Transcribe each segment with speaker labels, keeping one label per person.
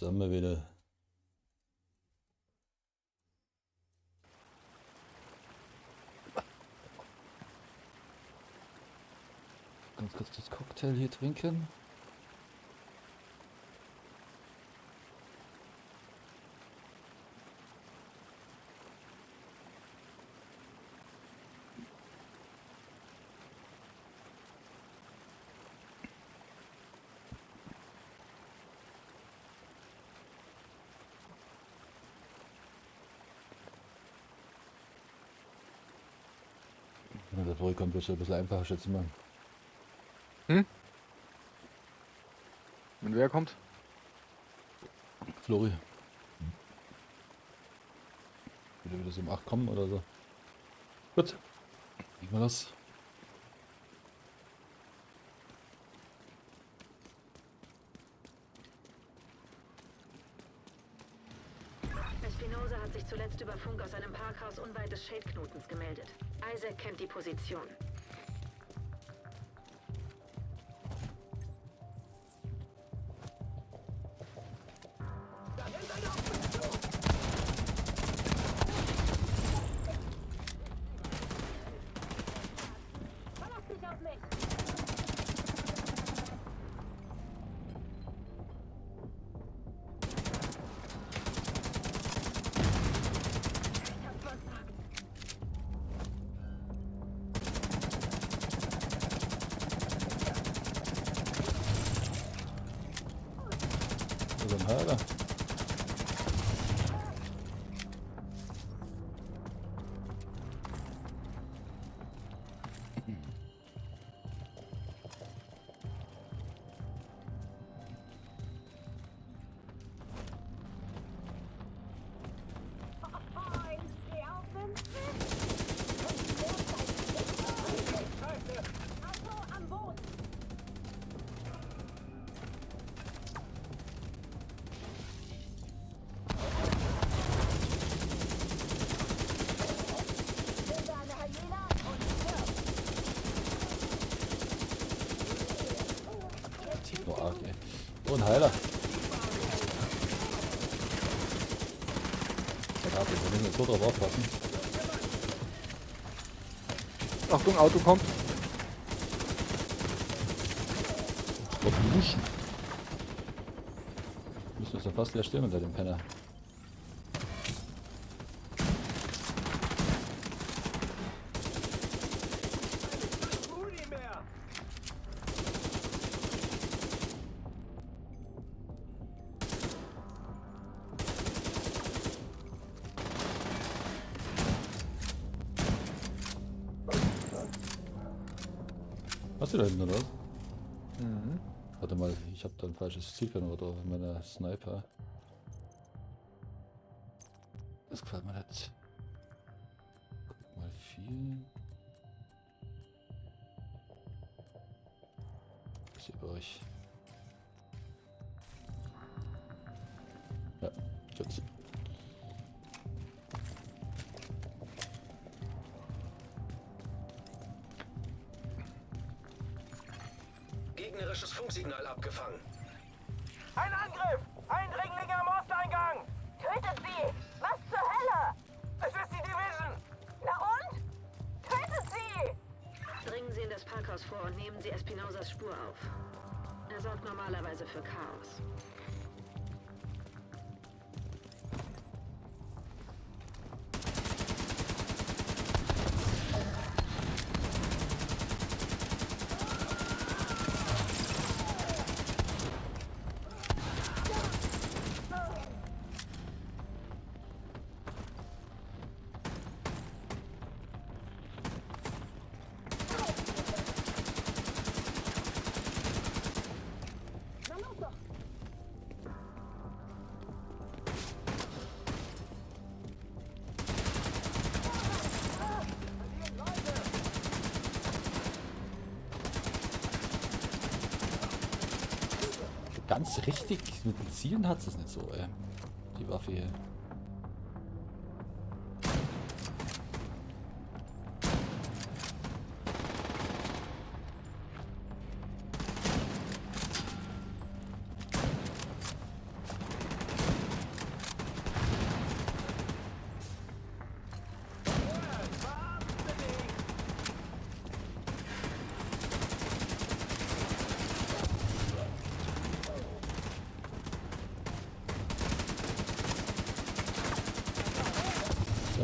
Speaker 1: Das haben wir wieder. Ganz kurz das Cocktail hier trinken. Wenn der Flori kommt, wird es ein bisschen einfacher, schätze ich mal.
Speaker 2: Hm? Und wer kommt?
Speaker 1: Flori. Würde wieder so um 8 kommen oder so. Gut. Legen wir das.
Speaker 3: Espinosa hat sich zuletzt über Funk aus einem Parkhaus unweit des Shade-Knotens gemeldet. Isaac kennt die Position.
Speaker 4: Verlass dich auf mich! Ich hab versagt.
Speaker 1: Also ein Heiler.
Speaker 4: Ich steh auf dem Auto am Boot! Finde eine Hyäne und stirb!
Speaker 1: Zieht nur arg, ey. Oh, ein Heiler. Ja, wir müssen jetzt so drauf aufpassen.
Speaker 2: Achtung, Auto kommt.
Speaker 1: Gott, duschen. Müssen uns ja fast leer stehen unter dem Penner. Hast du da hinten oder was?
Speaker 2: Mhm.
Speaker 1: Warte mal, ich hab da ein falsches Zielfernrohr drauf in meiner Sniper. Das gefällt mir nicht. Guck mal, 4. Ist hier bei euch. Ja, gut.
Speaker 5: Gegnerisches Funksignal abgefangen.
Speaker 6: Ein Angriff! Eindringlinge am Osteingang!
Speaker 4: Tötet sie! Was zur Hölle?
Speaker 6: Es ist die Division!
Speaker 4: Na und? Tötet sie!
Speaker 3: Dringen Sie in das Parkhaus vor und nehmen Sie Espinosas Spur auf. Er sorgt normalerweise für Chaos.
Speaker 4: Na los doch!
Speaker 1: Ganz richtig mit den Zielen hat es nicht so, ey. Die Waffe hier.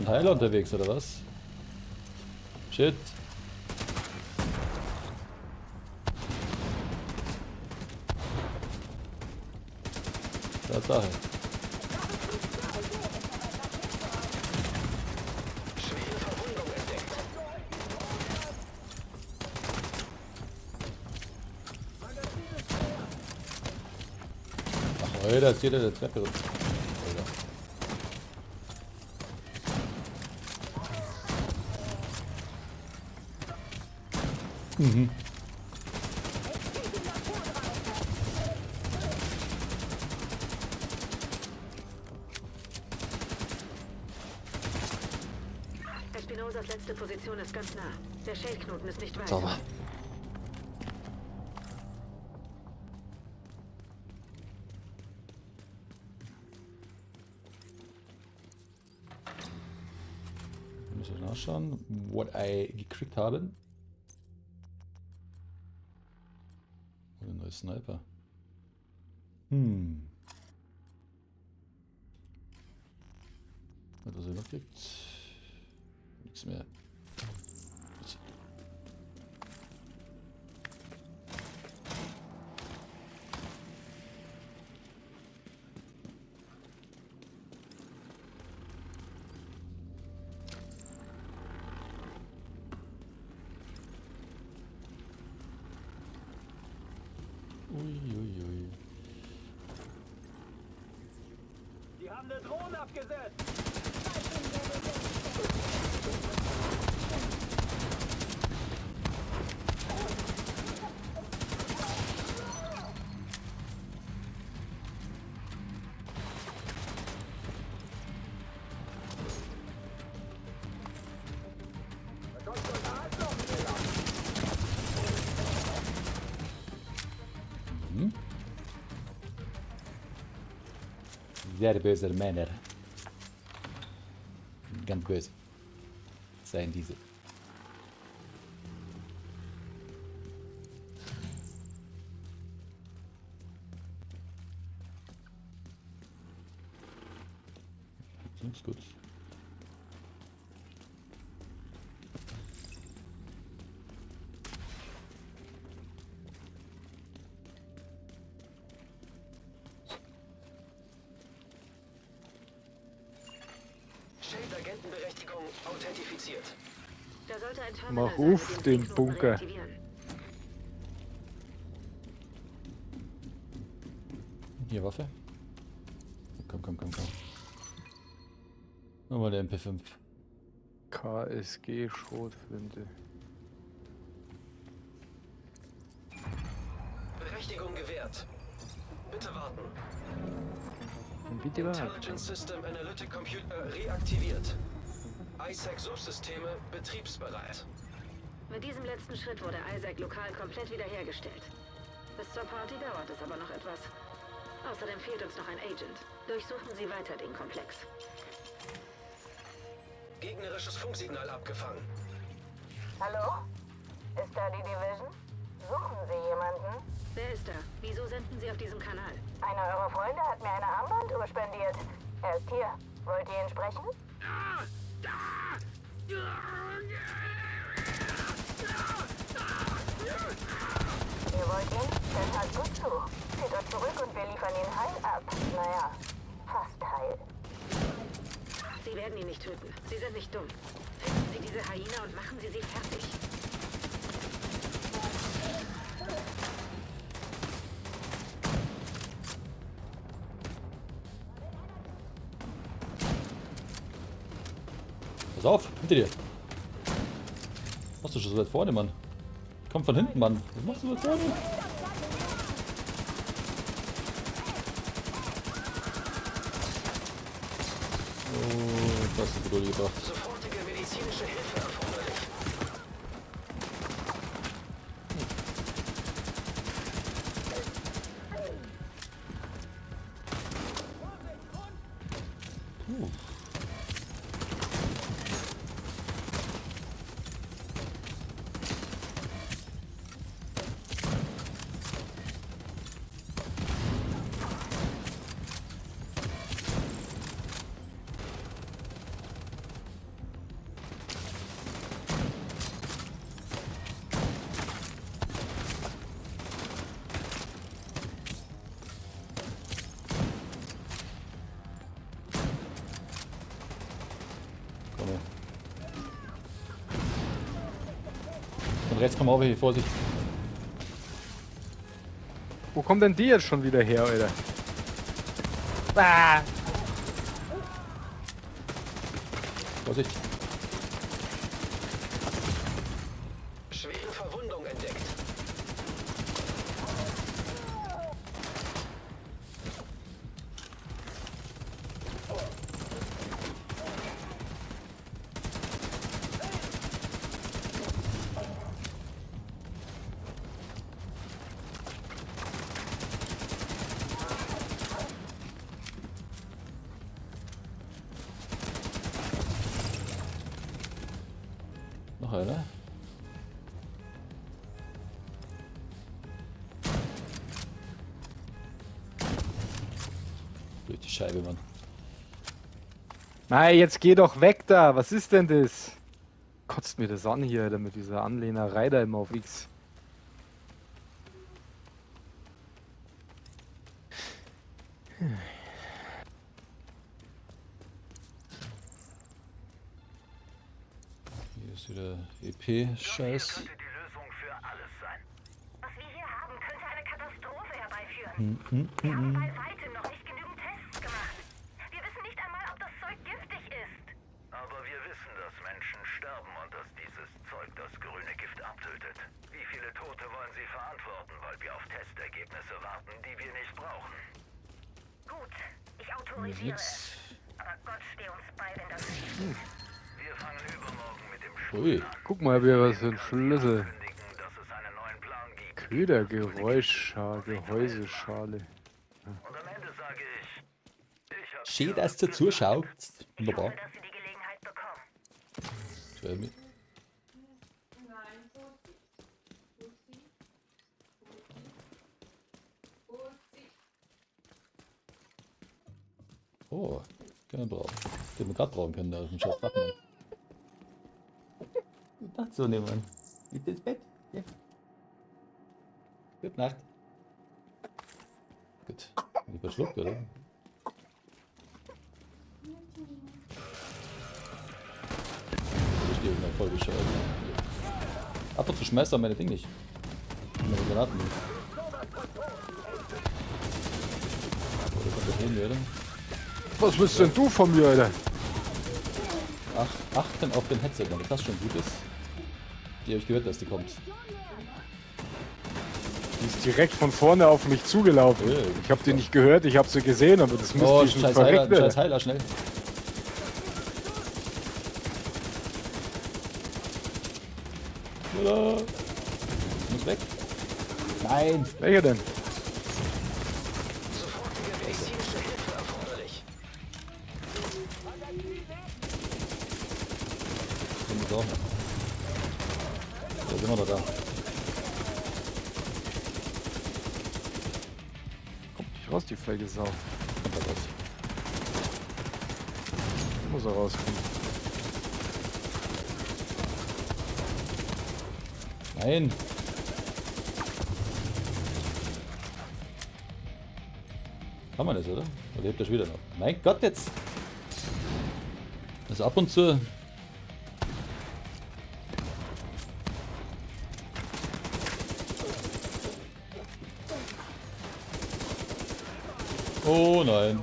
Speaker 1: Ein Heiler unterwegs, oder was? Shit. Tatsache.
Speaker 5: Schwere Verwundung entdeckt.
Speaker 1: Ach, Alter, ist jeder der Treppe. Alter. Mhm.
Speaker 3: Espinosas letzte Position ist ganz nah. Der Shade-Knoten ist nicht weit.
Speaker 1: Sauber. Muss ich nachschauen, what I gekriegt haben. Oder ein neuer Sniper. Hm. Was ich noch gekriegt? Nichts mehr. Gut. Ui, ui, ui.
Speaker 6: Die haben eine Drohne abgesetzt!
Speaker 1: Sehr böser Männer. Ganz böse. Seien diese. Ist gut.
Speaker 5: Shade-Agentenberechtigung authentifiziert.
Speaker 3: Da sollte ein Terminal
Speaker 2: Mach
Speaker 3: sein,
Speaker 2: auf
Speaker 3: mit dem
Speaker 2: den
Speaker 3: Sie Knoten
Speaker 2: Bunker.
Speaker 3: reaktivieren.
Speaker 1: Hier, Waffe. Komm, komm, komm, komm. Nochmal der MP5.
Speaker 2: KSG Schrotflinte.
Speaker 5: Berechtigung gewährt. Bitte warten.
Speaker 2: Bitte warten.
Speaker 5: Intelligence System Analytic Computer reaktiviert. ISAC Subsysteme betriebsbereit.
Speaker 3: Mit diesem letzten Schritt wurde Isaac lokal komplett wiederhergestellt. Bis zur Party dauert es aber noch etwas. Außerdem fehlt uns noch ein Agent. Durchsuchen Sie weiter den Komplex.
Speaker 5: Gegnerisches Funksignal abgefangen.
Speaker 4: Hallo? Ist da die Division? Suchen Sie jemanden?
Speaker 3: Wer ist da? Wieso senden Sie auf diesem Kanal?
Speaker 4: Einer eurer Freunde hat mir eine Armbanduhr spendiert. Er ist hier. Wollt ihr ihn sprechen? Ihr wollt ihn? Dann hört gut zu. Zieht euch zurück und wir liefern ihn heil ab. Naja, fast heil.
Speaker 3: Sie werden ihn nicht töten. Sie sind nicht dumm. Finden Sie diese Hyäne und machen Sie sie fertig.
Speaker 1: Pass auf, hinter dir. Was machst du schon so weit vorne, Mann? Komm von hinten, Mann. Was machst du so weit vorne? Oh, das ist eine gebracht.
Speaker 5: Sofortige medizinische Hilfe erforderlich.
Speaker 1: Von rechts kommen auch welche, Vorsicht.
Speaker 2: Wo kommt denn die jetzt schon wieder her, Alter? Ah!
Speaker 1: Vorsicht.
Speaker 5: Schwere Verwundung entdeckt.
Speaker 1: Noch einer. Durch die Scheibe, Mann.
Speaker 2: Nein, jetzt geh doch weg da. Was ist denn das? Kotzt mir das an hier, Alter, mit dieser Anlehnerei da immer auf X.
Speaker 1: Hier ist wieder EP-Scheiß.
Speaker 4: Die Lösung für alles sein. Was wir hier haben, könnte eine Katastrophe herbeiführen. Wir haben bei weitem noch nicht genügend Tests gemacht. Wir wissen nicht einmal, ob das Zeug giftig ist.
Speaker 7: Aber wir wissen, dass Menschen sterben und dass dieses Zeug das grüne Gift abtötet. Wie viele Tote wollen Sie verantworten, weil wir auf Testergebnisse warten, die wir nicht brauchen?
Speaker 4: Gut, ich
Speaker 1: Hier ist
Speaker 4: autorisiere es.
Speaker 1: nix.
Speaker 4: Aber Gott steh uns bei, wenn das schief geht.
Speaker 7: Wir fangen übermorgen mit dem
Speaker 1: Ui.
Speaker 2: Guck mal, hier was für ein Schlüssel.
Speaker 7: Ankündigen, dass es einen neuen Plan gibt.
Speaker 2: Ködergeräuschschale, Gehäuseschale.
Speaker 7: Und am Ende sage ich, ich hab
Speaker 1: Schön, dass du zuschaut.
Speaker 4: Ich
Speaker 1: Wunderbar.
Speaker 4: hoffe, dass Sie die Gelegenheit bekommen.
Speaker 1: Ich werde mit- Oh, können wir brauchen. Den wir gerade brauchen können, da auf dem scheiß Dach, Mann. Gute Nacht, Sohnemann. Geht ins Bett? Ja. Gute Nacht. Gut. Bin ich verschluckt, oder? Ich stehe irgendwann voll bescheuert. Ab und zu schmeißt er meine Ding nicht. Meine Granaten nicht. Oh, da kommt der hin, oder?
Speaker 2: Was willst denn du von mir, Alter?
Speaker 1: Ach, achten auf den Headset, Mann. Ob das schon gut ist. Die habe ich gehört, dass die kommt.
Speaker 2: Die ist direkt von vorne auf mich zugelaufen. Ich habe die nicht gehört, ich habe sie gesehen, aber das müsste
Speaker 1: Oh,
Speaker 2: ich nicht
Speaker 1: scheiß Heiler,
Speaker 2: verreckt
Speaker 1: scheiß
Speaker 2: werden.
Speaker 1: Heiler, schnell. Schneller. Ich muss weg. Nein.
Speaker 2: Welcher denn?
Speaker 5: Sofortige medizinische Hilfe erforderlich.
Speaker 1: Den muss auch noch. Da sind wir noch da.
Speaker 2: Kommt nicht raus, die feige Sau.
Speaker 1: Kommt da raus.
Speaker 2: Muss er rauskommen.
Speaker 1: Nein. Kann man das, oder? Oder lebt er schon wieder noch? Mein Gott, jetzt! Also ab und zu. Oh nein.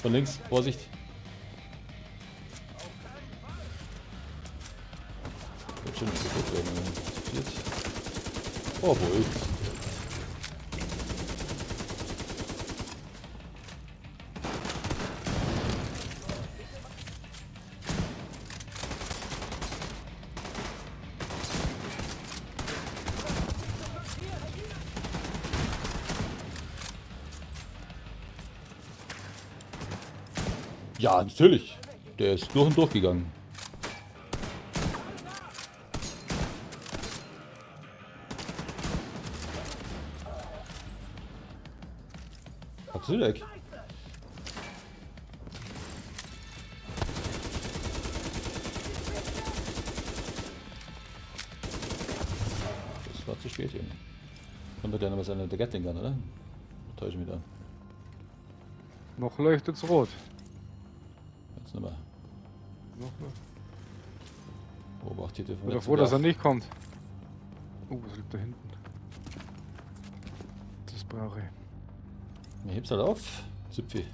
Speaker 1: Von links, Vorsicht. Wird schon nicht so gut werden. Zu viert. Oh, wohl. Ja, natürlich. Der ist durch und durch gegangen. Absolut weg. Das war zu spät, Junge. Kommt da gleich noch was an der Gatling Gun, oder? Täusche mich da.
Speaker 2: Noch leuchtet's rot.
Speaker 1: Jetzt nochmal.
Speaker 2: Noch, ne?
Speaker 1: Beobachtet hier
Speaker 2: Bin doch froh, dass er nicht kommt. Oh, was liegt da hinten? Das brauche ich.
Speaker 1: Mir heb's halt auf. Zipfi.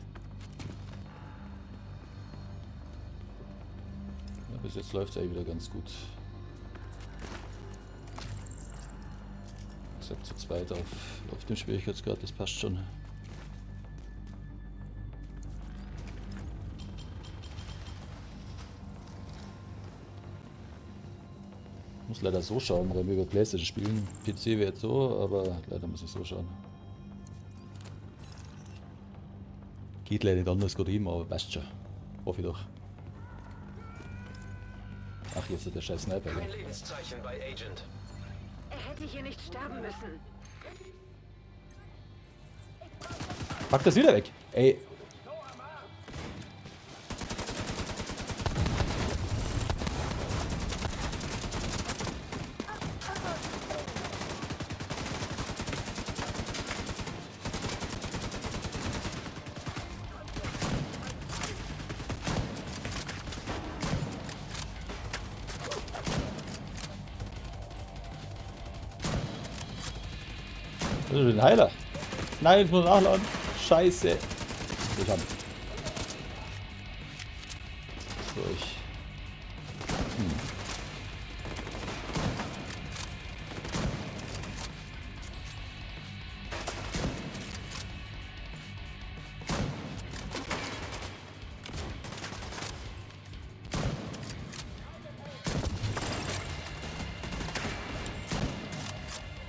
Speaker 1: Ja, bis jetzt läuft's eigentlich wieder ganz gut. Ich sag zu zweit auf dem Schwierigkeitsgrad, das passt schon. Muss leider so schauen, weil wir über PlayStation spielen. PC wäre jetzt so, aber leider muss ich so schauen. Geht leider nicht anders, gerade immer, aber passt schon. Hoffe ich doch. Ach, jetzt hat der scheiß Sniper,
Speaker 5: Kein
Speaker 1: gell?
Speaker 5: Lebenszeichen bei Agent.
Speaker 3: Er hätte hier nicht sterben müssen.
Speaker 1: Pack das wieder weg! Ey! Das ist ein Heiler. Nein, ich muss nachladen. Scheiße. Ich hab. So, ich.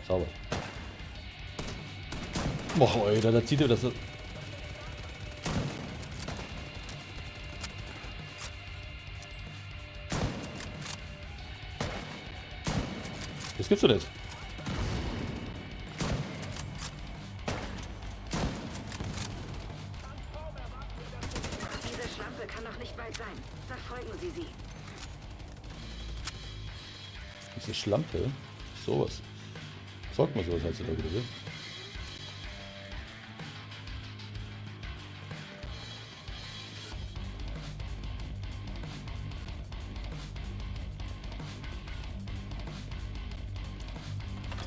Speaker 1: Sauber. Boah, Alter, da zieht er das. Das gibt's doch nicht.
Speaker 3: Diese Schlampe kann noch nicht weit sein. Verfolgen Sie sie.
Speaker 1: Diese Schlampe? Sowas. Sagt man sowas heutzutage, oder?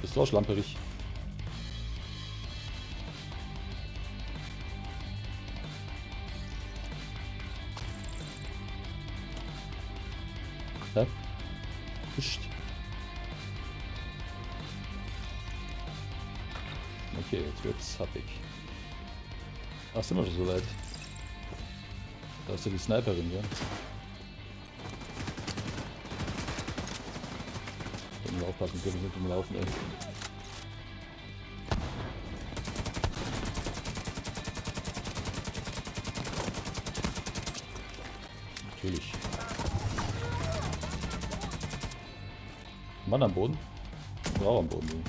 Speaker 1: Bist du auch schlamperig? Ja? Psst. Okay, jetzt wird's happig. Ach, sind wir schon so weit? Da ist ja die Sniperin, ja? Da müssen wir aufpassen, können wir nicht rumlaufen, ey. Natürlich. Mann am Boden? Frau am Boden, ey.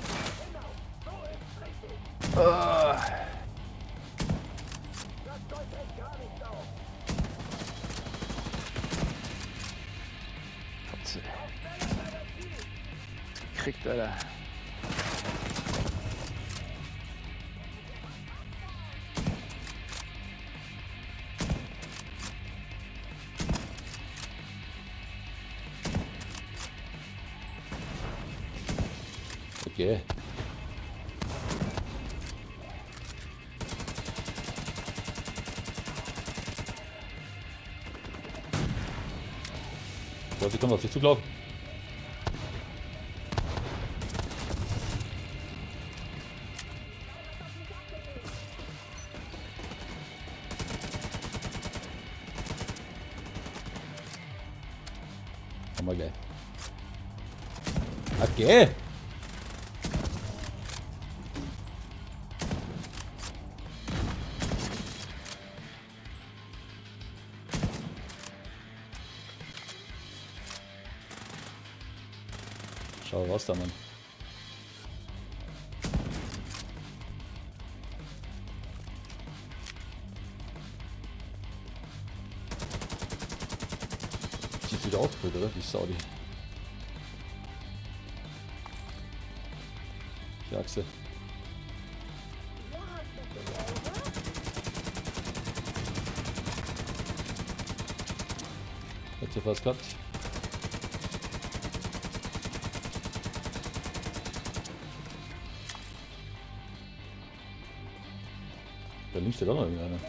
Speaker 2: Fotze. Gekriegt, Alter.
Speaker 1: Okay. So, sie kommt auf dich zugelaufen. Haben wir gleich. Okay. Schau raus da, Mann. Sie ist wieder aufgefüllt, oder? Die Saudi. Die Achse. Hat ja fast geklappt. Da links steht auch noch irgendeiner.
Speaker 3: Sie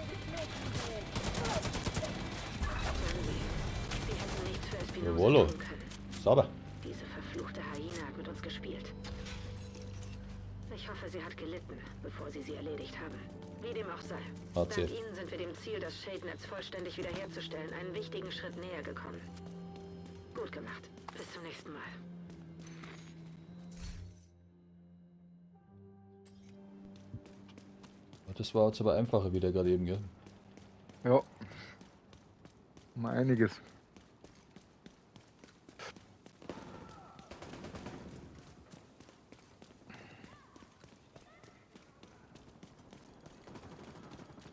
Speaker 3: hätten nichts für Espinosa
Speaker 1: Jawollo.
Speaker 3: tun können.
Speaker 1: Sauber.
Speaker 3: Diese verfluchte Hyäne hat mit uns gespielt. Ich hoffe, sie hat gelitten, bevor sie sie erledigt haben. Wie dem auch sei.
Speaker 1: AC.
Speaker 3: Dank Ihnen sind wir dem Ziel, das Shade-Netz vollständig wiederherzustellen, einen wichtigen Schritt näher gekommen. Gut gemacht. Bis zum nächsten Mal.
Speaker 1: Das war jetzt aber einfacher wieder gerade eben, gell?
Speaker 2: Ja. Mal einiges.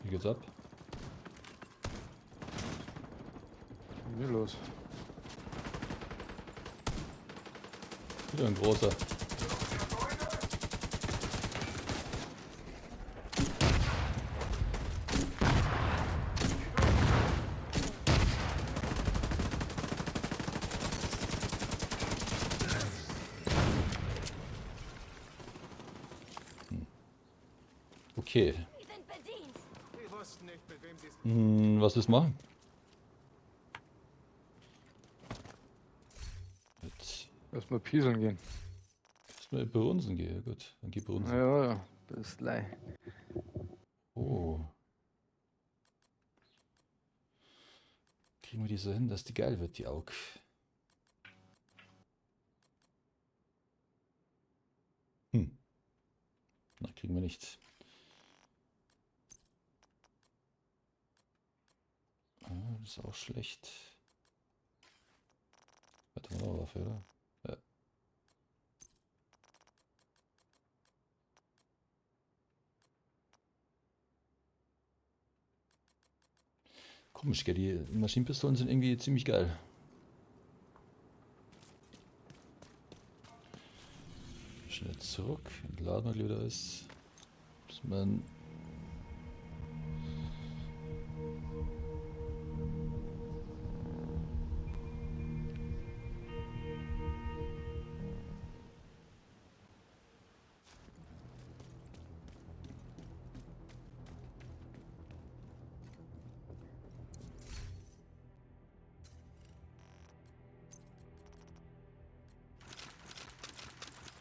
Speaker 1: Wie geht's ab?
Speaker 2: Was ist hier los?
Speaker 1: Wieder ein großer. Okay. Was ist machen? Jetzt
Speaker 2: Erstmal pieseln gehen.
Speaker 1: erstmal brunsen gehen. Gut, dann geh brunsen.
Speaker 2: Ja, ja, bis gleich.
Speaker 1: Oh. Kriegen wir die so hin, dass die geil wird, die Aug. Na, kriegen wir nicht. Ah, das ist auch schlecht. Warte mal, Waffe, oder? Ja. Komisch, gell? Die Maschinenpistolen sind irgendwie ziemlich geil. Schnell zurück. Entladen wir wieder ist. Dass man.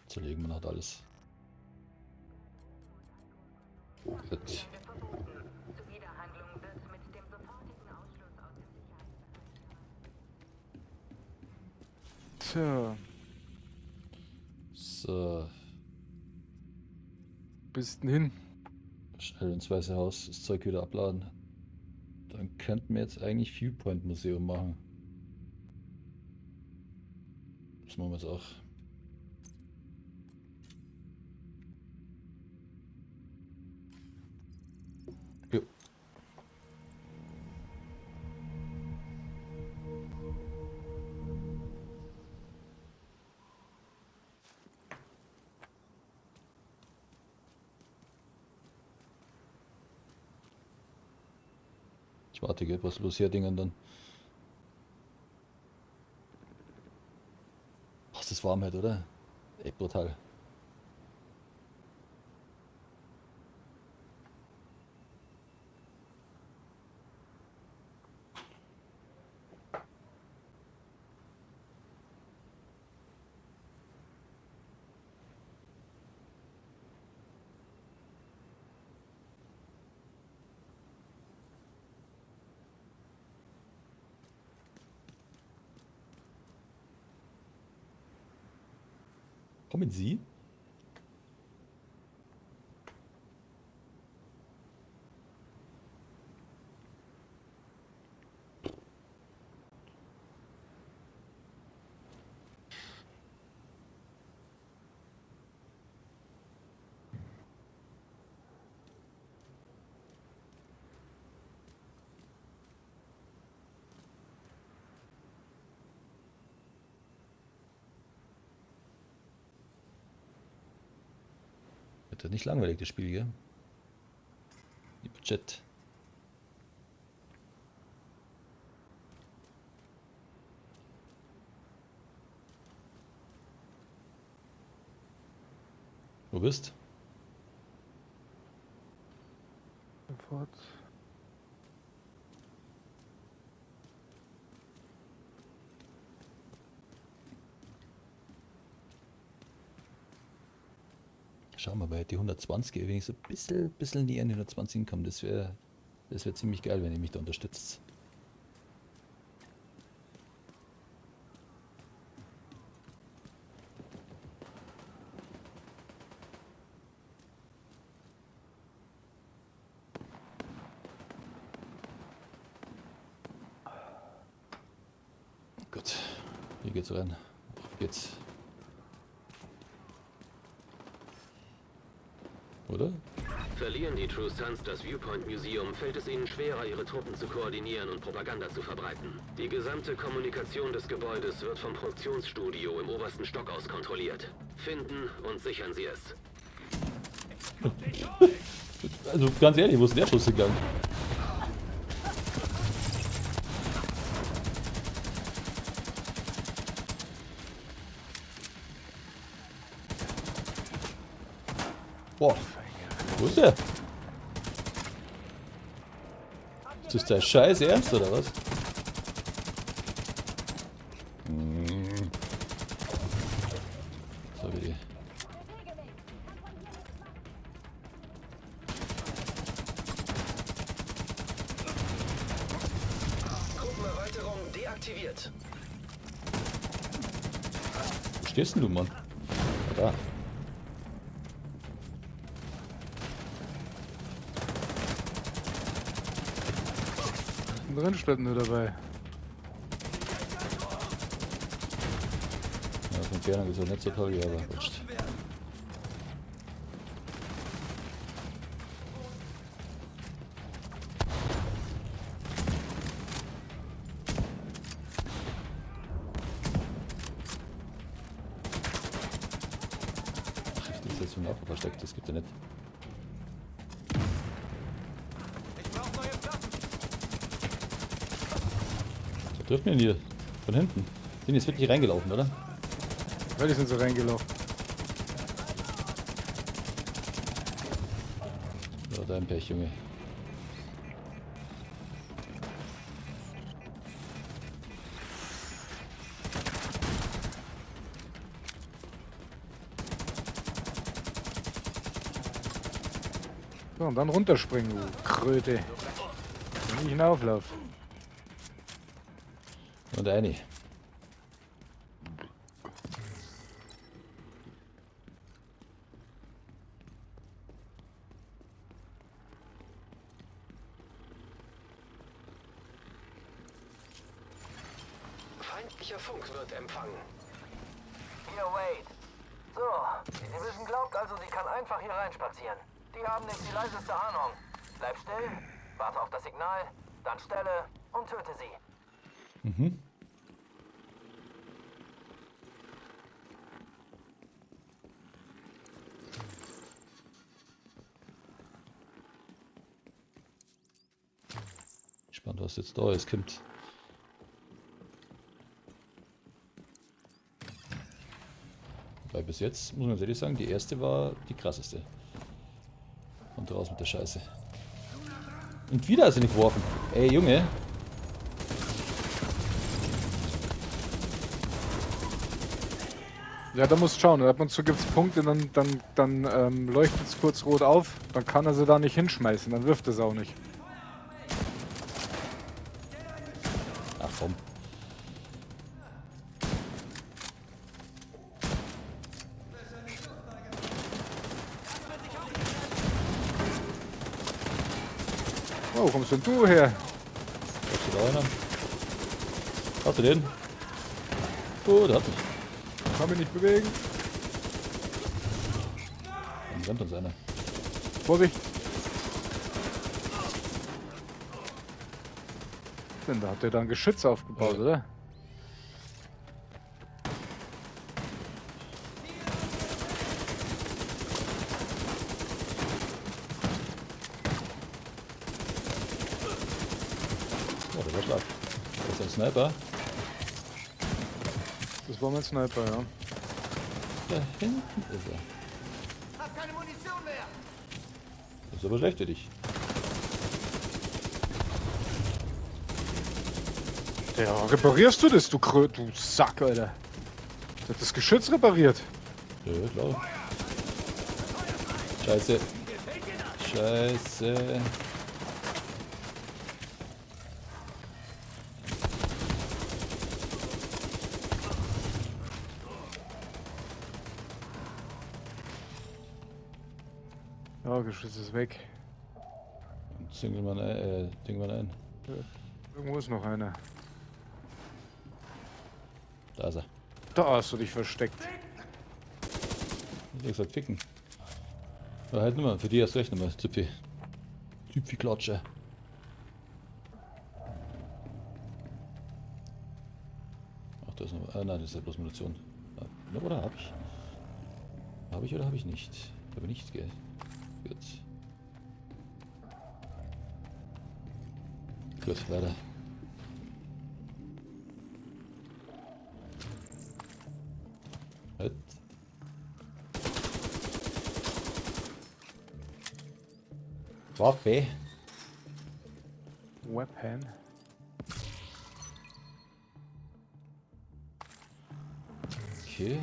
Speaker 1: Zerlegen wir halt alles. Gut.
Speaker 2: Tja,
Speaker 1: So,
Speaker 2: bist denn hin?
Speaker 1: schnell ins Weiße Haus, das Zeug wieder abladen. Dann könnten wir jetzt eigentlich Viewpoint Museum machen. Das machen wir jetzt auch. Jo. Ich warte, gell, was los hier Dingen dann. Was ist warm heute, oder? Echt brutal. Kommen Sie? Wird ja nicht langweilig, das Spiel, gell? Lieber Chat. Wo bist?
Speaker 2: Support.
Speaker 1: Schauen wir mal, die 120, wenn ich so ein bisschen näher an die 120 hinkomme, das wär ziemlich geil, wenn ihr mich da unterstützt. Gut, hier geht's rein. Auf geht's. Oder?
Speaker 5: Verlieren die True Sons das Viewpoint Museum, fällt es ihnen schwerer, ihre Truppen zu koordinieren und Propaganda zu verbreiten. Die gesamte Kommunikation des Gebäudes wird vom Produktionsstudio im obersten Stock aus kontrolliert. Finden und sichern Sie es.
Speaker 1: Also ganz ehrlich, wo ist denn der Schuss gegangen? Boah, wo ist der? Ist das der Scheiß Ernst oder was? So wie die.
Speaker 5: Gruppenerweiterung deaktiviert.
Speaker 1: Wo stehst denn du, Mann? Da.
Speaker 2: Drin steht nur dabei.
Speaker 1: Ja, von Entfernung ist er nicht so toll, aber wurscht. Ach, das ist jetzt im Nachbar versteckt, das gibt ja nicht. Trifft mir hier von hinten. Sind jetzt wirklich reingelaufen, oder?
Speaker 2: Ja, die sind so reingelaufen.
Speaker 1: So, dein Pech, Junge.
Speaker 2: So, und dann runterspringen, du Kröte. Wenn ich hinauflaufe.
Speaker 1: Und eine.
Speaker 5: Feindlicher Funk wird empfangen.
Speaker 6: Hier, Wade. So, die Division glaubt also, sie kann einfach hier reinspazieren. Die haben nicht die leiseste Ahnung. Bleib still, warte auf das Signal, dann stelle und töte sie.
Speaker 1: Mhm. Gespannt, was jetzt da ist, kommt. Weil bis jetzt, muss man ehrlich sagen, die erste war die krasseste. Und raus mit der Scheiße. Und wieder ist er nicht geworfen. Ey, Junge.
Speaker 2: Ja, da musst du schauen. Ab und zu gibt es Punkte, dann leuchtet es kurz rot auf. Dann kann er sie da nicht hinschmeißen. Dann wirft es auch nicht.
Speaker 1: Ach komm.
Speaker 2: Oh, wo kommst denn du her?
Speaker 1: Hast du da einer? Hast du den? Oh, der hat mich.
Speaker 2: Kann mich nicht bewegen.
Speaker 1: Dann rennt uns einer.
Speaker 2: Vorsicht! Denn da hat der dann Geschütz aufgebaut,
Speaker 1: Ja.
Speaker 2: oder?
Speaker 1: Oh, der war stark. Das ist ein Sniper.
Speaker 2: Das war mein Sniper, ja.
Speaker 1: Da hinten ist er.
Speaker 6: Hab keine Munition mehr!
Speaker 1: Das ist aber schlecht für dich.
Speaker 2: Ja, reparierst du das, du Sack, Alter. Der hat das Geschütz repariert.
Speaker 1: Ja, klar. Scheiße. Scheiße.
Speaker 2: Ja, Geschütz ist weg.
Speaker 1: Single man Ding mal ein.
Speaker 2: Irgendwo ist noch einer.
Speaker 1: Da ist er.
Speaker 2: Da hast du dich versteckt.
Speaker 1: Ich hab gesagt, ficken. Ja, halt nochmal, für die erst recht nochmal, Zipfi. Zipfi Klatsche. Ach, da ist noch. Ah, nein, das ist ja bloß Munition. Ah, oder hab ich? Hab ich oder hab ich nicht? Ich habe nicht, gell? Gut. Gut, weiter. Halt. Waffe.
Speaker 2: Weapon.
Speaker 1: Okay.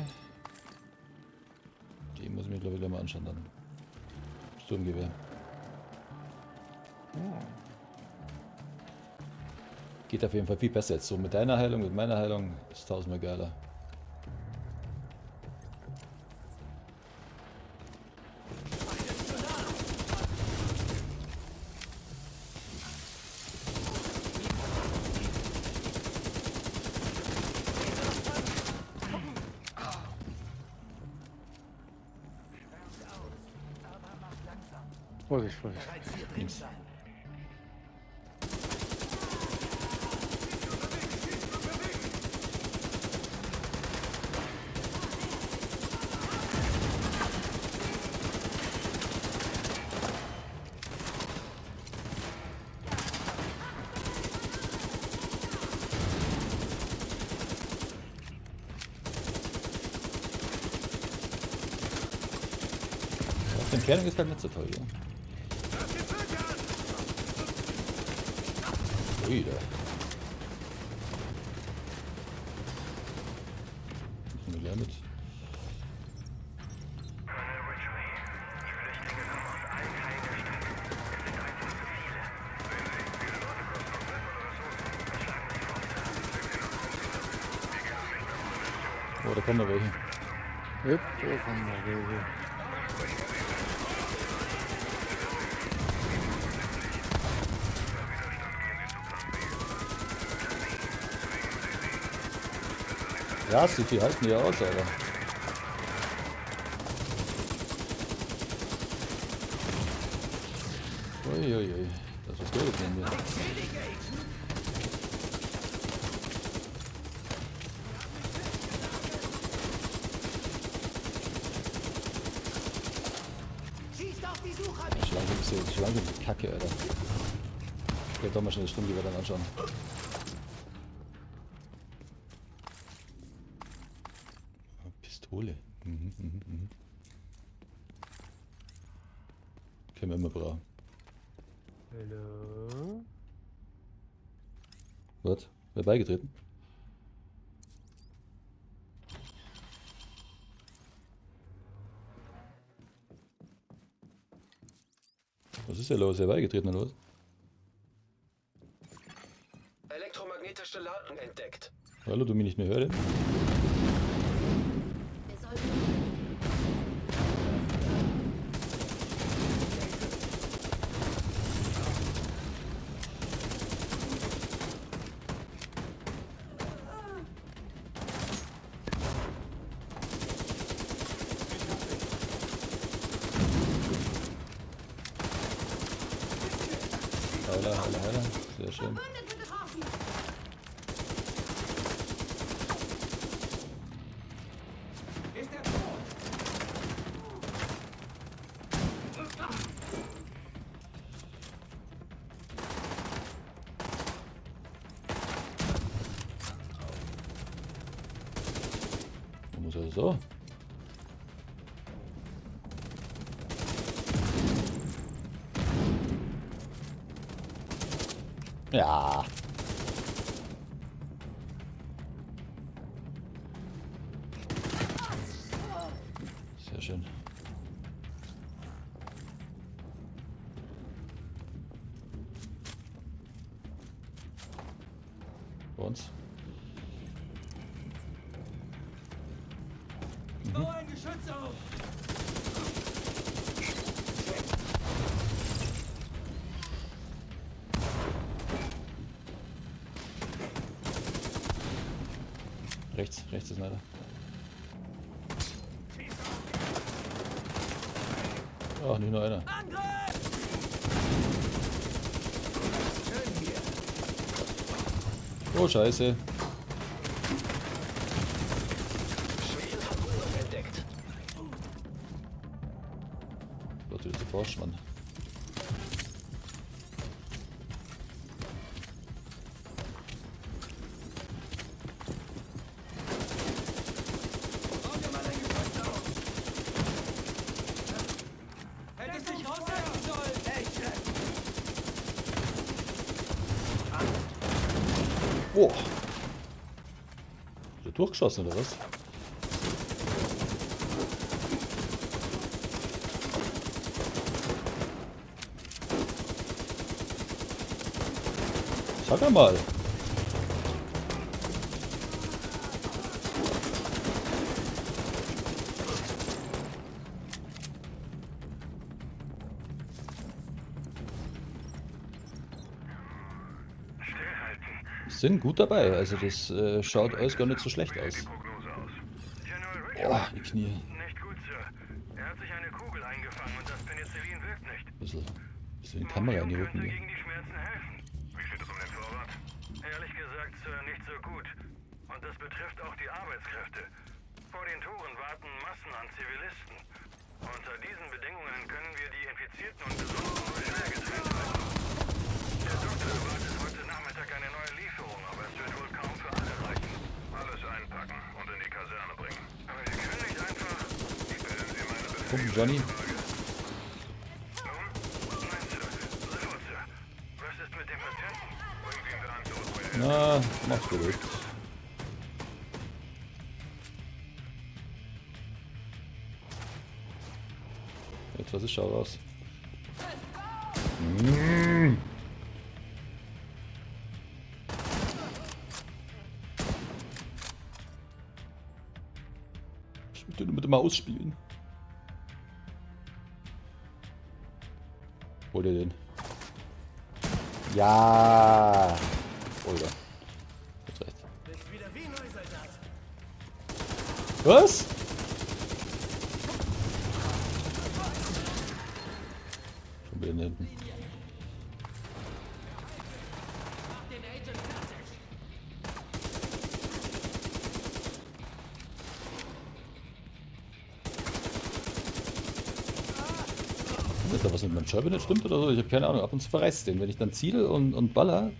Speaker 1: Die muss ich mir, glaube ich, gleich mal anschauen dann. Sturmgewehr. Geht auf jeden Fall viel besser jetzt. So mit deiner Heilung, mit meiner Heilung ist tausendmal geiler.
Speaker 2: Vorsicht, Vorsicht.
Speaker 1: Links. Auf der Entfernung ist halt nicht so toll, ja. Ui, da. Müssen wir gleich mit.
Speaker 7: Colonel Ridgeway, die Flüchtlinge kommen aus allen Teilen der Stadt. Es sind einfach zu viele. Was schlagen Sie vor, Sir?
Speaker 1: Oh, da kommen noch welche.
Speaker 2: Yep, da kommen noch welche.
Speaker 1: Ja, die halten ja aus, Alter. Uiuiui, das ist Geld nehmen wir. Schon langsam ist hier, schon langsam die Kacke, Alter. Ich werde doch mal schnell das Sturmgewehr dann anschauen. Pistole. Können wir immer brauchen.
Speaker 2: Hallo?
Speaker 1: Was? Wer beigetreten? Was ist denn los? Wer beigetreten oder was?
Speaker 5: Elektromagnetische Ladung entdeckt.
Speaker 1: Hallo, du mich nicht mehr hörst? Heiler, heiler, heiler. Sehr schön. Man muss also so. Ja. Bei uns. Mhm. Rechts, rechts ist einer. Ach, nicht nur einer. Oh, Scheiße.
Speaker 6: Schwere Verwundung entdeckt.
Speaker 1: Gott, du bist der Forschmann. Oh. Ist er durchgeschossen oder was? Sag mal. Sind gut dabei, also das schaut alles gar nicht so schlecht aus. Oh, die Knie.
Speaker 7: Nicht gut, Sir. Er hat sich eine Kugel eingefangen und das Penicillin wirkt nicht.
Speaker 1: Bisschen in die Kamera in die Rücken
Speaker 7: Könnte
Speaker 1: gehen.
Speaker 7: gegen die Schmerzen helfen.
Speaker 8: Wie steht es um den Vorrat?
Speaker 7: Ehrlich gesagt, Sir, nicht so gut. Und das betrifft auch die Arbeitskräfte. Vor den Toren warten Massen an Zivilisten. Unter diesen Bedingungen können wir die Infizierten und Gesunden nur schwer getrennt halten. Der Doktor erwartet heute Nachmittag eine neue Lieferung, aber es wird wohl kaum für alle reichen.
Speaker 8: Alles einpacken und in die Kaserne bringen.
Speaker 7: Aber wir können nicht einfach...
Speaker 8: Stellen Sie meine Befehle
Speaker 1: Komm, Johnny.
Speaker 8: in Frage.
Speaker 7: Nun? Nein, Sir. Sofort, Sir. Was ist mit dem Patienten?
Speaker 8: Bringen Sie ihn dahin zurück, wo er
Speaker 1: Na, mach's gut. Jetzt was ist, schau raus. Ich möchte nur mit der Maus spielen. Hol dir den. Ja. Oder. Jetzt recht. Was? Schon wieder hinten. Ist da was mit meinem Scheibe nicht stimmt oder so? Ich habe keine Ahnung. Ab und zu verreißt den. Wenn ich dann ziele und baller.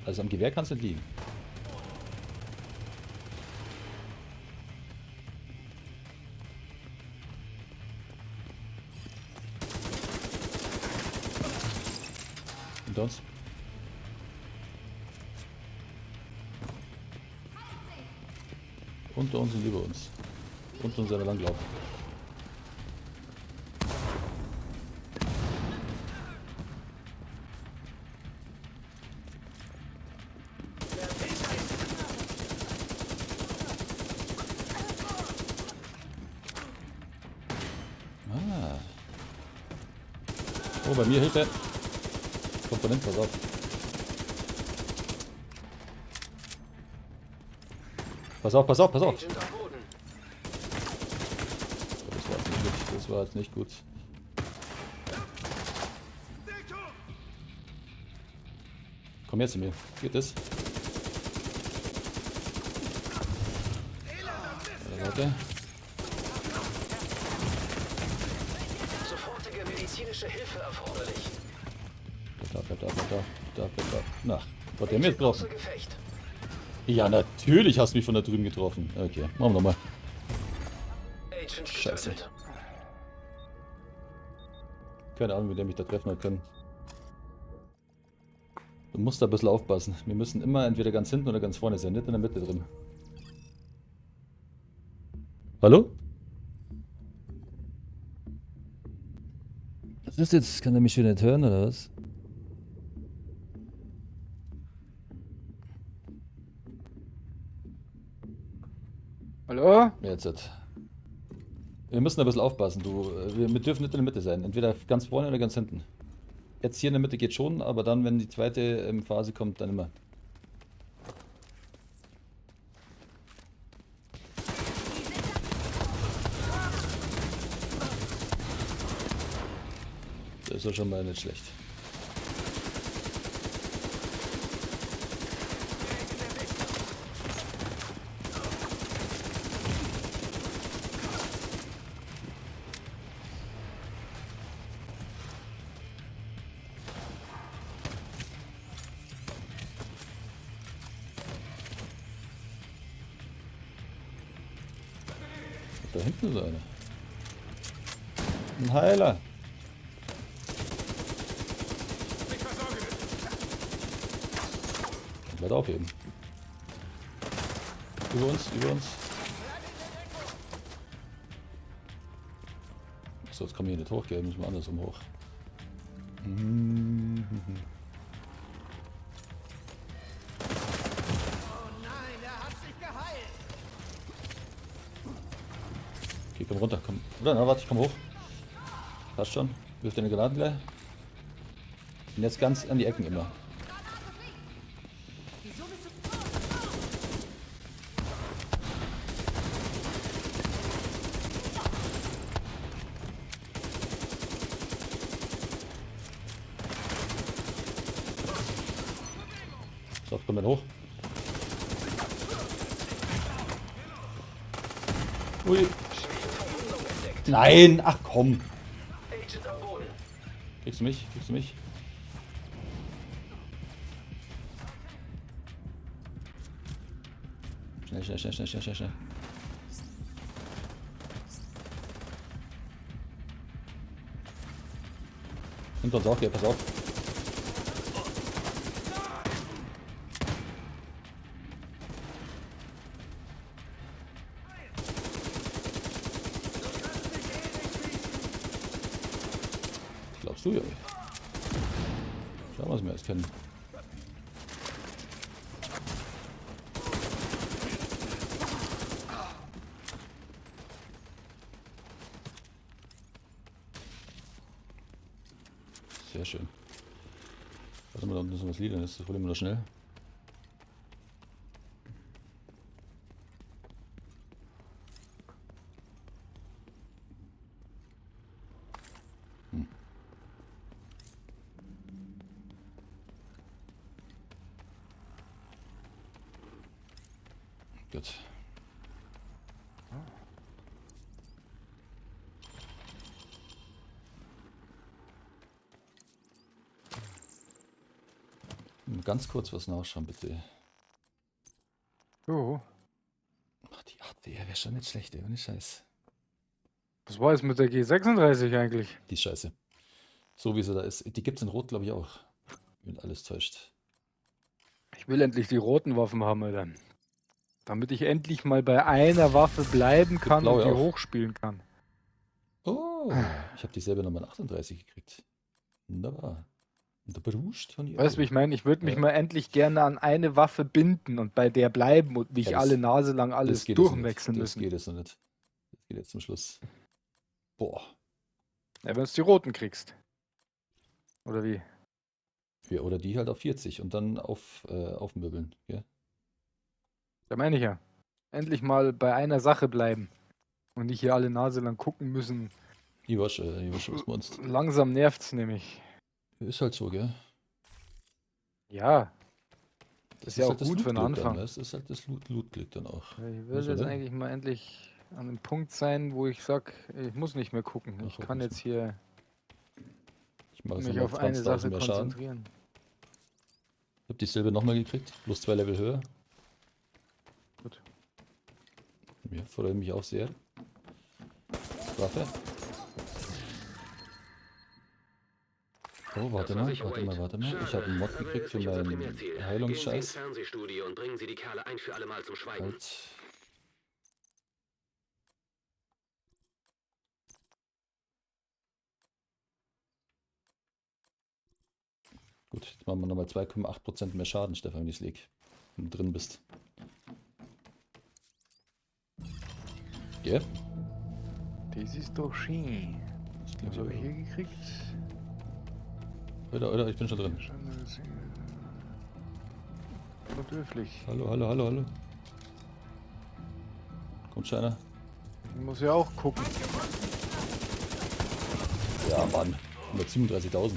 Speaker 1: Also am Gewehr kann's nicht liegen. Und uns? Unter uns und über uns. Unter uns selber langlaufen. Ah. Oh, bei mir Hilfe. Kommt von hinten, pass auf. Pass auf, pass auf, pass auf.
Speaker 5: Agent am Boden.
Speaker 1: Das war jetzt nicht gut. Das war jetzt nicht gut. Komm her zu mir. Geht das? Warte.
Speaker 6: Sofortige medizinische Hilfe erforderlich.
Speaker 1: Da, da, da, da, da, da, da. Na, hat der mir jetzt getroffen?
Speaker 6: Außer Gefecht.
Speaker 1: Ja, natürlich hast du mich von da drüben getroffen. Okay, machen wir nochmal.
Speaker 6: Agent
Speaker 1: Scheiße.
Speaker 6: getötet.
Speaker 1: Keine Ahnung, mit der mich da treffen hat können. Du musst da ein bisschen aufpassen. Wir müssen immer entweder ganz hinten oder ganz vorne sein, nicht in der Mitte drin. Hallo? Was ist jetzt? Kann er mich wieder nicht hören, oder was?
Speaker 2: Hallo?
Speaker 1: Jetzt hat. Wir müssen ein bisschen aufpassen, du. Wir dürfen nicht in der Mitte sein. Entweder ganz vorne oder ganz hinten. Jetzt hier in der Mitte geht schon, aber dann, wenn die zweite Phase kommt, dann immer. Das ist ja schon mal nicht schlecht. Da hinten ist einer. Ein Heiler. Bleib aufheben. Über uns, über uns. So, jetzt kommen wir hier nicht hoch, gell? Müssen wir andersrum hoch. Okay, komm runter, komm. Oder, na, warte, ich komm hoch. Passt schon. Wirf deine Granaten gleich. Und jetzt ganz an die Ecken immer. So, komm dann hoch. Ui. Nein, ach komm. Kriegst du mich? Kriegst du mich? Schnell, schnell, schnell, schnell, schnell, schnell, schnell. Hinter uns auch, ja, pass auf. Glaubst du, Junge? Schauen wir, was wir alles können. Sehr schön. Warte mal, da unten ist noch was Lilanes, das holen wir noch schnell. Gut. Ganz kurz was nachschauen, bitte.
Speaker 2: Jo.
Speaker 1: Ach, die ATR wäre schon nicht schlecht, ey, ohne Scheiß.
Speaker 2: Was war jetzt mit der G36 eigentlich?
Speaker 1: Die ist scheiße. So wie sie da ist. Die gibt's in Rot, glaub ich, auch. Wenn alles täuscht.
Speaker 2: Ich will endlich die roten Waffen haben, Alter. Damit ich endlich mal bei einer Waffe bleiben
Speaker 1: Gibt
Speaker 2: kann und
Speaker 1: blaue
Speaker 2: die
Speaker 1: auch.
Speaker 2: hochspielen kann.
Speaker 1: Oh, ich hab dieselbe Nummer 38 gekriegt. Wunderbar. Und der Brust von ihr.
Speaker 2: Weißt du, wie ich meine? Ich würde mich
Speaker 1: Ja.
Speaker 2: mal endlich gerne an eine Waffe binden und bei der bleiben und nicht
Speaker 1: Ja, das
Speaker 2: alle Nase lang alles
Speaker 1: das geht jetzt noch nicht.
Speaker 2: durchwechseln
Speaker 1: Das
Speaker 2: müssen.
Speaker 1: geht jetzt noch nicht. Das geht jetzt zum Schluss. Boah.
Speaker 2: Ja, wenn du die roten kriegst. Oder wie?
Speaker 1: Ja, oder die halt auf 40 und dann aufmöbeln. Gell?
Speaker 2: Da meine ich ja. Endlich mal bei einer Sache bleiben. Und nicht hier alle Nase lang gucken müssen.
Speaker 1: Ich weiß schon, was du meinst.
Speaker 2: Langsam nervt's nämlich.
Speaker 1: Ist halt so, gell?
Speaker 2: Ja.
Speaker 1: Das
Speaker 2: Ist ja
Speaker 1: halt
Speaker 2: auch
Speaker 1: das
Speaker 2: gut für den
Speaker 1: Loot-Glück dann,
Speaker 2: Anfang.
Speaker 1: weißt du? Das ist halt das Loot-Glück dann auch.
Speaker 2: Ja, ich
Speaker 1: Muss
Speaker 2: will
Speaker 1: man
Speaker 2: jetzt
Speaker 1: denn?
Speaker 2: eigentlich mal endlich an dem Punkt sein, wo ich sag, ich muss nicht mehr gucken.
Speaker 1: Ach,
Speaker 2: Ich kann
Speaker 1: hoffentlich.
Speaker 2: jetzt hier
Speaker 1: Ich mach jetzt
Speaker 2: mich
Speaker 1: nochmal
Speaker 2: auf eine
Speaker 1: 20.000
Speaker 2: Sache
Speaker 1: mehr Schaden.
Speaker 2: konzentrieren.
Speaker 1: Ich hab dieselbe nochmal gekriegt, bloß 2 Level höher.
Speaker 2: Gut.
Speaker 1: Ja, freue mich auch sehr. Waffe. Oh, warte
Speaker 5: Das war
Speaker 1: mal,
Speaker 5: sicher
Speaker 1: warte mal,
Speaker 5: Wade.
Speaker 1: warte mal. Ich habe einen Mod
Speaker 5: Schade, aber
Speaker 1: gekriegt
Speaker 5: er
Speaker 1: für
Speaker 5: ist nicht unser
Speaker 1: meinen
Speaker 5: Primärziel. Gehen Sie ins
Speaker 1: Heilungsscheiß.
Speaker 5: Fernsehstudio und bringen Sie die Kerle ein für alle Mal zum Schweigen.
Speaker 1: Halt. Gut, jetzt machen wir nochmal 2,8% mehr Schaden, Stefan, wenn ich's leg. Wenn du drin bist. Gell?
Speaker 2: Das ist doch schön.
Speaker 1: Das
Speaker 2: Was habe ich hier gekriegt?
Speaker 1: Alter, Alter, ich bin schon drin.
Speaker 2: Natürlich.
Speaker 1: Hallo, hallo, hallo, hallo. Kommt schon einer?
Speaker 2: Ich muss ja auch gucken.
Speaker 1: Ja, Mann. 137.000.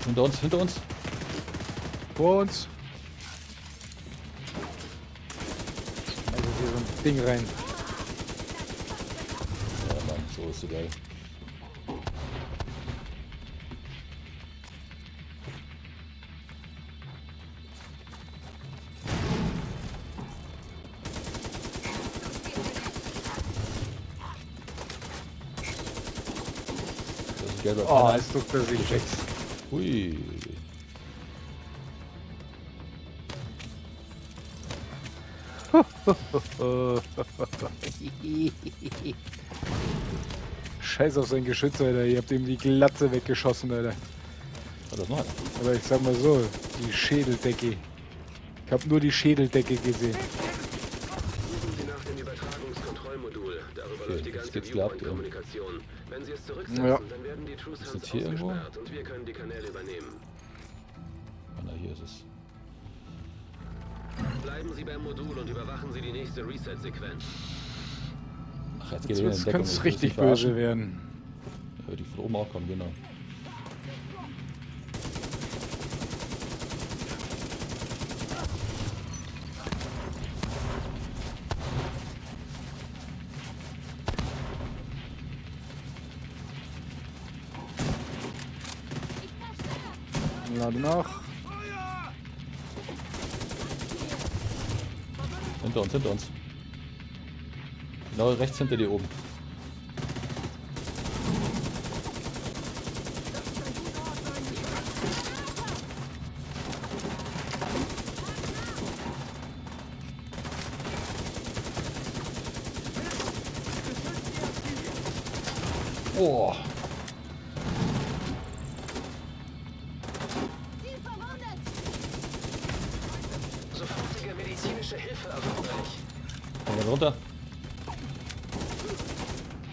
Speaker 1: Hinter uns, hinter uns.
Speaker 2: Vor uns. Also hier so ein Ding rein.
Speaker 1: Ja, Mann, so ist so geil. Das ist ein gelber
Speaker 2: Oh,
Speaker 1: Penner.
Speaker 2: jetzt duckt er sich weg.
Speaker 1: Hui.
Speaker 2: Scheiß auf sein Geschütz, Alter. Ihr habt ihm die Glatze weggeschossen, Alter.
Speaker 1: Hat das noch einer?
Speaker 2: Aber ich sag mal so, die Schädeldecke. Ich hab nur die Schädeldecke gesehen.
Speaker 5: Suchen Sie nach dem Übertragungskontrollmodul. Darüber
Speaker 1: Okay,
Speaker 5: läuft die
Speaker 1: jetzt
Speaker 5: ganze
Speaker 1: geht's glatt, ja.
Speaker 5: Viewpoint-Kommunikation. Wenn Sie es zurücksetzen,
Speaker 2: Ja.
Speaker 5: dann werden die True Sons
Speaker 1: das hier irgendwo?
Speaker 5: ausgesperrt und wir können die Kanäle übernehmen.
Speaker 1: Ah, na, hier ist es.
Speaker 5: Bleiben Sie beim Modul und überwachen Sie die nächste Reset-Sequenz.
Speaker 1: Ach, jetzt geht
Speaker 2: Jetzt
Speaker 1: er wieder in Deckung.
Speaker 2: könnte es
Speaker 1: Ich will
Speaker 2: richtig
Speaker 1: mich verarschen.
Speaker 2: böse werden.
Speaker 1: Ja, die von oben auch kommen, genau.
Speaker 2: Lade nach.
Speaker 1: Hinter uns, hinter uns. Genau rechts hinter dir oben. Oh.
Speaker 5: Sofortige medizinische Hilfe erforderlich.
Speaker 1: Komm mal runter.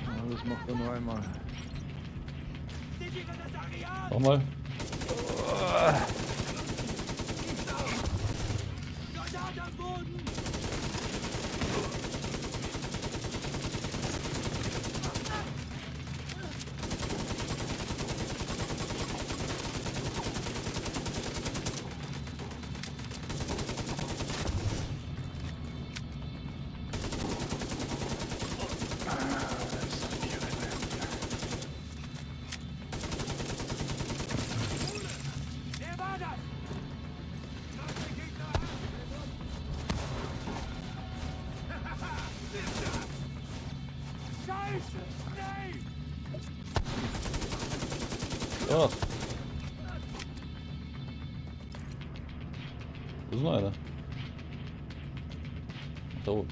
Speaker 2: Ja, das macht er nur einmal.
Speaker 1: Nochmal. Ja. Wo ist noch einer? Ach, da oben.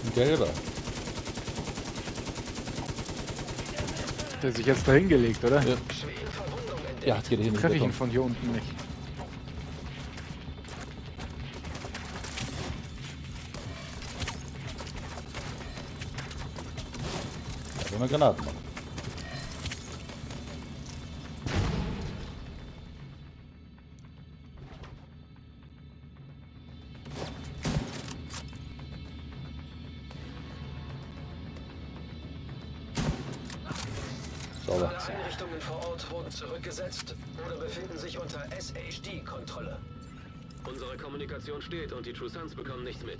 Speaker 1: Ein gelber.
Speaker 2: Der sich jetzt da hingelegt, oder?
Speaker 1: Ja. Ja, jetzt geht er hier nicht
Speaker 2: Treffe ich ihn
Speaker 1: mehr.
Speaker 2: von hier unten nicht.
Speaker 1: Da können wir Granaten machen. Sauber.
Speaker 9: Alle Einrichtungen vor Ort wurden zurückgesetzt oder befinden sich unter SHD-Kontrolle.
Speaker 5: Unsere Kommunikation steht und die True Sons bekommen nichts mit.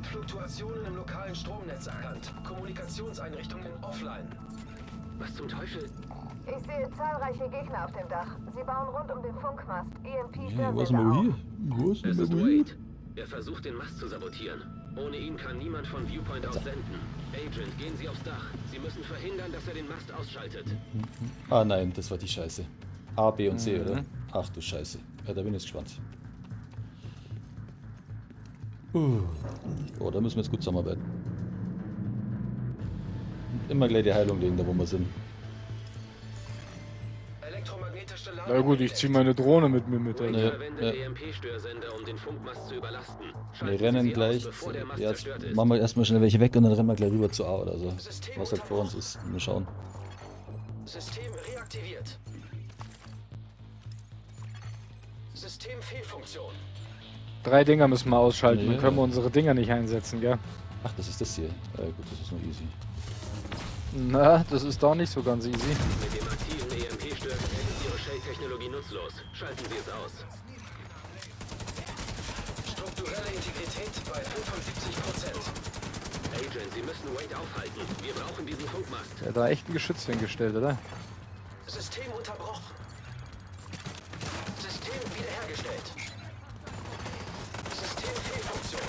Speaker 9: Fluktuationen im lokalen Stromnetz erkannt. Kommunikationseinrichtungen offline.
Speaker 5: Was zum Teufel?
Speaker 4: Ich sehe zahlreiche Gegner auf dem Dach. Sie bauen rund um den Funkmast
Speaker 1: Hey, was
Speaker 4: EMP-Störsender
Speaker 1: denn
Speaker 4: auf.
Speaker 1: hier? Was
Speaker 5: Es
Speaker 1: denn
Speaker 5: ist
Speaker 1: hier?
Speaker 5: Wade. Er versucht, den Mast zu sabotieren. Ohne ihn kann niemand von Viewpoint aus senden. Agent, gehen Sie aufs Dach. Sie müssen verhindern, dass er den Mast ausschaltet.
Speaker 1: Ah nein, das war die Scheiße. A, B und C, oder? Ach du Scheiße. Ja, da bin ich jetzt gespannt. Oh, da müssen wir jetzt gut zusammenarbeiten. Und immer gleich die Heilung legen, da wo wir sind.
Speaker 2: Na gut, ich ziehe meine Drohne mit mir mit,
Speaker 5: Wade
Speaker 2: Alter.
Speaker 1: Ja,
Speaker 5: verwendet
Speaker 1: ja.
Speaker 5: EMP-Störsender, um den Funkmast zu überlasten.
Speaker 1: Wir
Speaker 5: Schalten Sie
Speaker 1: rennen
Speaker 5: sie
Speaker 1: gleich.
Speaker 5: aus, bevor der Mast
Speaker 1: Ja, jetzt
Speaker 5: zerstört ist.
Speaker 1: machen wir erstmal schnell welche weg und dann rennen wir gleich rüber zu A oder so.
Speaker 9: System
Speaker 1: Was halt vor uns ist. Mal schauen.
Speaker 9: System reaktiviert. Systemfehlfunktion.
Speaker 2: 3 Dinger müssen wir ausschalten,
Speaker 1: Ja.
Speaker 2: dann können wir unsere Dinger nicht einsetzen, gell?
Speaker 1: Ach, das ist das hier. Gut, das ist nur easy.
Speaker 2: Na, das ist doch nicht so ganz easy.
Speaker 5: Mit dem aktiven EMP-Störgerät ist Ihre Shade-Technologie nutzlos. Schalten Sie es aus.
Speaker 9: Strukturelle Integrität bei 75%.
Speaker 5: Agent, Sie müssen Wade aufhalten. Wir brauchen diesen Funkmast.
Speaker 2: Der hat da echt ein Geschütz hingestellt, oder?
Speaker 9: System unterbrochen. System wiederhergestellt. Systemfehlfunktion.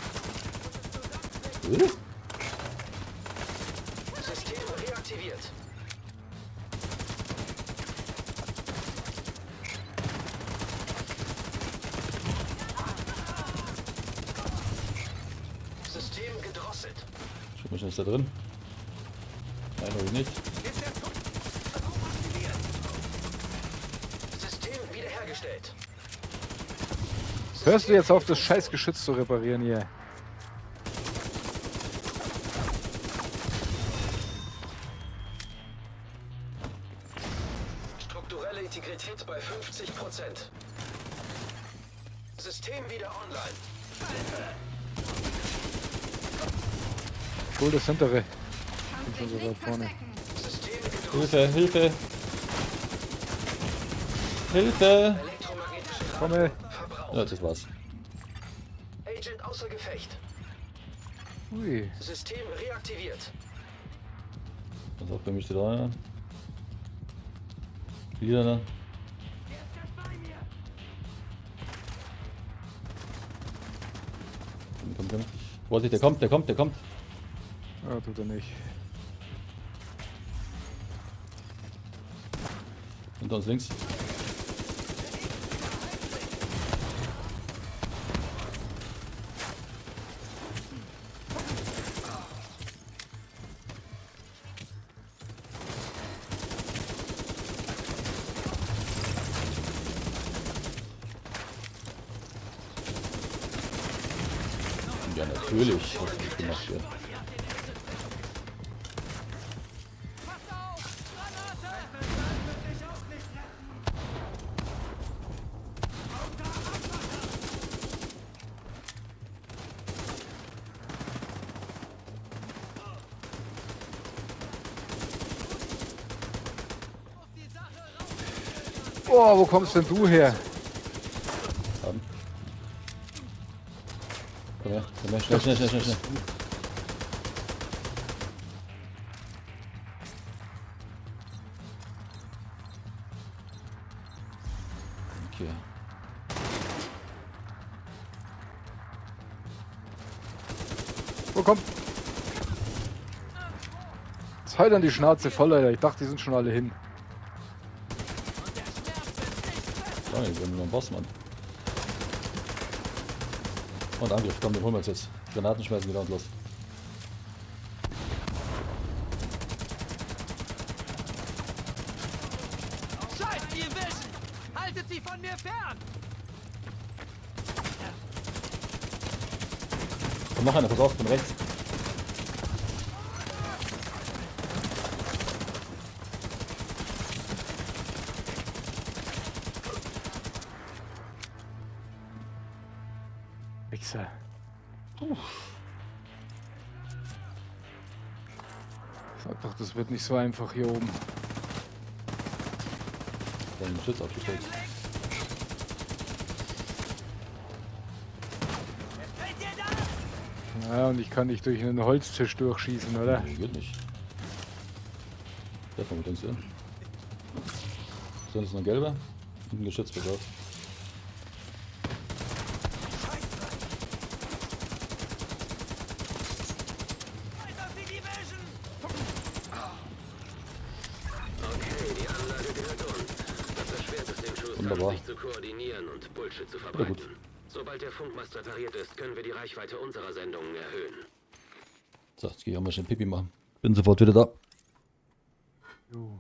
Speaker 9: System reaktiviert. System gedrosselt.
Speaker 1: Schau mal schnell, ist da drin? Nein, glaube ich nicht.
Speaker 9: System wiederhergestellt.
Speaker 2: Hörst du jetzt auf, das scheiß Geschütz zu reparieren hier?
Speaker 9: Strukturelle Integrität bei 50%. System wieder online.
Speaker 2: Hol das hintere. Bin schon so weit vorne.
Speaker 9: System gedrosselt.
Speaker 1: Hilfe, Hilfe! Hilfe!
Speaker 9: Elektromagnetische
Speaker 2: Komme.
Speaker 9: Verbrauch.
Speaker 1: Ja, das war's.
Speaker 9: Agent außer Gefecht.
Speaker 2: Ui.
Speaker 9: System reaktiviert.
Speaker 1: Pass auf, bei mir steht auch einer. Wieder einer. Komm, komm, komm. Vorsicht, der kommt, der kommt, der kommt.
Speaker 2: Ja, tut er nicht.
Speaker 1: Hinter uns links. Ja, natürlich. Hast du gut gemacht, ja.
Speaker 2: Oh, wo kommst denn du her?
Speaker 1: Haben. Komm her, komm her, schnell, schnell, schnell, schnell, schnell. Okay.
Speaker 2: Wo kommt? Jetzt halt an die Schnauze voll, Alter. Ich dachte, die sind schon alle hin.
Speaker 1: Ja, wir haben noch einen Boss, Mann. Und Angriff, komm, den holen wir uns jetzt. Granaten schmeißen, genau und los.
Speaker 6: Scheiß Division! Haltet sie von mir fern!
Speaker 1: Kommt noch einer, pass auf, von rechts.
Speaker 2: Wichser. Sag doch, das wird nicht so einfach hier oben.
Speaker 1: Dann Schütz aufgestellt.
Speaker 2: Ja, und ich kann nicht durch einen Holztisch durchschießen, oder?
Speaker 1: Nee, geht nicht. Treffen wir mit uns, ja. So, das ist noch ein gelber. Und ein Geschütz, pass auf.
Speaker 5: Okay, die Anlage gehört uns. Das erschwert es den True Sons,
Speaker 1: Wunderbar.
Speaker 5: sich zu koordinieren und Bullshit zu
Speaker 1: gut.
Speaker 5: verbreiten. Sobald der Funkmast repariert ist, können wir die Reichweite unserer Sendungen erhöhen.
Speaker 1: So, jetzt gehe ich auch mal schnell Pipi machen. Bin sofort wieder da.
Speaker 2: Jo.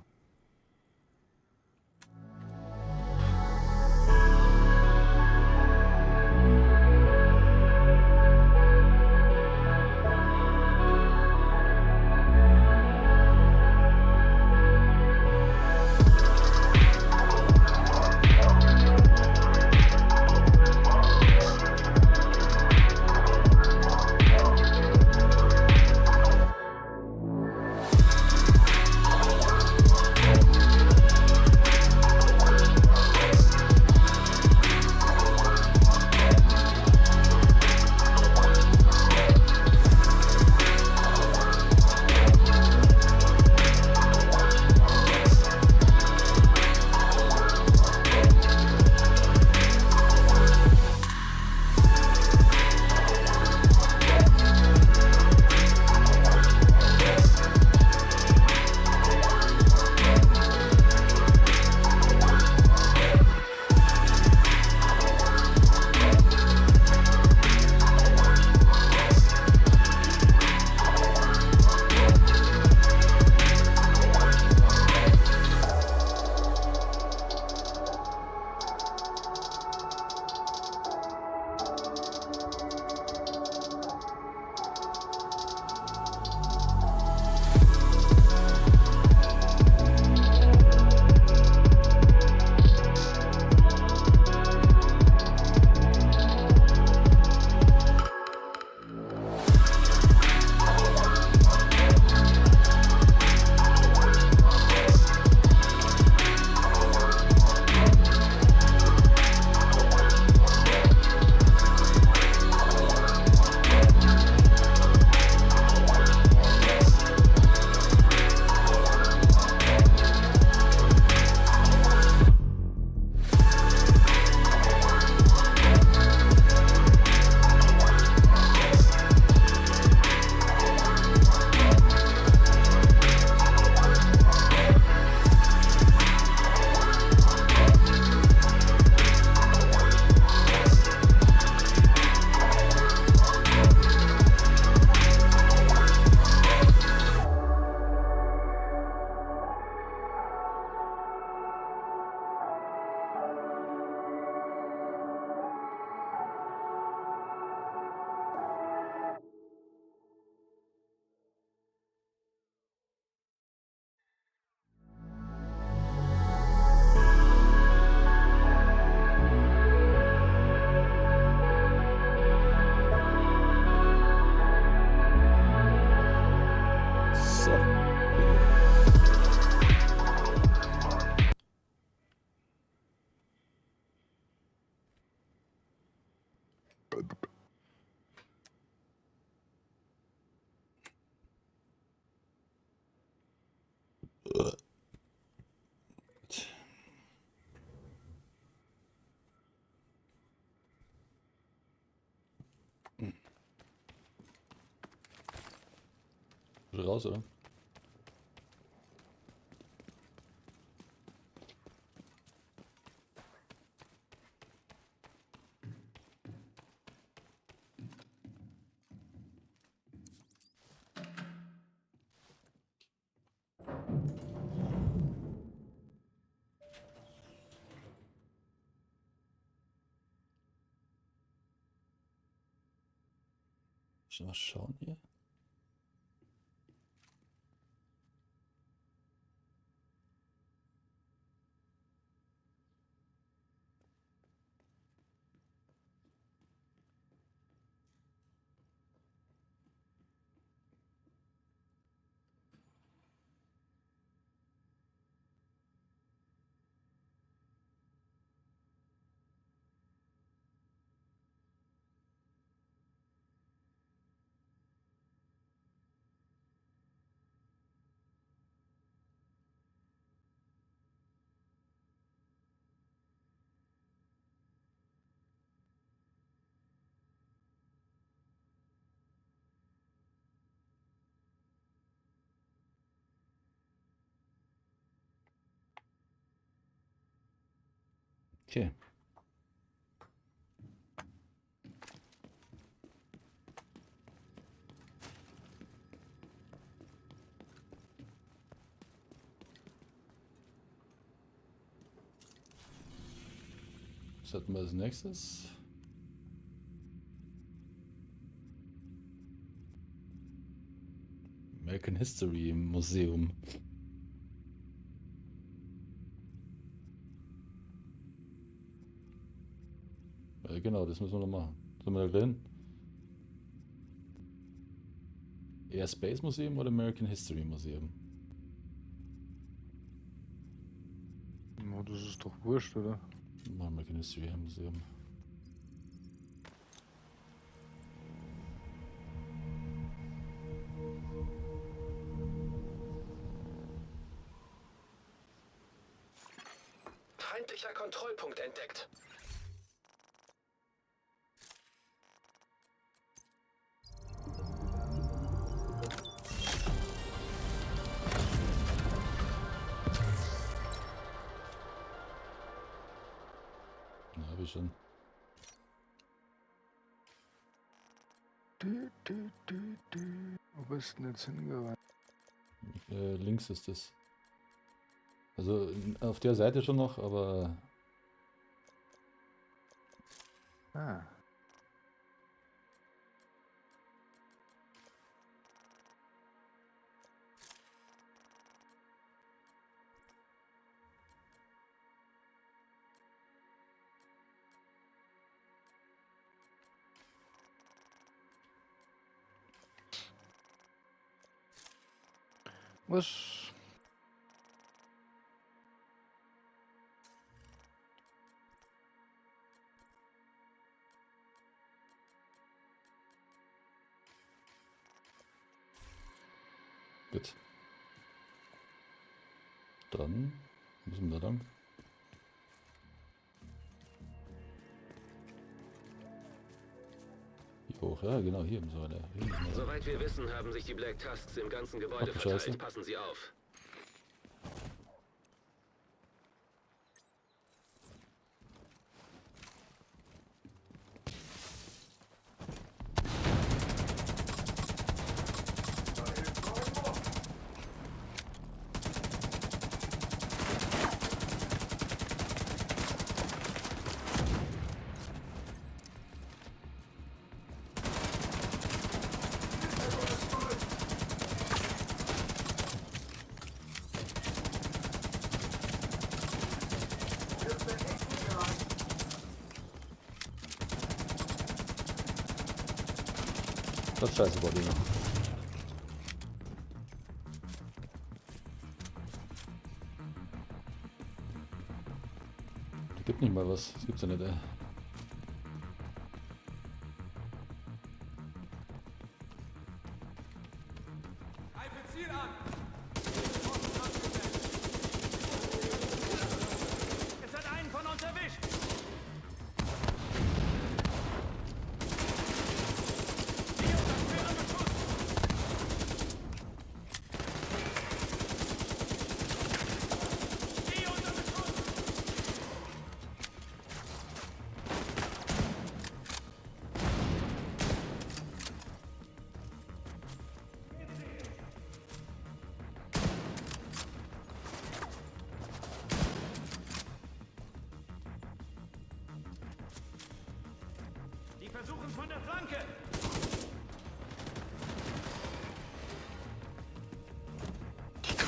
Speaker 1: Wieder raus, oder? Schon mal schauen hier. Okay. Was hatten wir als nächstes? American History Museum. Genau, das müssen wir noch machen. Sollen wir da drin? Eher Space Museum oder American History Museum?
Speaker 2: Oh, das ist doch wurscht, oder?
Speaker 1: American History Museum.
Speaker 9: Feindlicher Kontrollpunkt entdeckt.
Speaker 1: Na, hab ich schon.
Speaker 2: Du, du, du, du. Wo bist du denn jetzt hingerannt?
Speaker 1: Links ist das. Also auf der Seite schon noch, aber...
Speaker 2: Ah. Was?
Speaker 1: Gut. Dann müssen wir da lang. Hier hoch, ja genau, hier müssen wir da. Hier müssen wir da.
Speaker 5: Soweit wir wissen, haben sich die Black Tusks im ganzen Gebäude
Speaker 1: Ach, du Scheiße.
Speaker 5: verteilt. Passen Sie auf.
Speaker 1: Das ist scheiße, Bobby. Da gibt nicht mal was. Das gibt's ja nicht, ey.
Speaker 7: Es hat einen von uns erwischt!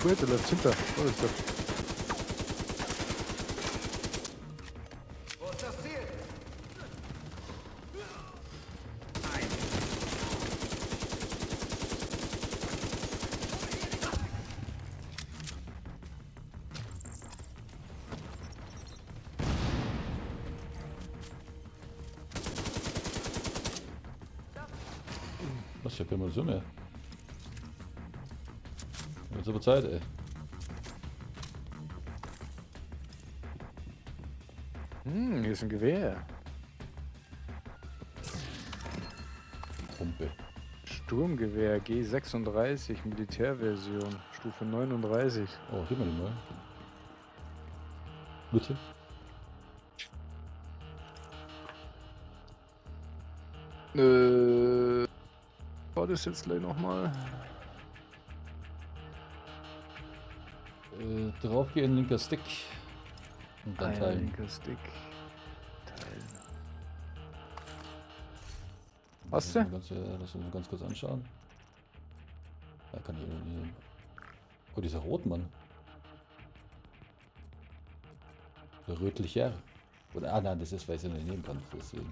Speaker 2: gut, der läuft hinter. Wo ist der?
Speaker 6: Wo ist das Ziel?
Speaker 1: Was, ich hab keine Munition mehr. Jetzt aber Zeit, ey.
Speaker 2: Hm, hier ist ein Gewehr.
Speaker 1: Pumpe.
Speaker 2: Sturmgewehr G36, Militärversion, Stufe 39.
Speaker 1: Oh, gib mir die mal. Bitte.
Speaker 2: War das jetzt gleich nochmal?
Speaker 1: Draufgehen, linker Stick. Und dann
Speaker 2: Ah ja,
Speaker 1: teilen.
Speaker 2: linker Stick. Teilen. Hast du?
Speaker 1: Lass uns mal ganz kurz anschauen. Da kann ich irgendwie. Oh, dieser Rotmann. Der rötlicher. Oder, ah nein, das ist, weil ich es nicht nehmen kann. Deswegen.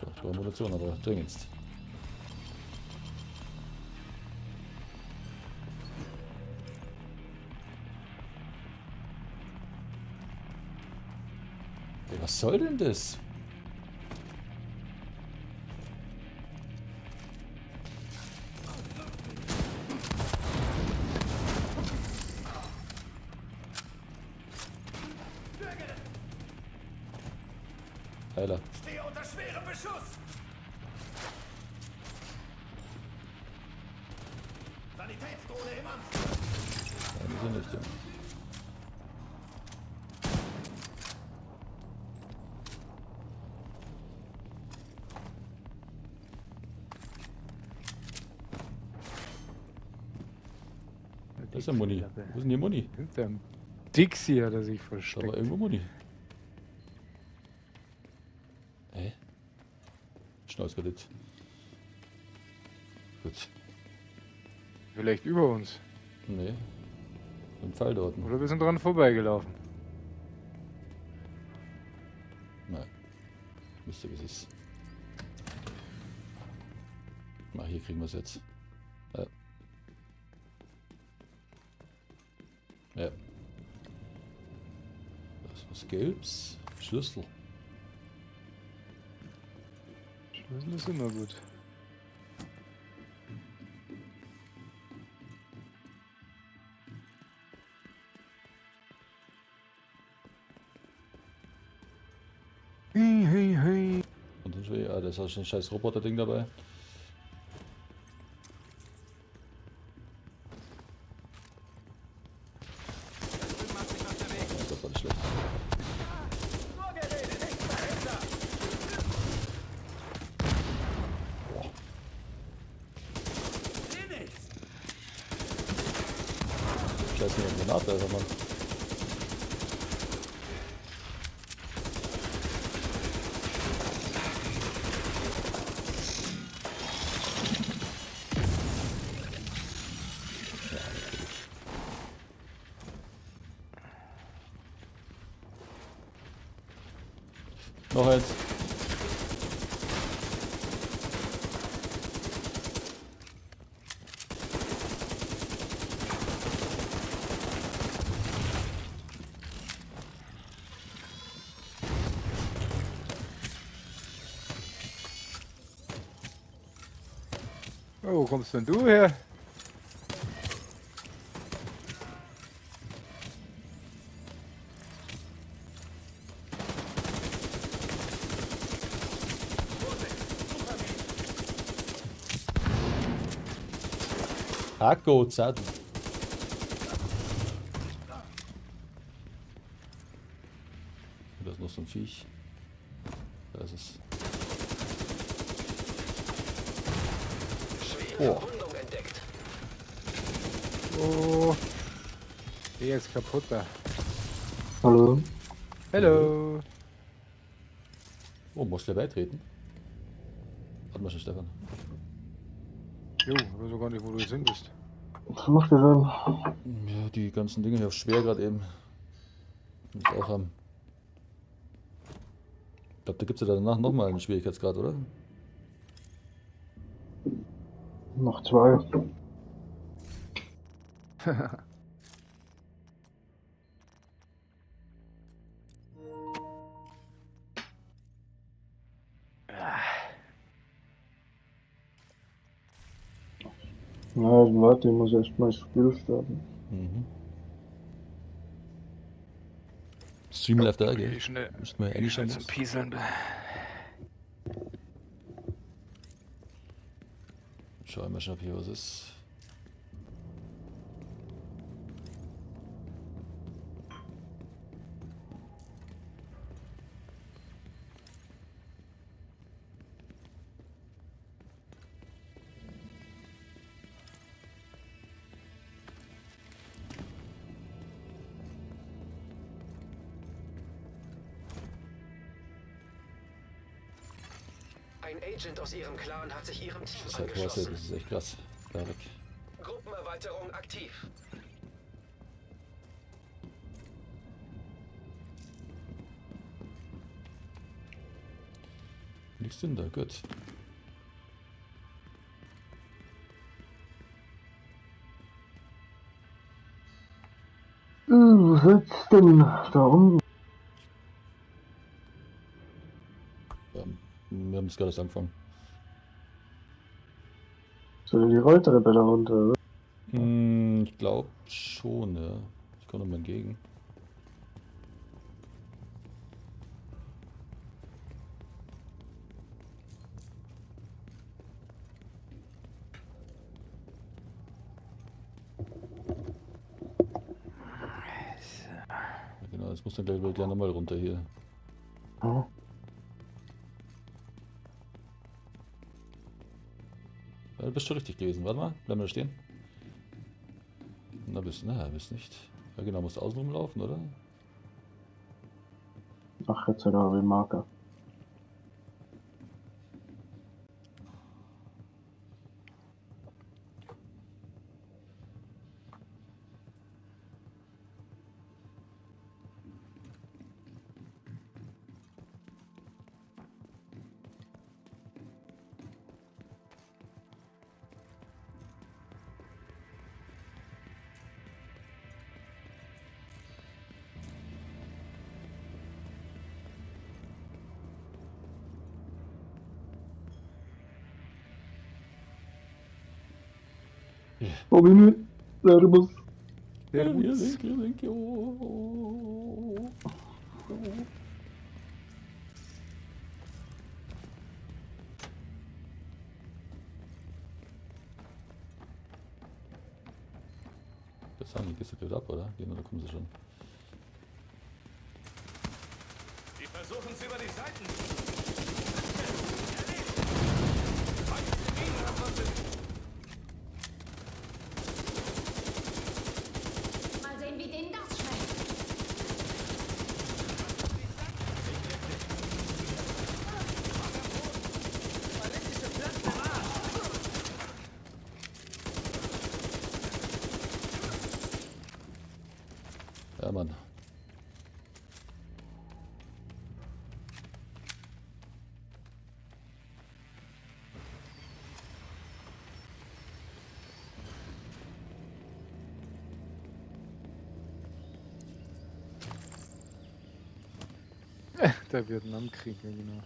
Speaker 1: So, ich brauche Munition, aber dringendst. Ey, was soll denn das? Heiler.
Speaker 7: Stehe unter schwerem Beschuss! Sanitätsdrohne im Anflug!
Speaker 1: Nein, die sind nicht, ja. Da ist ja Muni. Wo ist denn die Muni?
Speaker 2: Hinterm Dixie hat er sich
Speaker 1: Da
Speaker 2: versteckt.
Speaker 1: war irgendwo Muni. Hä? Schnauzkredit. Gut.
Speaker 2: Vielleicht über uns.
Speaker 1: Nee. Ein Pfeil dort.
Speaker 2: Oder wir sind dran vorbeigelaufen.
Speaker 1: Nein. Wisst ihr, wie es ist. Na, hier kriegen wir es jetzt. Ja. Ja. Das ist was Gelbs. Schlüssel.
Speaker 2: Schlüssel ist immer gut. Hey, hey, hey.
Speaker 1: Und dann schon, ja, da ist auch schon ein scheiß Roboter-Ding dabei. Das war nicht schlecht. Boah. Scheiße, eine Granate, Alter, Mann. Ja, natürlich. Noch eins.
Speaker 2: Oh, wo kommst denn du her?
Speaker 1: Akko, Zad. Da ist noch so ein Viech. Da ist es.
Speaker 9: Schwere
Speaker 1: Oh.
Speaker 9: Verwundung entdeckt.
Speaker 2: Oh. Der ist kaputt da.
Speaker 10: Hallo.
Speaker 2: Hallo.
Speaker 1: Oh, musst du beitreten? Warte mal schon, Stefan.
Speaker 2: Jo, ich weiß auch gar nicht, wo du jetzt hin bist.
Speaker 10: Was macht ihr denn?
Speaker 1: Ja, die ganzen Dinge hier auf schwer gerade eben. Muss ich auch haben. Ich glaube, da gibt es ja danach nochmal einen Schwierigkeitsgrad, oder?
Speaker 10: Noch zwei. Na, warte, ich muss erst mal das Spiel starten.
Speaker 1: Mhm. Stream läuft da, gell?
Speaker 2: Schnell,
Speaker 1: Müssten wir eigentlich schon
Speaker 2: zum Pieseln.
Speaker 1: Schauen wir mal schon, ob hier was ist.
Speaker 9: Ein Agent aus ihrem Clan hat sich ihrem Team
Speaker 1: Das ist halt Horse,
Speaker 9: angeschlossen.
Speaker 1: das ist echt krass. Da weg.
Speaker 9: Gruppenerweiterung aktiv.
Speaker 1: Nichts denn da, gut.
Speaker 10: Was sitzt denn da unten?
Speaker 1: Ja, wir haben es gerade erst angefangen.
Speaker 10: Soll die Rolltreppe da runter, oder?
Speaker 1: Ich glaube schon, ja. Ich komme nochmal entgegen. Ja, genau, das muss dann gleich nochmal runter hier.
Speaker 10: Hm?
Speaker 1: Ja, du bist schon richtig gewesen. Warte mal, bleib mal stehen. Na, bist nicht. Ja, genau, musst außen rumlaufen, oder?
Speaker 10: Ach, jetzt hat er aber den Marker. Robin, Servus.
Speaker 2: Servus.
Speaker 1: Das sagen die Kiste ab, oder? Genau, da kommen sie schon.
Speaker 7: Die versuchen es über die Seiten.
Speaker 3: Mal sehen, wie denen das schmeckt.
Speaker 1: Ja, Mann.
Speaker 2: Der Vietnamkrieg, ja genau.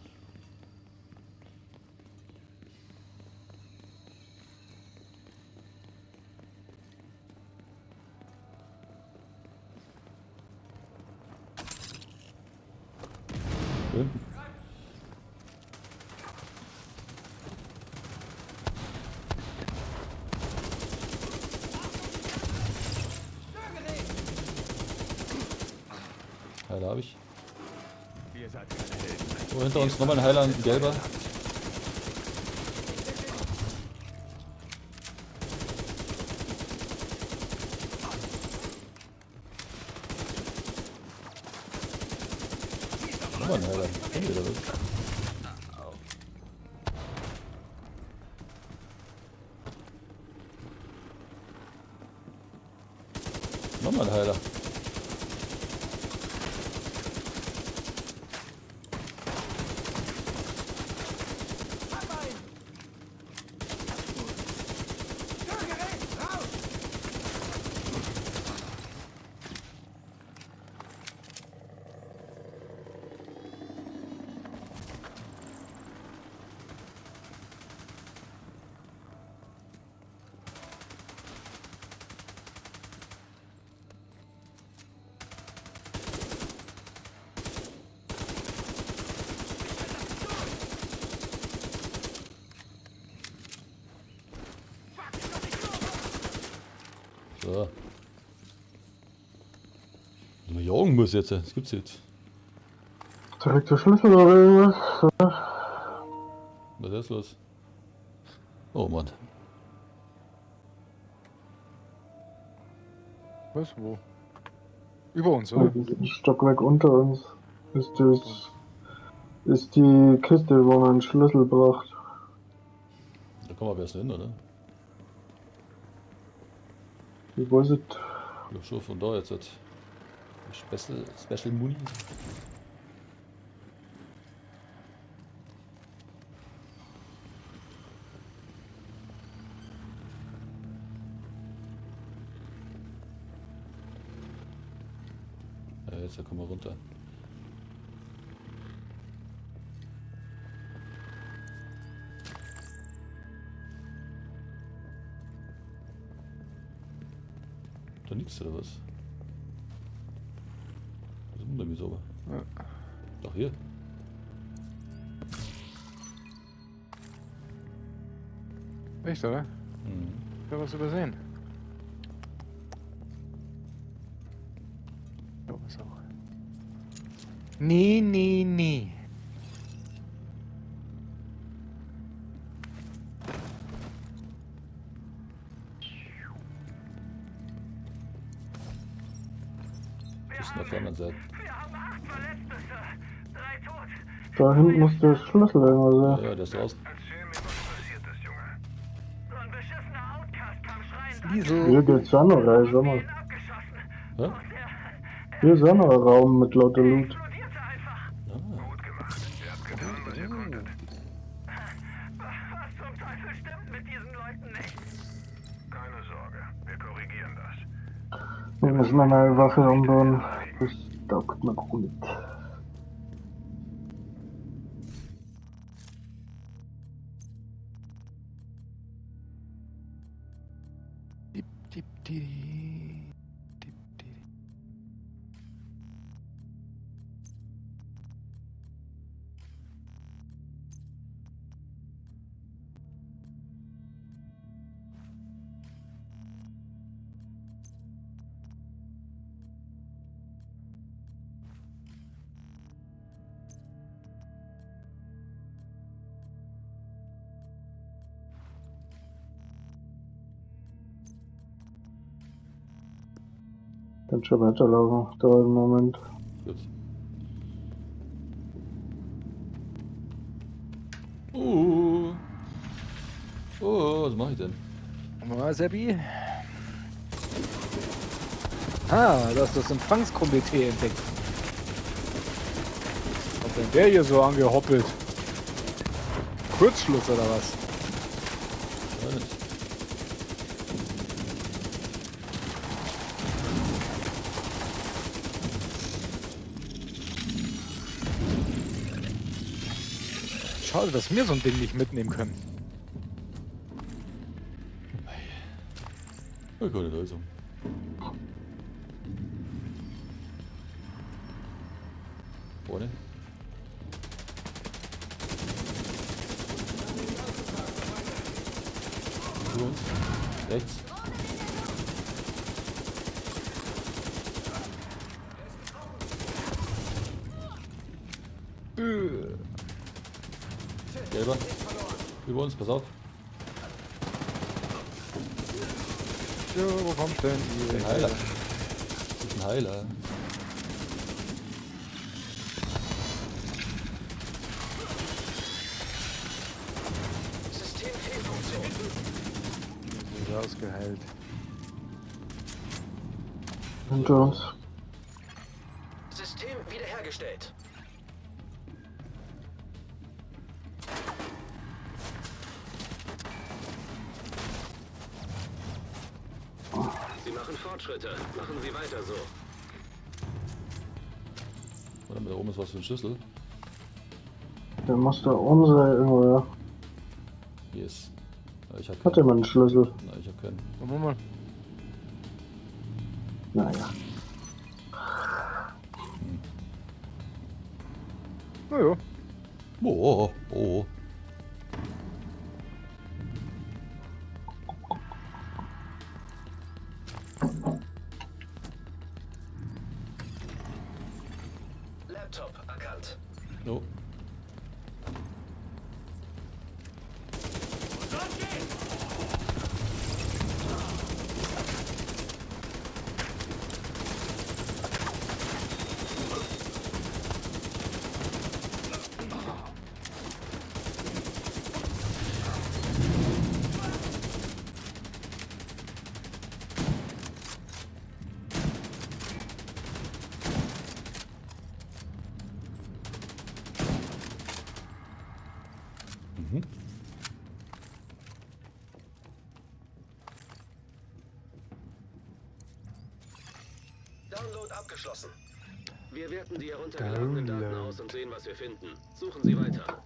Speaker 1: Schön. Heiler habe ich. Oh, hinter uns nochmal ein Heiler, ein gelber. Nochmal ein Heiler. Kennen wir da was? Immer ein Heiler. So. Wenn man jagen muss jetzt, das gibt's jetzt.
Speaker 10: Direkt der Schlüssel oder irgendwas?
Speaker 1: Was ist jetzt los? Oh Mann.
Speaker 2: Was? Wo? Über uns, oder?
Speaker 10: Ein Stockwerk unter uns ist das. Ist die Kiste, wo man einen Schlüssel braucht.
Speaker 1: Da kommen wir aber erst hin, oder?
Speaker 10: Ich weiß es.
Speaker 1: Ich glaub schon von da jetzt. Hat. Special, Special Muni. Ja, jetzt kommen wir runter. Da nix oder was? Das wundert mich aber.
Speaker 2: Ja.
Speaker 1: Doch hier.
Speaker 2: Echt, oder?
Speaker 1: Mhm.
Speaker 2: Ich hab was übersehen. Ja, was auch. Nee, nee, nee.
Speaker 1: Das ist auf der anderen Seite.
Speaker 7: Wir haben 8 Verletzte, Sir. 3 tot.
Speaker 10: Da hinten muss der Schlüssel irgendwo sein.
Speaker 1: Ja, ja, der ist draußen.
Speaker 7: Erzähl mir, was passiert ist, Junge. So ein beschissener Outcast kam schreiend
Speaker 2: Liesel.
Speaker 10: Hier geht's auch noch rein, sag mal.
Speaker 7: an, abgeschossen.
Speaker 1: Hä?
Speaker 7: Und er
Speaker 10: Hier ist auch noch ein Raum mit lauter Loot.
Speaker 7: explodierte einfach.
Speaker 1: Ah,
Speaker 8: Gut gemacht. Ihr habt getan, was ihr konntet.
Speaker 7: Was zum Teufel stimmt mit diesen Leuten nicht?
Speaker 8: Keine Sorge, wir korrigieren das.
Speaker 10: Wir müssen eine neue Waffe umbauen. Das taugt mir gut.
Speaker 2: Dip, dip, di, dip, di.
Speaker 10: Kann schon weiterlaufen. Dauert einen Moment.
Speaker 1: gut. Oh, was mache ich denn?
Speaker 2: Na, Seppi. Ah, du hast das Empfangskomitee entdeckt. Kommt denn der hier so angehoppelt? Kurzschluss oder was?
Speaker 1: Weiß nicht.
Speaker 2: Schade, dass wir so ein Ding nicht mitnehmen können.
Speaker 1: Oh, gute Lösung. Vorne. Über uns. Rechts. Gelber. Über uns, pass auf.
Speaker 2: Jo, wo kommt denn die?
Speaker 1: Ein Heiler. Das ist ein Heiler.
Speaker 2: Ist ausgeheilt.
Speaker 10: Hinter uns.
Speaker 9: System wiederhergestellt.
Speaker 5: Sie machen Fortschritte. Machen Sie weiter so.
Speaker 1: Warte mal, da oben ist was für ein Schlüssel.
Speaker 10: Der muss da oben sein irgendwo, ja.
Speaker 1: Hier ist. Ich hab
Speaker 10: Hat
Speaker 1: keinen.
Speaker 10: jemand einen Schlüssel?
Speaker 1: Nein, ich hab keinen.
Speaker 2: Wollen wir mal.
Speaker 10: Naja.
Speaker 2: Naja.
Speaker 1: Oh, oh, oh.
Speaker 9: Laptop erkannt.
Speaker 1: Oh. Mhm.
Speaker 9: Download abgeschlossen.
Speaker 5: Wir werten die heruntergeladenen Daten aus und sehen, was wir finden. Suchen Sie weiter.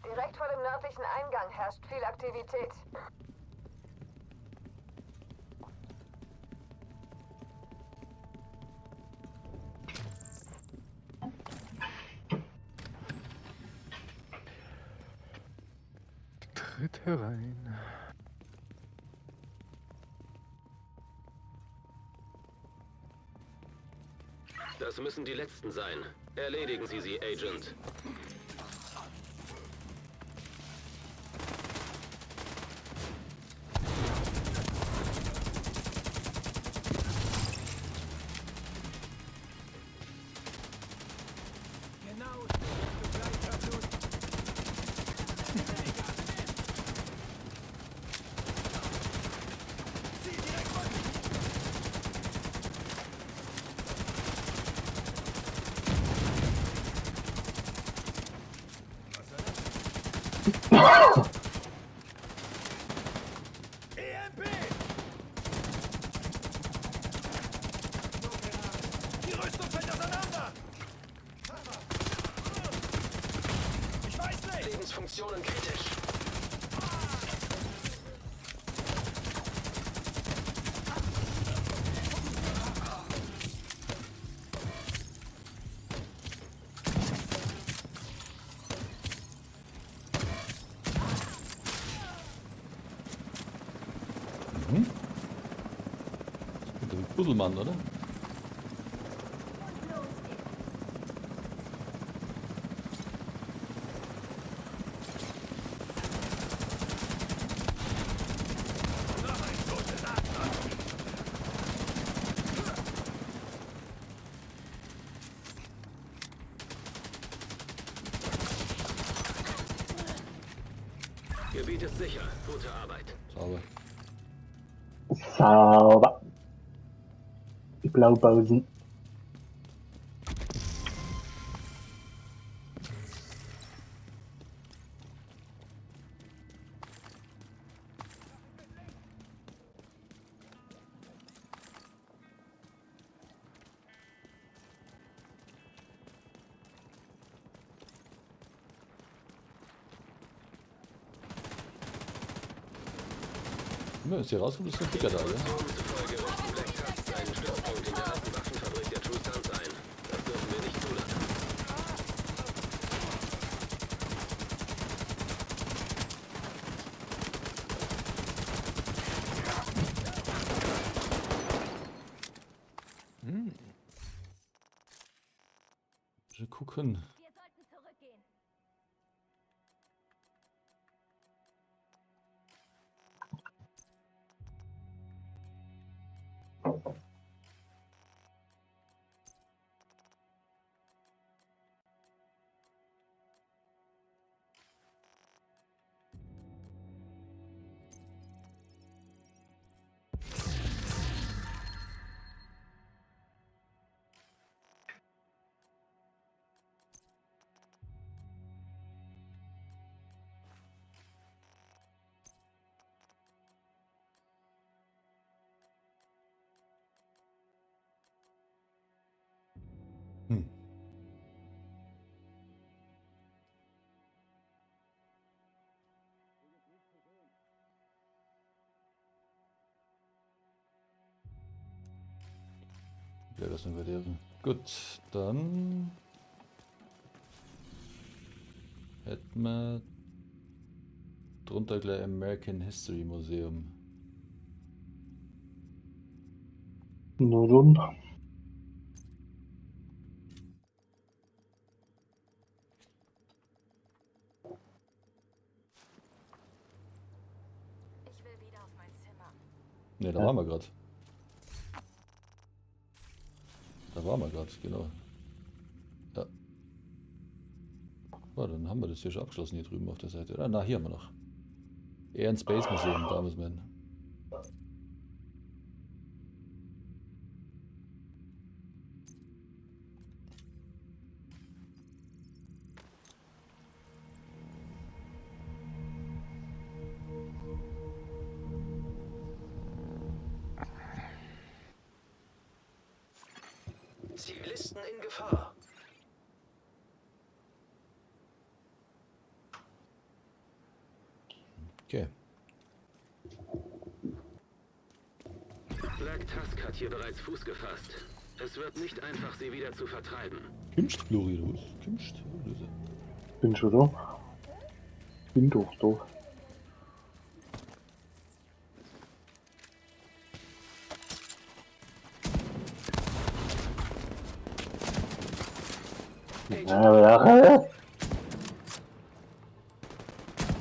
Speaker 4: Direkt vor dem nördlichen Eingang herrscht viel Aktivität.
Speaker 2: Tritt herein.
Speaker 5: Das müssen die letzten sein. Erledigen Sie sie, Agent.
Speaker 7: Die Rüstung fällt auseinander! Ich weiß nicht!
Speaker 9: Lebensfunktionen kritisch.
Speaker 1: Der Buddelmann, oder?
Speaker 5: Gebiet ist sicher. Gute Arbeit.
Speaker 1: Sauber.
Speaker 10: Sauber. Die Blaupausen.
Speaker 1: Wenn es hier rauskommt, ist ein Dicker da, oder?
Speaker 5: Informationen zufolge richten Black Tusk einen Stützpunkt in der alten Waffenfabrik der True Sons ein. Das dürfen wir nicht zulassen.
Speaker 1: Mal gucken.
Speaker 4: Wir sollten zurückgehen.
Speaker 1: Ja, das sind wir der. Gut, dann hätten wir drunter gleich American History Museum.
Speaker 10: Na dann.
Speaker 4: Ich will wieder auf mein Zimmer.
Speaker 1: Ne, da
Speaker 10: Ja.
Speaker 1: waren wir gerade. Da waren wir gerade, genau. Ja. Oh, dann haben wir das hier schon abgeschlossen hier drüben auf der Seite. Oder? Na, hier haben wir noch. Air and Space Museum, da müssen wir hin.
Speaker 9: Zivilisten in Gefahr.
Speaker 1: Okay.
Speaker 5: Black Tusk hat hier bereits Fuß gefasst. Es wird nicht einfach, sie wieder zu vertreiben.
Speaker 1: Kimst, Flori, du bist Kimst.
Speaker 10: Bin schon da. Bin doch da. Ja, ja.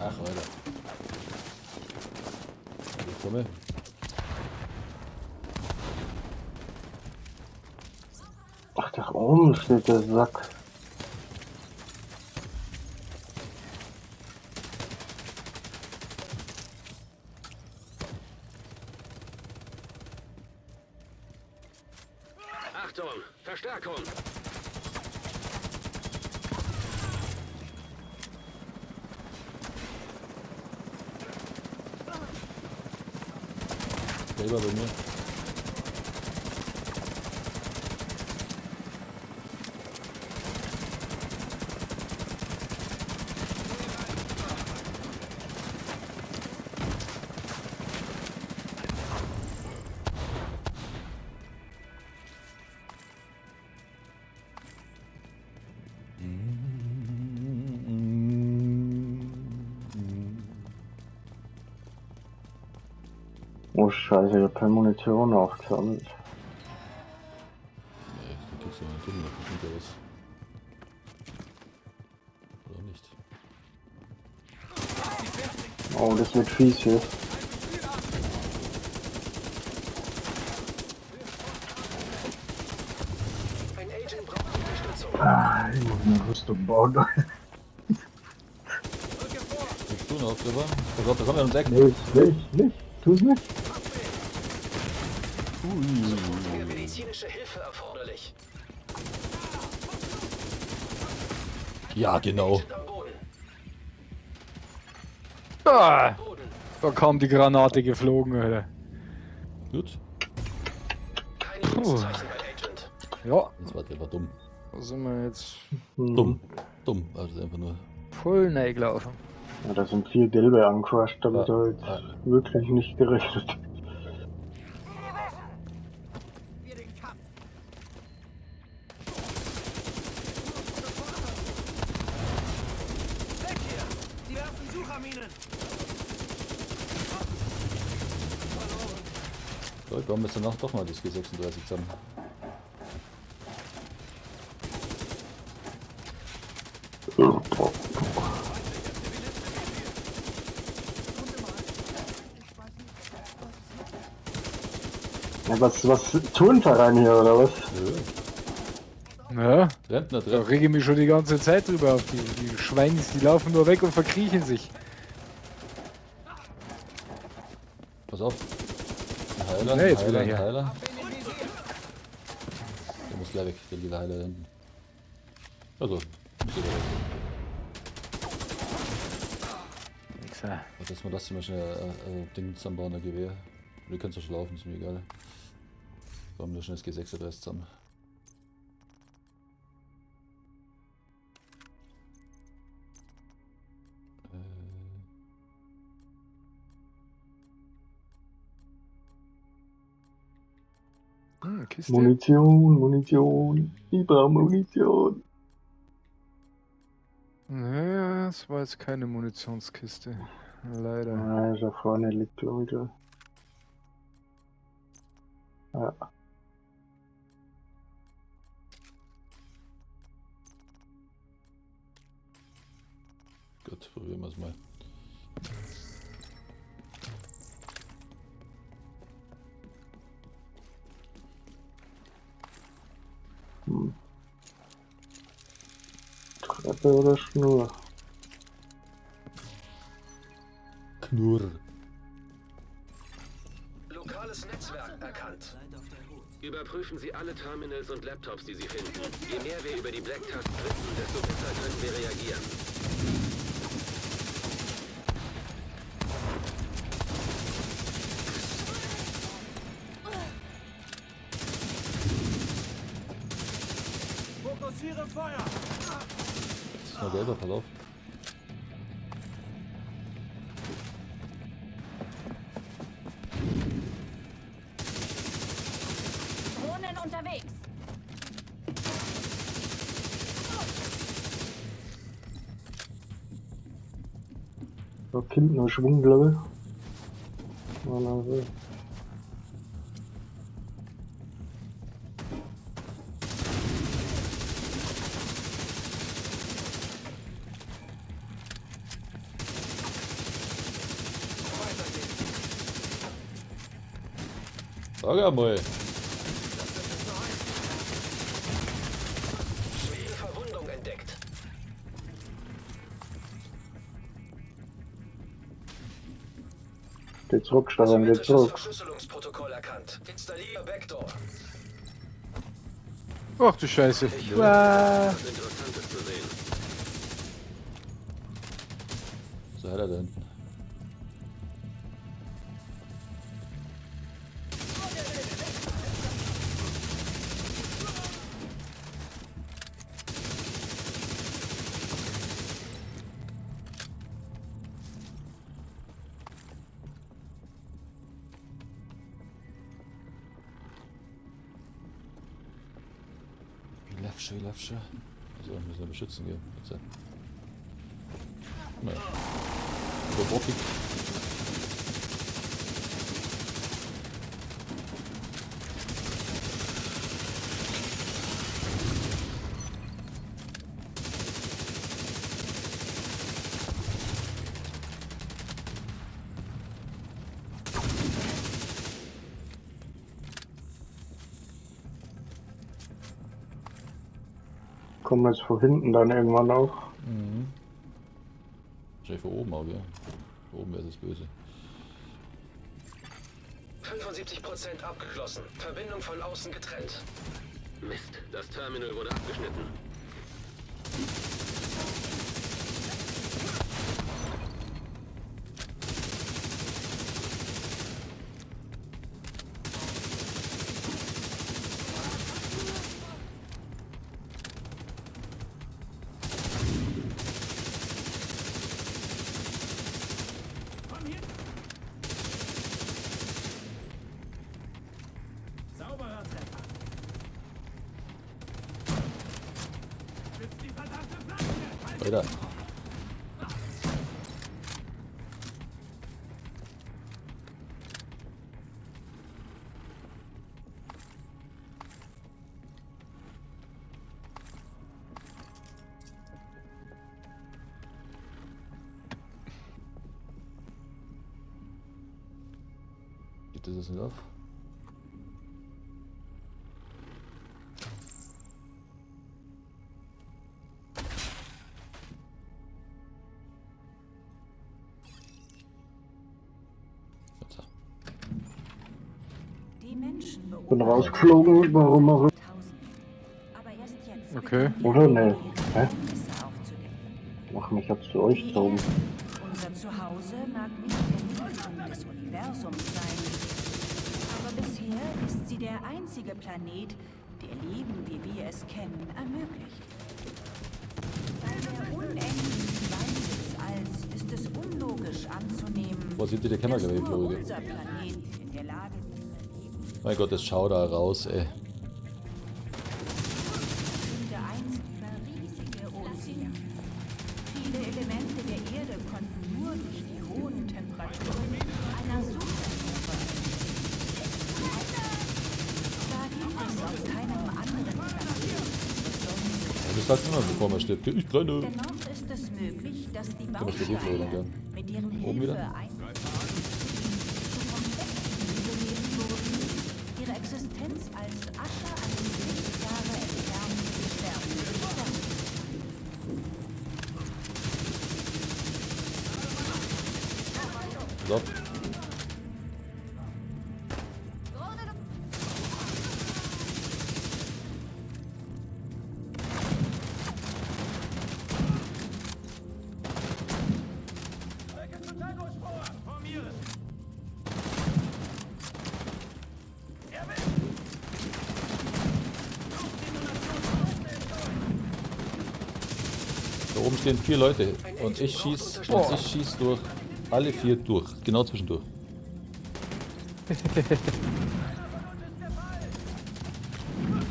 Speaker 1: Ach, weiter. Ich komme.
Speaker 10: Ach, da oben steht der Sack.
Speaker 5: Achtung! Verstärkung!
Speaker 1: Selber bei mir.
Speaker 10: Oh Scheiße, ich hab keine Munition aufgesammelt.
Speaker 1: Nee, du kriegst ja einen Tunnel noch bestimmt ja was. Oder auch nicht.
Speaker 10: Oh, das wird fies hier.
Speaker 9: Ein Agent braucht Unterstützung.
Speaker 10: Ah, ich muss eine Rüstung bauen.
Speaker 1: Kriegst du noch drüber? Oh Gott, da kommen wir ums Eck.
Speaker 10: Nicht, nicht, nicht. Tu's nicht.
Speaker 9: Sofortige medizinische Hilfe erforderlich.
Speaker 1: Ja, genau.
Speaker 9: Agent am Boden.
Speaker 2: Ah,
Speaker 9: Boden.
Speaker 2: da kam die Granate geflogen, Alter.
Speaker 1: Gut.
Speaker 9: Kein Lebenszeichen bei Agent.
Speaker 2: Ja,
Speaker 1: Das war einfach dumm.
Speaker 2: da sind wir jetzt
Speaker 10: Hm.
Speaker 1: Dumm. Dumm. Also einfach nur.
Speaker 2: voll reingelaufen.
Speaker 10: Ja, da sind 4 gelbe angecrashed, damit
Speaker 1: Ja.
Speaker 10: habe ich
Speaker 1: Ja.
Speaker 10: wirklich nicht gerechnet.
Speaker 6: Weg hier! Die werfen Sucherminen!
Speaker 1: So, ich bauen wir jetzt danach doch mal das G36 zusammen.
Speaker 10: Ja, was Turnverein hier, oder was?
Speaker 1: Ja.
Speaker 2: Ja,
Speaker 1: Rentner
Speaker 2: da
Speaker 1: treffen.
Speaker 2: rege ich mich schon die ganze Zeit drüber auf. Die Schweins, die laufen nur weg und verkriechen sich.
Speaker 1: Pass auf. Ein Heiler,
Speaker 2: Nee,
Speaker 1: ein
Speaker 2: jetzt
Speaker 1: Heiler,
Speaker 2: wieder
Speaker 1: ein
Speaker 2: hier.
Speaker 1: Heiler. Der muss gleich weg, der lila Heiler da hinten. Also, muss wieder weg.
Speaker 2: Wichser.
Speaker 1: Warte, jetzt mal das zum Beispiel Ding zusammenbauen, ein Gewehr. Du kannst doch schon laufen, ist mir egal. Wir haben da schon das G36 zusammen.
Speaker 2: Hm, Kiste.
Speaker 10: Munition, Munition. Ich brauche Munition.
Speaker 2: Naja, es war jetzt keine Munitionskiste. Leider.
Speaker 10: Ah, da vorne liegt, glaube ich, da. Ja.
Speaker 1: Gut, probieren wir es mal.
Speaker 10: Hm. Treppe oder Schnur?
Speaker 1: Knurr.
Speaker 9: Lokales Netzwerk erkannt.
Speaker 5: Überprüfen Sie alle Terminals und Laptops, die Sie finden. Je mehr wir über die Black Tusks wissen, desto besser können wir reagieren.
Speaker 7: Fokussiere Feuer!
Speaker 1: Das ist noch gelber, pass auf.
Speaker 3: Drohnen unterwegs.
Speaker 10: Da kommt noch Schwung, glaube ich. Oh, na, so.
Speaker 1: Sag einmal.
Speaker 9: Schwere Verwundung entdeckt.
Speaker 10: Geh zurück, Stefan, geh
Speaker 9: Asymmetrisches
Speaker 10: zurück.
Speaker 9: Verschlüsselungsprotokoll erkannt. Installiere Backdoor.
Speaker 2: Ach du Scheiße.
Speaker 5: Ich
Speaker 2: Uah.
Speaker 5: Was Interessantes zu sehen.
Speaker 1: So, hat er da hinten. Ich lauf schon, ich lauf schon. Also, müssen wir beschützen gehen. Jetzt. Naja. Robotik.
Speaker 10: Kommen jetzt von hinten dann irgendwann auch.
Speaker 1: Mhm. Wahrscheinlich von oben auch, ja. Von oben wäre es das Böse.
Speaker 9: 75% abgeschlossen. Verbindung von außen getrennt.
Speaker 5: Mist, das Terminal wurde abgeschnitten.
Speaker 7: Sauberer Treffer. Schützt die verdammte Flanke!
Speaker 1: Weiter. Geht das jetzt nicht auf? Jetzt.
Speaker 11: Die Menschen
Speaker 10: Bin rausgeflogen, warum auch immer.
Speaker 11: Aber erst jetzt
Speaker 2: Okay.
Speaker 10: Oder? Nee. Hä?
Speaker 11: Geheimnisse aufzudecken.
Speaker 10: Ach, mich hat's zu euch
Speaker 11: Die
Speaker 10: da oben.
Speaker 11: Erde, unser Zuhause, mag nicht der Mittelpunkt des Universums sein. Aber bisher ist sie der einzige Planet, der Leben, wie wir es kennen, ermöglicht. Bei der unendlichen Weite des Alls ist es unlogisch anzunehmen,
Speaker 1: Was hinter der Kamera
Speaker 11: dass
Speaker 1: glaube ich,
Speaker 11: nur
Speaker 1: geflogen.
Speaker 11: unser Planet in der Lage zu überleben.
Speaker 1: Mein Gott, das schau da raus, ey.
Speaker 11: Verfügte einst über riesige Ozeane. Viele Elemente der Erde konnten nur durch die hohen Temperaturen einer Supernova entstehen. Zwar gibt es auf keinem anderen Planeten des Sonnensystems
Speaker 1: Ja, das sagt immer, bevor man stirbt. Ich brenne.
Speaker 11: Dennoch ist es möglich, dass die
Speaker 1: Kann man schon hochlodern,
Speaker 11: Bausteine,
Speaker 1: gell?
Speaker 11: mit deren
Speaker 1: Oben
Speaker 11: Hilfe
Speaker 1: wieder?
Speaker 11: einst zu komplexen Lebewesen wurden, ihre Existenz als Asche eines Lichtjahre entfernten Sterns sterben.
Speaker 1: So. Da oben stehen 4 Leute und ich schieß durch alle 4 durch, genau zwischendurch.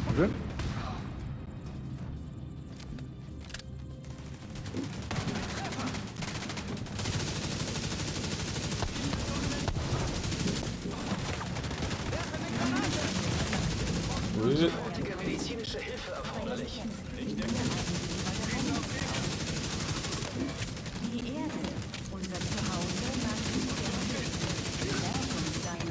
Speaker 2: Okay.
Speaker 9: Sofortige medizinische Hilfe erforderlich.
Speaker 11: Die Erde, unser Zuhause, mag nicht der Mittelpunkt des Universums sein.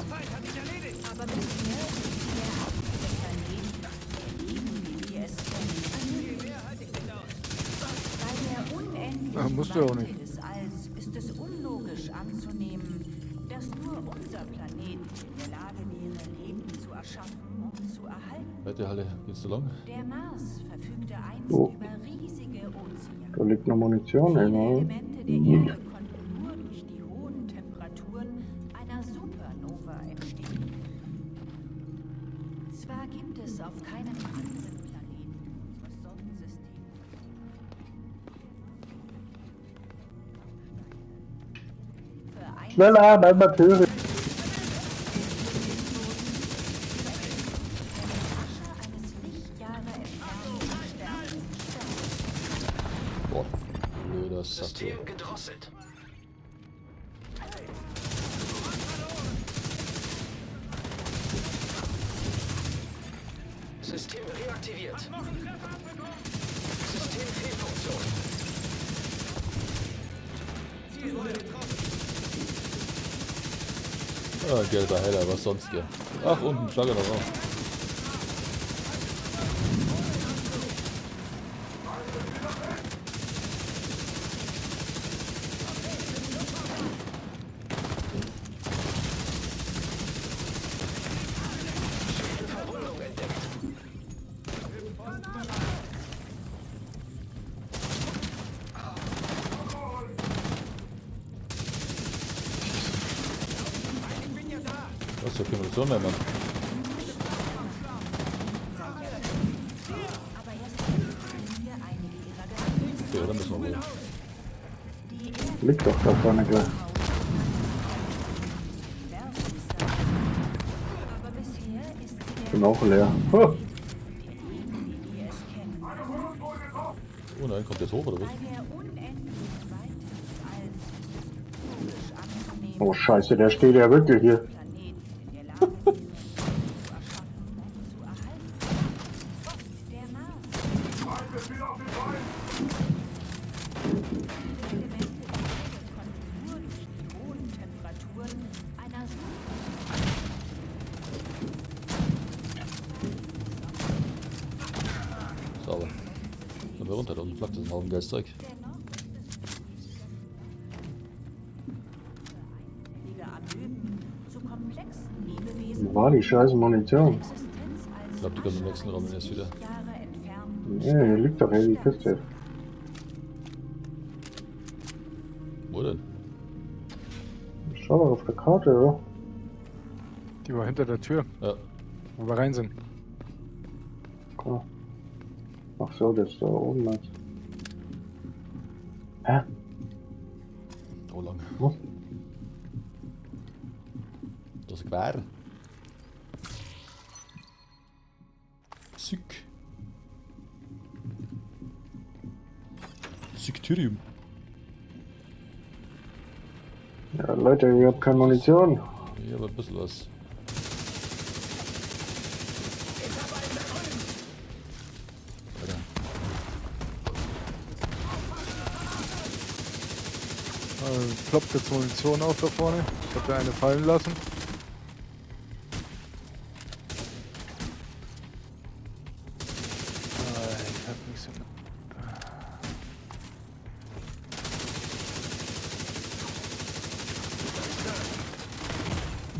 Speaker 11: Aber bisher ist sie der einzige Planet, der Leben, wie wir es kennen, ermöglicht. Bei der unendlichen
Speaker 2: Ja, musst du auch
Speaker 11: Weite
Speaker 2: nicht.
Speaker 11: des Alls ist es unlogisch anzunehmen, dass nur unser Planet in der Lage wäre, Leben zu erschaffen und zu erhalten.
Speaker 1: Weite Halle, geht's zu lang?
Speaker 11: Der Mars verfügte einst
Speaker 10: Oh.
Speaker 11: über riesige Ozeane.
Speaker 10: Da liegt noch Munition,
Speaker 11: Viele
Speaker 10: ey, ne?
Speaker 11: Elemente der Erde konnten nur durch die hohen Temperaturen einer Supernova entstehen. Zwar gibt es auf keinem anderen Planeten unseres Sonnensystems
Speaker 10: Schneller, bleib mal Töre.
Speaker 11: Asche eines Lichtjahre entfernten Sterns sterben.
Speaker 1: Boah, blöder Sack.
Speaker 9: System gedrosselt. System reaktiviert. Systemfehlfunktion.
Speaker 1: Ah, gelber Heller, was sonst hier? Ach, unten, schau noch raus.
Speaker 9: Schwere Verwundung entdeckt.
Speaker 1: Was für Munition mehr, Mann?
Speaker 11: Aber erst jetzt kennen wir einige ihrer Geheimnisse.
Speaker 1: Okay, da müssen wir wohl.
Speaker 11: Die Erde
Speaker 10: Liegt doch da vorne gleich.
Speaker 11: Universums sein. Aber bisher ist sie der
Speaker 10: Bin auch leer. Oh.
Speaker 11: der Leben, wie wir es kennen.
Speaker 1: Oh nein, kommt jetzt hoch oder was?
Speaker 11: Bei der unendlichen Weite des Alls ist es logisch anzunehmen,
Speaker 10: Oh Scheiße, der steht ja wirklich hier.
Speaker 11: Planet in der Lage wäre, Leben zu erschaffen und zu erhalten. Der Mars. Viele Elemente der Erde konnten nur durch die hohen Temperaturen einer
Speaker 1: Sauber. Kommen wir runter, da unten flackt das ein Haufen geiles Zeug.
Speaker 11: Dennoch ist es einzellige Amöben zu komplexen Lebewesen
Speaker 10: Wo war die scheiß Munition?
Speaker 11: Existenz als
Speaker 1: Ich glaub, die kommt im nächsten Raum erst wieder.
Speaker 11: Lichtjahre entfernten
Speaker 10: Ja, hier liegt doch hier die Kiste.
Speaker 1: Wo denn?
Speaker 10: Schau doch auf der Karte, oder?
Speaker 2: Die war hinter der Tür,
Speaker 1: Ja.
Speaker 2: wo wir rein sind.
Speaker 10: Klar. Ach so, das ist da oben meinst du. Hä?
Speaker 1: Oh lang.
Speaker 10: Was?
Speaker 1: Das Gewehr. Zyk. Zyktyrium.
Speaker 10: Ja, Leute, ich hab keine Munition.
Speaker 1: Ja, aber ein bisschen was. Alter.
Speaker 2: Ploppt jetzt Munition auf da vorne. Ich hab da eine fallen lassen. Ich hab nichts im.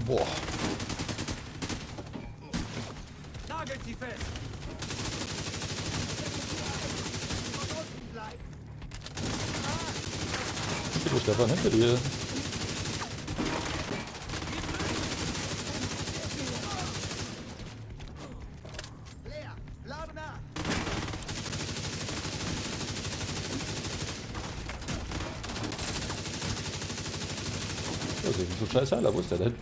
Speaker 1: Boah.
Speaker 9: Nagelt sie fest!
Speaker 1: Hinter dir, Stefan, hinter dir. Das ist so scheiß Heiler, wo ist der denn?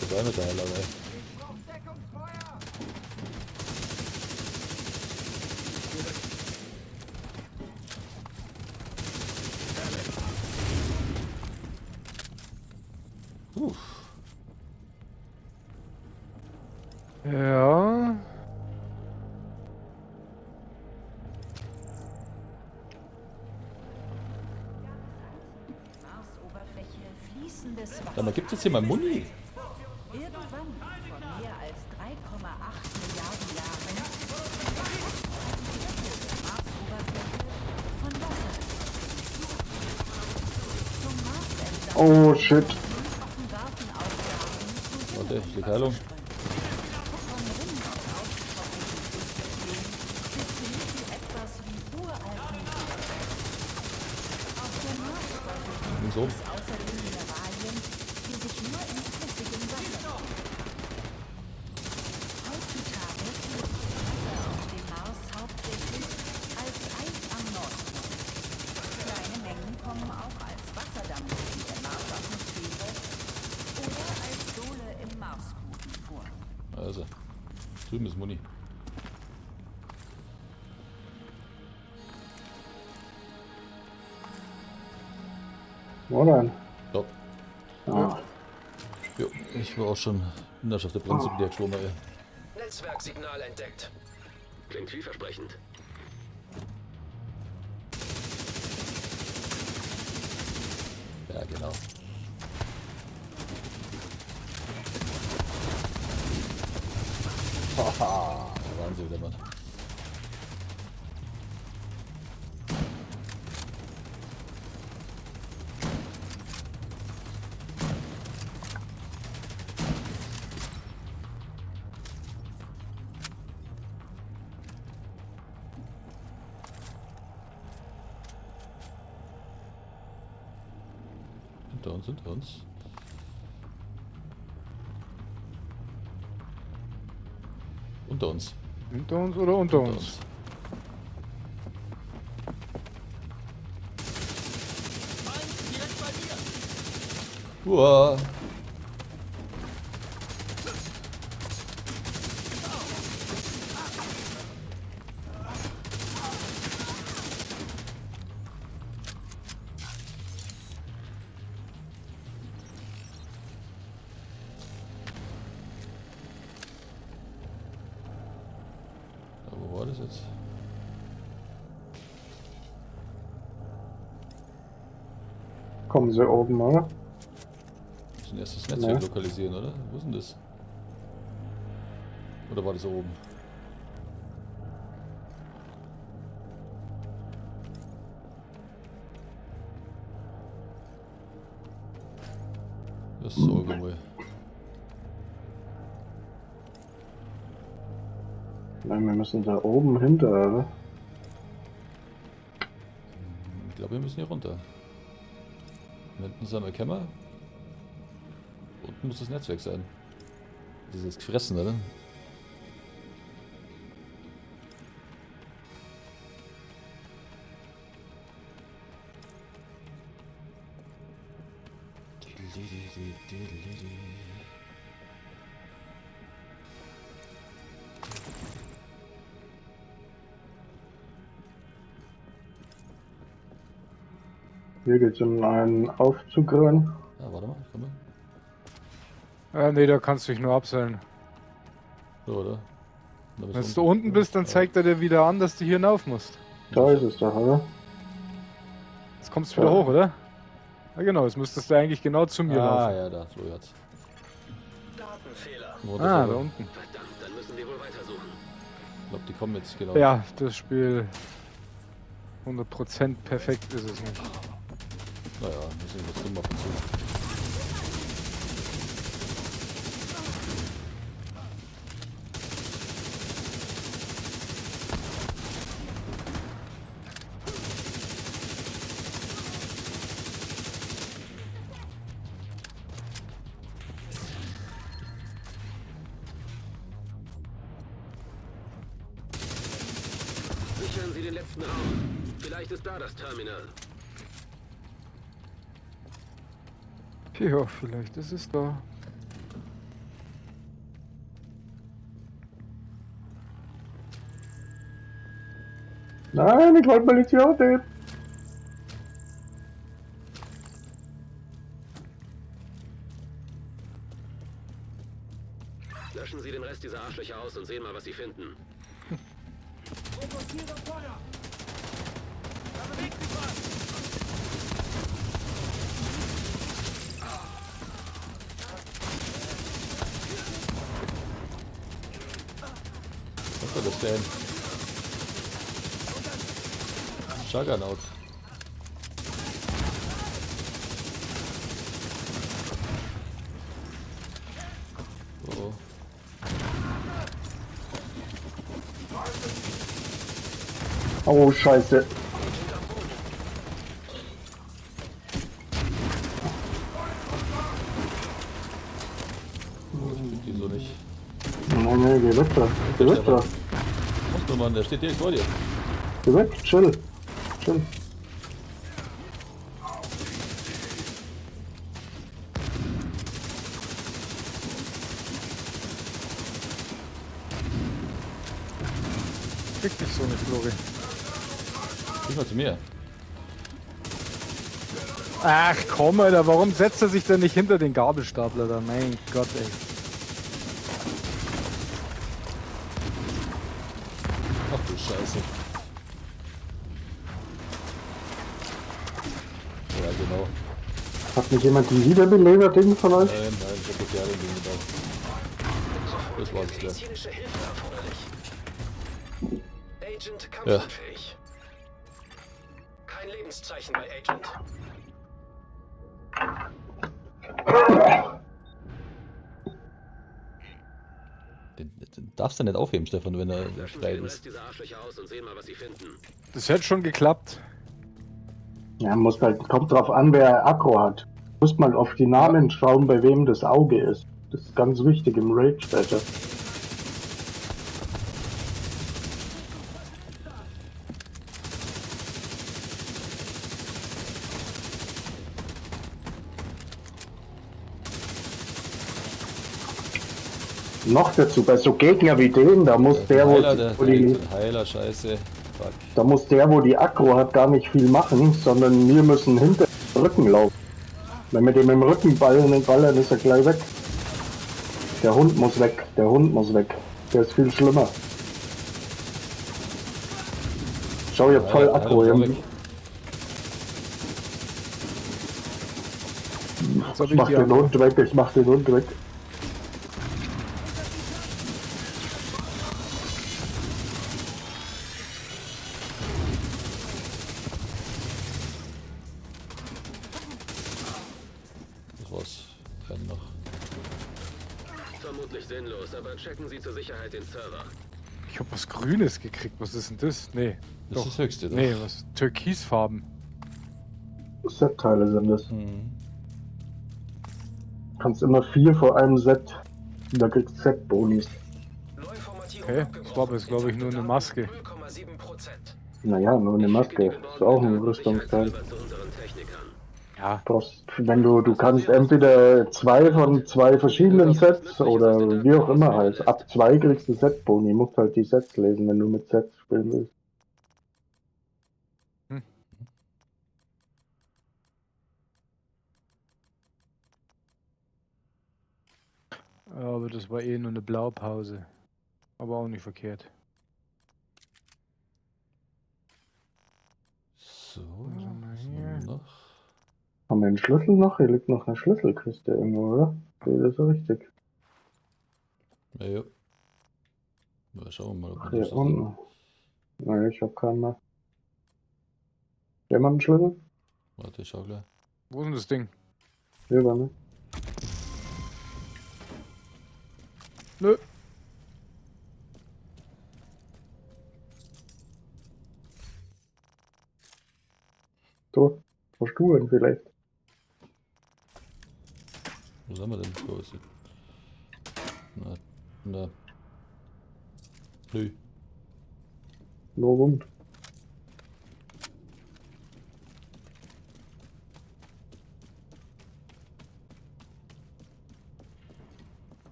Speaker 1: Vorbei mit der Heilerei. Uff.
Speaker 2: Ja.
Speaker 1: Sag mal, gibt's jetzt hier mal Muni?
Speaker 11: Irgendwann vor mehr als 3,8 Milliarden Jahren der Marsoberfläche von Wasser. Zum Mars
Speaker 10: Oh shit.
Speaker 1: Warte, ich leg Heilung. Links oben.
Speaker 11: Außerdem Mineralien, die sich nur in flüssigem Wasser finden. Heutzutage fließt Wasser auf dem Mars hauptsächlich als Eis am Nordpol. Kleine Mengen kommen auch als Wasserdampf in der Marsatmosphäre oder als Sole im Marsboden vor.
Speaker 1: Also, drüben ist Muni.
Speaker 10: Wo denn?
Speaker 1: Ja.
Speaker 10: Ah.
Speaker 1: Jo, ich war auch schon in der Schaft der Prinzip der geschwommen, ey.
Speaker 9: Netzwerksignal entdeckt.
Speaker 5: Klingt vielversprechend.
Speaker 1: Ja, genau. Haha, Wahnsinn, wieder, Mann. Hinter uns, hinter uns. Unter uns.
Speaker 2: Hinter uns oder unter uns?
Speaker 1: Uah. Ja, wo war das jetzt?
Speaker 10: Kommen sie oben, oder?
Speaker 1: Wir müssen erst das Netzwerk
Speaker 10: Ja.
Speaker 1: lokalisieren, oder? Wo ist denn das? Oder war das oben? Das ist so wohl.
Speaker 10: Nein, wir müssen da oben hinter, oder?
Speaker 1: Ich glaube, wir müssen hier runter. Hinten sind wir gekommen. Unten muss das Netzwerk sein. Das ist jetzt gefressen, oder?
Speaker 10: Hier geht's in einen Aufzug rein.
Speaker 1: Ah, warte mal, ich komme.
Speaker 2: Ah, nee, da kannst du dich nur abseilen.
Speaker 1: So, oder?
Speaker 2: Wenn du unten bist, dann zeigt er dir wieder an, dass du hier hinauf musst.
Speaker 10: Da ist es doch, oder?
Speaker 2: Jetzt kommst du wieder hoch, oder? Ja genau, jetzt müsstest du eigentlich genau zu mir
Speaker 1: Ah,
Speaker 2: laufen.
Speaker 1: ja, da, so jetzt.
Speaker 9: Datenfehler.
Speaker 2: Ah, da unten.
Speaker 5: Verdammt, dann müssen wir wohl weitersuchen.
Speaker 1: Ich glaube, die kommen jetzt, genau.
Speaker 2: Ja, das Spiel 100% perfekt ist es nicht.
Speaker 1: Naja, müssen wir was dumm ab und zu.
Speaker 5: Sichern Sie den letzten Raum. Vielleicht ist da das Terminal.
Speaker 2: Ja, vielleicht ist es da.
Speaker 10: Nein, ich wollte Munition nehmen.
Speaker 5: Löschen Sie den Rest dieser Arschlöcher aus und sehen mal, was Sie finden.
Speaker 1: Was war das denn? Juggernaut. Oh.
Speaker 10: Oh, scheiße.
Speaker 1: Ich die so nicht.
Speaker 10: Nein, nein, geh weg da. Geh weg da.
Speaker 1: Muss nur, Mann, der steht direkt vor dir.
Speaker 10: Geh weg, chill. Chill.
Speaker 2: Krieg dich so nicht, Flori.
Speaker 1: Nicht mal zu mir.
Speaker 2: Ach komm, Alter, warum setzt er sich denn nicht hinter den Gabelstapler da? Mein Gott, ey.
Speaker 1: Ach du Scheiße. Ja, genau.
Speaker 10: Hat nicht jemand die Wiederbeleber-Ding von euch?
Speaker 1: Nein, nein, ich hab das Jahre Ding gebaut. Das war's ja.
Speaker 9: Medizinische Hilfe erforderlich. Agent
Speaker 1: Ja.
Speaker 9: kampfunfähig. Kein Lebenszeichen bei Agent.
Speaker 1: Den darfst du nicht aufheben, Stefan, wenn er frei ist.
Speaker 2: Das hätte schon geklappt.
Speaker 10: Ja, muss halt, kommt drauf an, wer Aggro hat. Muss mal auf die Namen schauen, bei wem das Auge ist. Das ist ganz wichtig im Raid später. Noch dazu, bei so Gegner wie den, da muss der, wo,
Speaker 1: Heiler,
Speaker 10: wo die,
Speaker 1: Heiler, Scheiße. Fuck.
Speaker 10: da muss der, wo die Aggro hat, gar nicht viel machen, sondern wir müssen hinter dem Rücken laufen. Wenn wir dem im Rücken ballern und ballern, ist er gleich weg. Der Hund muss weg, der Hund muss weg. Der ist viel schlimmer. Schau, ihr habt voll Aggro. Ich mach den Hund weg, ich mach den Hund weg.
Speaker 1: Das war's. Einen noch.
Speaker 5: Vermutlich sinnlos, aber checken Sie zur Sicherheit den Server.
Speaker 2: Ich hab was Grünes gekriegt. Was ist denn das? Nee.
Speaker 1: Das
Speaker 2: doch.
Speaker 1: ist das Höchste, doch.
Speaker 2: Nee, was? Türkisfarben.
Speaker 10: Set-Teile sind das.
Speaker 1: Mhm.
Speaker 10: Kannst immer 4 vor einem Set. Und da kriegst du Set-Bonis.
Speaker 2: Okay, das war aber, glaube ich, nur eine Maske.
Speaker 10: Naja, nur eine Maske. Ist auch ein Rüstungsteil.
Speaker 2: Ja.
Speaker 10: Brauchst, wenn du kannst entweder 2 von 2 verschiedenen Sets oder wie auch immer halt. Ab 2 kriegst du Set-Boni. Musst halt die Sets lesen, wenn du mit Sets spielen willst.
Speaker 2: Hm. Aber das war eh nur eine Blaupause. Aber auch nicht verkehrt.
Speaker 1: So,
Speaker 2: Was haben wir
Speaker 1: was
Speaker 2: hier?
Speaker 1: haben wir noch?
Speaker 10: Haben wir einen Schlüssel noch? Hier liegt noch eine Schlüsselkiste irgendwo, oder? Nee, das ist richtig.
Speaker 1: Ja, ja. Na, schauen wir mal, ob wir
Speaker 10: Hier
Speaker 1: das
Speaker 10: unten. Nein, ich hab keinen mehr. Jemand einen Schlüssel?
Speaker 1: Warte, ich schau gleich.
Speaker 2: Wo ist denn das Ding?
Speaker 10: Hier bei mir.
Speaker 2: Nö.
Speaker 10: So, hast du einen vielleicht?
Speaker 1: Wo sind wir denn? Wo ist sie? Na, na. Nö.
Speaker 10: Nur rund.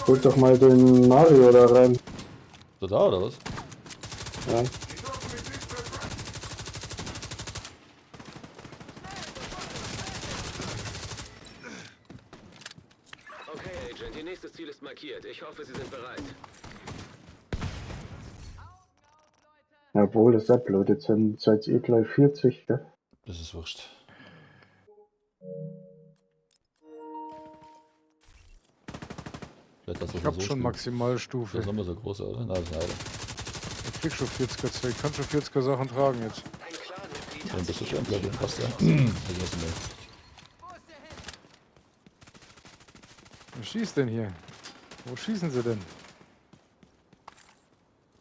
Speaker 10: Holt doch mal den Mario da rein.
Speaker 1: Ist er da oder was?
Speaker 10: Ja.
Speaker 5: Okay, Agent, Ihr nächstes Ziel ist markiert. Ich hoffe, Sie sind bereit.
Speaker 10: Jawohl, das ist ja blöd. Jetzt seid ihr gleich 40, gell?
Speaker 1: Das ist wurscht. Vielleicht lass das
Speaker 2: Ich
Speaker 1: mal
Speaker 2: hab
Speaker 1: so
Speaker 2: schon
Speaker 1: spielen.
Speaker 2: Maximalstufe.
Speaker 1: Das ist nochmal so groß, oder? Nein, das ist eine.
Speaker 2: Ich krieg schon 40er Zeug. Ich kann schon 40er Sachen tragen jetzt.
Speaker 1: Dann bist du schon, glaube ich. Passt ja. Also, was denn
Speaker 2: Wer schießt denn hier? Wo schießen sie denn?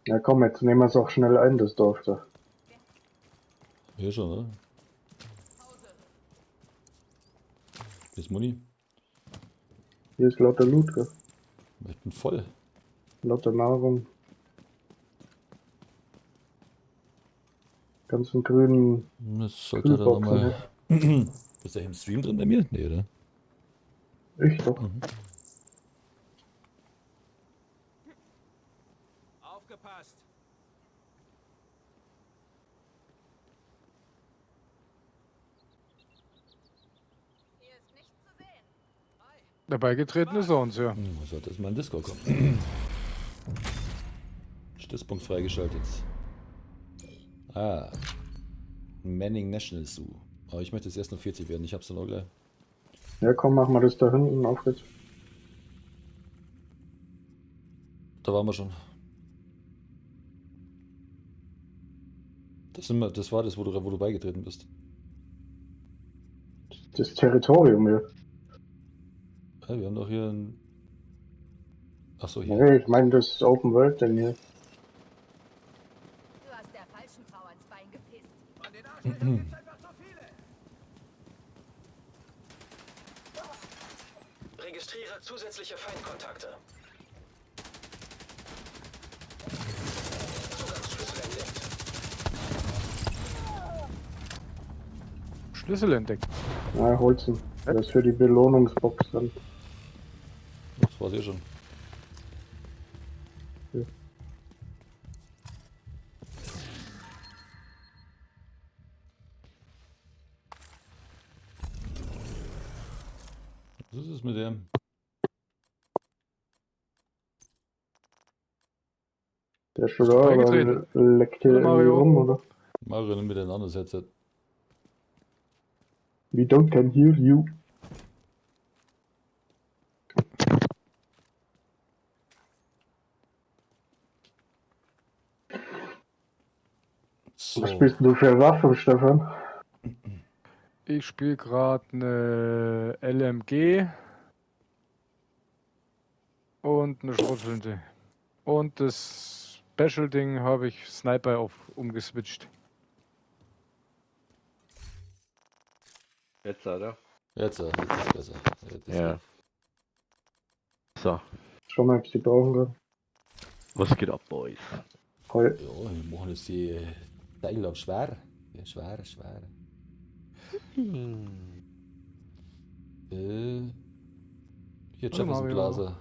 Speaker 10: Ja komm, jetzt nehmen wir es auch schnell ein, das Dorf da.
Speaker 1: Hier schon, oder? Hier ist Muni.
Speaker 10: Hier ist lauter Loot, gell?
Speaker 1: Ich bin voll.
Speaker 10: Lauter Nahrung. Ganzen grünen
Speaker 1: Das sollte dann
Speaker 10: Kühlboxen,
Speaker 1: nochmal. Ist der im Stream drin bei mir? Nee, oder?
Speaker 10: Ich doch.
Speaker 1: Mhm.
Speaker 9: Aufgepasst!
Speaker 2: Dabei getreten ist er uns, ja.
Speaker 1: Sollte es mal in Discord kommen. Stützpunkt freigeschaltet. Ah. Manning National Zoo. Aber ich möchte jetzt erst noch 40 werden. Ich hab's dann auch gleich.
Speaker 10: Ja komm, mach mal das da hinten auf jetzt.
Speaker 1: Da waren wir schon. Das, sind wir, das war das, wo du beigetreten bist.
Speaker 10: Das Territorium hier.
Speaker 1: Ja, wir haben doch hier ein. Achso, hier.
Speaker 10: Nee, ich meine das Open World denn hier.
Speaker 3: Du hast der falschen Frau ans Bein gepisst.
Speaker 9: Von den Arschlöchern gibt's einfach zu viele!
Speaker 6: Registriere zusätzliche Feindkontakte. Zugangsschlüssel entdeckt.
Speaker 2: Schlüssel entdeckt.
Speaker 10: Ja, hol's ihn. Das ist für die Belohnungsbox dann.
Speaker 1: Das war's eh schon.
Speaker 10: Ja.
Speaker 1: Was ist es mit dem?
Speaker 10: Der ist schon da, aber
Speaker 2: Beigetreten.
Speaker 10: leckt hier
Speaker 2: Hallo,
Speaker 10: irgendwie
Speaker 2: Mario.
Speaker 10: rum, oder?
Speaker 1: Mario, nimm mir ein anderes Headset.
Speaker 10: We don't can hear you.
Speaker 1: So.
Speaker 10: Was spielst denn du für Waffe, Stefan?
Speaker 2: Ich spiele gerade eine LMG und eine Schrotflinte. Und das Special-Ding habe ich Sniper auf umgeswitcht.
Speaker 12: Jetzt, oder?
Speaker 1: Jetzt, jetzt ist besser. Jetzt ist
Speaker 12: Ja. So,
Speaker 10: Schau mal, ob ich sie brauchen kann.
Speaker 12: was geht ab, Boys?
Speaker 10: Voll.
Speaker 1: Ja, wir machen jetzt die Teile auf schwer. Ja, schwer, schwer. Hier,
Speaker 2: Hallo,
Speaker 1: Jefferson
Speaker 2: Mario.
Speaker 1: Plaza.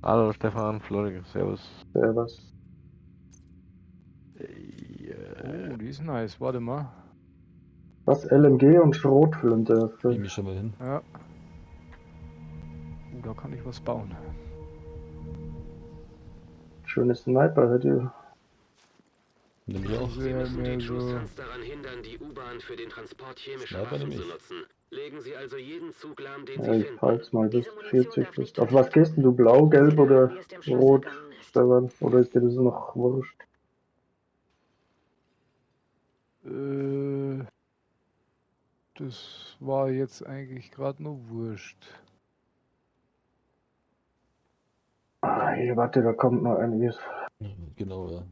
Speaker 12: Hallo Stefan, Florian, servus.
Speaker 10: Servus.
Speaker 2: Oh, die ist nice. Warte mal.
Speaker 10: Was? LMG und Schrotflinte.
Speaker 1: Nehme ich schon mal hin.
Speaker 2: Ja. Oh, da kann ich was bauen.
Speaker 10: Schönes Sniper hätte ihr.
Speaker 1: Nehme ich auch.
Speaker 5: Sie müssen die
Speaker 2: mehr
Speaker 5: True
Speaker 2: so-
Speaker 5: Sons daran hindern, die U-Bahn für den Transport chemischer
Speaker 1: Sniper
Speaker 5: Waffen
Speaker 1: nehme
Speaker 5: zu
Speaker 1: ich.
Speaker 5: nutzen. Legen Sie also jeden Zug lahm, den
Speaker 10: Ja,
Speaker 5: Sie
Speaker 10: ich
Speaker 5: finden.
Speaker 10: halt's mal bis
Speaker 3: Diese Munition
Speaker 10: 40
Speaker 3: darf
Speaker 10: bist.
Speaker 3: nicht
Speaker 10: Auf was gehst denn du? Blau, gelb oder
Speaker 3: Wie es dem Schloss
Speaker 10: rot?
Speaker 3: ergangen ist.
Speaker 10: Stefan? Oder ist dir das noch wurscht?
Speaker 2: Das war jetzt eigentlich gerade nur wurscht.
Speaker 10: Ah, hier, warte, da kommt noch einiges.
Speaker 1: Genau, ja.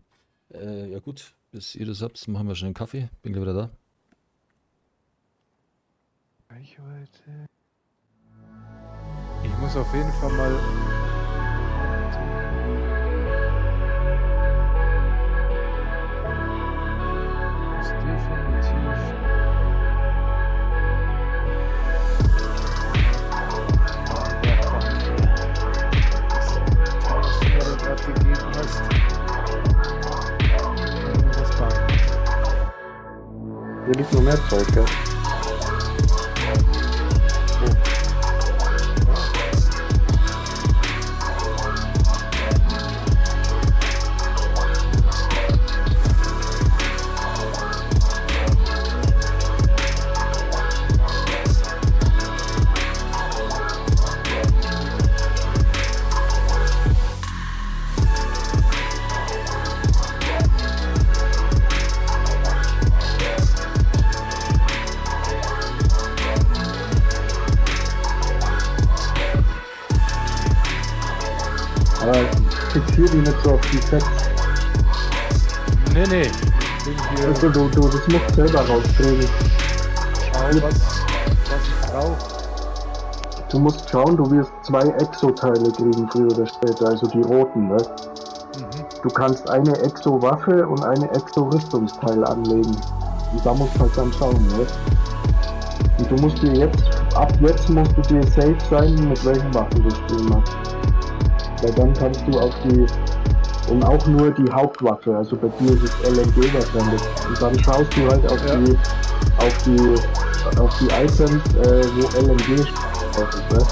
Speaker 1: Ja gut, bis ihr das habt, machen wir schon einen Kaffee. Bin gleich wieder da.
Speaker 2: Reichweite. Ich muss auf jeden Fall mal. Muss definitiv. Werkbank. Das Teil, was du mir da gerade gegeben hast. Kann ich was bauen.
Speaker 10: Hier liegt noch mehr Zeug, gell? Aber fixier die nicht so auf die Sets.
Speaker 2: Nee, nee. Ich bin hier.
Speaker 10: Also du, das musst du selber rauskriegen.
Speaker 2: Schau, was ich brauche.
Speaker 10: Du musst schauen, du wirst 2 Exo-Teile kriegen, früher oder später, also die roten, ne?
Speaker 2: Mhm.
Speaker 10: Du kannst eine Exo-Waffe und eine Exo-Rüstungsteil anlegen. Und da musst du halt dann schauen, ne? Und du musst dir jetzt, ab jetzt musst du dir safe sein, mit welchen Waffen du spielen machst. Weil dann kannst du auf die, und auch nur die Hauptwaffe, also bei dir ist es LMG wahrscheinlich. Und dann schaust du halt auf
Speaker 2: Ja.
Speaker 10: die Items, wo LMG drauf ist, ne?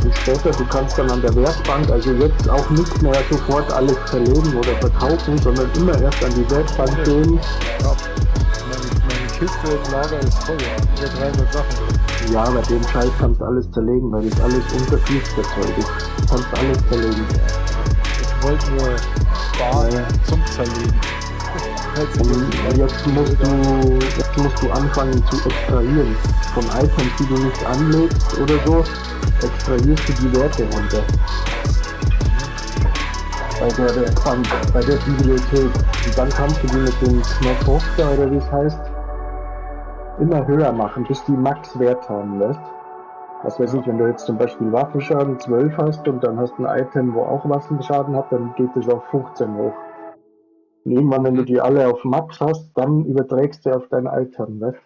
Speaker 10: Und später, du kannst dann an der Werkbank, also jetzt auch nicht mehr sofort alles zerlegen oder verkaufen, sondern immer erst an die Werkbank
Speaker 2: Nee.
Speaker 10: gehen.
Speaker 2: Ja, meine Kiste im Lager ist voll, über 300 Sachen drin.
Speaker 10: Ja, bei dem Scheiß kannst du alles zerlegen, weil das alles unter 40er Zeug ist. Du kannst alles zerlegen.
Speaker 2: Ich wollte nur Bahn
Speaker 10: Ja.
Speaker 2: zum Zerlegen. Hört sich
Speaker 10: Und
Speaker 2: jetzt
Speaker 10: jetzt musst du anfangen zu extrahieren. Von Items, die du nicht anlegst oder so, extrahierst du die Werte runter. Bei der Werkbank, bei der Bibliothek. Und dann kannst du die mit dem Knopf da oder wie es heißt, immer höher machen, bis die Max-Wert haben, weißt? Was weiß ich, wenn du jetzt zum Beispiel Waffenschaden 12 hast und dann hast du ein Item, wo auch Waffenschaden hat, dann geht es auf 15 hoch. Und irgendwann, wenn du die alle auf Max hast, dann überträgst du auf dein Item, weißt?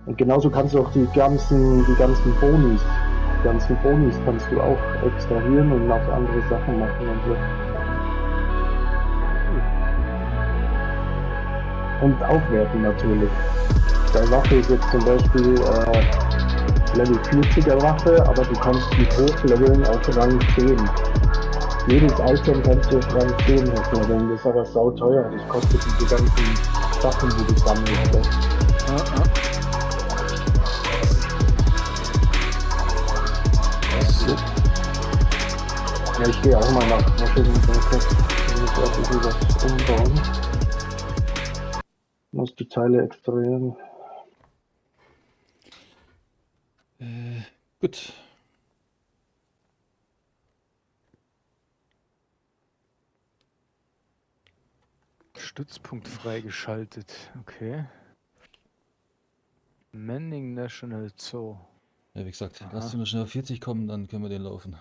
Speaker 10: Und genauso kannst du auch die ganzen Bonis, die ganzen Bonis kannst du auch extrahieren und auf andere Sachen machen und so. Und aufwerten natürlich. Deine Waffe ist jetzt zum Beispiel Level 40er Waffe, aber du kannst die hochleveln auf Rang 10. Jedes Item kannst du auf Rang 10 hochleveln, das ist aber sauteuer, das kostet diese ganzen Sachen, die du sammelst. Ne?
Speaker 2: Ah, ah.
Speaker 1: So.
Speaker 10: Ja, ich gehe auch mal nach Washington. Ich muss auch ein bisschen was umbauen. Muss die Teile extrahieren.
Speaker 1: Gut.
Speaker 2: Stützpunkt freigeschaltet. Okay. Manning National Zoo.
Speaker 1: Ja, wie gesagt,
Speaker 2: Aha.
Speaker 1: lass uns mal schnell auf 40 kommen, dann können wir den laufen.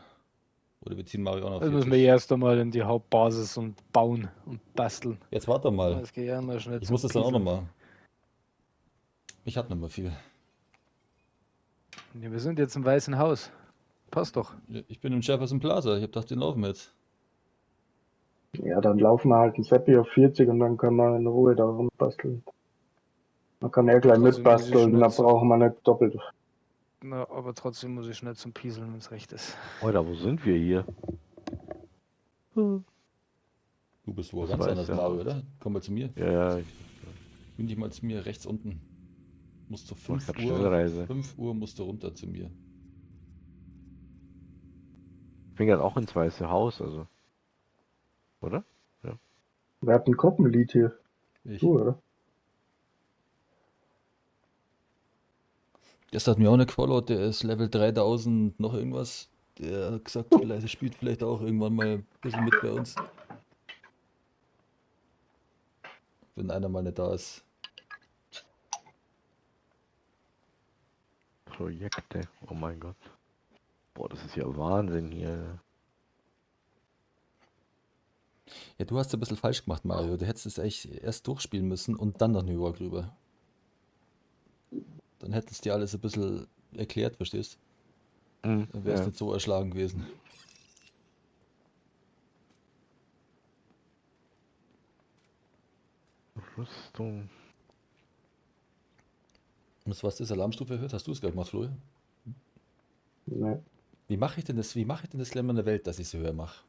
Speaker 1: Oder wir ziehen Mario auch noch auf
Speaker 2: Also müssen
Speaker 1: 40.
Speaker 2: wir erst einmal in die Hauptbasis und bauen und basteln.
Speaker 1: Jetzt warte mal.
Speaker 2: Das geht ja mal schnell
Speaker 1: Ich
Speaker 2: zum
Speaker 1: muss das dann auch
Speaker 2: Pieseln.
Speaker 1: nochmal. Ich hab noch mal viel.
Speaker 2: Ja, wir sind jetzt im Weißen Haus. Passt doch.
Speaker 1: Ja, ich bin im Jefferson Plaza. Ich hab gedacht, den laufen wir jetzt.
Speaker 10: Ja, dann laufen wir halt ein Seppi auf 40 und dann können wir in Ruhe da rumbasteln. Dann kann er gleich
Speaker 2: Trotzdem muss ich
Speaker 10: mitbasteln,
Speaker 2: schnell
Speaker 10: da brauchen wir nicht doppelt.
Speaker 2: Na, aber trotzdem muss ich schnell zum Pieseln, wenn es recht ist.
Speaker 12: Alter, wo sind wir hier?
Speaker 1: Du bist wohl
Speaker 12: Das
Speaker 1: ganz
Speaker 12: weiß
Speaker 1: anders,
Speaker 12: ja.
Speaker 1: Mario, oder? Komm mal zu mir.
Speaker 12: Ja, ja, ich
Speaker 1: Bin dich mal zu mir, rechts unten. Musst du
Speaker 12: mach
Speaker 1: 5
Speaker 12: grad
Speaker 1: Uhr.
Speaker 12: Schnellreise.
Speaker 1: 5 Uhr musst du runter zu mir.
Speaker 12: Ich bin gerade auch ins Weiße Haus, also. Oder?
Speaker 10: Wir hatten ein Gruppenlied hier.
Speaker 1: Ich.
Speaker 10: Du, oder?
Speaker 1: Das hat mir auch nicht gefollowt, der ist Level 3000 noch irgendwas. Der hat gesagt, vielleicht er spielt vielleicht auch irgendwann mal ein bisschen mit bei uns. Wenn einer mal nicht da ist.
Speaker 12: Projekte. Oh mein Gott. Boah, das ist ja Wahnsinn hier.
Speaker 1: Ja, du hast ein bisschen falsch gemacht, Mario. Du hättest es eigentlich erst durchspielen müssen und dann nach New York rüber. Dann hättest du dir alles ein bisschen erklärt, verstehst?
Speaker 12: Hm,
Speaker 1: Dann wärst
Speaker 12: ja.
Speaker 1: nicht so erschlagen gewesen.
Speaker 12: Rüstung.
Speaker 1: Und was ist Alarmstufe erhöht? Hast du es gerade gemacht, Flo?
Speaker 10: Nee.
Speaker 1: Wie mache ich denn das? Wie mache ich denn das Lämmer in der Welt, dass ich sie höher mache?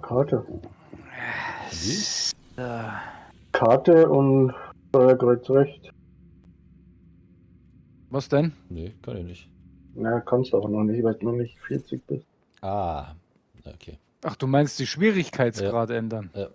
Speaker 10: Karte.
Speaker 1: Wie?
Speaker 10: Karte und Steuerkreuz rechts.
Speaker 2: Was denn?
Speaker 1: Nee, kann ich nicht.
Speaker 10: Na, kannst du auch noch nicht, weil du noch nicht 40 bist.
Speaker 1: Ah, okay.
Speaker 2: Ach, du meinst die Schwierigkeitsgrad ändern?
Speaker 1: Ja.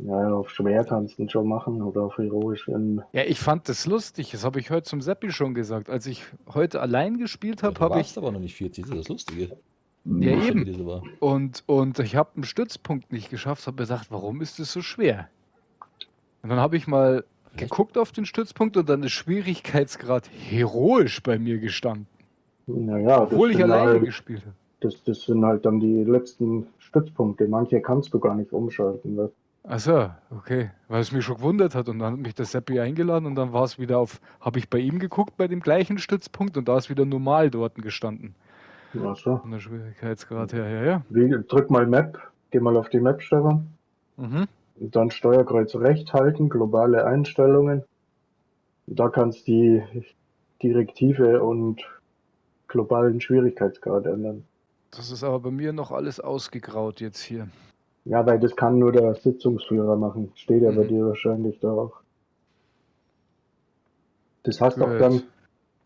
Speaker 10: Ja, auf schwer kannst du ihn schon machen oder auf heroisch. In,
Speaker 2: Ja, ich fand das lustig. Das habe ich heute zum Seppi schon gesagt. Als ich heute allein gespielt
Speaker 1: Ja,
Speaker 2: habe,
Speaker 1: du
Speaker 2: habe
Speaker 1: warst
Speaker 2: ich.
Speaker 1: aber noch nicht 40, das ist das Lustige.
Speaker 2: Ja,
Speaker 1: Wie
Speaker 2: eben.
Speaker 1: das so war.
Speaker 2: Und ich habe einen Stützpunkt nicht geschafft, habe gedacht, warum ist das so schwer? Und dann habe ich mal
Speaker 1: Vielleicht-
Speaker 2: geguckt auf den Stützpunkt und dann ist Schwierigkeitsgrad heroisch bei mir gestanden.
Speaker 10: naja, das
Speaker 2: Obwohl ich
Speaker 10: sind
Speaker 2: alleine
Speaker 10: halt,
Speaker 2: gespielt habe.
Speaker 10: das sind halt dann die letzten Stützpunkte. Manche kannst du gar nicht umschalten. Weißt?
Speaker 2: Ach so, okay. Weil es mich schon gewundert hat. Und dann hat mich der Seppi eingeladen und dann war es wieder auf, habe ich bei ihm geguckt, bei dem gleichen Stützpunkt und da ist wieder normal dort gestanden.
Speaker 10: du? Ach so.
Speaker 2: Von der Schwierigkeitsgrad her, ja, ja.
Speaker 10: Wie, drück mal Map, geh mal auf die Map, Stefan.
Speaker 2: Mhm.
Speaker 10: Und dann Steuerkreuz rechts halten, globale Einstellungen. Da kannst du die Direktive und globalen Schwierigkeitsgrad ändern.
Speaker 2: Das ist aber bei mir noch alles ausgegraut jetzt hier.
Speaker 10: Ja, weil das kann nur der Sitzungsführer machen. Steht ja bei
Speaker 2: Mhm.
Speaker 10: dir wahrscheinlich da auch. Das hast auch
Speaker 2: Gut.
Speaker 10: dann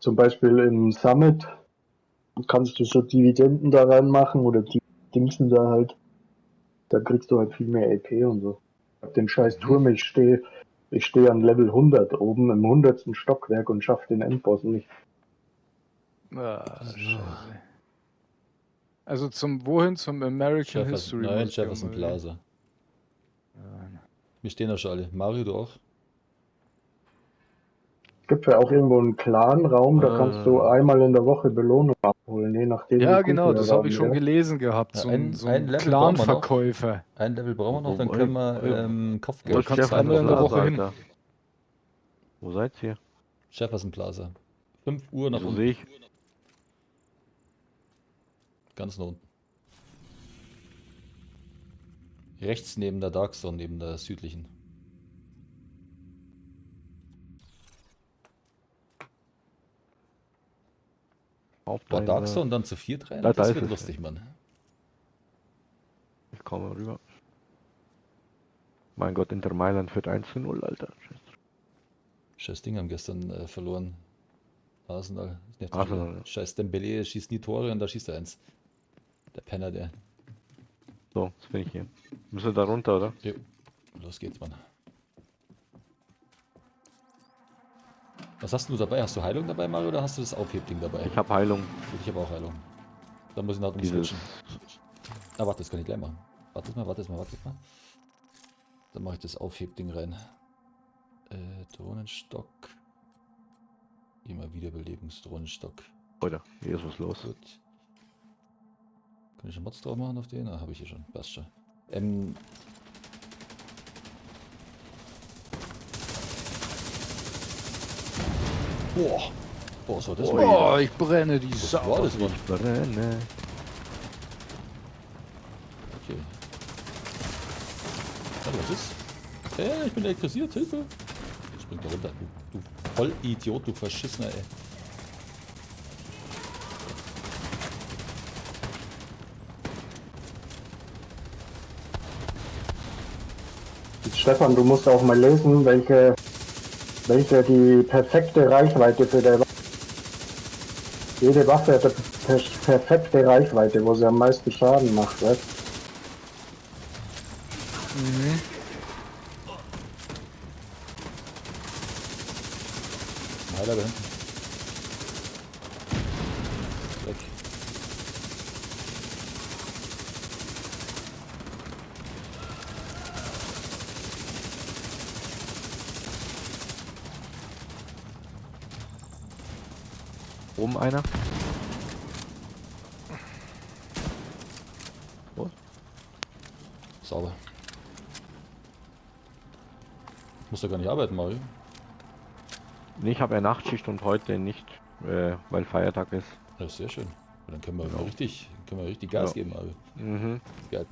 Speaker 10: zum Beispiel im Summit kannst du so Dividenden da reinmachen oder die Dingsen da halt. Da kriegst du halt viel mehr LP und so. Ich hab den scheiß Turm, ich stehe an Level 100 oben im 100. Stockwerk und schaff den Endboss nicht.
Speaker 2: Ah, Scheiße. Also zum wohin? Zum American
Speaker 1: Jefferson,
Speaker 2: History
Speaker 1: nein,
Speaker 2: Museum,
Speaker 1: Jefferson
Speaker 2: oder wie?
Speaker 1: Plaza. Wir stehen da schon alle. Mario, du auch?
Speaker 10: Es gibt ja auch irgendwo einen Clan-Raum, da kannst du einmal in der Woche Belohnung abholen, je nachdem.
Speaker 2: Ja,
Speaker 10: wie gut
Speaker 2: genau,
Speaker 10: wir
Speaker 2: das habe
Speaker 10: waren,
Speaker 2: ich schon
Speaker 10: gell?
Speaker 2: gelesen gehabt.
Speaker 1: Ja,
Speaker 2: So ein, so ein
Speaker 1: ein Level brauchen wir noch.
Speaker 2: Clan-Verkäufer.
Speaker 1: Ein Level brauchen wir noch, dann
Speaker 12: Wo-
Speaker 1: können wir
Speaker 12: wo-
Speaker 1: Kopfgeld
Speaker 12: Wo ist
Speaker 2: kannst du
Speaker 12: Jefferson
Speaker 2: einmal in der
Speaker 12: Plaza,
Speaker 2: Woche hin.
Speaker 12: Alter? Wo seid ihr?
Speaker 1: Jefferson Plaza. 5 Uhr nach
Speaker 12: Wieso
Speaker 1: unten.
Speaker 12: sehe ich?
Speaker 1: Ganz nach unten. Rechts neben der Dark Zone, neben der südlichen.
Speaker 12: Auf
Speaker 1: Boah,
Speaker 12: deine-
Speaker 1: Dark Zone dann zu viert rein?
Speaker 12: Da- da
Speaker 1: Das
Speaker 12: ist
Speaker 1: wird
Speaker 12: es.
Speaker 1: lustig, Mann.
Speaker 12: Ich komme rüber. Mein Gott, Inter Mailand führt 1:0, Alter. Scheiße.
Speaker 1: Scheiß Ding haben gestern verloren. Arsenal. Das nervt mich
Speaker 12: Arsenal,
Speaker 1: wieder.
Speaker 12: ja.
Speaker 1: Scheiß Dembele schießt nie Tore und da schießt er eins. Der Penner, der.
Speaker 12: So, jetzt bin ich hier. Müssen wir da runter, oder?
Speaker 1: Jo. Los geht's, Mann. Was hast du dabei? Hast du Heilung dabei, Mario, oder hast du das Aufhebding dabei?
Speaker 12: Ich habe Heilung.
Speaker 1: Gut, ich habe auch Heilung. Dann muss ich noch
Speaker 12: Dieses.
Speaker 1: umswitchen. Ah, warte, das kann ich gleich machen. Warte mal, warte mal, warte mal. Dann mache ich das Aufhebding rein. Drohnenstock. Immer Wiederbelebungsdrohnenstock.
Speaker 12: Oder hier ist was los.
Speaker 1: Gut. Kann ich schon Mods drauf machen auf den? Ah, habe ich hier schon. Passt schon. Boah. Boah, was war das?
Speaker 2: Oh, ich brenne die
Speaker 1: Was
Speaker 2: Sau.
Speaker 1: war das, Mann?
Speaker 12: Ich brenne.
Speaker 1: Okay. Warte, was ist? Ich bin elektrisiert, Hilfe! Jetzt springt er runter. Du Vollidiot, du Verschissener, ey.
Speaker 10: Stefan, du musst auch mal lesen, welche die perfekte Reichweite für der Waffe. Jede Waffe hat eine perfekte Reichweite, wo sie am meisten Schaden macht, weißt?
Speaker 2: Mhm.
Speaker 1: Ein Heiler da hinten. Weg.
Speaker 12: Oben einer. Wo?
Speaker 1: Sauber. Muss doch gar nicht arbeiten, Mario.
Speaker 12: Nee, ich habe ja Nachtschicht und heute nicht, weil Feiertag ist.
Speaker 1: Das ist sehr schön. Dann können wir richtig, Gas
Speaker 12: Ja.
Speaker 1: geben, Mario.
Speaker 12: Mhm.
Speaker 1: Geil.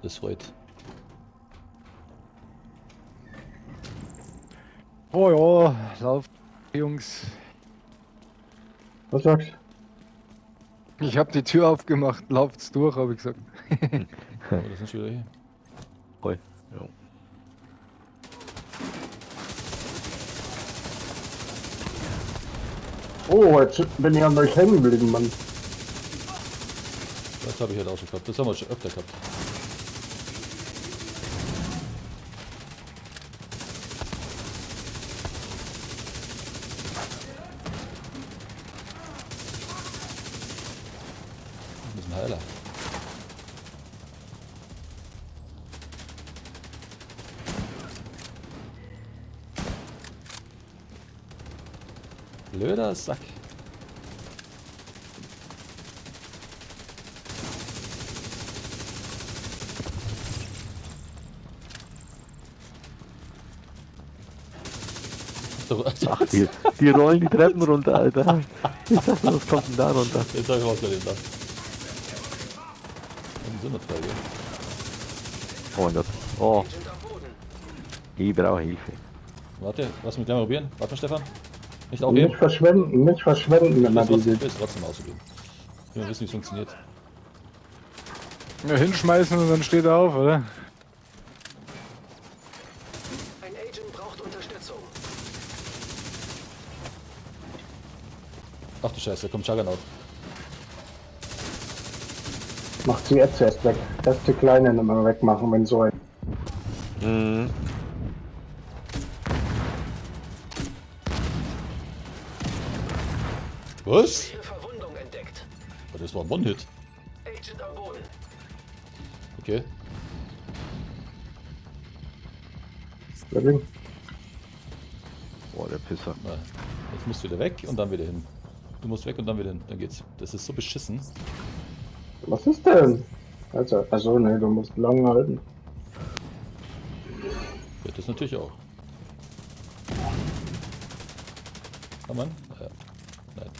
Speaker 1: Das freut.
Speaker 2: Oh ja, lauf, Jungs.
Speaker 10: Was sagst du?
Speaker 2: Ich habe die Tür aufgemacht, lauft's durch, habe ich gesagt.
Speaker 1: Oh, das sind schon wieder hier.
Speaker 12: Voll. Ja.
Speaker 10: Oh, jetzt bin ich an euch hängen geblieben, Mann.
Speaker 1: Das habe ich halt auch schon gehabt. Das haben wir schon öfter gehabt. Das ist ein Heiler. Blöder Sack.
Speaker 12: Ach, die rollen die Treppen runter, Alter. Ich dachte, was kommt denn da runter?
Speaker 1: Jetzt hab ich auch gleich den da. Sind noch drei, gell?
Speaker 12: Oh mein Gott. Oh. Ich brauche Hilfe.
Speaker 1: Warte, lass mich gleich mal probieren. Warte mal, Stefan. Nicht aufgeben.
Speaker 10: Nicht verschwenden, nicht verschwenden, wenn man
Speaker 1: Ich
Speaker 10: diese.
Speaker 1: will es trotzdem ausprobieren. Ich will wissen, wie es funktioniert.
Speaker 2: Ja, hinschmeißen und dann steht er auf, oder?
Speaker 9: Ein Agent braucht Unterstützung.
Speaker 1: Ach du Scheiße, da kommt Juggernaut.
Speaker 10: Macht sie jetzt erst weg. Erst die Kleinen immer wegmachen, wenn so ein.
Speaker 12: Mhm.
Speaker 1: Was?
Speaker 9: Schwere Verwundung entdeckt.
Speaker 1: Oh, das war ein One-Hit.
Speaker 9: Agent am Boden.
Speaker 1: Okay.
Speaker 10: Wirklich?
Speaker 12: Boah, der Pisser.
Speaker 1: Na, jetzt musst du wieder weg und dann wieder hin. Du musst weg und dann wieder hin. Dann geht's. Das ist so beschissen.
Speaker 10: Was ist denn? Also, ne, du musst lang halten.
Speaker 1: Ja, das natürlich auch. Kann man? Ja. Nein.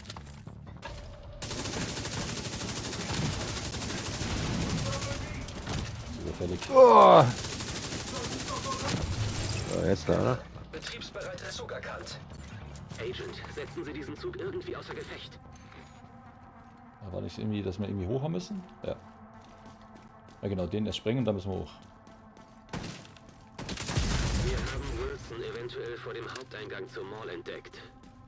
Speaker 1: Überfällig.
Speaker 2: Oh,
Speaker 12: So, jetzt da, oder?
Speaker 9: Betriebsbereiter Zug erkannt.
Speaker 5: Agent, setzen Sie diesen Zug irgendwie außer Gefecht.
Speaker 1: War nicht irgendwie, dass wir irgendwie hoch haben müssen? Ja. Ja genau, den erst sprengen und dann müssen wir hoch.
Speaker 5: Wir haben Wilson eventuell vor dem Haupteingang zur Mall entdeckt.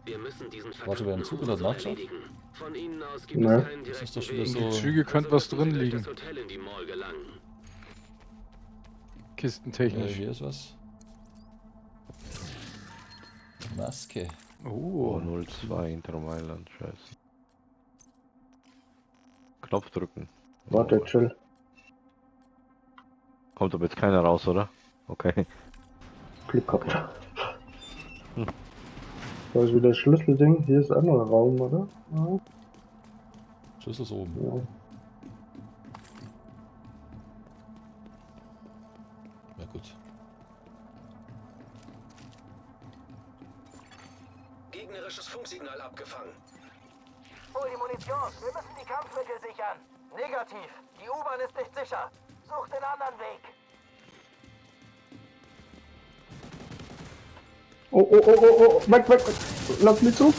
Speaker 5: Wir müssen diesen
Speaker 1: Warte, wer im Zug
Speaker 5: verdammten
Speaker 1: oder
Speaker 5: Hurensohn
Speaker 1: nachschaut?
Speaker 5: erledigen. Von Ihnen aus gibt
Speaker 10: Ne.
Speaker 5: es keinen
Speaker 1: Das ist
Speaker 5: direkten
Speaker 1: doch schon wieder
Speaker 5: Weg.
Speaker 1: so.
Speaker 2: in die Züge könnte
Speaker 5: Also
Speaker 2: was
Speaker 5: müssen
Speaker 2: drin
Speaker 5: Sie durch
Speaker 2: liegen.
Speaker 5: das Hotel in die Mall gelangen.
Speaker 2: Kistentechnisch.
Speaker 1: Hier ist was. Maske.
Speaker 12: Oh, 02 Inter Mailand, scheiße. Knopf drücken.
Speaker 10: Warte, chill.
Speaker 12: Kommt aber jetzt keiner raus, oder? Okay.
Speaker 10: Glück gehabt. Da ist wieder das Schlüsselding. Hier ist ein anderer Raum, oder? Ja.
Speaker 1: Schlüssel ist oben.
Speaker 10: Ja.
Speaker 1: Na gut.
Speaker 9: Gegnerisches Funksignal abgefangen.
Speaker 6: Hol die Munition. Wir müssen die Kampfmittel sichern. Negativ. Die U-Bahn ist nicht sicher. Such den anderen Weg.
Speaker 10: Oh, oh, oh, oh, oh, weg, weg, weg. Lass mich zurück.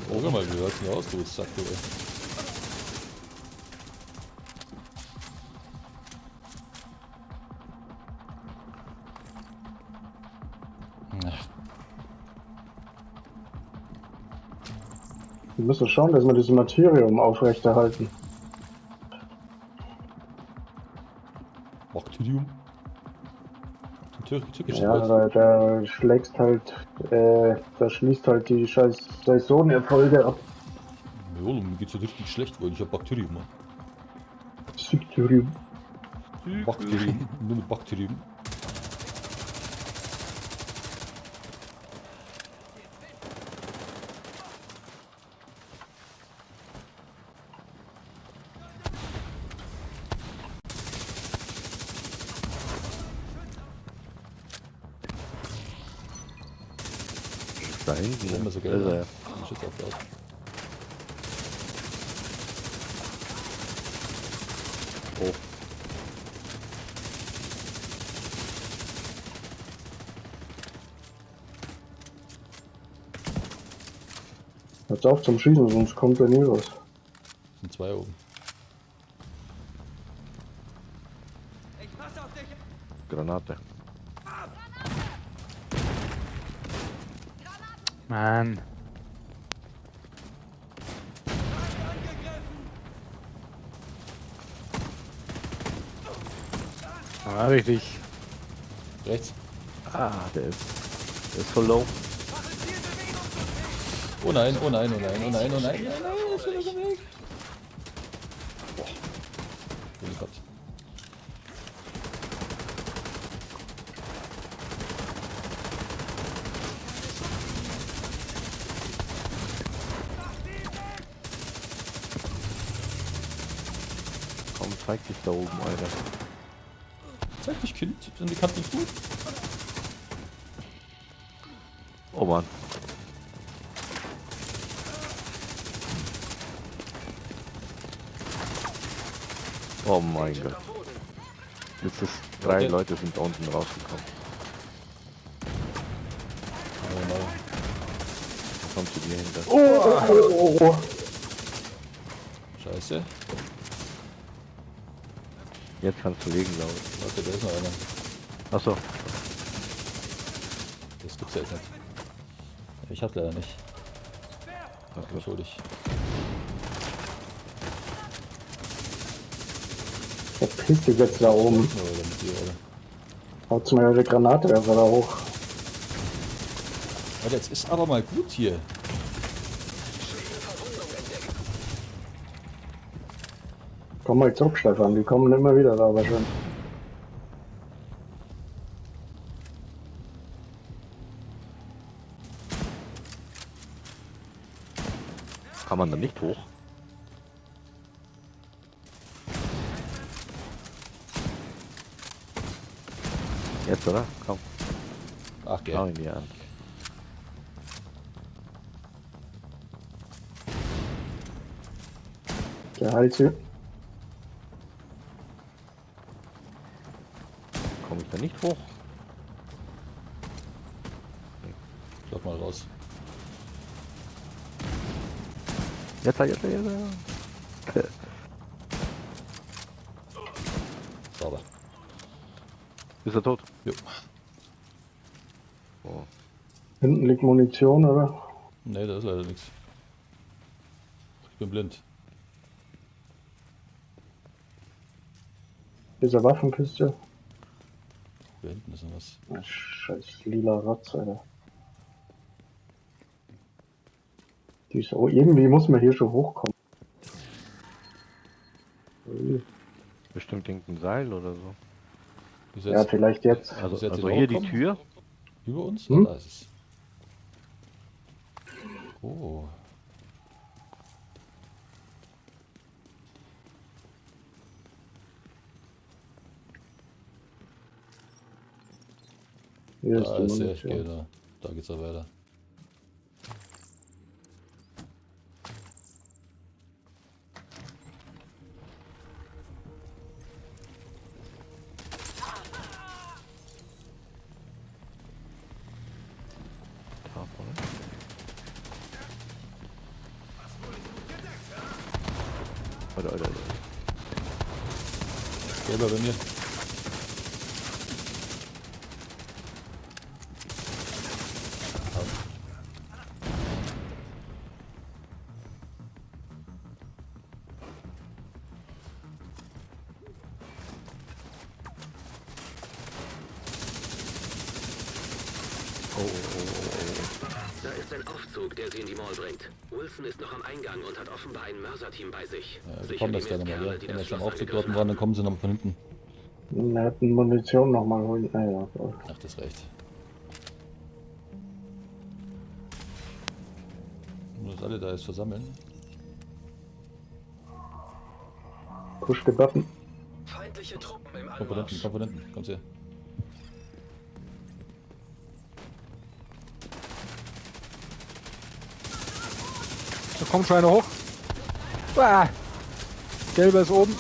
Speaker 1: Oh, mal, wie hört's denn aus, du Sack, du, ey. Ach,
Speaker 10: Wir müssen schauen, dass wir dieses Materium aufrechterhalten.
Speaker 1: Bakterium. Türkisch.
Speaker 10: Ja, da schlägst halt, da schließt halt die scheiß Saisonerfolge ab.
Speaker 1: Ja, mir geht's ja richtig schlecht, weil ich hab Bakterium. Mann.
Speaker 10: Bakterium.
Speaker 1: Bakterium, nur mit Bakterium.
Speaker 12: Da hinten.
Speaker 1: Ist immer so
Speaker 12: Da
Speaker 1: geil.
Speaker 12: ist er.
Speaker 1: Ja. Ist jetzt auch laut.
Speaker 12: Oh.
Speaker 10: Hört's auf zum Schießen, sonst kommt er nie raus.
Speaker 1: Sind zwei oben.
Speaker 12: Granate.
Speaker 2: Mann. Ah, richtig.
Speaker 1: Rechts.
Speaker 12: Ah, der ist voll low.
Speaker 1: Oh nein, oh nein, oh nein, oh nein, oh nein, oh nein, ist wieder so weg. Boah. Glück gehabt.
Speaker 12: Komm, zeig dich da oben, Alter.
Speaker 1: Zeig dich, Kind. Sind die Kanten nicht gut?
Speaker 12: Oh Mann. Oh mein Gott. Jetzt ist drei
Speaker 1: Okay.
Speaker 12: Leute sind da unten rausgekommen.
Speaker 1: Oh no.
Speaker 12: Da kommt zu dir hinter.
Speaker 10: Oh, oh, oh, oh, oh.
Speaker 1: Scheiße.
Speaker 12: Jetzt kannst du legen, glaube ich.
Speaker 1: Warte, da ist noch einer.
Speaker 12: Achso.
Speaker 1: Das gibt's ja jetzt nicht. Ich hab leider nicht.
Speaker 12: Okay.
Speaker 1: Ich hol dich.
Speaker 10: Verpiss dich jetzt da oben.
Speaker 1: Oder mit dir, oder?
Speaker 10: Haut's mir eure Granate einfach da hoch.
Speaker 1: Alter, jetzt ist aber mal gut hier.
Speaker 10: Komm mal zurück, Stefan. Die kommen immer wieder da wahrscheinlich.
Speaker 12: Kann man da nicht hoch? Jetzt, oder? Komm.
Speaker 1: Ach, gell.
Speaker 12: Schau ihn dir an.
Speaker 10: Der heilt sie.
Speaker 12: Komm ich da nicht hoch?
Speaker 1: Schlag mal raus.
Speaker 12: Jetzt, jetzt, jetzt, jetzt.
Speaker 1: Sauber.
Speaker 12: Ist er tot?
Speaker 1: Jo.
Speaker 12: Oh.
Speaker 10: Hinten liegt Munition, oder?
Speaker 1: Ne, da ist leider nichts. bin blind.
Speaker 10: Diese Waffenkiste.
Speaker 1: Da hinten ist noch was.
Speaker 10: Ah, scheiß lila Rotz, Alter. Die ist, oh, irgendwie muss man hier schon hochkommen. Ui.
Speaker 12: Bestimmt irgendein Seil oder so.
Speaker 1: Ist
Speaker 10: Ja, vielleicht jetzt.
Speaker 12: Also,
Speaker 1: Ist jetzt
Speaker 12: also
Speaker 1: hier
Speaker 12: hier die
Speaker 1: hochkommen?
Speaker 12: Tür.
Speaker 1: Über uns?
Speaker 10: Hm?
Speaker 1: Ah, da ist es. Oh.
Speaker 10: Hier ist
Speaker 1: Da
Speaker 10: die
Speaker 1: ist er,
Speaker 10: Munition.
Speaker 1: genau. Da geht's auch weiter.
Speaker 12: Da vorne. Alter, Alter, Alter.
Speaker 1: Gelber bei mir.
Speaker 12: Oh, oh, oh, oh, oh.
Speaker 5: Da ist ein Aufzug, der sie in die Mall bringt. Wilson ist noch am Eingang und hat offenbar ein Mörserteam bei sich.
Speaker 1: Ja, die
Speaker 5: Sicher
Speaker 1: kommen
Speaker 5: die
Speaker 1: jetzt gleich nochmal,
Speaker 5: Mistkerle,
Speaker 1: ja.
Speaker 5: die
Speaker 1: Wenn
Speaker 5: das
Speaker 1: wir jetzt am
Speaker 5: Schloss
Speaker 1: Aufzug dort
Speaker 5: angegriffen
Speaker 1: waren, dann kommen sie nochmal von hinten.
Speaker 10: Na, hätten Munition nochmal holen. Naja, so.
Speaker 1: Ach, das reicht. Muss alle da jetzt versammeln.
Speaker 10: Push the button.
Speaker 9: Feindliche Truppen im
Speaker 1: Kommt von hinten,
Speaker 9: Anmarsch.
Speaker 1: kommt von hinten. Kommt her.
Speaker 2: Da kommt schon einer hoch. Ah! Gelber ist oben.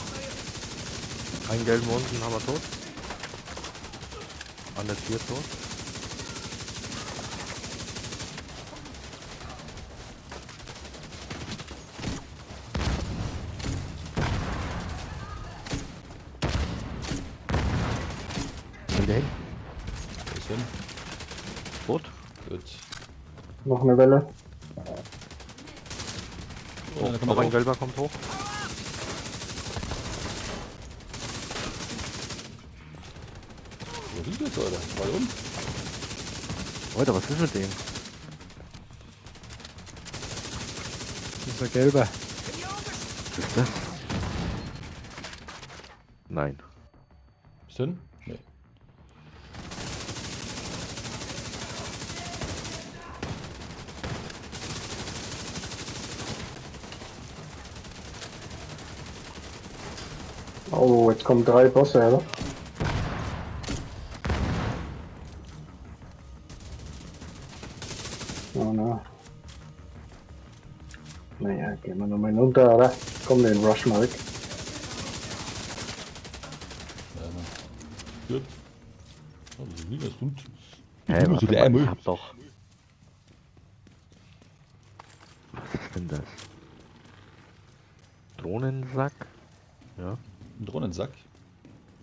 Speaker 12: Einen gelben unten haben wir tot. An der Tür tot. Wieder hin.
Speaker 1: Da ist hin.
Speaker 12: Tot.
Speaker 1: Gut.
Speaker 10: Noch eine Welle.
Speaker 1: Oh, dann kommt
Speaker 12: Noch
Speaker 1: er
Speaker 12: ein
Speaker 1: hoch.
Speaker 12: gelber kommt hoch.
Speaker 1: Wo sind die jetzt, Alter? Mal um.
Speaker 12: Alter, was ist mit dem?
Speaker 2: Das ist der Gelbe.
Speaker 12: Was ist das? Nein.
Speaker 1: Bist du hin? Nee.
Speaker 10: Oh, jetzt kommen drei Bosse, oder? Oh na. Naja, gehen wir nochmal hinunter, oder? Komm, den rush mal weg.
Speaker 1: Ja, Mann. Gut. Oh, das ist wieder gut.
Speaker 12: Hä,
Speaker 1: Du,
Speaker 12: warte
Speaker 1: der
Speaker 12: mal,
Speaker 1: Müll.
Speaker 12: ich hab doch. Was ist denn das? Drohnensack? Ja.
Speaker 1: Ein Drohnensack.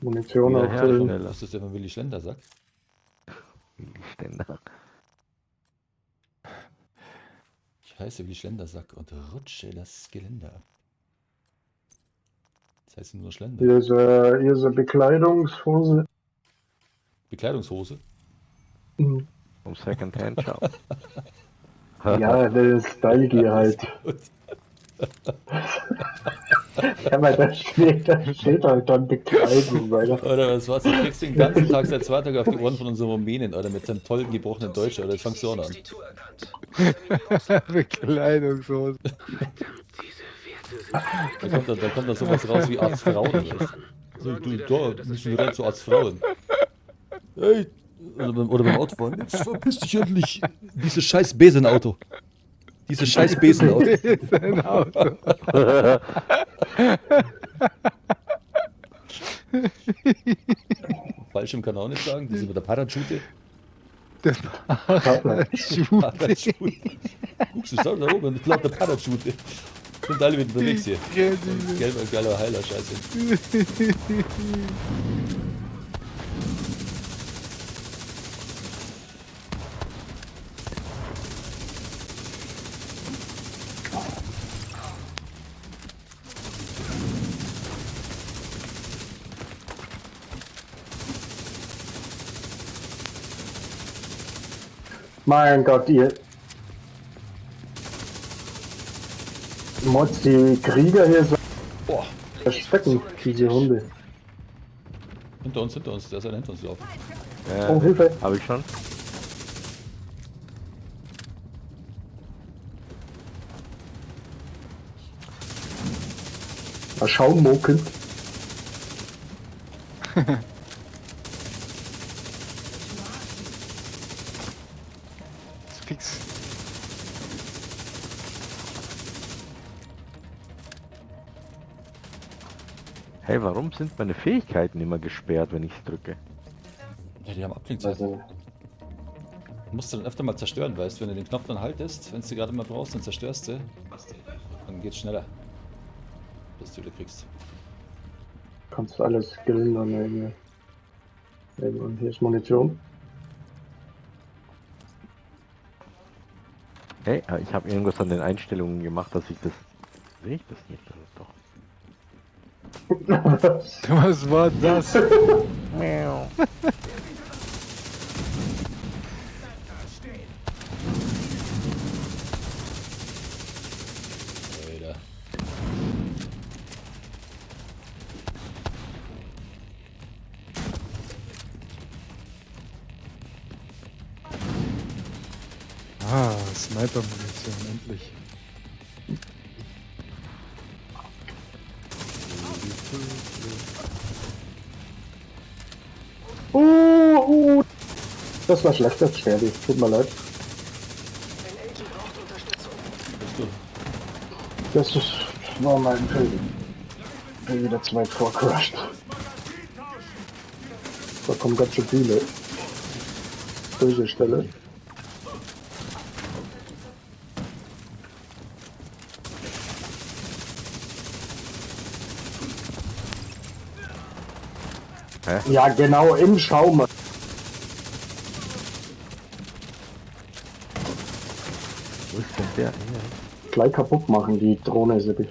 Speaker 10: Munition auffüllen.
Speaker 12: Wiederhersteller.
Speaker 1: Was ist der von Willi Schlendersack?
Speaker 12: Willi Ständer.
Speaker 1: Ich heiße Willi Schlendersack und rutsche das Geländer ab. Das heißt nur Schlender.
Speaker 10: Hier ist eine Bekleidungshose.
Speaker 1: Bekleidungshose.
Speaker 10: Hm.
Speaker 12: Vom Second Hand Shop.
Speaker 10: Ja, das ist Style Gear halt.
Speaker 1: Gut.
Speaker 10: Ja, aber da steht halt dann Bekleidung, Alter.
Speaker 1: Oder was war's? Du kriegst den ganzen Tag seit 2 Tagen auf die Ohren von unserem Rumänen, oder mit seinem tollen gebrochenen Deutsch, oder? Jetzt fangst du auch noch an.
Speaker 2: Bekleidungshose.
Speaker 5: Diese Werte sind
Speaker 1: Da kommt dann sowas raus wie Arztfrauen. Oder was? So, du, da müssen wir rein zu Arztfrauen. Hey, oder beim Autofahren. Jetzt verpiss dich endlich. Dieses scheiß Besenauto. Dieses scheiß Besenauto.
Speaker 2: Besenauto.
Speaker 1: Fallschirm kann er auch nicht sagen. Das ist mit der Parachute.
Speaker 2: Der Parachute.
Speaker 1: Parachute. Guckst du, da oben, lauter Parachute. Sind alle wieder unterwegs hier. Gelber, geiler Heiler, scheiße.
Speaker 10: Mein Gott, ihr. Mods, die Krieger hier so
Speaker 1: Boah.
Speaker 10: erschrecken, diese Hunde.
Speaker 1: Hinter uns, da ist einer hinter uns gelaufen.
Speaker 10: Oh, Hilfe.
Speaker 12: Hab ich schon.
Speaker 10: Mal schauen, Moken.
Speaker 2: Ist fix.
Speaker 12: Hey, warum sind meine Fähigkeiten immer gesperrt, wenn ich es drücke?
Speaker 1: Ja, die haben Abklingzeit.
Speaker 10: Also,
Speaker 1: Musst du dann öfter mal zerstören, weißt du, wenn du den Knopf dann haltest, wenn du gerade mal brauchst, dann zerstörst du. Dann geht's schneller. Bis du wieder kriegst.
Speaker 10: kannst alles skillen dann irgendwie. Und hier ist Munition.
Speaker 12: Hey, ich habe irgendwas an den Einstellungen gemacht, dass ich das... Sehe ich das nicht? Das ist doch...
Speaker 2: Was war das?
Speaker 1: Alter.
Speaker 2: Ah, Sniper-Munition, endlich.
Speaker 10: Das war schlecht, das sterbe ich. Tut mir leid.
Speaker 1: Bist du?
Speaker 10: Das ist, war mein Fehler. Bin wieder zu weit vorcrashed. Da kommen ganz schön viele. Böse Stelle.
Speaker 12: Hä?
Speaker 10: Ja, genau, im Schaum.
Speaker 12: Wo ist denn der? Hier.
Speaker 10: Gleich kaputt machen, die Drohne, Seppi.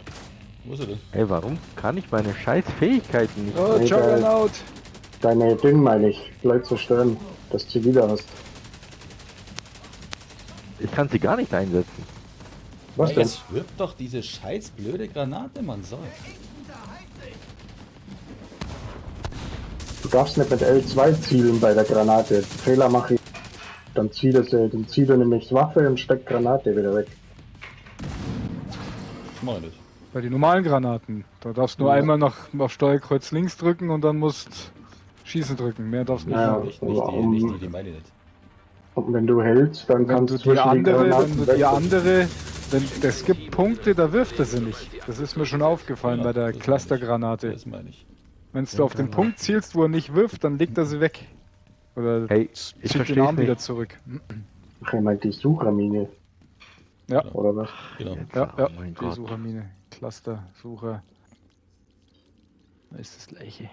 Speaker 1: Wo ist er denn?
Speaker 12: Hey, warum kann ich meine scheiß Fähigkeiten nicht...
Speaker 2: Oh,
Speaker 10: Nee,
Speaker 2: Juggernaut!
Speaker 10: Deine Ding meine ich, gleich zerstören, dass du sie wieder hast.
Speaker 12: Ich kann sie gar nicht einsetzen.
Speaker 10: Was denn?
Speaker 1: Jetzt wirft doch diese scheiß blöde Granate, Mann. So.
Speaker 10: Du darfst nicht mit L2 zielen bei der Granate. Fehler mache ich. Dann zieht er sie, dann zieht er nämlich Waffe und steckt Granate wieder weg.
Speaker 1: Das mach ich nicht.
Speaker 2: Bei den normalen Granaten. Da darfst du nur
Speaker 10: Ja.
Speaker 2: einmal nach, auf Steuerkreuz links drücken und dann musst Schießen drücken. Mehr darfst du nicht.
Speaker 10: Ja,
Speaker 2: machen.
Speaker 1: Nicht, nicht, die, nicht die, die meine ich nicht.
Speaker 10: Und wenn du hältst, dann
Speaker 2: Wenn
Speaker 10: kannst
Speaker 2: du
Speaker 10: du
Speaker 2: die
Speaker 10: zwischen die
Speaker 2: andere, wenn
Speaker 10: Granaten
Speaker 2: du die
Speaker 10: wechseln.
Speaker 2: andere, wenn es gibt Punkte, da wirft er sie nicht. Das ist mir schon aufgefallen
Speaker 1: Ja,
Speaker 2: bei der
Speaker 1: das meine ich.
Speaker 2: Clustergranate.
Speaker 1: Das meine ich.
Speaker 2: Wenn du auf den Punkt zielst, wo er nicht wirft, dann legt er sie weg. Oder
Speaker 12: Hey, ich
Speaker 2: zieht den
Speaker 12: versteh's
Speaker 2: Arm
Speaker 12: nicht.
Speaker 2: wieder zurück.
Speaker 10: Ach, ich meine die Suchermine.
Speaker 2: Ja.
Speaker 10: Oder was?
Speaker 1: Genau.
Speaker 2: Ja, ja,
Speaker 12: Oh mein
Speaker 2: die
Speaker 12: Gott.
Speaker 2: Suchermine. Cluster, Sucher. Ist das gleiche.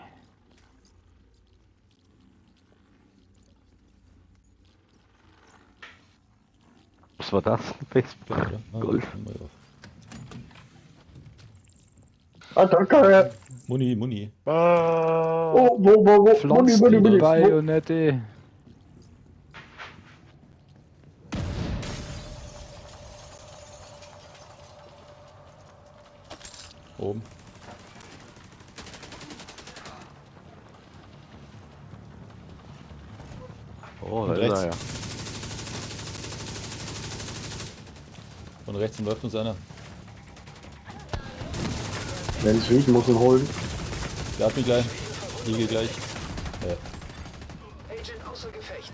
Speaker 12: Was war das? Facebook.
Speaker 1: Ja,
Speaker 12: Golf.
Speaker 10: Ah, danke!
Speaker 1: Muni, Muni.
Speaker 10: Oh, wo, wo, wo? Muni,
Speaker 2: Pflanzt
Speaker 10: Muni,
Speaker 2: die
Speaker 10: Muni. Wo?
Speaker 2: Bajonette.
Speaker 1: Oben.
Speaker 12: Oh, da
Speaker 1: Und
Speaker 12: ist er
Speaker 1: rechts.
Speaker 12: ja.
Speaker 1: Von rechts läuft uns einer.
Speaker 10: Wenn es sieht, muss ihn holen.
Speaker 1: Der hat mich gleich. Liege gleich. Ja.
Speaker 9: Agent außer Gefecht.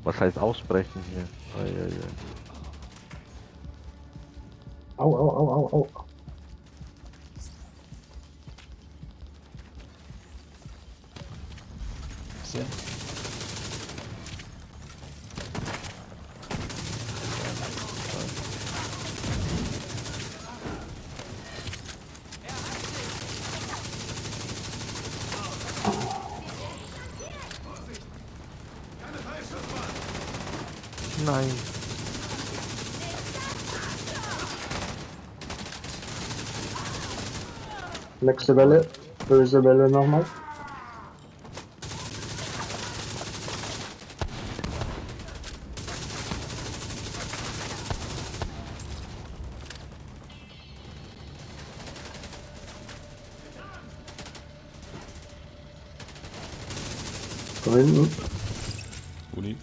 Speaker 12: Was heißt ausbrechen hier? Ei, ei, ei.
Speaker 10: Au, au, au, au, au.
Speaker 1: Sehr.
Speaker 12: Nein.
Speaker 10: Nächste Welle. Böse Welle nochmal. Da hinten.
Speaker 1: Uni.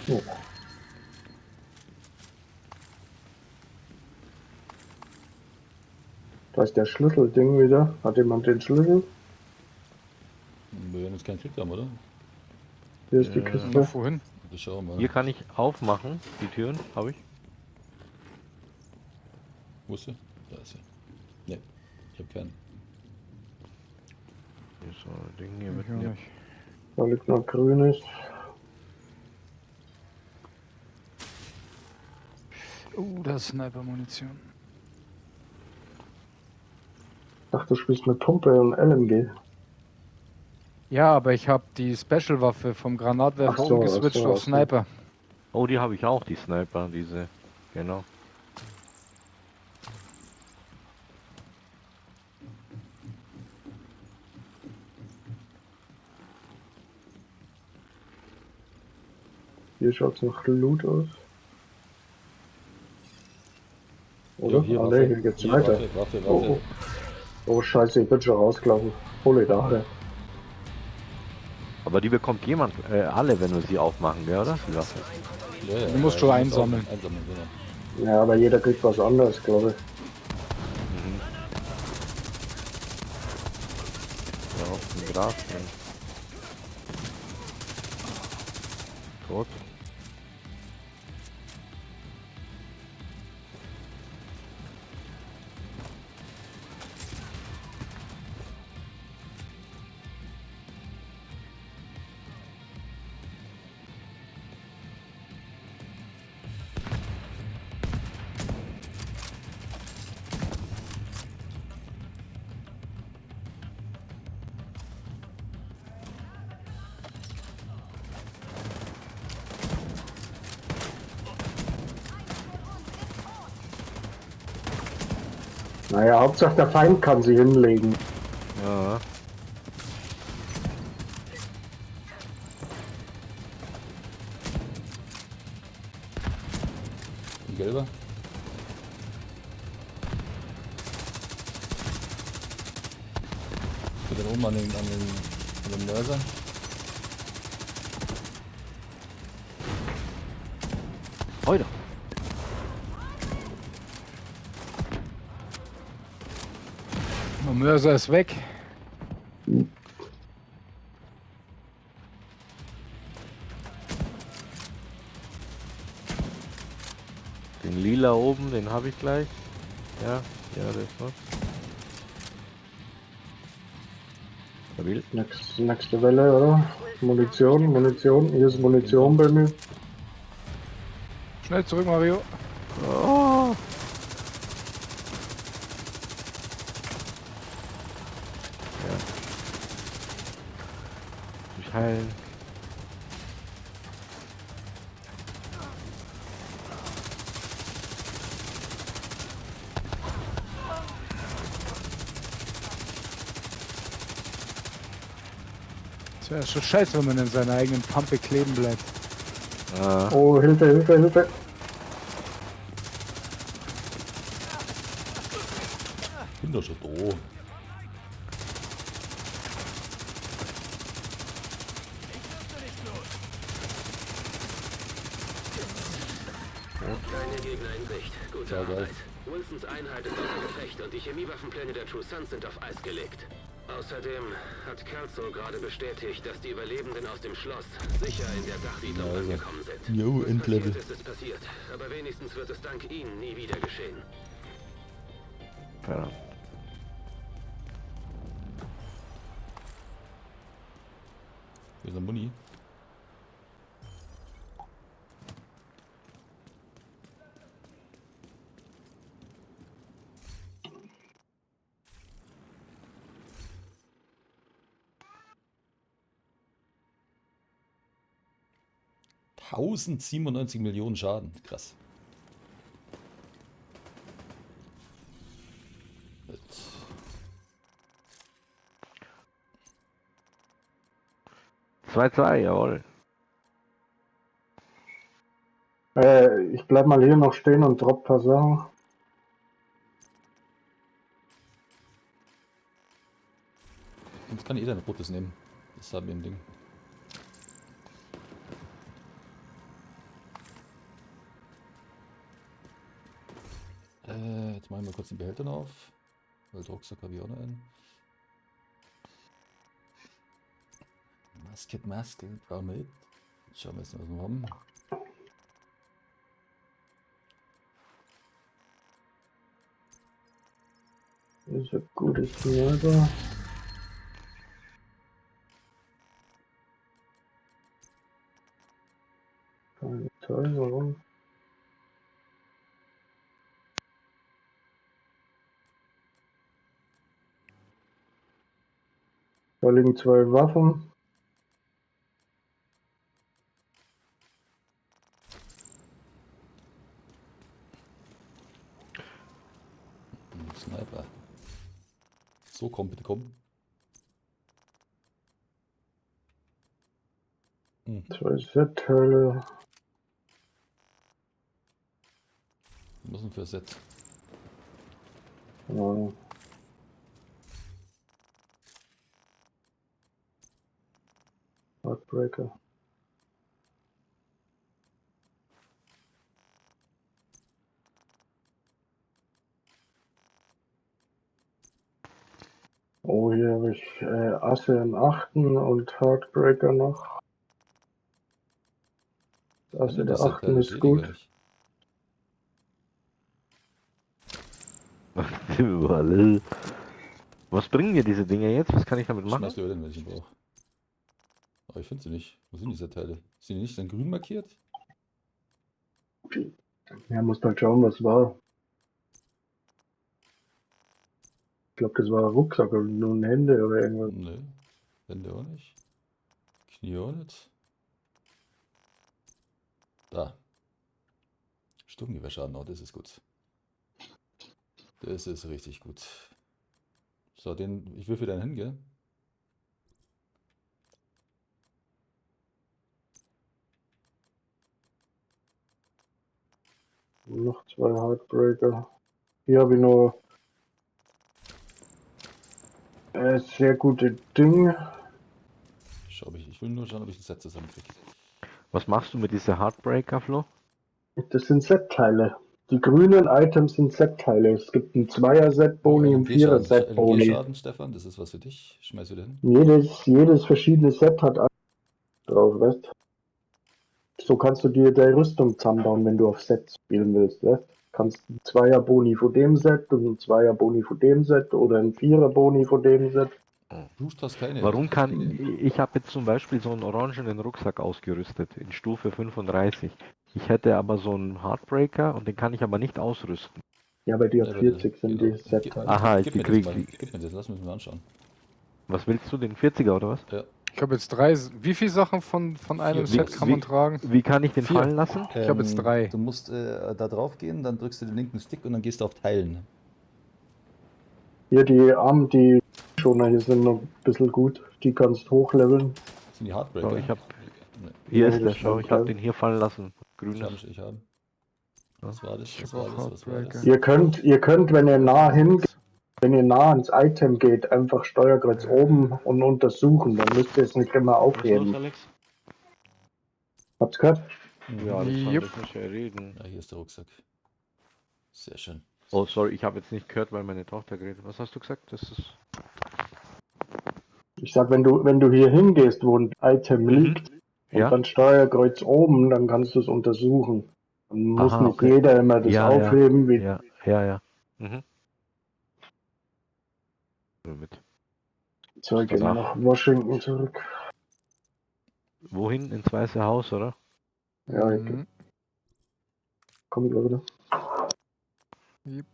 Speaker 10: Oh. Da ist der Schlüsselding wieder. Hat jemand den Schlüssel?
Speaker 1: Wir werden jetzt keinen Krieg haben, oder?
Speaker 10: Hier ist die Kiste.
Speaker 2: Vorhin.
Speaker 1: Das schauen wir mal.
Speaker 12: Hier kann ich aufmachen, die Türen, habe ich.
Speaker 1: Wo ist sie? Da ist sie. Ne, ich habe keinen.
Speaker 12: Hier ist so ein Ding hier
Speaker 2: Ich
Speaker 12: mitten.
Speaker 2: auch
Speaker 12: hier.
Speaker 2: nicht.
Speaker 10: Da liegt noch grünes.
Speaker 2: Oh, da ist Sniper-Munition.
Speaker 10: Ich dachte, du spielst mit Pumpe und LMG.
Speaker 2: Ja, aber ich habe die Special-Waffe vom Granatwerfer
Speaker 10: Ach so,
Speaker 2: umgeswitcht
Speaker 10: ach so,
Speaker 2: auf
Speaker 10: ach so.
Speaker 2: Sniper.
Speaker 12: Oh, die habe ich auch, die Sniper, diese. Genau.
Speaker 10: Hier schaut's nach Loot aus. Oder?
Speaker 1: Ja, hier
Speaker 10: ah,
Speaker 1: Waffe.
Speaker 10: ne, hier geht's
Speaker 1: Hier,
Speaker 10: weiter.
Speaker 1: Waffe, Waffe,
Speaker 10: Oh,
Speaker 1: Waffe.
Speaker 10: oh. Oh, scheiße, ich bin schon rausgelaufen. Hol ich da. Ja.
Speaker 12: Aber die bekommt jemand, alle, wenn wir sie aufmachen, gell, oder? Die Waffe.
Speaker 1: Ja, ja,
Speaker 2: Du musst
Speaker 1: ja,
Speaker 2: schon
Speaker 1: ich muss
Speaker 2: einsammeln.
Speaker 1: auch Einsammeln, genau.
Speaker 10: Ja, aber jeder kriegt was anderes, glaube ich.
Speaker 12: Ja, auf dem Gras. Drin. Tot.
Speaker 10: Naja, Hauptsache der Feind kann sie hinlegen.
Speaker 12: Ja.
Speaker 1: Ein gelber. Geht dann oben an den Mörser.
Speaker 12: Heute.
Speaker 2: Der Mörser ist weg.
Speaker 12: Den lila oben, den habe ich gleich. Ja, ja, das ist was. Stabil.
Speaker 10: Nächste Welle, oder? Munition, Munition. Hier ist Munition bei mir.
Speaker 2: Schnell zurück, Mario.
Speaker 12: Oh. Ja. Mich heilen.
Speaker 2: Das wäre schon scheiße, wenn man in seiner eigenen Pampe kleben bleibt.
Speaker 12: Ah.
Speaker 10: Oh, Hilfe, Hilfe, Hilfe.
Speaker 1: Ich bin doch schon da.
Speaker 5: Keine Gegner in Sicht. Gute
Speaker 1: Ja, geil.
Speaker 5: Arbeit. Wilsons Einheit ist außer Gefecht und die Chemiewaffenpläne der True Sons sind auf Eis gelegt. Außerdem hat Kelso gerade bestätigt, dass die Überlebenden aus dem Schloss sicher in der Dachsiedlung
Speaker 1: Ja, also.
Speaker 5: angekommen sind.
Speaker 1: Jo,
Speaker 5: Was
Speaker 1: Endlevel.
Speaker 5: passiert ist, ist passiert. Aber wenigstens wird es dank ihnen nie wieder geschehen.
Speaker 12: Verdammt.
Speaker 1: Hier ist ein Muni. ...1097 Millionen Schaden. Krass. Gut.
Speaker 12: 2-2, jawohl.
Speaker 10: Ich bleib mal hier noch stehen und drop ein paar Sachen.
Speaker 1: Kann jeder ein rotes nehmen. Das haben wir im Ding. Jetzt machen wir kurz den Behälter noch auf. Weil Rucksack habe ich auch noch einen. Maske, Maske, brauchen wir nicht. Jetzt schauen wir jetzt noch, was wir haben.
Speaker 10: Das ist ein gutes Sniper. Keine Teil, warum? Da liegen zwei Waffen.
Speaker 1: Sniper. So, komm, bitte komm. Hm.
Speaker 10: Zwei Set-Teile.
Speaker 1: Wir müssen für Set.
Speaker 10: Ja. Heartbreaker. Oh, hier habe ich Asse im 8. und Heartbreaker noch. Das Asse der 8. ist gut.
Speaker 12: Was bringen mir diese Dinger jetzt? Was kann ich damit machen?
Speaker 1: Schmeiß lieber den, wenn ich ihn brauche. Aber ich finde sie nicht. Wo sind diese Teile? Sind die nicht dann grün markiert?
Speaker 10: Ja, musst halt schauen, was war. Ich glaube, das war ein Rucksack oder nur ein Hände oder irgendwas.
Speaker 1: Nee, Hände auch nicht. Knie auch nicht. Da. Sturmgewehrschaden, oh, das ist gut. Das ist richtig gut. So, den, ich würfel dann hin, gell?
Speaker 10: Noch zwei Heartbreaker. Hier habe ich noch sehr gute Ding.
Speaker 1: Schau, ich will nur schauen, ob ich ein Set zusammenkriege.
Speaker 12: Was machst du mit dieser Heartbreaker, Flo?
Speaker 10: Das sind Set-Teile. Die grünen Items sind Set-Teile. Es gibt einen Zweier-Set-Boni und einen Vierer-Set-Boni.
Speaker 1: Schaden, Stefan, das ist was für dich. Schmeiß wieder hin.
Speaker 10: Jedes verschiedene Set hat drauf, weißt du? So kannst du dir deine Rüstung zusammenbauen, wenn du auf Sets spielen willst, weißt? Kannst einen Zweier-Boni von dem Set und einen Zweier-Boni von dem Set oder einen Vierer-Boni von dem Set.
Speaker 1: Du hast keine.
Speaker 12: Warum kann ich habe jetzt zum Beispiel so einen orangenen Rucksack ausgerüstet in Stufe 35. Ich hätte aber so einen Heartbreaker und den kann ich aber nicht ausrüsten.
Speaker 10: Ja, bei dir 40 sind die Set.
Speaker 12: Aha, ich krieg
Speaker 1: die. Gib mir das, lass mich mal anschauen.
Speaker 12: Was willst du, den 40er oder was?
Speaker 1: Ja.
Speaker 2: Ich habe jetzt drei. Wie viele Sachen von einem Set kann man tragen?
Speaker 12: Wie kann ich den fallen lassen?
Speaker 2: Ich habe jetzt drei.
Speaker 1: Du musst da drauf gehen, dann drückst du den linken Stick und dann gehst du auf Teilen.
Speaker 10: Hier die Arme, die Schoner hier sind noch ein bisschen gut. Die kannst du hochleveln.
Speaker 1: Das sind die Heartbreaker.
Speaker 12: So, ich hab, hier ist der, schau, ich habe den hier fallen lassen. Grünes.
Speaker 1: Ich habe. Was war das? Was war das? Was war das?
Speaker 10: Ihr könnt, wenn ihr nah hingeht, wenn ihr nah ans Item geht, einfach Steuerkreuz oben und untersuchen. Dann müsst ihr es nicht immer aufheben.
Speaker 12: Was ist los, Alex?
Speaker 10: Habt's gehört?
Speaker 12: Ja, das kann ich ja reden.
Speaker 1: Ja, hier ist der Rucksack. Sehr schön.
Speaker 12: Oh, sorry, ich habe jetzt nicht gehört, weil meine Tochter geredet hat. Was hast du gesagt? Das ist.
Speaker 10: Ich sag, wenn du hier hingehst, wo ein Item liegt, und
Speaker 12: ja,
Speaker 10: dann Steuerkreuz oben, dann kannst du es untersuchen. Dann muss
Speaker 12: Aha,
Speaker 10: nicht
Speaker 12: okay.
Speaker 10: jeder immer das
Speaker 12: Ja,
Speaker 10: aufheben. Wie
Speaker 12: ja, ja, ja. Mhm. Mit.
Speaker 10: Zeug
Speaker 12: Danach.
Speaker 10: nach Washington zurück.
Speaker 12: Wohin? Ins Weiße Haus, oder?
Speaker 10: Ja, ich komm gleich wieder.
Speaker 2: Yep.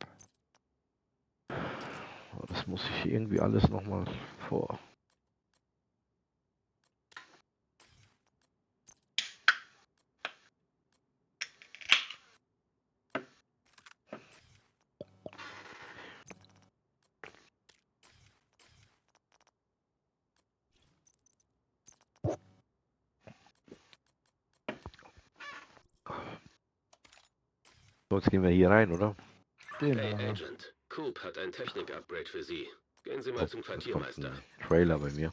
Speaker 12: Das muss ich irgendwie alles nochmal vor. So, jetzt gehen wir hier rein, oder?
Speaker 2: Gehen
Speaker 5: Hey
Speaker 2: wir.
Speaker 5: Agent, Coop hat ein Technik-Upgrade für Sie. Gehen Sie mal zum
Speaker 12: Jetzt kommt
Speaker 5: Quartiermeister.
Speaker 12: ein Trailer bei mir.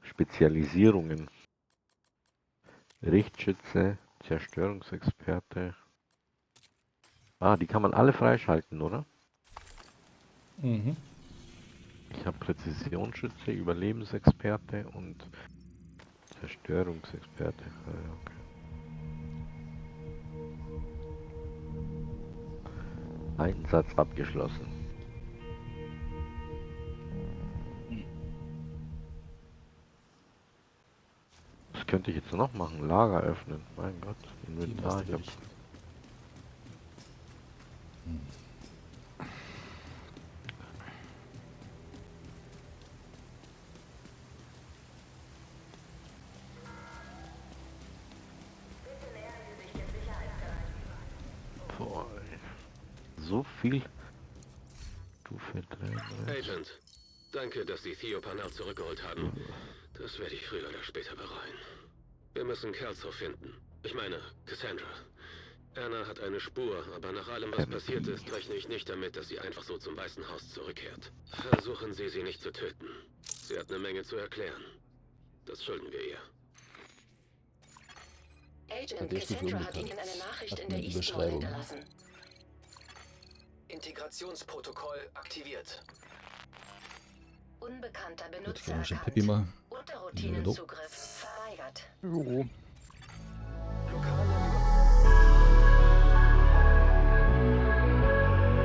Speaker 12: Spezialisierungen. Richtschütze, Zerstörungsexperte. Ah, die kann man alle freischalten, oder?
Speaker 1: Mhm.
Speaker 12: Ich habe Präzisionsschütze, Überlebensexperte und Zerstörungsexperte. Ah, ja, okay. Einsatz abgeschlossen. Was könnte ich jetzt noch machen? Lager öffnen. Mein Gott, Inventar. Ich hab
Speaker 1: Teammasterbericht.
Speaker 12: Boah, ey. So viel. Stufe 3.
Speaker 5: Agent, danke, dass Sie Theo Parnell zurückgeholt haben. Das werde ich früher oder später bereuen. Wir müssen Kelso finden. Ich meine, Cassandra. Anna hat eine Spur, aber nach allem, was passiert ist, rechne ich nicht damit, dass sie einfach so zum Weißen Haus zurückkehrt. Versuchen Sie, sie nicht zu töten. Sie hat eine Menge zu erklären. Das schulden wir ihr.
Speaker 3: Agent
Speaker 1: der Stufe
Speaker 3: Cassandra hat
Speaker 1: unbekannt.
Speaker 3: Ihnen eine Nachricht
Speaker 1: Hat
Speaker 3: in der
Speaker 1: eine
Speaker 3: East Mall
Speaker 1: Beschreibung.
Speaker 3: hinterlassen.
Speaker 9: Integrationsprotokoll aktiviert.
Speaker 3: Unbekannter
Speaker 1: Gut, gehen wir
Speaker 3: Benutzer
Speaker 1: schon Pippi mal.
Speaker 3: Unterroutinenzugriff verweigert.
Speaker 2: Jo.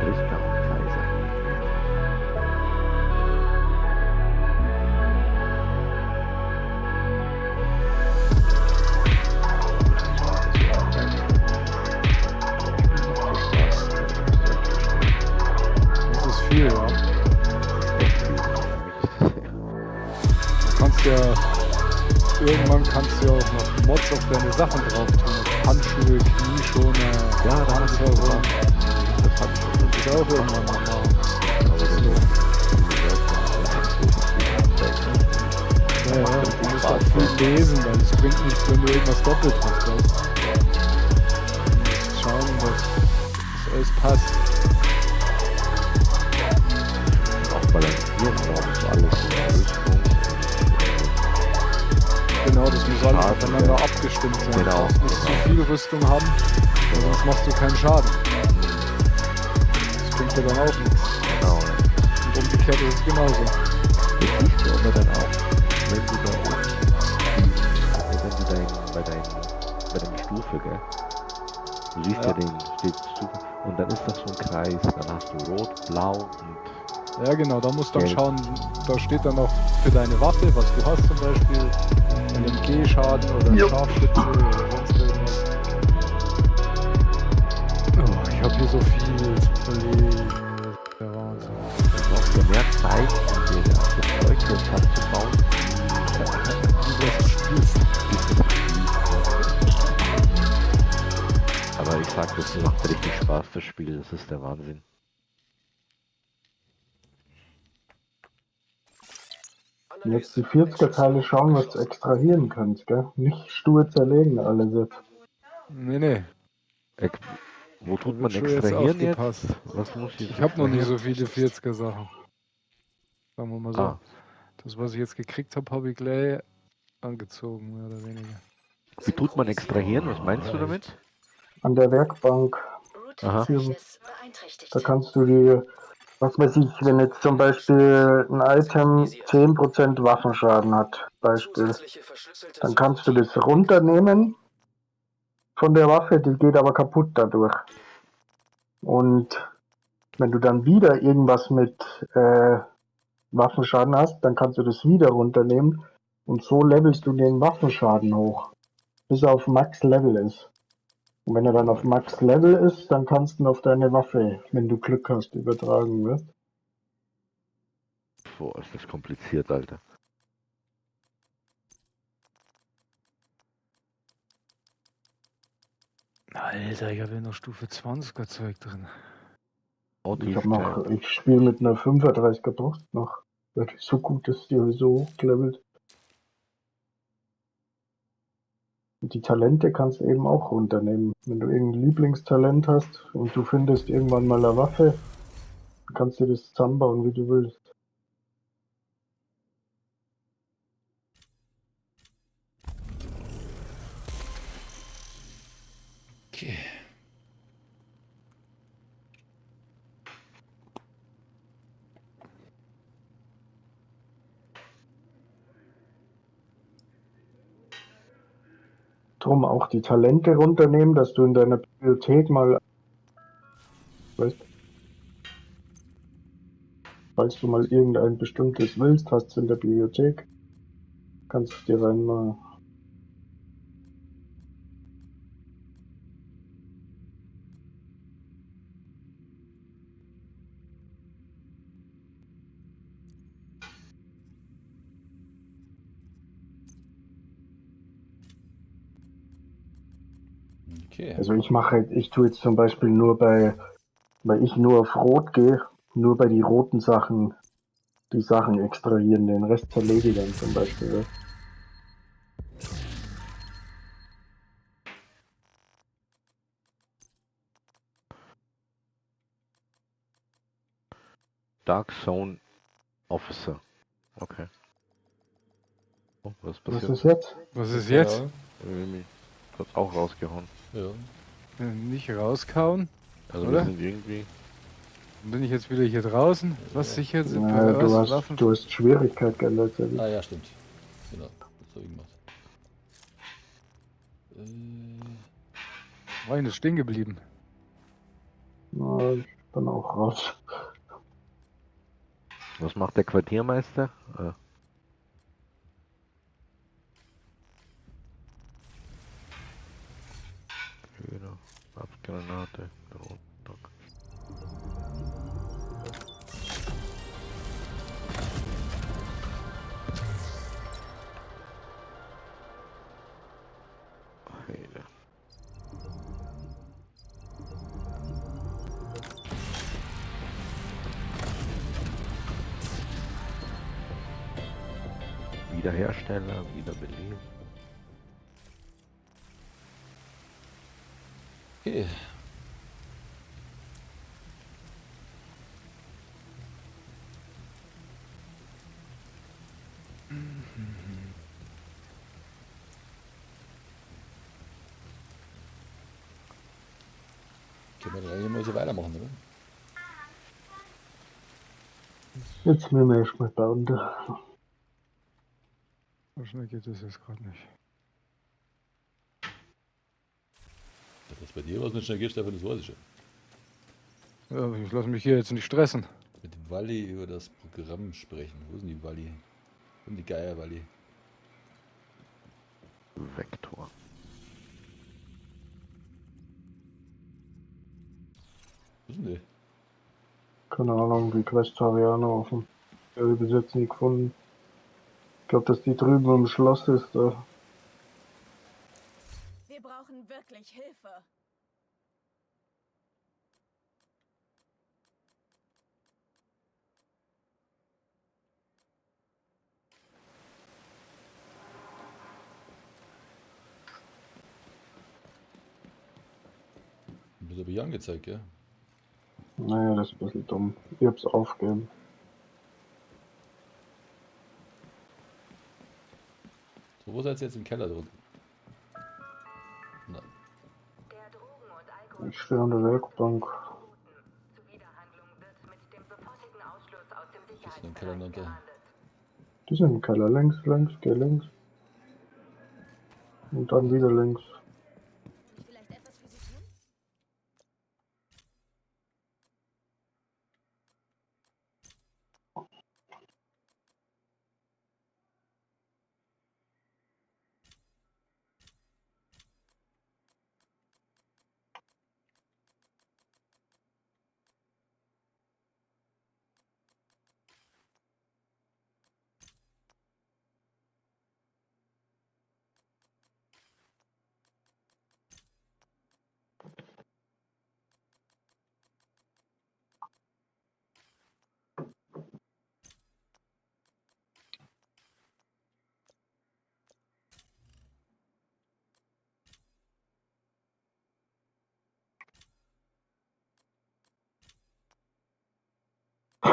Speaker 12: Richter und Kaiser.
Speaker 2: Das ist viel, ja. Du kannst ja. Irgendwann kannst du ja auch noch Mods auf deine Sachen drauf tun. Auf Handschuhe, Knieschoner,
Speaker 12: Ja, da hab ich
Speaker 2: Panzerung.
Speaker 12: Das hab ich schon.
Speaker 2: Das ist auch irgendwann mal machen.
Speaker 12: Aber das ist, wie gesagt,
Speaker 2: Ja, ja, du musst auch viel lesen, weil es bringt nichts, wenn du irgendwas doppelt hast, weißt du? Du musst schauen, dass das alles passt.
Speaker 12: Auch balancieren, glaube ich, alles in der Rüstung.
Speaker 2: Genau, das muss alles
Speaker 12: Schaden,
Speaker 2: aufeinander
Speaker 12: ja.
Speaker 2: abgestimmt sein.
Speaker 12: Genau,
Speaker 2: du darfst nicht
Speaker 12: genau.
Speaker 2: zu viel Rüstung haben, weil sonst machst du keinen Schaden. Das bringt dir dann auch nichts.
Speaker 12: Genau, ja.
Speaker 2: Und umgekehrt ist es genauso.
Speaker 12: Das siehst du aber dann auch, wenn du da oben, wenn du dein, bei deiner Stufe, gell? Du siehst ja,
Speaker 2: Ja.
Speaker 12: den, steht Stufe, und dann ist das so ein Kreis, dann hast du rot, blau und
Speaker 2: Ja, genau, da musst du dann
Speaker 12: Gelb.
Speaker 2: schauen, da steht dann auch für deine Waffe, was du hast zum Beispiel, LMG-Schaden oder Scharfschütze oder sonst irgendwas. Oh, ich habe hier so viel zu verlegen. Das ist der Wahnsinn.
Speaker 12: du brauchst ja mehr Zeit, um dir das Zeug jetzt anzubauen,
Speaker 2: Wie das du spielst.
Speaker 12: bis du das spielst. ja. Aber ich sag, das macht richtig Spaß, das Spiel, das ist der Wahnsinn.
Speaker 10: Und jetzt die 40er-Teile schauen, was du extrahieren kannst, gell? Nicht stur zerlegen alles jetzt.
Speaker 2: Nee, nee.
Speaker 12: Wo tut
Speaker 2: Da
Speaker 12: man
Speaker 2: wird schon jetzt
Speaker 12: extrahieren jetzt?
Speaker 2: aufgepasst.
Speaker 12: Was muss ich
Speaker 2: Ich habe noch nicht
Speaker 12: extrahieren?
Speaker 2: so viele 40er Sachen. Sagen wir mal so.
Speaker 12: Ah.
Speaker 2: Das, was ich jetzt gekriegt habe, habe ich gleich angezogen, mehr oder weniger.
Speaker 12: Wie tut man extrahieren? Was meinst du damit?
Speaker 10: An der Werkbank.
Speaker 12: Aha.
Speaker 10: Da kannst du die, was weiß ich, wenn jetzt zum Beispiel ein Item 10% Waffenschaden hat, Beispiel, dann kannst du das runternehmen von der Waffe, die geht aber kaputt dadurch. Und wenn du dann wieder irgendwas mit Waffenschaden hast, dann kannst du das wieder runternehmen und so levelst du den Waffenschaden hoch, bis er auf Max Level ist. Und wenn er dann auf Max Level ist, dann kannst du ihn auf deine Waffe, wenn du Glück hast, übertragen wirst.
Speaker 12: Boah, ist das kompliziert, Alter.
Speaker 2: Alter, ich habe ja noch Stufe 20er Zeug drin.
Speaker 10: Ich hab noch, ich spiele mit einer 35er Brust noch. Weil die so gut ist, die habe ich so hochgelevelt. Die Talente kannst du eben auch runternehmen. Wenn du irgendein Lieblingstalent hast und du findest irgendwann mal eine Waffe, kannst du das zusammenbauen, wie du willst.
Speaker 1: Okay.
Speaker 10: Drum auch die Talente runternehmen, dass du in deiner Bibliothek mal, weißt, falls du mal irgendein bestimmtes willst, hast du in der Bibliothek, kannst du dir reinmachen.
Speaker 1: Okay.
Speaker 10: Also ich mache, ich tue jetzt zum Beispiel nur bei, weil ich nur auf Rot gehe, nur bei die roten Sachen die Sachen extrahieren, den Rest zerlege ich dann zum Beispiel. Ja.
Speaker 12: Dark Zone Officer. Okay. Oh, was
Speaker 10: Was
Speaker 12: passiert?
Speaker 10: ist jetzt?
Speaker 2: Was ist jetzt?
Speaker 12: Irgendwie hat auch rausgehauen.
Speaker 1: Ja.
Speaker 2: Nicht rauskauen.
Speaker 12: Also
Speaker 2: Oder?
Speaker 12: wir sind irgendwie.
Speaker 2: Bin ich jetzt wieder hier draußen? Was sicher sind
Speaker 10: Na,
Speaker 2: was?
Speaker 10: du hast,
Speaker 2: Waffen?
Speaker 10: du hast Schwierigkeit geändert. Sebi.
Speaker 1: Ah ja, stimmt. Genau. Das habe ich gemacht.
Speaker 2: War ich stehen geblieben?
Speaker 10: Na, ich bin auch raus.
Speaker 12: Was macht der Quartiermeister? Ah. Genau. Abgranate. Drohnenstock. Heile. Wiederhersteller, wiederbeleben.
Speaker 1: Okay. Können wir gleich mal so weitermachen, oder?
Speaker 10: Jetzt müssen wir erstmal bauen. Da.
Speaker 2: So schnell geht das jetzt gerade nicht.
Speaker 1: Dass bei dir was nicht schnell geht, Stefan, das weiß ich schon.
Speaker 2: Ja, ich lasse mich hier jetzt nicht stressen.
Speaker 1: Mit Walli über das Programm sprechen. Wo ist denn die Walli? Wo ist denn die Geier Walli?
Speaker 12: Vektor.
Speaker 1: Wo ist denn die?
Speaker 10: Keine Ahnung, die Quest habe ich auch noch offen. Ich habe bis jetzt nie gefunden. Ich glaube, dass die drüben im Schloss ist. Da.
Speaker 11: Wir brauchen wirklich Hilfe.
Speaker 1: Das habe ich angezeigt, gell?
Speaker 10: Naja, das ist ein bisschen dumm. Ich hab's aufgegeben.
Speaker 1: So, wo seid ihr jetzt im Keller drunten? Nein.
Speaker 10: Ich stehe an der Werkbank.
Speaker 1: Gehst du in den Keller runter?
Speaker 10: Die sind im Keller. Links, links, geh links. Und dann wieder links.
Speaker 11: Vielleicht etwas für Sie tun?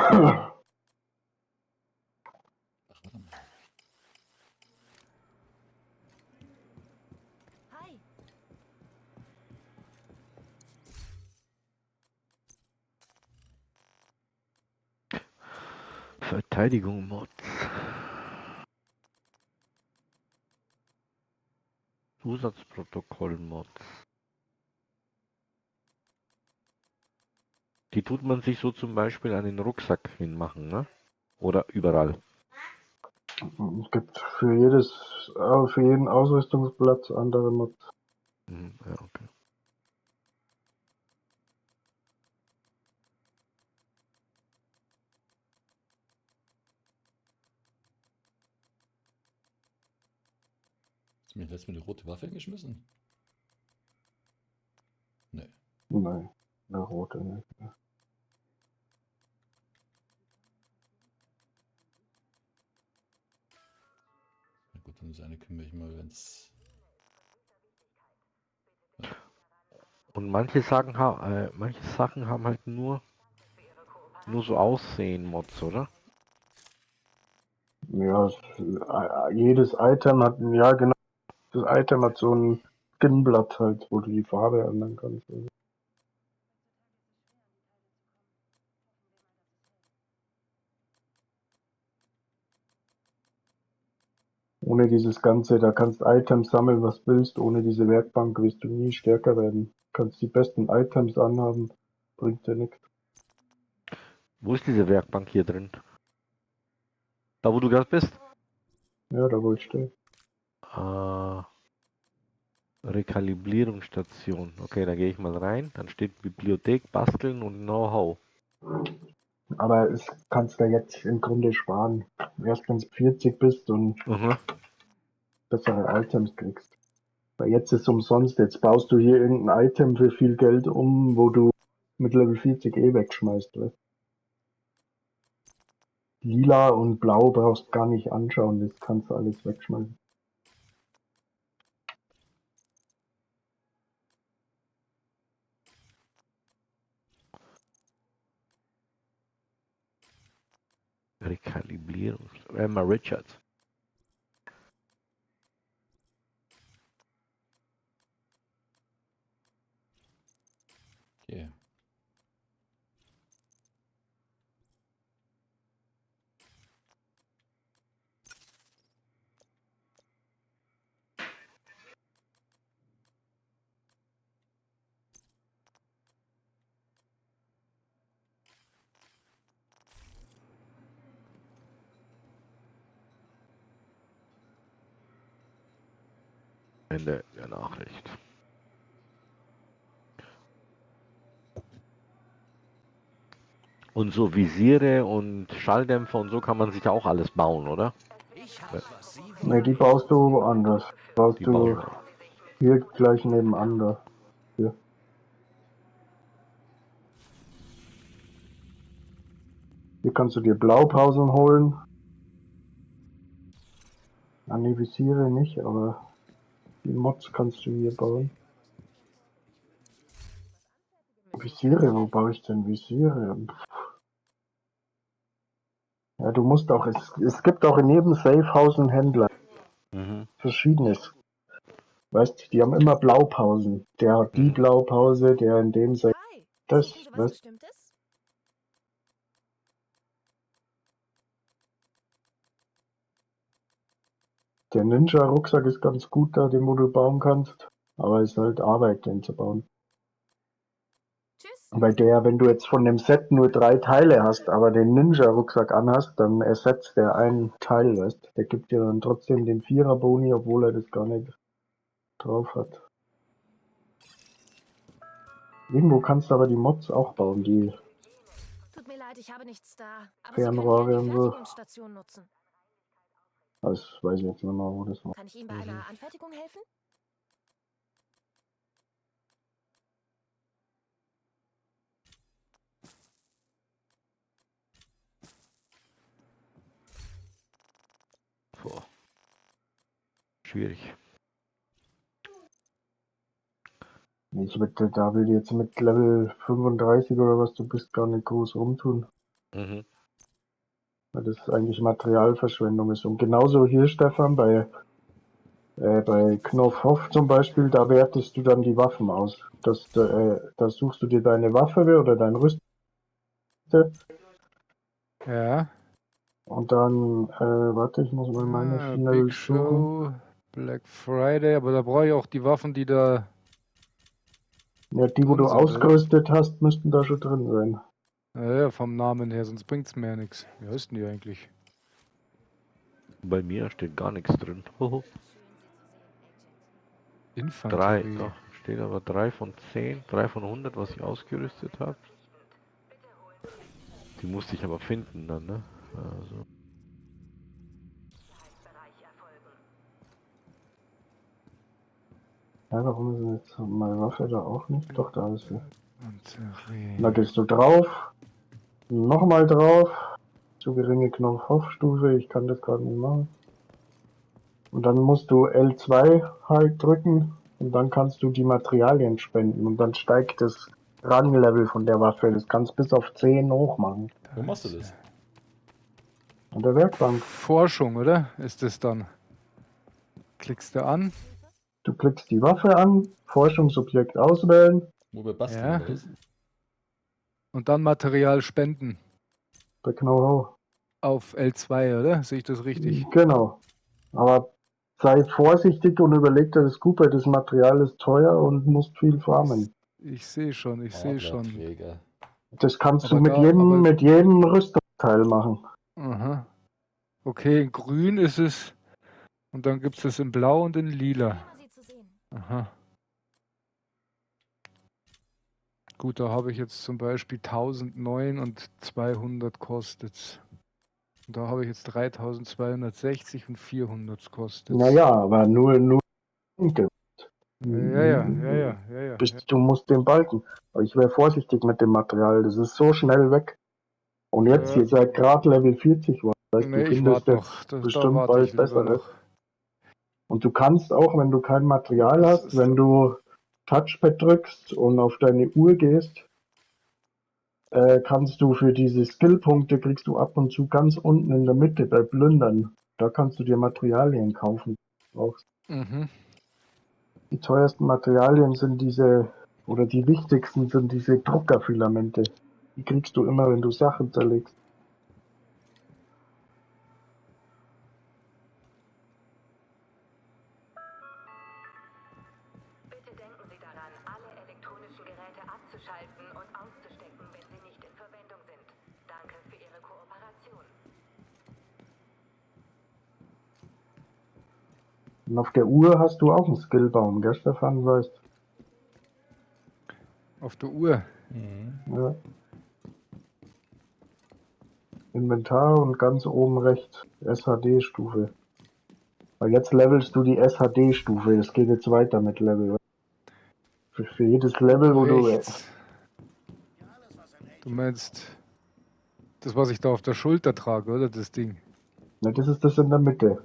Speaker 1: Ach, warte mal.
Speaker 4: Hi.
Speaker 12: Verteidigung Mods. Zusatzprotokoll Mods. Die tut man sich so zum Beispiel an den Rucksack hinmachen, ne? Oder überall.
Speaker 10: Es gibt für jedes, für jeden Ausrüstungsplatz andere Mods.
Speaker 12: Ja, okay.
Speaker 1: Hast du mir letztes Mal die rote Waffe hingeschmissen? Nee.
Speaker 10: Nein, eine rote nicht.
Speaker 1: Na gut, dann ist eine kümmere ich mal, wenn's.
Speaker 12: Und manche Sachen, manche Sachen haben halt nur so Aussehen-Mods, oder?
Speaker 10: Ja, jedes Item hat, ja genau, das Item hat so ein Skinblatt halt, wo du die Farbe ändern kannst. Ohne dieses Ganze, da kannst Items sammeln, was willst, ohne diese Werkbank wirst du nie stärker werden. Kannst die besten Items anhaben, bringt dir nichts.
Speaker 12: Wo ist diese Werkbank hier drin? Da, wo du gerade bist?
Speaker 10: Ja, da wo ich stehe.
Speaker 12: Rekalibrierungsstation. Okay, da gehe ich mal rein. Dann steht Bibliothek, Basteln und Know-how.
Speaker 10: Aber es kannst du jetzt im Grunde sparen. Erst wenn du 40 bist und bessere Items kriegst. Weil jetzt ist es umsonst. Jetzt baust du hier irgendein Item für viel Geld um, wo du mit Level 40 eh wegschmeißt. Weißt? Lila und Blau brauchst gar nicht anschauen, das kannst du alles wegschmeißen.
Speaker 12: Rekalibrierung. Emma Richards.
Speaker 1: Okay.
Speaker 12: Ende der Nachricht. Und so Visiere und Schalldämpfer und so kann man sich auch alles bauen, oder?
Speaker 10: Ne, die baust du woanders. Baust
Speaker 12: Die
Speaker 10: du
Speaker 12: bauen
Speaker 10: hier gleich nebenan da. Hier. Hier kannst du dir Blaupausen holen. Ah, ne, Visiere nicht, aber die Mods kannst du hier bauen. Visiere, wo baue ich denn Visiere? Pff. Ja, du musst auch, es gibt auch in jedem Safehouse einen Händler. Verschiedenes. Weißt, die haben immer Blaupausen. Der hat die Blaupause, der in dem Safe. Das, weißt. Der Ninja-Rucksack ist ganz gut da, den wo du bauen kannst. Aber es ist halt Arbeit, den zu bauen.
Speaker 4: Tschüss.
Speaker 10: Weil der, wenn du jetzt von dem Set nur 3 Teile hast, aber den Ninja-Rucksack anhast, dann ersetzt der einen Teil, weißt? Der gibt dir dann trotzdem den 4er-Boni, obwohl er das gar nicht drauf hat. Irgendwo kannst du aber die Mods auch bauen, die
Speaker 4: Tut mir leid, ich habe nichts da. Aber Sie können
Speaker 10: Fernrohre
Speaker 4: gerne die
Speaker 10: und so.
Speaker 4: Fertigungsstation nutzen.
Speaker 10: Das weiß ich jetzt nicht mehr, wo das war.
Speaker 4: Kann ich Ihnen bei einer Anfertigung helfen?
Speaker 12: Boah. Schwierig.
Speaker 10: Ich würde, da würde jetzt mit Level 35 oder was du bist, gar nicht groß rumtun. Weil das eigentlich Materialverschwendung ist. Und genauso hier, Stefan, bei Knopfhoff zum Beispiel, da wertest du dann die Waffen aus. Da suchst du dir deine Waffe oder dein Rüste.
Speaker 2: Ja.
Speaker 10: Und dann, warte, ich muss mal meine
Speaker 2: Ah,
Speaker 10: schnell
Speaker 2: Big
Speaker 10: suchen.
Speaker 2: Show, Black Friday, aber da brauche ich auch die Waffen, die da.
Speaker 10: Ja, die, wo du
Speaker 2: drin sind, oder?
Speaker 10: ausgerüstet hast, müssten da schon drin sein.
Speaker 2: Ja, ja, vom Namen her, sonst bringt's mir ja nichts. Wie heißt denn die eigentlich?
Speaker 12: Bei mir steht gar nichts drin. Hoho. 3,
Speaker 2: Infanterie.
Speaker 12: doch, steht aber 3 von 10, 3 von 100, was ich ausgerüstet habe. Die musste ich aber finden dann, ne? Also.
Speaker 10: Ja, warum ist denn jetzt meine Waffe da auch nicht? Doch, da ist sie.
Speaker 2: Infanterie.
Speaker 10: Da gehst du drauf. Nochmal drauf. Zu geringe Knopfhoff-Stufe, ich kann das gerade nicht machen. Und dann musst du L2 halt drücken und dann kannst du die Materialien spenden und dann steigt das Ranglevel von der Waffe. Das kannst du bis auf 10 hoch machen.
Speaker 1: Wo machst du das?
Speaker 10: An der Werkbank.
Speaker 2: Forschung, oder? Ist das dann? Klickst du an?
Speaker 10: Du klickst die Waffe an, Forschungsobjekt auswählen.
Speaker 1: Wo wir basteln,
Speaker 2: Ja.
Speaker 1: oder was?
Speaker 2: Und dann Material spenden.
Speaker 10: Bei Know-how.
Speaker 2: Auf L2, oder? Sehe ich das richtig?
Speaker 10: Genau. Aber sei vorsichtig und überleg dir das gut, weil das Material ist teuer und musst viel farmen.
Speaker 2: Ich sehe schon, ich sehe schon.
Speaker 1: Adlerträger.
Speaker 10: Das kannst
Speaker 2: Aber
Speaker 10: du mit
Speaker 2: da-
Speaker 10: jedem,
Speaker 2: aber-
Speaker 10: mit jedem Rüstungsteil machen.
Speaker 2: Aha. Okay, in grün ist es. Und dann gibt es das in blau und in lila. Aha. Gut, da habe ich jetzt zum Beispiel 1009 und 200 kostet's. Und da habe ich jetzt 3260 und 400 kostet's.
Speaker 10: Naja, aber nur Punkte.
Speaker 2: Ja.
Speaker 10: Du musst den Balken. Aber ich wäre vorsichtig mit dem Material, das ist so schnell weg. Und jetzt,
Speaker 2: Ja.
Speaker 10: ihr seid gerade Level 40 geworden. Weißt,
Speaker 2: Nee,
Speaker 10: du
Speaker 2: ich
Speaker 10: findest
Speaker 2: warte
Speaker 10: jetzt
Speaker 2: noch. Da
Speaker 10: bestimmt
Speaker 2: warte
Speaker 10: bald
Speaker 2: ich lieber
Speaker 10: Besseres.
Speaker 2: noch.
Speaker 10: Und du kannst auch, wenn du kein Material
Speaker 2: Das
Speaker 10: hast,
Speaker 2: ist
Speaker 10: wenn du Touchpad drückst und auf deine Uhr gehst, kannst du für diese Skillpunkte, kriegst du ab und zu ganz unten in der Mitte bei Plündern. Da kannst du dir Materialien kaufen. Die du brauchst.
Speaker 2: Mhm.
Speaker 10: Die teuersten Materialien sind diese, oder die wichtigsten sind diese Druckerfilamente. Die kriegst du immer, wenn du Sachen zerlegst.
Speaker 4: Bitte denken Sie daran, alle elektronischen Geräte abzuschalten und auszustecken, wenn sie nicht in Verwendung sind. Danke für Ihre Kooperation.
Speaker 10: Und auf der Uhr hast du auch einen Skillbaum, gell, Stefan? Weißt.
Speaker 2: Auf der Uhr.
Speaker 1: Mhm.
Speaker 10: Ja. Inventar und ganz oben rechts SHD-Stufe. Weil jetzt levelst du die SHD-Stufe. Es geht jetzt weiter mit Level. Für jedes Level, wo du.
Speaker 2: Rechts. Du meinst das, was ich da auf der Schulter trage, oder? Das Ding.
Speaker 10: Na, das ist das in der Mitte.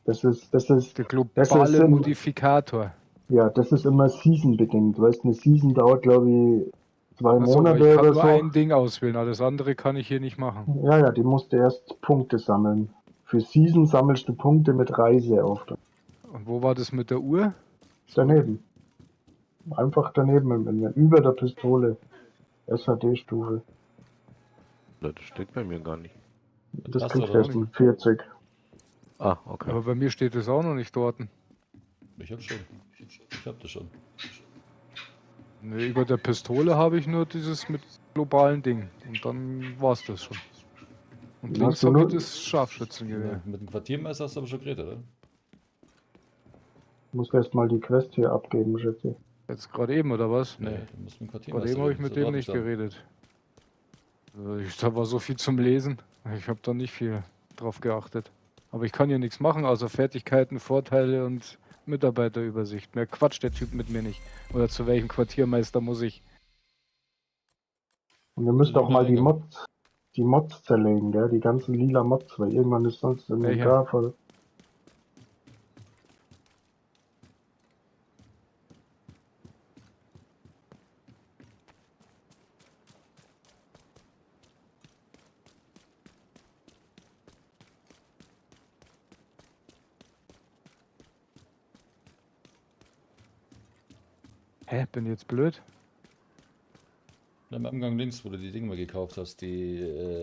Speaker 10: Das ist,
Speaker 2: Der
Speaker 10: das ist
Speaker 2: globale
Speaker 10: im,
Speaker 2: Modifikator.
Speaker 10: ja, das ist immer season-bedingt. Weißt du, eine Season dauert, glaube ich, 2
Speaker 2: Achso, aber ich
Speaker 10: Monate
Speaker 2: kann
Speaker 10: oder
Speaker 2: nur
Speaker 10: so.
Speaker 2: ein Ding auswählen, alles andere kann ich hier nicht machen.
Speaker 10: Ja, ja, die musst du erst Punkte sammeln. Für Season sammelst du Punkte mit Reiseauftrag.
Speaker 2: Und wo war das mit der Uhr?
Speaker 10: Daneben. Einfach daneben im Inventar. Über der Pistole. SHD-Stufe.
Speaker 12: Das steht bei mir gar nicht.
Speaker 10: Das
Speaker 1: Hast du
Speaker 10: kriegst du
Speaker 1: doch
Speaker 10: erst mit 40.
Speaker 12: Ah, okay.
Speaker 2: Aber bei mir steht das auch noch nicht dort.
Speaker 1: Ich hab schon. Ich hab das schon.
Speaker 2: Nee, über der Pistole habe ich nur dieses mit globalen Ding. Und dann war's das schon. Und
Speaker 10: Hast
Speaker 2: links
Speaker 10: du
Speaker 2: habe ich
Speaker 10: nur-
Speaker 2: das Scharfschützengewehr.
Speaker 1: Mit dem Quartiermesser hast du aber schon geredet, oder?
Speaker 10: Muss erst mal die Quest hier abgeben, schätze ich.
Speaker 2: Jetzt gerade eben, oder was?
Speaker 1: Nee, du musst mit dem
Speaker 2: Gerade
Speaker 1: Quartiermeister
Speaker 2: eben habe ich
Speaker 1: reden.
Speaker 2: mit
Speaker 1: So
Speaker 2: dem
Speaker 1: warte
Speaker 2: nicht
Speaker 1: ich dann.
Speaker 2: geredet. Da war so viel zum Lesen. Ich habe da nicht viel drauf geachtet. Aber ich kann hier nichts machen, außer Fertigkeiten, Vorteile und Mitarbeiterübersicht. Mehr quatscht der Typ mit mir nicht. Oder zu welchem Quartiermeister muss ich?
Speaker 10: Und ihr müsst auch
Speaker 1: Lila
Speaker 10: mal die
Speaker 1: Ecke.
Speaker 10: Mods zerlegen, gell? Die ganzen lila Mods, weil irgendwann ist sonst das Inventar voll.
Speaker 2: Hä, bin ich jetzt blöd?
Speaker 1: Am Angang links, wo du die Dinge mal gekauft hast, die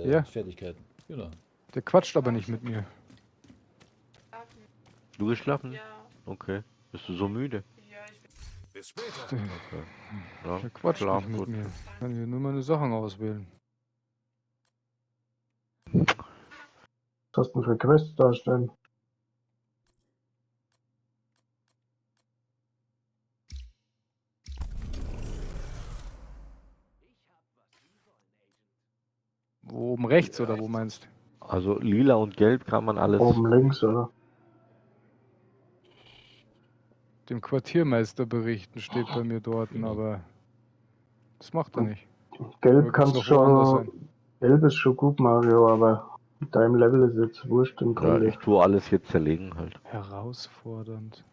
Speaker 2: Ja.
Speaker 1: Fertigkeiten. Genau.
Speaker 2: Der quatscht aber nicht mit mir.
Speaker 12: Du geschlafen? Ja. Okay. Bist du so müde?
Speaker 8: Bis später.
Speaker 12: Okay. Ja,
Speaker 2: Der quatscht
Speaker 12: schlaf
Speaker 2: nicht mit
Speaker 12: gut.
Speaker 2: mir. Kann hier nur meine Sachen auswählen.
Speaker 10: Was hast du denn für Quests darstellen?
Speaker 2: Wo oben rechts oder wo meinst du?
Speaker 12: Also lila und gelb kann man alles.
Speaker 10: Oben links, oder?
Speaker 2: Dem Quartiermeister berichten steht bei mir dort,
Speaker 1: Genau.
Speaker 2: aber das macht er nicht.
Speaker 10: Gelb
Speaker 2: Aber
Speaker 10: kannst
Speaker 2: gibt's noch woanders
Speaker 10: schon. Gelb ist schon gut, Mario, aber mit deinem Level ist jetzt wurscht im
Speaker 12: Ja,
Speaker 10: Grunde.
Speaker 12: ich tue alles hier zerlegen halt.
Speaker 2: Herausfordernd.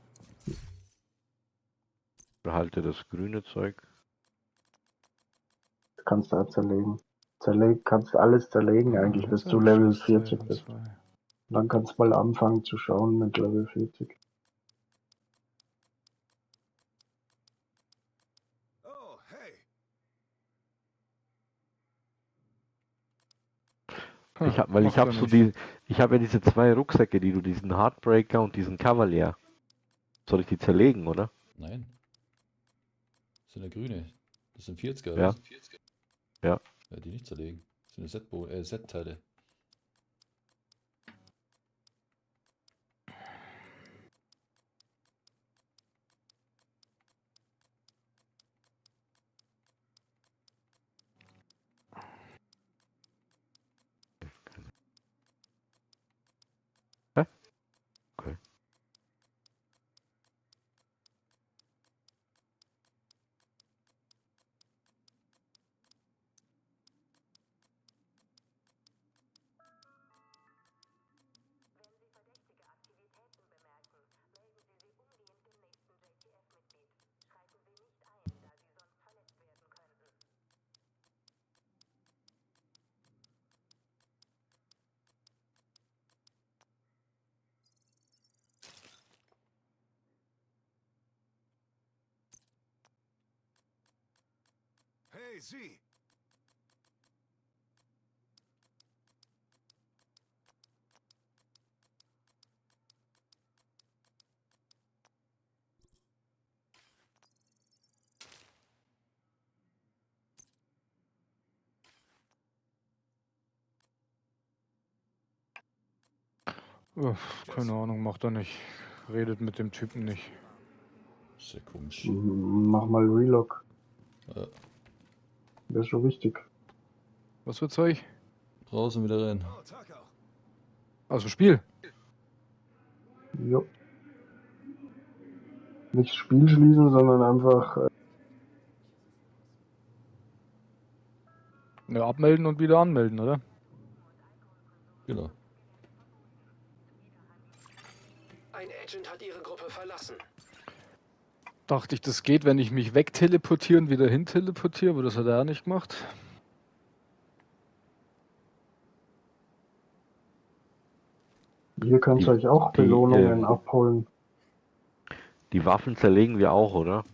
Speaker 12: Behalte das grüne Zeug.
Speaker 10: Kannst du auch zerlegen. Kannst alles zerlegen eigentlich, bis du Level 40 bist. Dann kannst du mal anfangen zu schauen mit Level 40.
Speaker 8: Oh, hey.
Speaker 12: Ich hab, weil ich
Speaker 2: macht er
Speaker 12: habe so
Speaker 2: nicht.
Speaker 12: die, ich habe ja diese zwei Rucksäcke, die du, diesen Heartbreaker und diesen Cavalier. Soll ich die zerlegen, oder?
Speaker 1: Nein. Das sind ja grüne. Das sind 40er,
Speaker 12: Ja.
Speaker 1: oder?
Speaker 12: Ja.
Speaker 1: Ja, die nicht zerlegen. Das sind Set-Teile.
Speaker 12: Hä? Okay.
Speaker 8: Hey, Sie.
Speaker 2: Uff, keine Ahnung, macht er nicht. Redet mit dem Typen nicht.
Speaker 1: Sehr komisch.
Speaker 10: Mach mal Relog.
Speaker 1: Ja.
Speaker 10: Wäre schon wichtig.
Speaker 2: Was für Zeug?
Speaker 1: Raus und wieder rein.
Speaker 8: Oh, Tag auch.
Speaker 2: Aus dem Spiel.
Speaker 10: Jo. Nicht das Spiel schließen, sondern einfach.
Speaker 2: Ja, abmelden und wieder anmelden, oder?
Speaker 1: Genau.
Speaker 9: Ein Agent hat Ihre Gruppe verlassen.
Speaker 2: Dachte ich, das geht, wenn ich mich wegteleportiere und wieder hin teleportiere, aber das hat er auch nicht gemacht.
Speaker 10: Hier könnt ihr euch auch Belohnungen abholen.
Speaker 12: Die Waffen zerlegen wir auch, oder?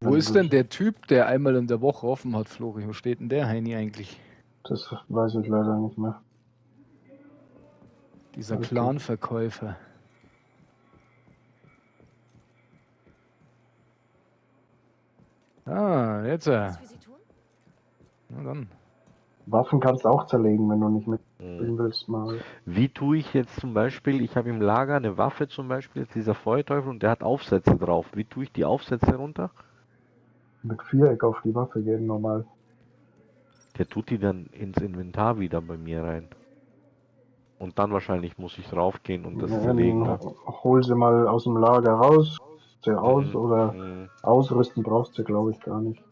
Speaker 2: Wo ist denn der Typ, der einmal in der Woche offen hat, Flori? Wo steht denn der Heini eigentlich?
Speaker 10: Das weiß ich leider nicht mehr.
Speaker 2: Dieser
Speaker 10: Okay.
Speaker 2: Clan-Verkäufer. Ah, jetzt. Na dann.
Speaker 10: Waffen kannst du auch zerlegen, wenn du nicht mitspielen willst, mal.
Speaker 12: Wie tue ich jetzt zum Beispiel, ich habe im Lager eine Waffe zum Beispiel, jetzt dieser Feuerteufel und der hat Aufsätze drauf. Wie tue ich die Aufsätze runter?
Speaker 10: Mit Viereck auf die Waffe gehen, normal.
Speaker 12: Der tut die dann ins Inventar wieder bei mir rein. Und dann wahrscheinlich muss ich draufgehen und das
Speaker 10: Ja,
Speaker 12: zerlegen.
Speaker 10: dann
Speaker 12: Ne?
Speaker 10: hol sie mal aus dem Lager raus, sie aus oder
Speaker 12: Mhm.
Speaker 10: ausrüsten brauchst du, glaube ich, gar nicht.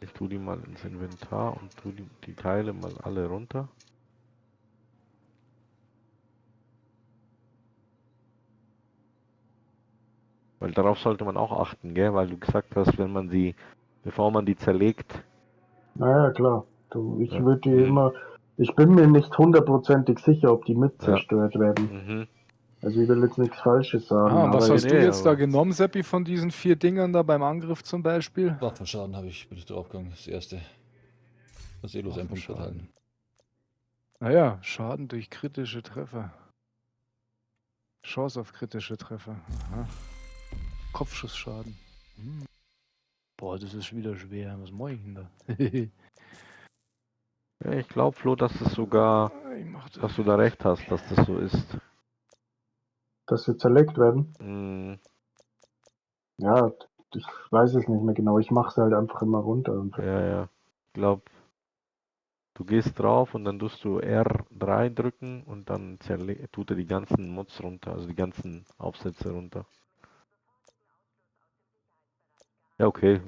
Speaker 12: Ich tue die mal ins Inventar und tue die Teile mal alle runter. Weil darauf sollte man auch achten, gell? Weil du gesagt hast, wenn man sie, bevor man die zerlegt.
Speaker 10: Naja, klar. Du, ich
Speaker 12: Ja.
Speaker 10: würde die
Speaker 12: Mhm.
Speaker 10: immer. Ich bin mir nicht hundertprozentig sicher, ob die mit
Speaker 12: Ja.
Speaker 10: zerstört werden.
Speaker 12: Mhm.
Speaker 10: Also ich will jetzt nichts Falsches sagen.
Speaker 2: Ah, und was
Speaker 10: aber
Speaker 2: hast du
Speaker 12: Nee,
Speaker 2: jetzt da
Speaker 12: aber-
Speaker 2: genommen, Seppi, von diesen 4 Dingern da beim Angriff zum Beispiel?
Speaker 1: Waffenschaden habe ich, bin ich draufgegangen, das erste. Das eh bloß ein Punkt
Speaker 2: Waffenschaden.
Speaker 1: verteilen.
Speaker 2: Naja, Schaden durch kritische Treffer. Chance auf kritische Treffer. Aha. Kopfschussschaden. Hm. Boah, das ist wieder schwer. Was mache ich denn da?
Speaker 12: Ja, ich glaube, Flo, dass es sogar,
Speaker 2: Ich mach das.
Speaker 12: dass du da recht hast, dass das so ist.
Speaker 10: Dass sie zerlegt werden.
Speaker 12: Hm,
Speaker 10: Ja, ich weiß es nicht mehr genau. Ich mache sie halt einfach immer runter. Und
Speaker 12: ja, ja. Ich glaube, du gehst drauf und dann tust du R3 drücken und dann tut er die ganzen Mods runter, also die ganzen Aufsätze runter. Ja, okay,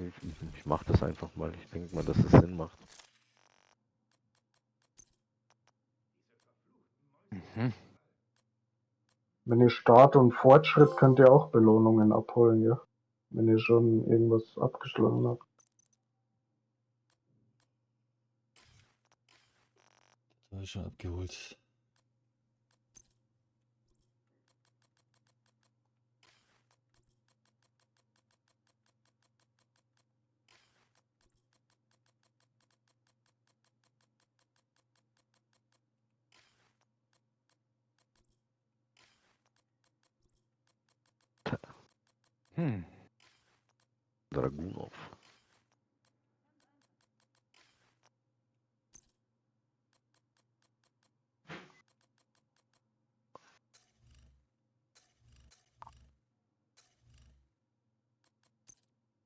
Speaker 12: ich mach das einfach mal. Ich denke mal, dass es Sinn macht.
Speaker 2: Mhm.
Speaker 10: Wenn ihr Start und Fortschritt könnt ihr auch Belohnungen abholen, ja? Wenn ihr schon irgendwas abgeschlossen habt.
Speaker 1: Das habe ich schon abgeholt.
Speaker 2: Hm.
Speaker 12: Dragunov.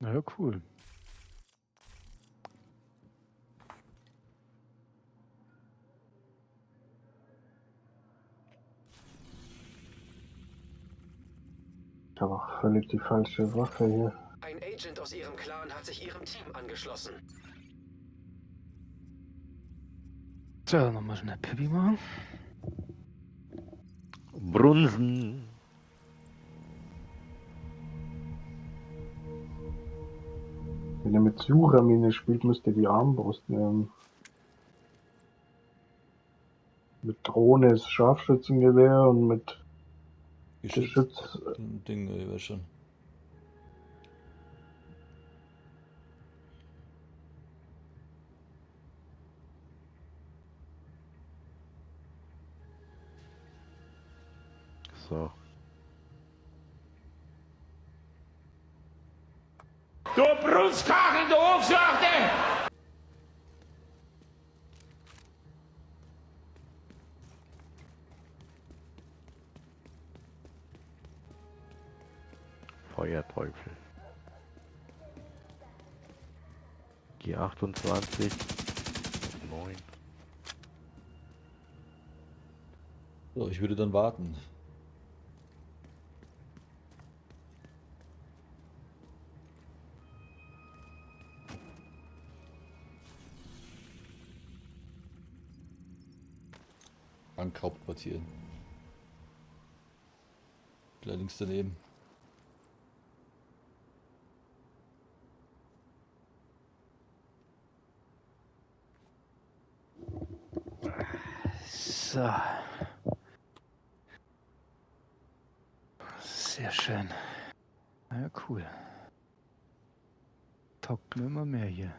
Speaker 2: Na ja, cool.
Speaker 10: Ich habe auch völlig die falsche Waffe hier.
Speaker 9: Ein Agent aus Ihrem Clan hat sich Ihrem Team angeschlossen.
Speaker 2: So, nochmal schnell Pipi machen.
Speaker 12: Brunsen.
Speaker 10: Wenn ihr mit Suramine spielt, müsst ihr die Armbrust nehmen. Mit Drohne ist Scharfschützengewehr und mit
Speaker 1: Geschütz.
Speaker 10: Geschütz.
Speaker 1: Ding, ich weiß schon.
Speaker 12: So.
Speaker 13: Du Brunstkachen, du Hofschlachte!
Speaker 12: Feuerteufel. G28. 9.
Speaker 1: So, ich würde dann warten. Bankhauptquartier. Gleich links daneben.
Speaker 2: So. Sehr schön. Na ja, cool. Taugt mir immer mehr hier.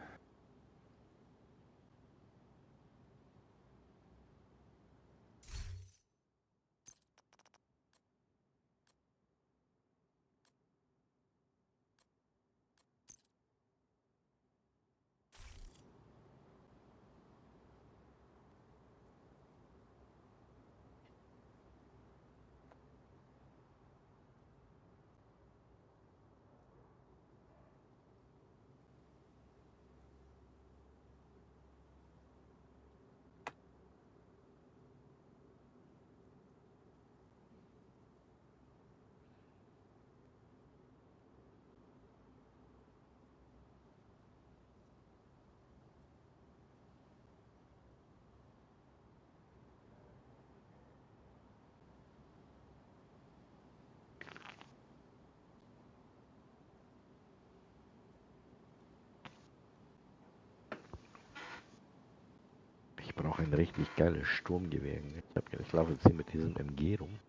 Speaker 12: Ich brauche ein richtig geiles Sturmgewehr. Ich laufe jetzt hier mit diesem MG rum.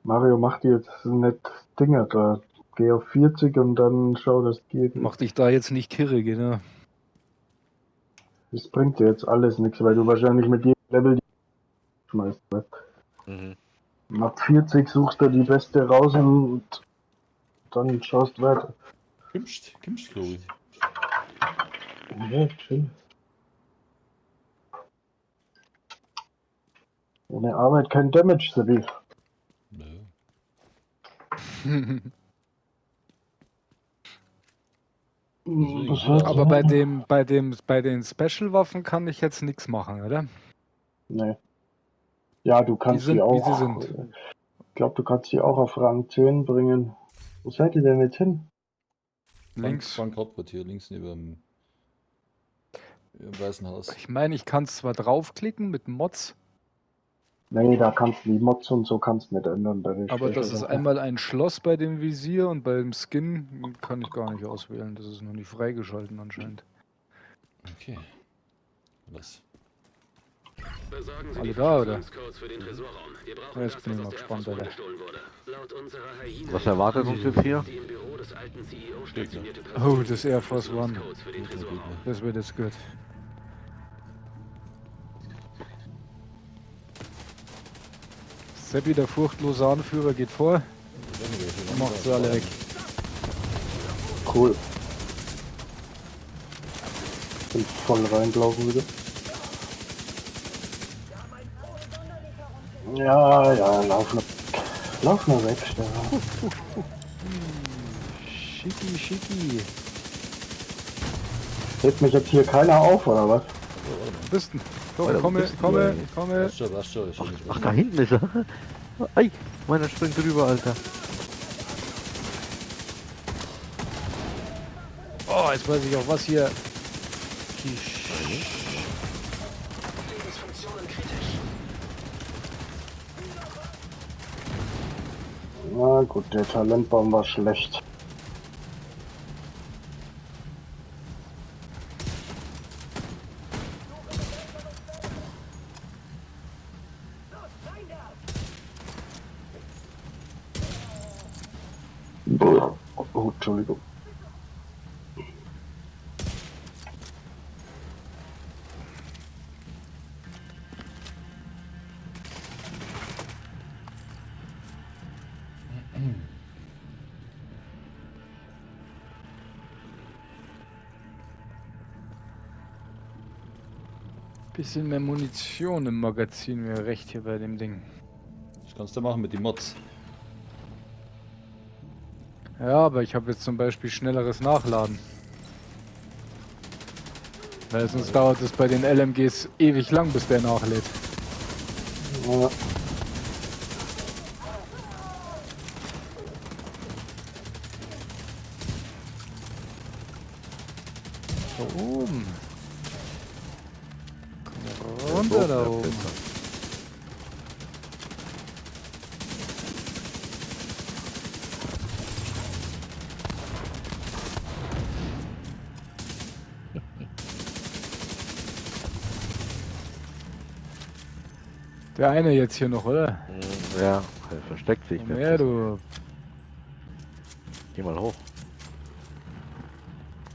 Speaker 10: Mario, mach dir jetzt nicht Dinger da. Geh auf 40 und dann schau, dass geht.
Speaker 2: Mach dich da jetzt nicht kirre, genau.
Speaker 10: Das bringt dir jetzt alles nichts, weil du wahrscheinlich mit jedem Level die schmeißt. Weißt?
Speaker 12: Mhm.
Speaker 10: Ab 40 suchst du die beste raus und dann schaust weiter.
Speaker 1: Kimmst, kimmst, glaube ich.
Speaker 10: Ja, schön. Ohne Arbeit kein Damage, Sebi.
Speaker 1: Nö.
Speaker 10: Was hast
Speaker 2: Aber
Speaker 10: du?
Speaker 2: bei den Special-Waffen kann ich jetzt nichts machen, oder?
Speaker 10: Nee. Ja, du kannst
Speaker 2: Die sind,
Speaker 10: die
Speaker 2: wie
Speaker 10: auch.
Speaker 2: sie sind.
Speaker 10: Ich glaube, du kannst die auch auf Rang 10 bringen. Wo seid ihr denn jetzt hin?
Speaker 2: Links.
Speaker 1: Frank Hauptquartier, links neben dem Weißen Haus.
Speaker 2: Ich meine, ich kann zwar draufklicken mit Mods,
Speaker 10: Nee, da kannst du die Mods und so kannst nicht ändern bei den
Speaker 2: aber das ist
Speaker 10: Special-Waffen.
Speaker 2: einmal ein Schloss bei dem Visier und beim Skin kann ich gar nicht auswählen. Das ist noch nicht freigeschalten anscheinend.
Speaker 1: Okay. Was?
Speaker 5: Besorgen Sie
Speaker 2: Alle
Speaker 5: die
Speaker 2: da, oder?
Speaker 5: Verschlüsselungscodes für den Tresorraum. Wir brauchen
Speaker 2: Jetzt
Speaker 5: das,
Speaker 2: bin
Speaker 5: was
Speaker 2: ich mal
Speaker 5: aus der
Speaker 2: gespannt,
Speaker 5: Air Force One
Speaker 2: Alter.
Speaker 5: gestohlen wurde. Laut unserer Hyäne
Speaker 12: Was erwartet uns jetzt hier?
Speaker 5: die im Büro des alten CEO stationierte
Speaker 2: Oh, das Air Force One.
Speaker 5: Verschlüsselungscodes für den Tresorraum.
Speaker 2: Das wird jetzt gut. Seppi, der furchtlose Anführer, geht vor. Und macht sie alle weg.
Speaker 10: Cool. Bin voll reingelaufen wieder. Ja, ja, lauf nur. Lauf nur weg, Stefan.
Speaker 2: Schicki, schicki.
Speaker 10: Hebt mich jetzt hier keiner auf, oder was?
Speaker 2: Wo bist denn? Doch,
Speaker 12: Alter, wo
Speaker 2: komme,
Speaker 12: bist du
Speaker 2: komme,
Speaker 12: eigentlich?
Speaker 2: komme.
Speaker 1: Passt schon, passt schon. Ist schon nicht
Speaker 12: Ach, da hinten ist er. Ei, meiner springt rüber, Alter.
Speaker 2: Oh, jetzt weiß ich auch, was hier.
Speaker 9: Lebensfunktionen kritisch.
Speaker 10: Na gut, der Talentbaum war schlecht. Boah. Oh, Entschuldigung.
Speaker 2: Bisschen mehr Munition im Magazin wäre recht hier bei dem Ding.
Speaker 1: Das kannst du machen mit den Mods.
Speaker 2: Ja, aber ich habe jetzt zum Beispiel schnelleres Nachladen. Weil sonst dauert es bei den LMGs ewig lang, bis der nachlädt.
Speaker 10: Ja.
Speaker 2: Da oben. Komm runter da oben. Der eine jetzt hier noch, oder?
Speaker 12: Ja, er versteckt sich.
Speaker 2: Komm
Speaker 12: der
Speaker 2: her, du.
Speaker 12: Geh mal hoch.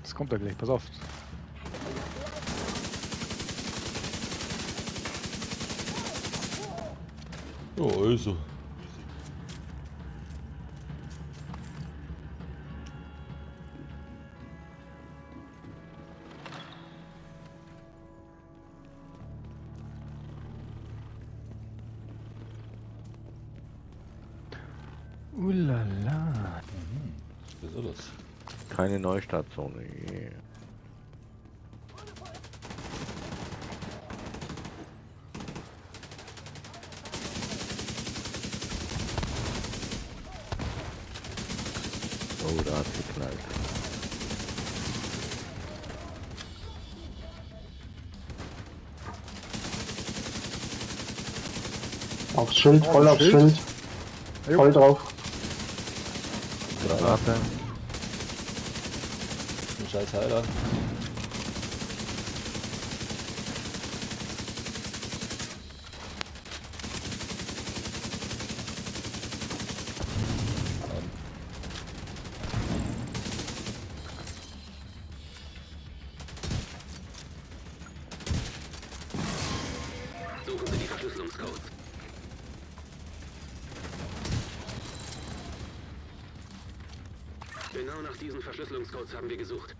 Speaker 2: Das kommt da gleich, pass auf.
Speaker 1: Ja, also.
Speaker 2: Ulala.
Speaker 1: Was ist das?
Speaker 12: Keine Neustartzone. Yeah. Oh, da hat's geknallt.
Speaker 10: Aufs Schild, voll aufs
Speaker 2: Schild.
Speaker 10: Schild. Voll drauf.
Speaker 12: Granate.
Speaker 1: Ein scheiß Heiler.
Speaker 5: Verschlüsselungscodes. Genau nach diesen Verschlüsselungscodes haben wir gesucht.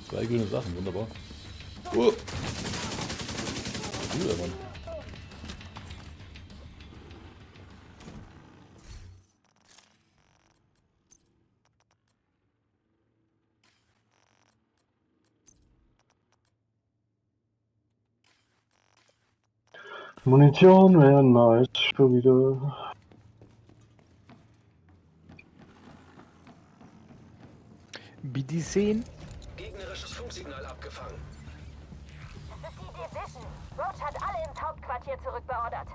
Speaker 1: Zwei grüne Sachen, wunderbar. Oh. Guter Mann.
Speaker 10: Munition wäre nice, schon wieder.
Speaker 2: BD10?
Speaker 9: Gegnerisches Funksignal abgefangen.
Speaker 4: Das ist die Division. Roach hat alle ins Hauptquartier zurückbeordert.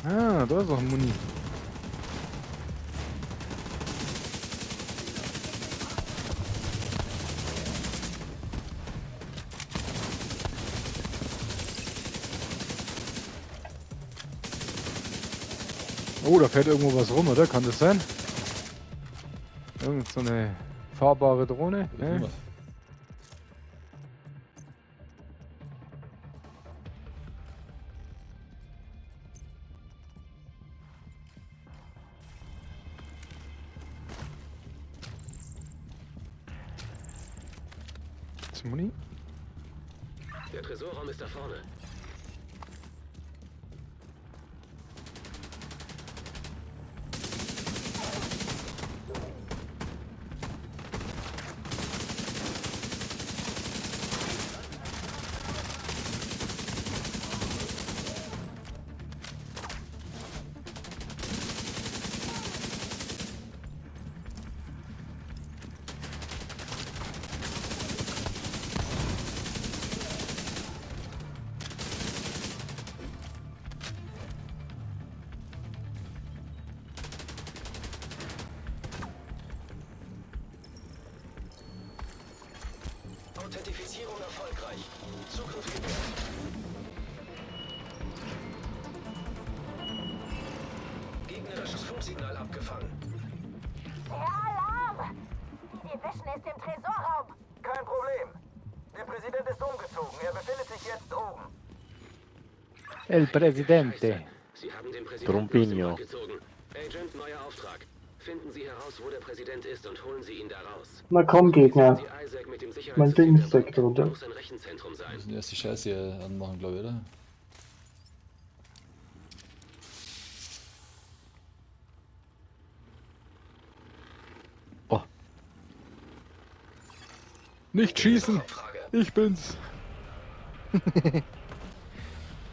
Speaker 2: Ah, da ist auch Muni. Oh, da fährt irgendwo was rum, oder? Kann das sein? Irgend so eine fahrbare Drohne? Ne? Ist Muni?
Speaker 5: Der Tresorraum ist da vorne.
Speaker 9: Authentifizierung erfolgreich. Zugriff gewährt. Gegnerisches Funksignal abgefangen.
Speaker 4: Der Alarm! Die Division ist im Tresorraum.
Speaker 6: Kein Problem. Der Präsident ist umgezogen. Er befindet sich jetzt oben.
Speaker 2: El Presidente.
Speaker 5: Sie haben den Präsidenten aus dem
Speaker 12: Trumpinho.
Speaker 5: Wrack gezogen. Agent, neuer Auftrag. Finden Sie heraus, wo der Präsident ist und holen Sie ihn da raus.
Speaker 10: Na komm, Gegner.
Speaker 5: Sie Isaac mit dem
Speaker 10: Mein
Speaker 5: Sicherheitssystem
Speaker 10: Ding
Speaker 5: der
Speaker 10: steckt
Speaker 5: Bank. Da
Speaker 10: drunter.
Speaker 5: muss ein Rechenzentrum sein.
Speaker 1: Wir müssen erst die Scheiße hier anmachen, glaube ich, oder?
Speaker 12: Oh.
Speaker 2: Nicht schießen! Ich bin's!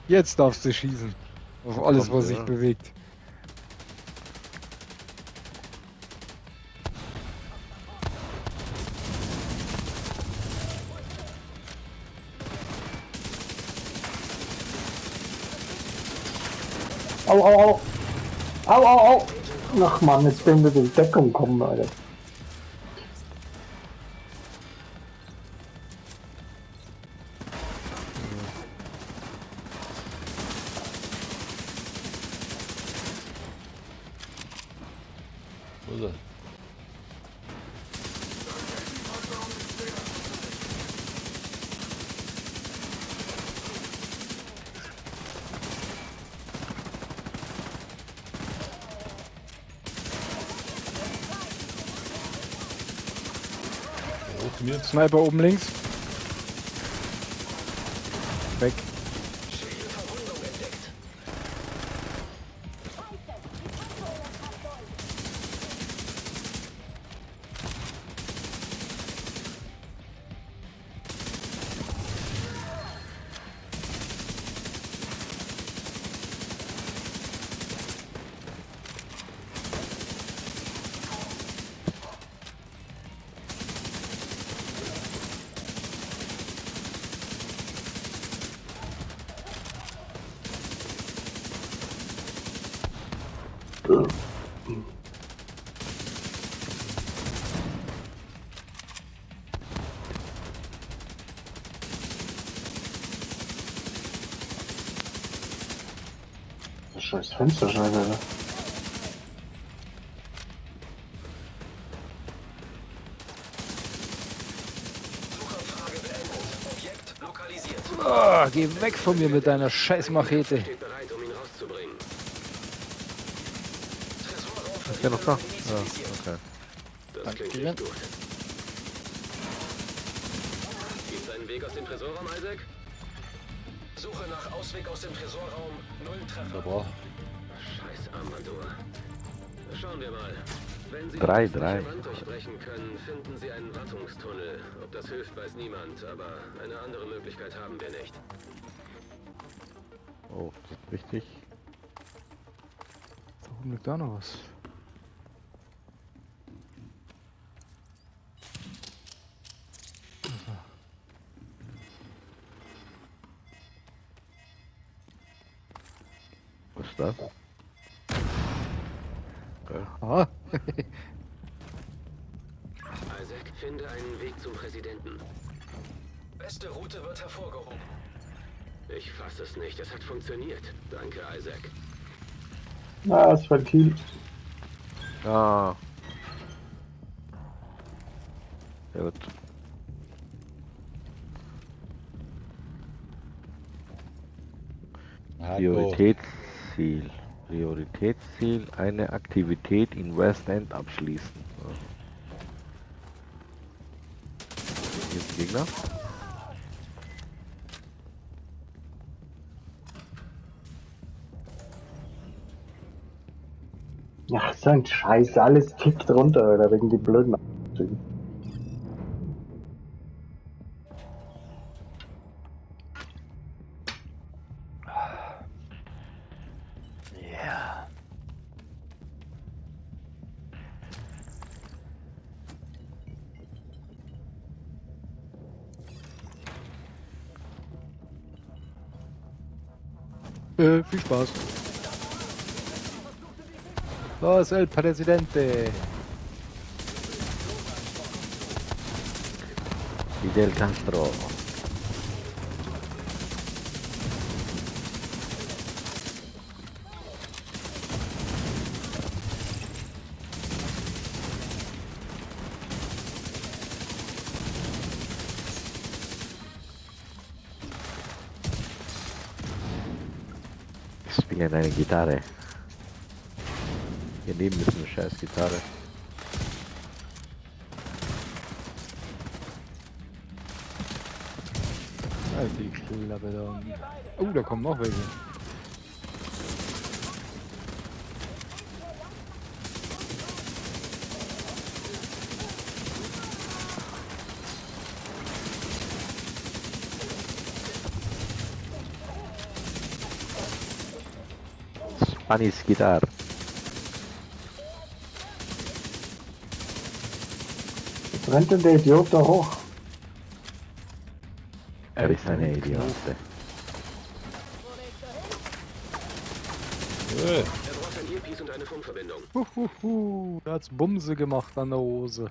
Speaker 2: Jetzt darfst du schießen. Auf alles,
Speaker 12: kommt
Speaker 2: was sich
Speaker 12: der.
Speaker 2: bewegt.
Speaker 10: Au, au, au. Au, au, au. Ach man, jetzt bin ich in die Deckung gekommen, Alter.
Speaker 1: Wo ist er? Hoch zu mir.
Speaker 2: Sniper oben links. Weg.
Speaker 9: Verwundung entdeckt.
Speaker 10: Das scheiß Fensterscheibe, Alter.
Speaker 2: Ah, geh weg von mir mit deiner scheiß Machete.
Speaker 5: Steht bereit, um ihn rauszubringen.
Speaker 12: Ist der noch da? Ja, okay.
Speaker 5: Das klingt nicht gut. Gibt's einen Weg aus dem Tresorraum, Isaac?
Speaker 9: Suche nach Ausweg aus dem Tresorraum. Null Treffer.
Speaker 1: Wunderbar.
Speaker 5: Scheiß Armbanduhr. Schauen wir mal. Wenn Sie
Speaker 12: Drei,
Speaker 5: die
Speaker 12: drei.
Speaker 5: östliche Wand durchbrechen können, finden Sie einen Wartungstunnel. Ob das hilft, weiß niemand, aber eine andere Möglichkeit haben wir nicht.
Speaker 12: Oh, das ist wichtig.
Speaker 2: Da oben liegt auch noch was.
Speaker 12: Was ist das? Okay.
Speaker 2: Ah.
Speaker 5: Isaac, finde einen Weg zum Präsidenten.
Speaker 9: Beste Route wird hervorgehoben.
Speaker 5: Ich fasse es nicht. Es hat funktioniert. Danke, Isaac.
Speaker 10: Ah, das Ventil.
Speaker 12: Ah. Sehr gut. Prioritätsziel. Prioritätsziel, eine Aktivität in West End abschließen. Ja. Hier ist ein Gegner.
Speaker 10: Ach, so ein Scheiß, alles tickt runter, Alter, wegen die blöden Anzügen.
Speaker 2: Ja. Viel Spaß. Los, el Presidente.
Speaker 12: Fidel Castro. Spielen eine Gitarre. Hier neben ist eine scheiß Gitarre.
Speaker 2: Halt die Klappe da unten. Oh, da kommen noch welche.
Speaker 12: Spanish Guitar.
Speaker 10: Jetzt rennt denn der Idiot da hoch?
Speaker 12: Er ist eine Idiot.
Speaker 5: Er braucht ein Earpiece und eine Funkverbindung.
Speaker 2: Huhuhu, da hat's Bumse gemacht an der Hose.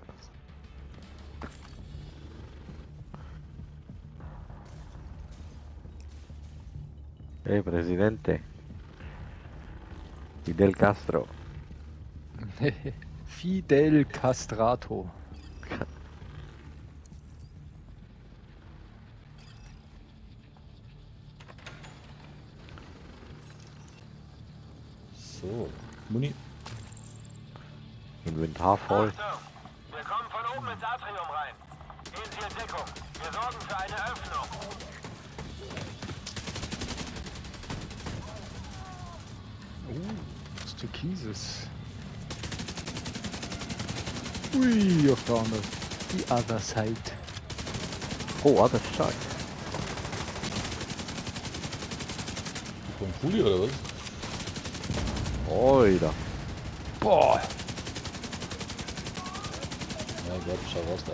Speaker 12: Hey, Presidente. Fidel Castro.
Speaker 2: Fidel Castrato.
Speaker 1: So, Muni.
Speaker 12: Inventar voll.
Speaker 6: Achtung! Wir kommen von oben ins Atrium rein. Gehen Sie in Deckung. Wir sorgen für eine Öffnung.
Speaker 2: Das Türkises. Ui, auf der anderen. Die other side.
Speaker 12: Oh, other side.
Speaker 1: Von Puli oder was?
Speaker 12: Oida.
Speaker 2: Boah.
Speaker 1: Ja Gott, schau raus da.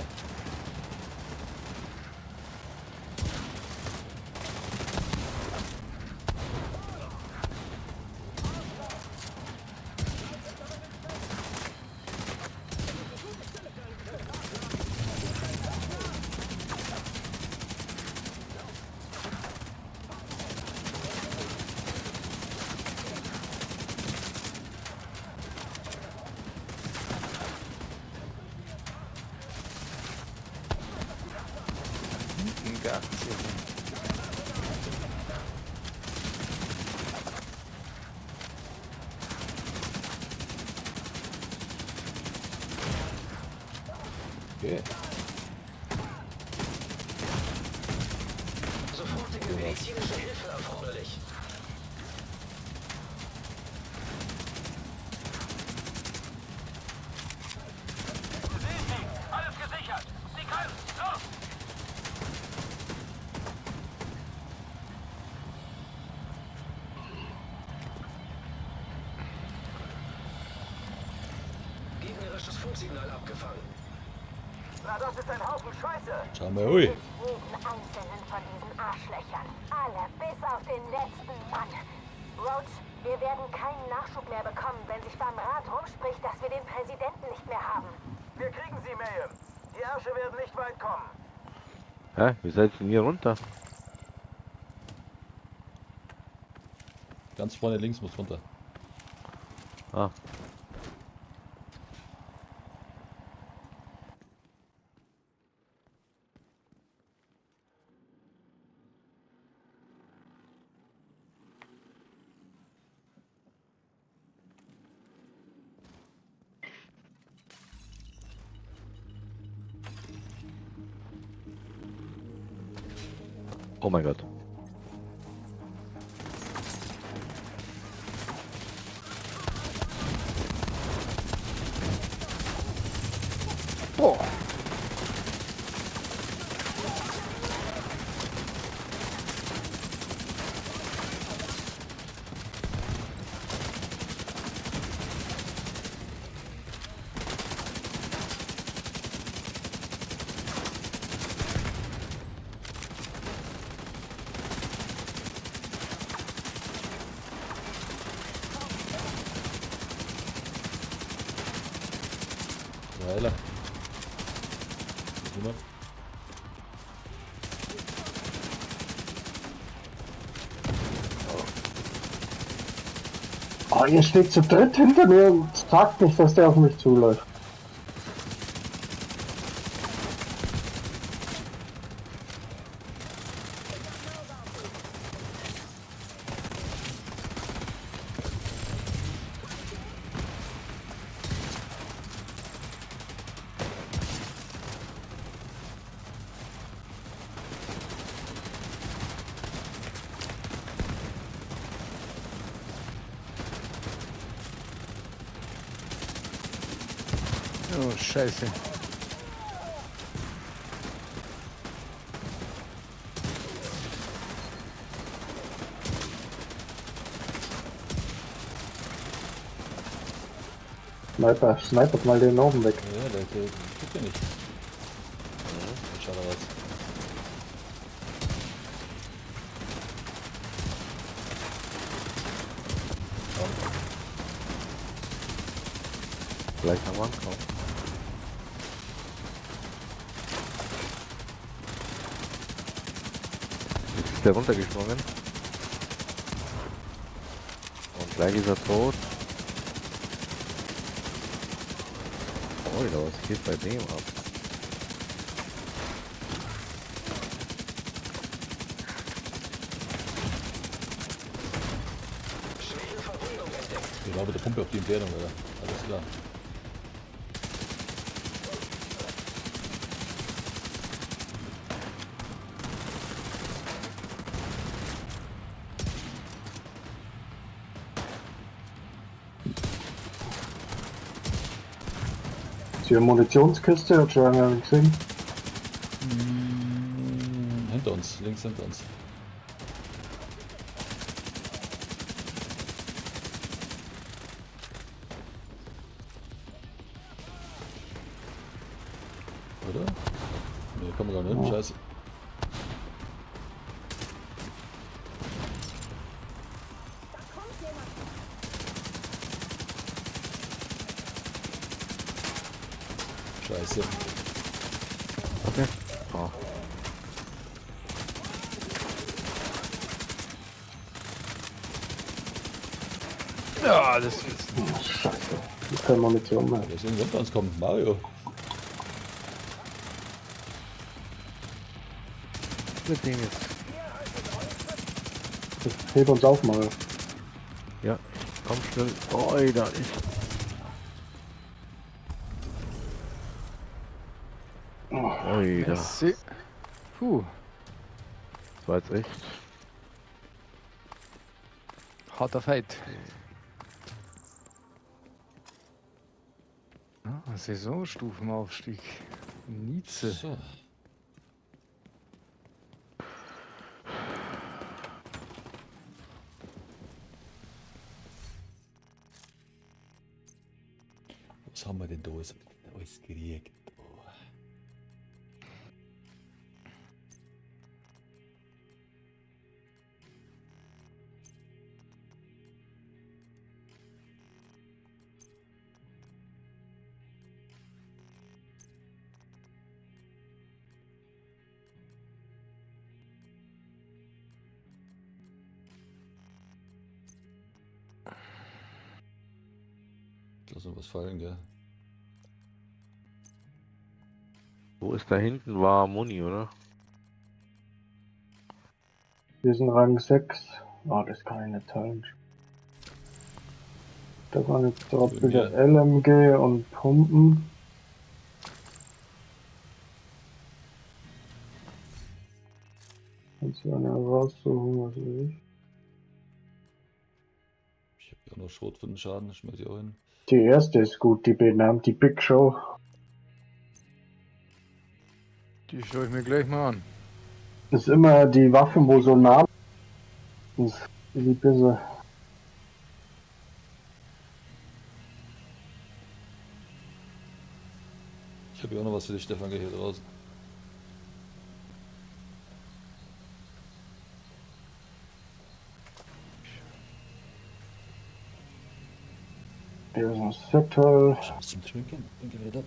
Speaker 1: Okay.
Speaker 9: Sofortige medizinische Hilfe erforderlich.
Speaker 6: Alles gesichert! Sie können! Los!
Speaker 9: Gegnerisches Funksignal abgefangen.
Speaker 6: Na, das ist ein Haufen Scheiße!
Speaker 1: Schau mal, ui.
Speaker 4: Jeden einzelnen von diesen Arschlöchern. Alle, bis auf den letzten Mann. Roach, wir werden keinen Nachschub mehr bekommen, wenn sich beim Rat rumspricht, dass wir den Präsidenten nicht mehr haben.
Speaker 6: Wir kriegen sie, Mayhem! Die Ärsche werden nicht weit kommen.
Speaker 12: Hä? Wie seid ihr denn hier runter?
Speaker 1: Ganz vorne links muss runter.
Speaker 12: Ah. Oh mein Gott.
Speaker 2: Boah.
Speaker 1: Heiler. Niemand.
Speaker 10: Oh, ihr steht zu dritt hinter mir und sagt nicht, dass der auf mich zuläuft.
Speaker 2: Oh, Scheiße.
Speaker 10: Sniper, snipert mal den oben weg.
Speaker 1: Ja, der guckt ja nicht. Ja, schaut er was.
Speaker 12: Gleich am Anfang. Jetzt ist der runtergesprungen. Und gleich ist er tot. Alter, was geht bei dem ab?
Speaker 1: Genau mit der Pumpe auf die Entfernung, oder? Alles klar.
Speaker 10: Ist hier eine Munitionskiste, hat schon einer gesehen.
Speaker 1: Hinter uns, links hinter uns. Oder? Ne, kommen wir gar nicht hin.
Speaker 10: Ja.
Speaker 1: Scheiße. Scheiße.
Speaker 12: Okay. Oh.
Speaker 2: Ja, das ist.
Speaker 10: Oh, Scheiße. Hier können wir Munition mehr.
Speaker 1: Der ist irgendwo unter uns kommen. Mario.
Speaker 12: Mit dem jetzt.
Speaker 10: Das hebt uns auf, Mario.
Speaker 12: Ja, komm schnell. Oh, da ist. Oida.
Speaker 2: Merci. Puh,
Speaker 12: Das war jetzt echt.
Speaker 2: Harter Fight. Ah, Saisonstufenaufstieg. Nietzsche.
Speaker 1: So. Was haben wir denn da alles, alles gekriegt? Oh. Lass uns was fallen, gell?
Speaker 12: Wo ist da hinten? War Muni, oder?
Speaker 10: Wir sind Rang 6. Ah, das kann ich nicht teilen. Da waren jetzt drauf wieder LMG und Pumpen. Kannst du eine raussuchen, was weiß ich.
Speaker 1: Ich hab ja auch noch Schrot für den Schaden, schmeiß ich auch hin.
Speaker 10: Die erste ist gut, die benannt die Big Show.
Speaker 2: Die schaue ich mir gleich mal an.
Speaker 10: Das ist immer die Waffen, wo so Namen. Das ist die Bisse.
Speaker 1: Ich habe ja auch noch was für dich, Stefan, gleich hier draußen.
Speaker 10: Hier ist ein Setteil.
Speaker 1: Was zum Trinken? Bin wieder da.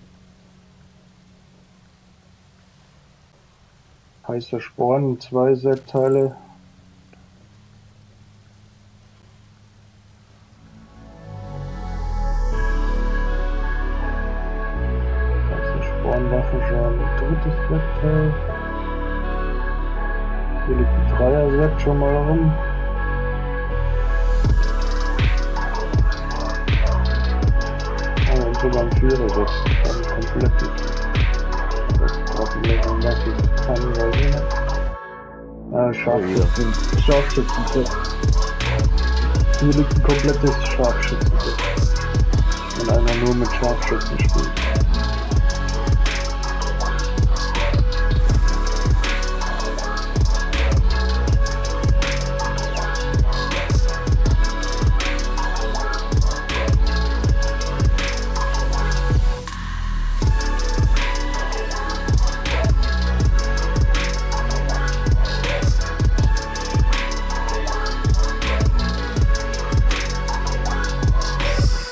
Speaker 10: Heißer Sporn, zwei Set-Teile. Heißer Spornwaffenschaden, drittes Set-Teil. Hier liegt ein Dreier-Set schon mal rum. Ah, und sogar ein Vierer-Set. Dann komplett. Das brauchen wir schon, was ich kann, weiß ich nicht. Ah, Scharfschützen. Scharfschützen-Set. Hier liegt ein komplettes Scharfschützen-Set. Wenn einer nur mit Scharfschützen spielt.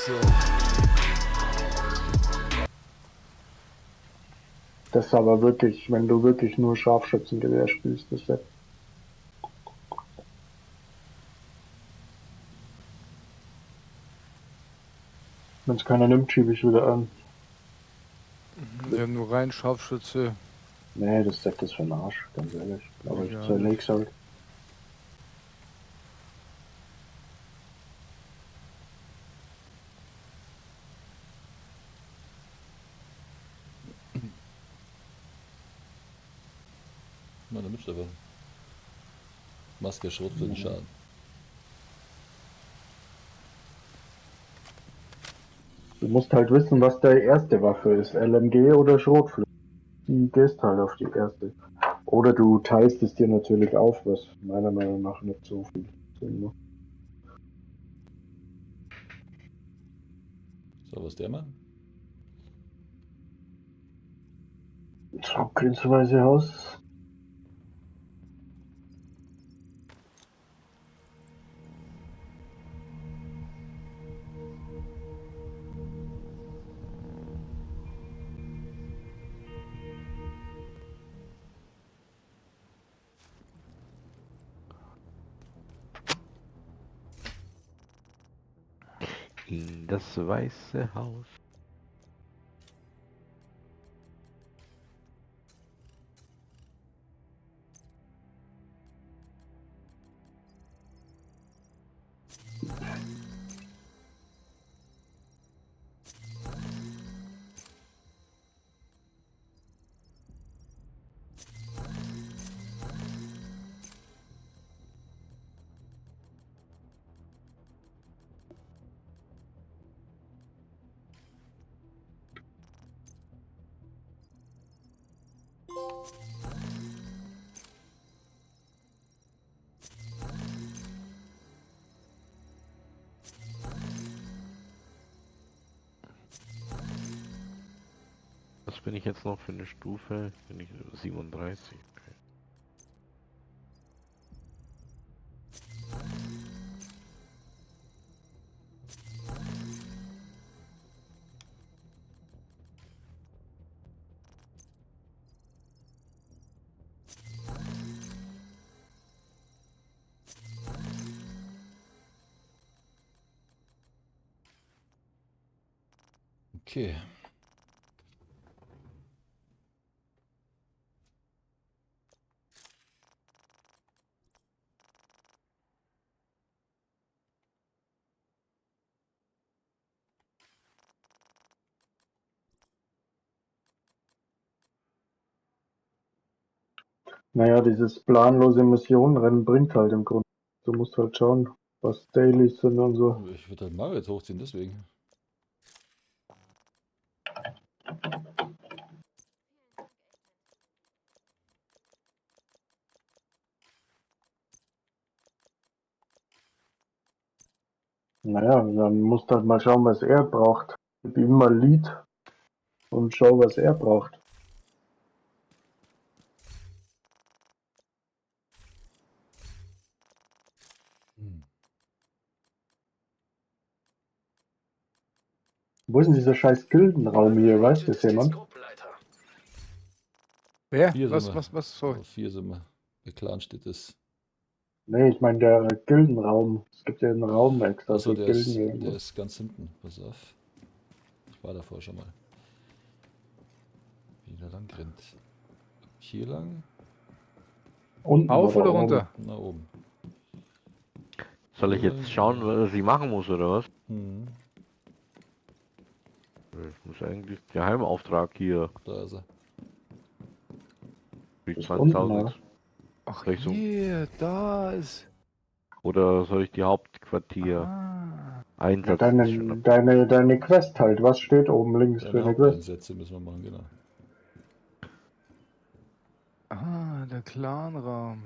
Speaker 1: So.
Speaker 10: Das ist aber wirklich, wenn du wirklich nur Scharfschützengewehr spielst, das Set. Wenn es keiner nimmt, schiebe ich wieder an.
Speaker 2: Ja, nur rein Scharfschütze.
Speaker 10: Nee, das Set ist für den Arsch, ganz ehrlich. Aber ich
Speaker 2: Ja.
Speaker 10: zerleg's halt.
Speaker 1: Na, damit Stefan. Maske Schrot für den Schaden.
Speaker 10: Du musst halt wissen, was deine erste Waffe ist. LMG oder Schrotflinte. Die gehst halt auf die erste. Oder du teilst es dir natürlich auf, was meiner Meinung nach nicht so viel Sinn macht.
Speaker 1: So, was ist der Mann?
Speaker 10: Zurück ins Weiße Haus.
Speaker 12: In das Weiße Haus. Was bin ich jetzt noch für eine Stufe? Bin ich 37? Okay.
Speaker 1: Okay.
Speaker 10: Naja, dieses planlose Missionenrennen bringt halt im Grunde. Du musst halt schauen, was Dailies sind und so.
Speaker 1: Ich würde halt Mario jetzt hochziehen, deswegen.
Speaker 10: Naja, dann musst du halt mal schauen, was er braucht. Gib ihm mal Lead und schau, was er braucht. Wo ist denn dieser scheiß Gildenraum hier? Weiß das jemand?
Speaker 2: Wer?
Speaker 1: Vier
Speaker 2: Was,
Speaker 1: sind wir.
Speaker 2: was, was? Sorry.
Speaker 1: Oh, vier sind wir. Der Clan steht es.
Speaker 10: Nee, ich meine der Gildenraum. Es gibt ja einen Raum extra
Speaker 1: Achso,
Speaker 10: für
Speaker 1: der ist,
Speaker 10: Gilden irgendwo.
Speaker 1: der ist ganz hinten. Pass auf. Ich war davor schon mal. Wie der lang rennt. Hier lang?
Speaker 10: Unten
Speaker 2: Auf oder
Speaker 10: oben?
Speaker 2: runter?
Speaker 1: Na oben.
Speaker 12: Soll ich jetzt schauen, was ich machen muss, oder was?
Speaker 1: Mhm.
Speaker 12: Ich muss eigentlich Geheimauftrag hier.
Speaker 1: Da ist er.
Speaker 12: Die
Speaker 10: Ist unten,
Speaker 12: 20.000.
Speaker 10: oder?
Speaker 2: Ach,
Speaker 12: Soll ich so-
Speaker 2: hier, da ist.
Speaker 12: Oder soll ich die Hauptquartier
Speaker 2: Ah.
Speaker 12: Einsatz?
Speaker 10: Deine Quest halt. Was steht oben links für
Speaker 1: Deine
Speaker 10: eine Quest?
Speaker 1: Haupteinsätze müssen wir machen, genau.
Speaker 2: Ah, der Clanraum.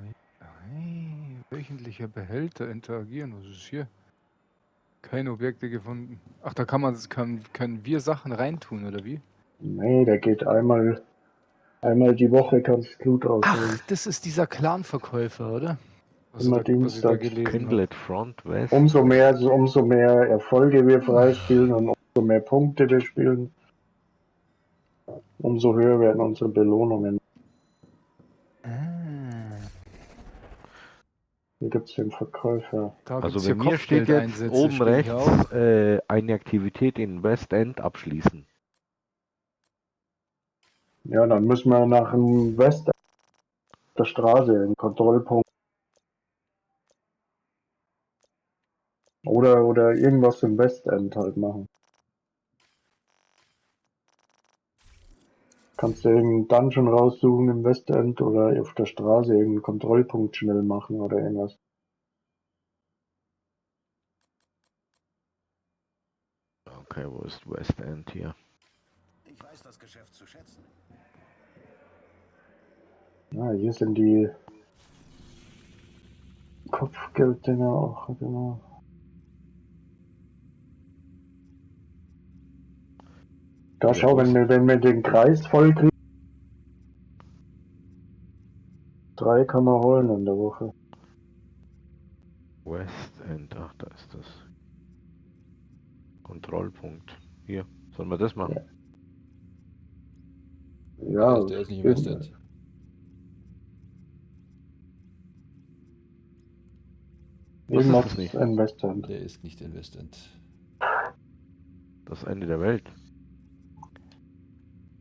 Speaker 2: Hey, wöchentlicher Behälter interagieren. Was ist hier? Keine Objekte gefunden. Ach, da kann man, können wir Sachen reintun, oder wie?
Speaker 10: Nee, der geht einmal die Woche, kannst du Loot rausholen.
Speaker 2: Ach, das ist dieser Clanverkäufer, oder? Was
Speaker 10: Immer
Speaker 2: ich da
Speaker 10: Dienstag.
Speaker 2: gelesen hab.
Speaker 12: Kindlet Front West.
Speaker 10: Umso mehr Erfolge wir freispielen und umso mehr Punkte wir spielen, umso höher werden unsere Belohnungen.
Speaker 2: Ah,
Speaker 10: Hier gibt es den Verkäufer.
Speaker 2: da
Speaker 12: Also
Speaker 2: gibt's
Speaker 12: bei
Speaker 2: hier
Speaker 12: mir steht jetzt
Speaker 2: Kopfgeldeinsätze,
Speaker 12: oben
Speaker 2: steht hier
Speaker 12: rechts
Speaker 2: auch.
Speaker 12: eine Aktivität in West End abschließen.
Speaker 10: Ja, dann müssen wir nach dem West der Straße, einen Kontrollpunkt. Oder irgendwas im Westend halt machen. Kannst du irgendeinen Dungeon raussuchen im Westend oder auf der Straße irgendeinen Kontrollpunkt schnell machen oder irgendwas.
Speaker 12: Okay, wo ist West End hier?
Speaker 8: Ich weiß das Geschäft zu schätzen.
Speaker 10: Ja, hier sind die Kopfgelddinger auch, genau. Da
Speaker 12: Ja,
Speaker 10: schau,
Speaker 12: wo
Speaker 10: wenn wir den Kreis voll kriegen. 3 kann man holen in der Woche.
Speaker 12: West End, ach, da ist das. Kontrollpunkt. Hier, sollen wir das machen?
Speaker 10: Ja,
Speaker 1: Der ist nicht im West End.
Speaker 12: Was ist
Speaker 10: Irgendwas
Speaker 12: das nicht?
Speaker 10: im West End.
Speaker 1: Der ist nicht in West End.
Speaker 12: Das Ende der Welt.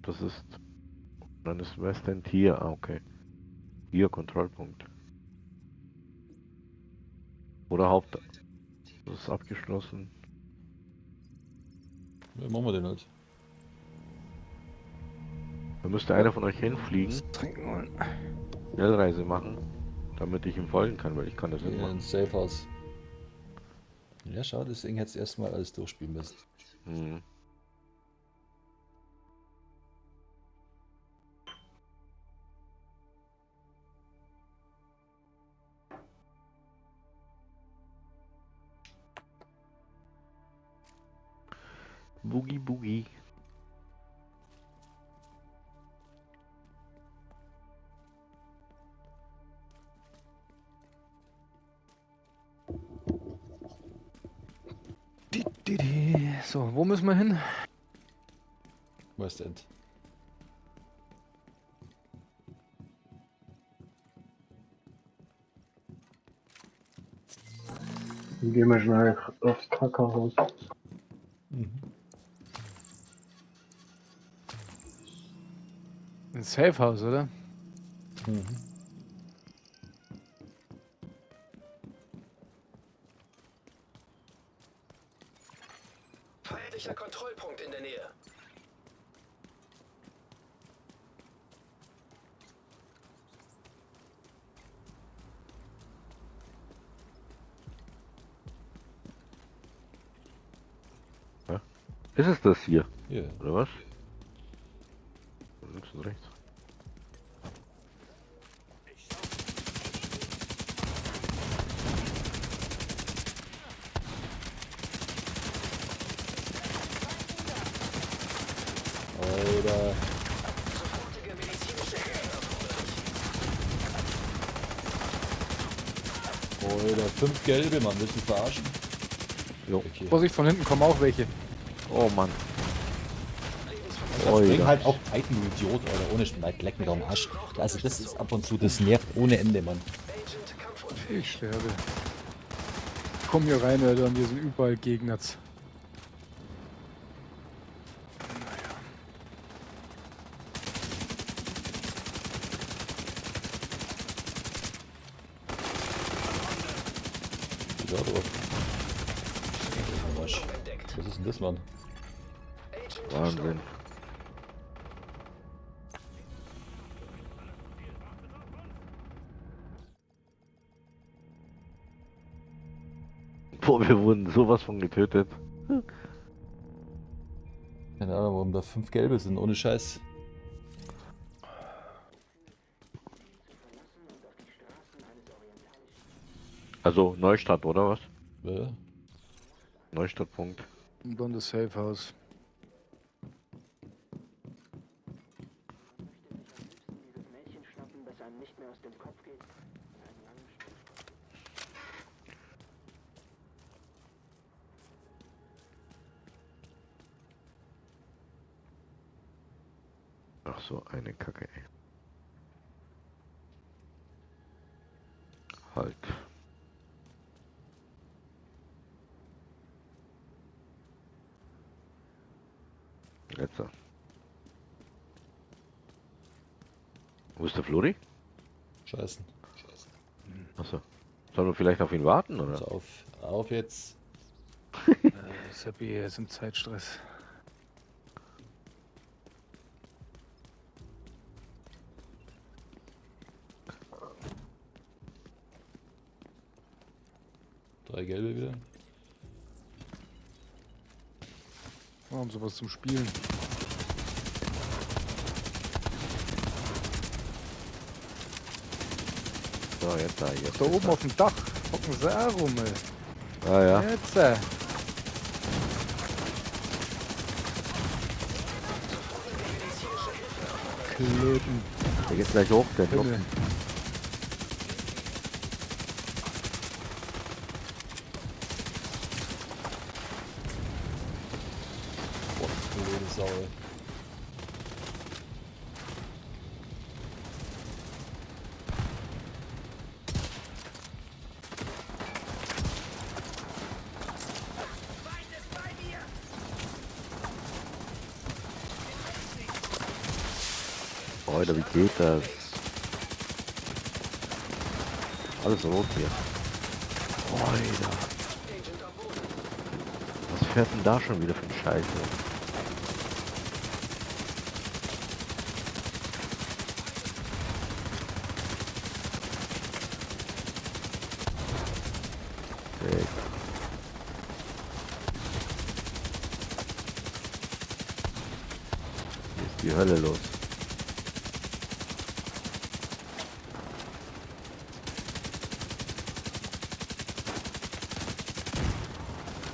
Speaker 12: Das ist. Dann ist West End hier. Ah, okay. Hier, Kontrollpunkt. Oder Haupt. Das ist abgeschlossen.
Speaker 1: Ja, machen wir den halt.
Speaker 12: Da müsste einer von euch hinfliegen,
Speaker 2: Was trinken wollen.
Speaker 12: Schnellreise machen, damit ich ihm folgen kann, weil ich kann das nicht
Speaker 1: In
Speaker 12: machen.
Speaker 1: Safe House. Ja, schau, deswegen hättest du erstmal alles durchspielen müssen.
Speaker 12: Hm. Boogie Boogie.
Speaker 2: So, wo müssen wir hin?
Speaker 1: West End.
Speaker 10: Dann gehen wir schnell aufs Kackerhaus.
Speaker 2: Ein Safehouse, oder?
Speaker 1: Mhm.
Speaker 9: Feindlicher Kontrollpunkt in der Nähe.
Speaker 12: Ja. Ist es das hier?
Speaker 1: Ja.
Speaker 12: Oder was? Links und rechts.
Speaker 1: Alter. Alter, 5 gelbe, Mann, willst du mich verarschen?
Speaker 12: Jo.
Speaker 1: Okay.
Speaker 2: Vorsicht, von hinten kommen auch welche.
Speaker 12: Oh Mann.
Speaker 1: Also, spring halt auch Titan, du Idiot, Alter. Ohne Schneid, leck mich am Arsch. Also das ist ab und zu, das nervt ohne Ende, Mann.
Speaker 2: Ich sterbe. Komm hier rein, Alter, und hier sind überall Gegner.
Speaker 1: Ja, drauf. Was ist denn das, Mann?
Speaker 12: Wahnsinn. Boah, wir wurden sowas von getötet.
Speaker 1: Keine Ahnung, warum da 5 gelbe sind, ohne Scheiß.
Speaker 12: Also Neustadt, oder was?
Speaker 1: Ja.
Speaker 12: Neustadtpunkt.
Speaker 2: Und dann das Safehouse.
Speaker 12: Ach so, eine Kacke, ey. Halt. Letzter. Wo ist der Flori?
Speaker 1: Scheißen.
Speaker 12: Achso. Sollen wir vielleicht auf ihn warten, oder?
Speaker 1: Also auf jetzt.
Speaker 2: Seppi ist im Zeitstress.
Speaker 1: Drei gelbe wieder.
Speaker 2: Wir haben sowas zum Spielen.
Speaker 12: So, jetzt da, jetzt.
Speaker 2: Da oben auf dem Dach hocken sie auch rum, ey.
Speaker 12: Ah ja.
Speaker 2: Jetzt. Klöten.
Speaker 12: Der geht gleich hoch, der
Speaker 2: Himmel.
Speaker 12: Noppen.
Speaker 1: Boah, blöde Sau, ey.
Speaker 12: Alter, wie geht das? Alles rot hier. Alter. Was fährt denn da schon wieder für ein Scheiße? Digga. Hier ist die Hölle los.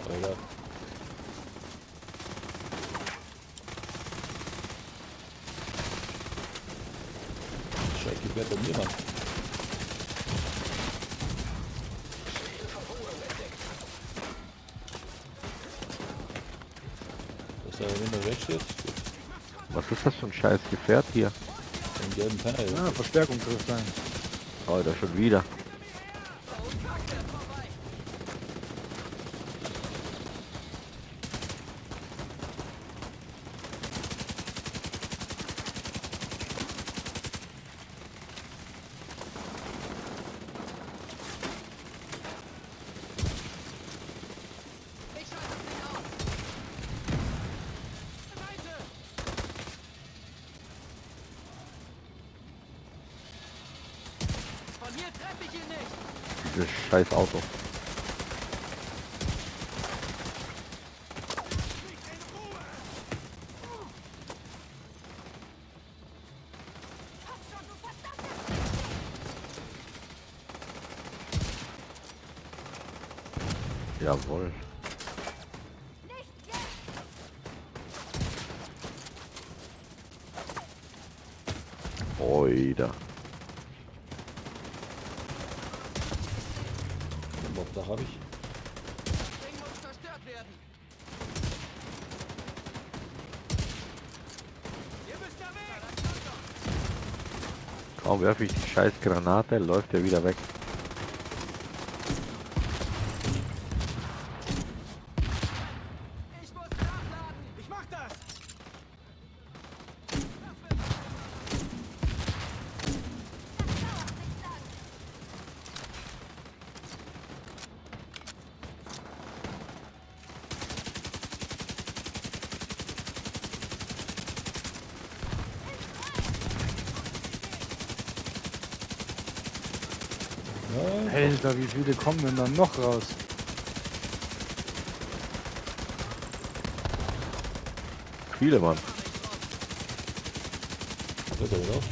Speaker 1: Alter. Gefährt bei mir, Mann. Dass er wenn der weg steht. Gut.
Speaker 12: Was ist das für ein scheiß Gefährt hier?
Speaker 1: Den gelben Penner, ja.
Speaker 2: Ah, Verstärkung trifft ein.
Speaker 12: Alter, schon wieder. Dieses scheiß Auto. Jawohl. Oida.
Speaker 1: Da habe ich.
Speaker 12: Kaum werfe ich die scheiß Granate, läuft er wieder weg.
Speaker 2: Alter, wie viele kommen denn dann noch raus?
Speaker 12: Viele, Mann.
Speaker 1: Wird er wieder auf?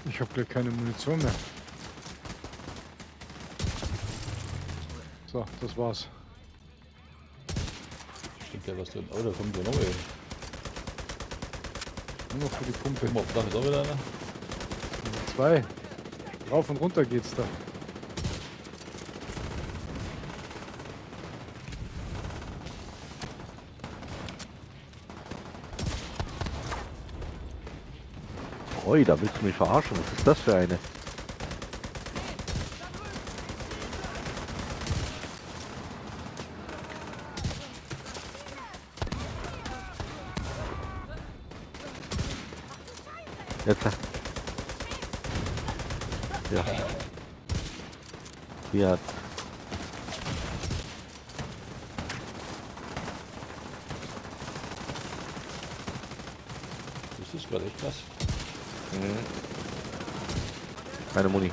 Speaker 2: Ich habe gleich keine Munition mehr. So, das war's.
Speaker 1: Stimmt ja was drin. Oh, da kommt ja noch ey.
Speaker 2: Nur noch für die Pumpe.
Speaker 1: Guck mal, da ist auch wieder einer.
Speaker 2: Zwei. Rauf und runter geht's da.
Speaker 12: Oi, da willst du mich verarschen. Was ist das für eine? Jetzt. Ja. Hier hat.
Speaker 1: Das ist gerade echt krass.
Speaker 12: Mhm. Keine Muni.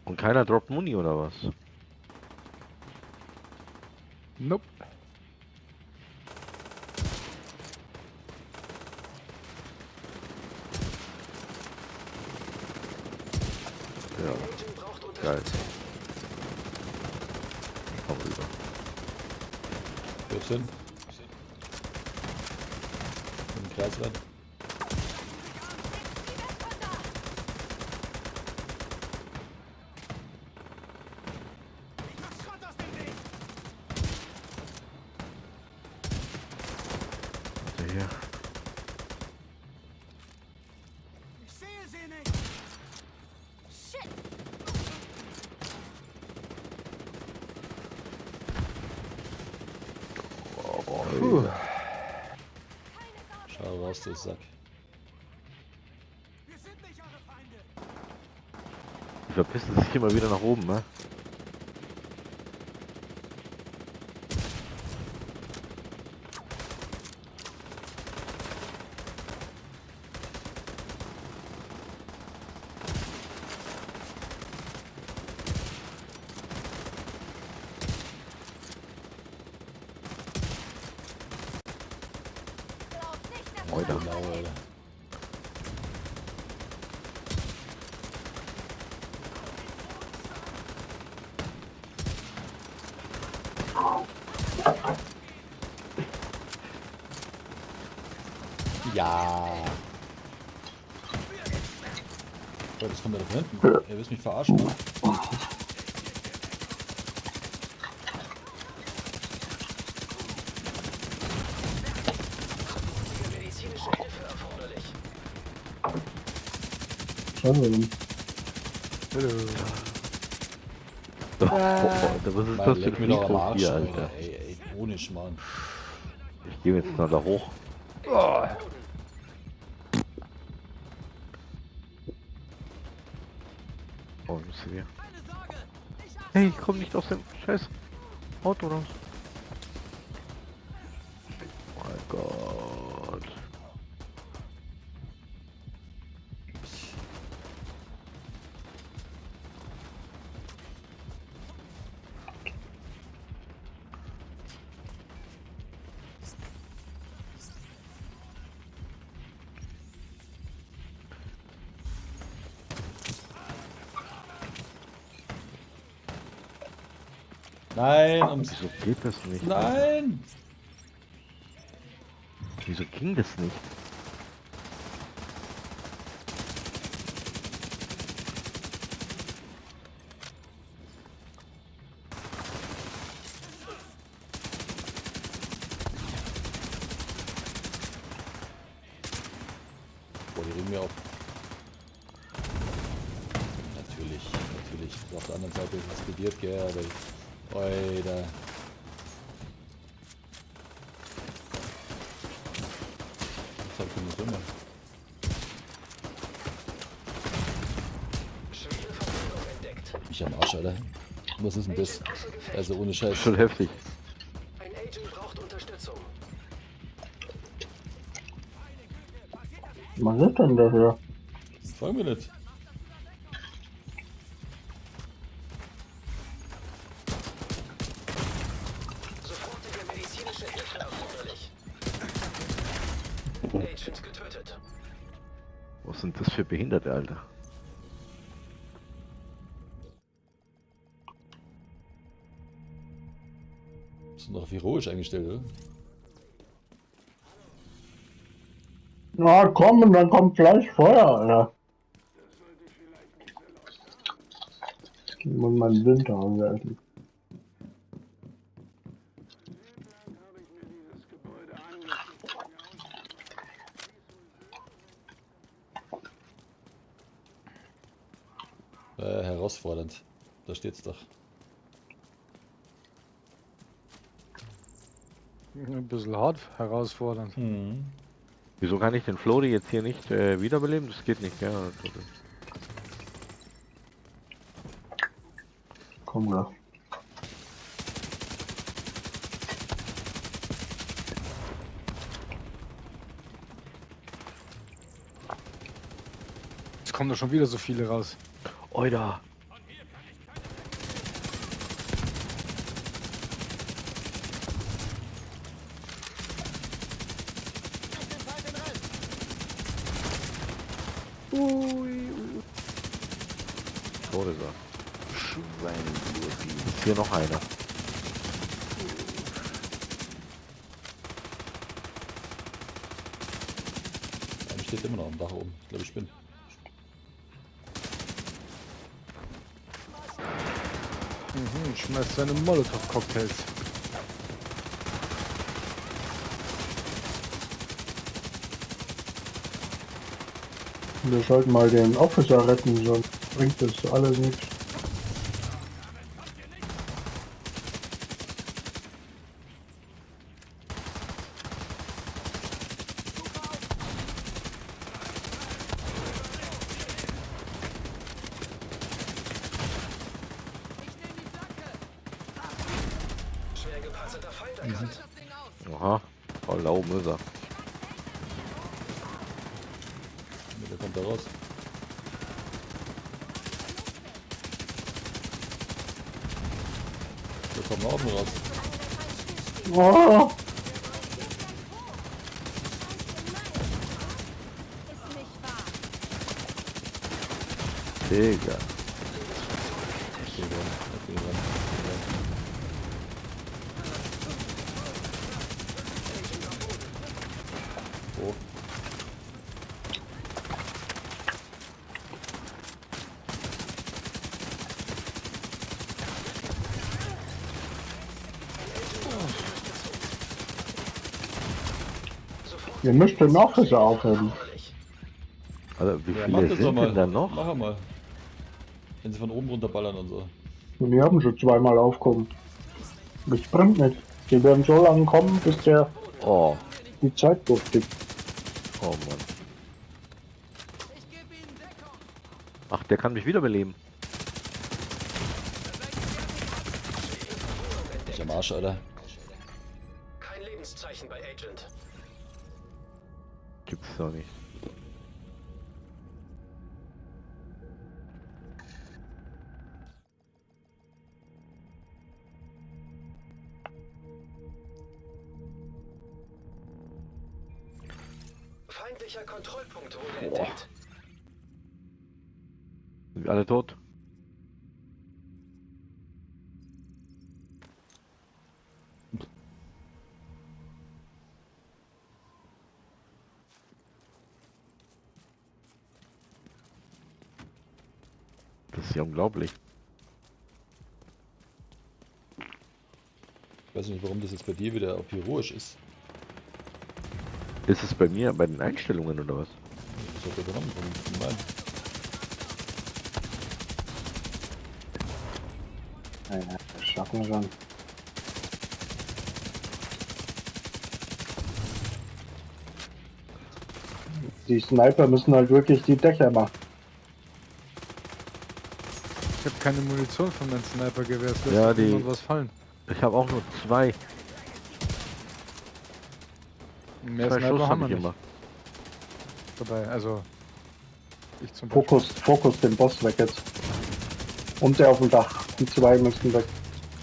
Speaker 12: Und keiner droppt Muni oder was?
Speaker 2: Nope.
Speaker 12: Ja. Geil. Ich komm rüber.
Speaker 1: 14. Im Kreis rein.
Speaker 12: Warte hier.
Speaker 2: Puh.
Speaker 1: Schau raus, du Sack.
Speaker 12: Die verpissen sich immer wieder nach oben, ne? Alter.
Speaker 1: Genau, Alter. Ja. Oh, das kommt ja da von hinten. Er will mich verarschen.
Speaker 9: Medizinische Hilfe erforderlich.
Speaker 10: Schade.
Speaker 2: Hallo.
Speaker 12: Oh, Alter, was ist
Speaker 1: Mann,
Speaker 12: das für
Speaker 1: leck
Speaker 12: ein
Speaker 1: mir doch am
Speaker 12: Friedhof
Speaker 1: Arsch,
Speaker 12: hier,
Speaker 1: Alter.
Speaker 12: Alter?
Speaker 1: Ey, ey, ohne Schmarrn.
Speaker 12: Ich gehe jetzt mal da hoch.
Speaker 2: Oh.
Speaker 12: Oh, müssen wir. Hey, ich komme nicht aus dem scheiß Auto raus. Mein Gott.
Speaker 1: Nein, ums.
Speaker 12: Wieso geht das nicht? Alter?
Speaker 1: Nein!
Speaker 12: Wieso ging das nicht?
Speaker 1: Boah, die regen mir auf. Natürlich, natürlich. Auf der anderen Seite ist explodiert, gell, aber. Alter. Jetzt hab ich keine Summe.
Speaker 9: Schwere Verwundung entdeckt.
Speaker 1: Mich am Arsch, Alter. Was ist denn das? Also ohne Scheiß.
Speaker 12: Schon heftig.
Speaker 9: Ein Agent braucht Unterstützung.
Speaker 10: Was ist denn das hier?
Speaker 1: Frag mich nicht.
Speaker 9: Sofortige medizinische Hilfe erforderlich. Agent getötet.
Speaker 12: Was sind das für Behinderte, Alter?
Speaker 1: Ist noch auf heroisch eingestellt, oder?
Speaker 10: Na komm, und dann kommt gleich Feuer, Alter. Ich muss meinen Winter anwerfen.
Speaker 1: Herausfordernd. Da steht's doch.
Speaker 2: Ein bisschen hart herausfordernd.
Speaker 1: Mhm.
Speaker 12: Wieso kann ich den Flori jetzt hier nicht wiederbeleben? Das geht nicht, ja.
Speaker 10: Komm gleich.
Speaker 2: Es kommen doch schon wieder so viele raus.
Speaker 12: Oida! Tot ist er. Ist hier noch einer.
Speaker 1: Einer steht immer noch am Dach oben. Ich glaube, ich bin.
Speaker 2: Mhm, schmeißt seine Molotow-Cocktails.
Speaker 10: Wir sollten mal den Officer retten, sonst bringt das alles nichts.
Speaker 9: Schwer gepanzerter Feind erkannt.
Speaker 12: Aha. Oh, da oben ist er.
Speaker 1: Der kommt da raus. Der kommt nach oben raus.
Speaker 10: Oh!
Speaker 12: Digga.
Speaker 1: Ich geh ran, ich geh ran, ich geh ran. Wo?
Speaker 10: Ihr müsst den Officer aufheben.
Speaker 12: Also, wie
Speaker 1: Ja, mach
Speaker 12: viele
Speaker 1: das doch
Speaker 12: sind
Speaker 1: mal.
Speaker 12: denn da noch?
Speaker 1: Mach mal. Wenn sie von oben runterballern und so.
Speaker 10: Und die haben schon zweimal aufgehoben. Das bringt nichts. Die werden so lange kommen, bis der
Speaker 12: Oh,
Speaker 10: die Zeit durchtickt.
Speaker 12: oh Mann. Ach, der kann mich wiederbeleben.
Speaker 1: Ich am Arsch, Alter.
Speaker 9: Kein Lebenszeichen bei Agent.
Speaker 12: Gibt's doch nicht.
Speaker 9: Feindlicher Kontrollpunkt wurde entdeckt.
Speaker 12: Sind wir alle tot? Das ist ja unglaublich.
Speaker 1: Ich weiß nicht, warum das jetzt bei dir wieder auf heroisch ist.
Speaker 12: Ist es bei mir bei den Einstellungen oder was?
Speaker 1: Das hat er genommen von meinem.
Speaker 10: Naja, das schaffen wir schon. Die Sniper müssen halt wirklich die Dächer machen.
Speaker 2: Ich habe keine Munition von meinem Snipergewehr. Es lässt
Speaker 12: Ja,
Speaker 2: doch niemand
Speaker 12: die-
Speaker 2: was fallen.
Speaker 12: Ich habe auch nur zwei.
Speaker 2: Mehr
Speaker 12: Zwei
Speaker 2: Sniper
Speaker 12: Schuss
Speaker 2: haben
Speaker 12: habe
Speaker 2: wir
Speaker 12: ich
Speaker 2: nicht
Speaker 12: immer.
Speaker 2: dabei. Also ich zum Beispiel.
Speaker 10: Fokus, Fokus den Boss weg jetzt. Und der auf dem Dach. Die zwei müssen weg.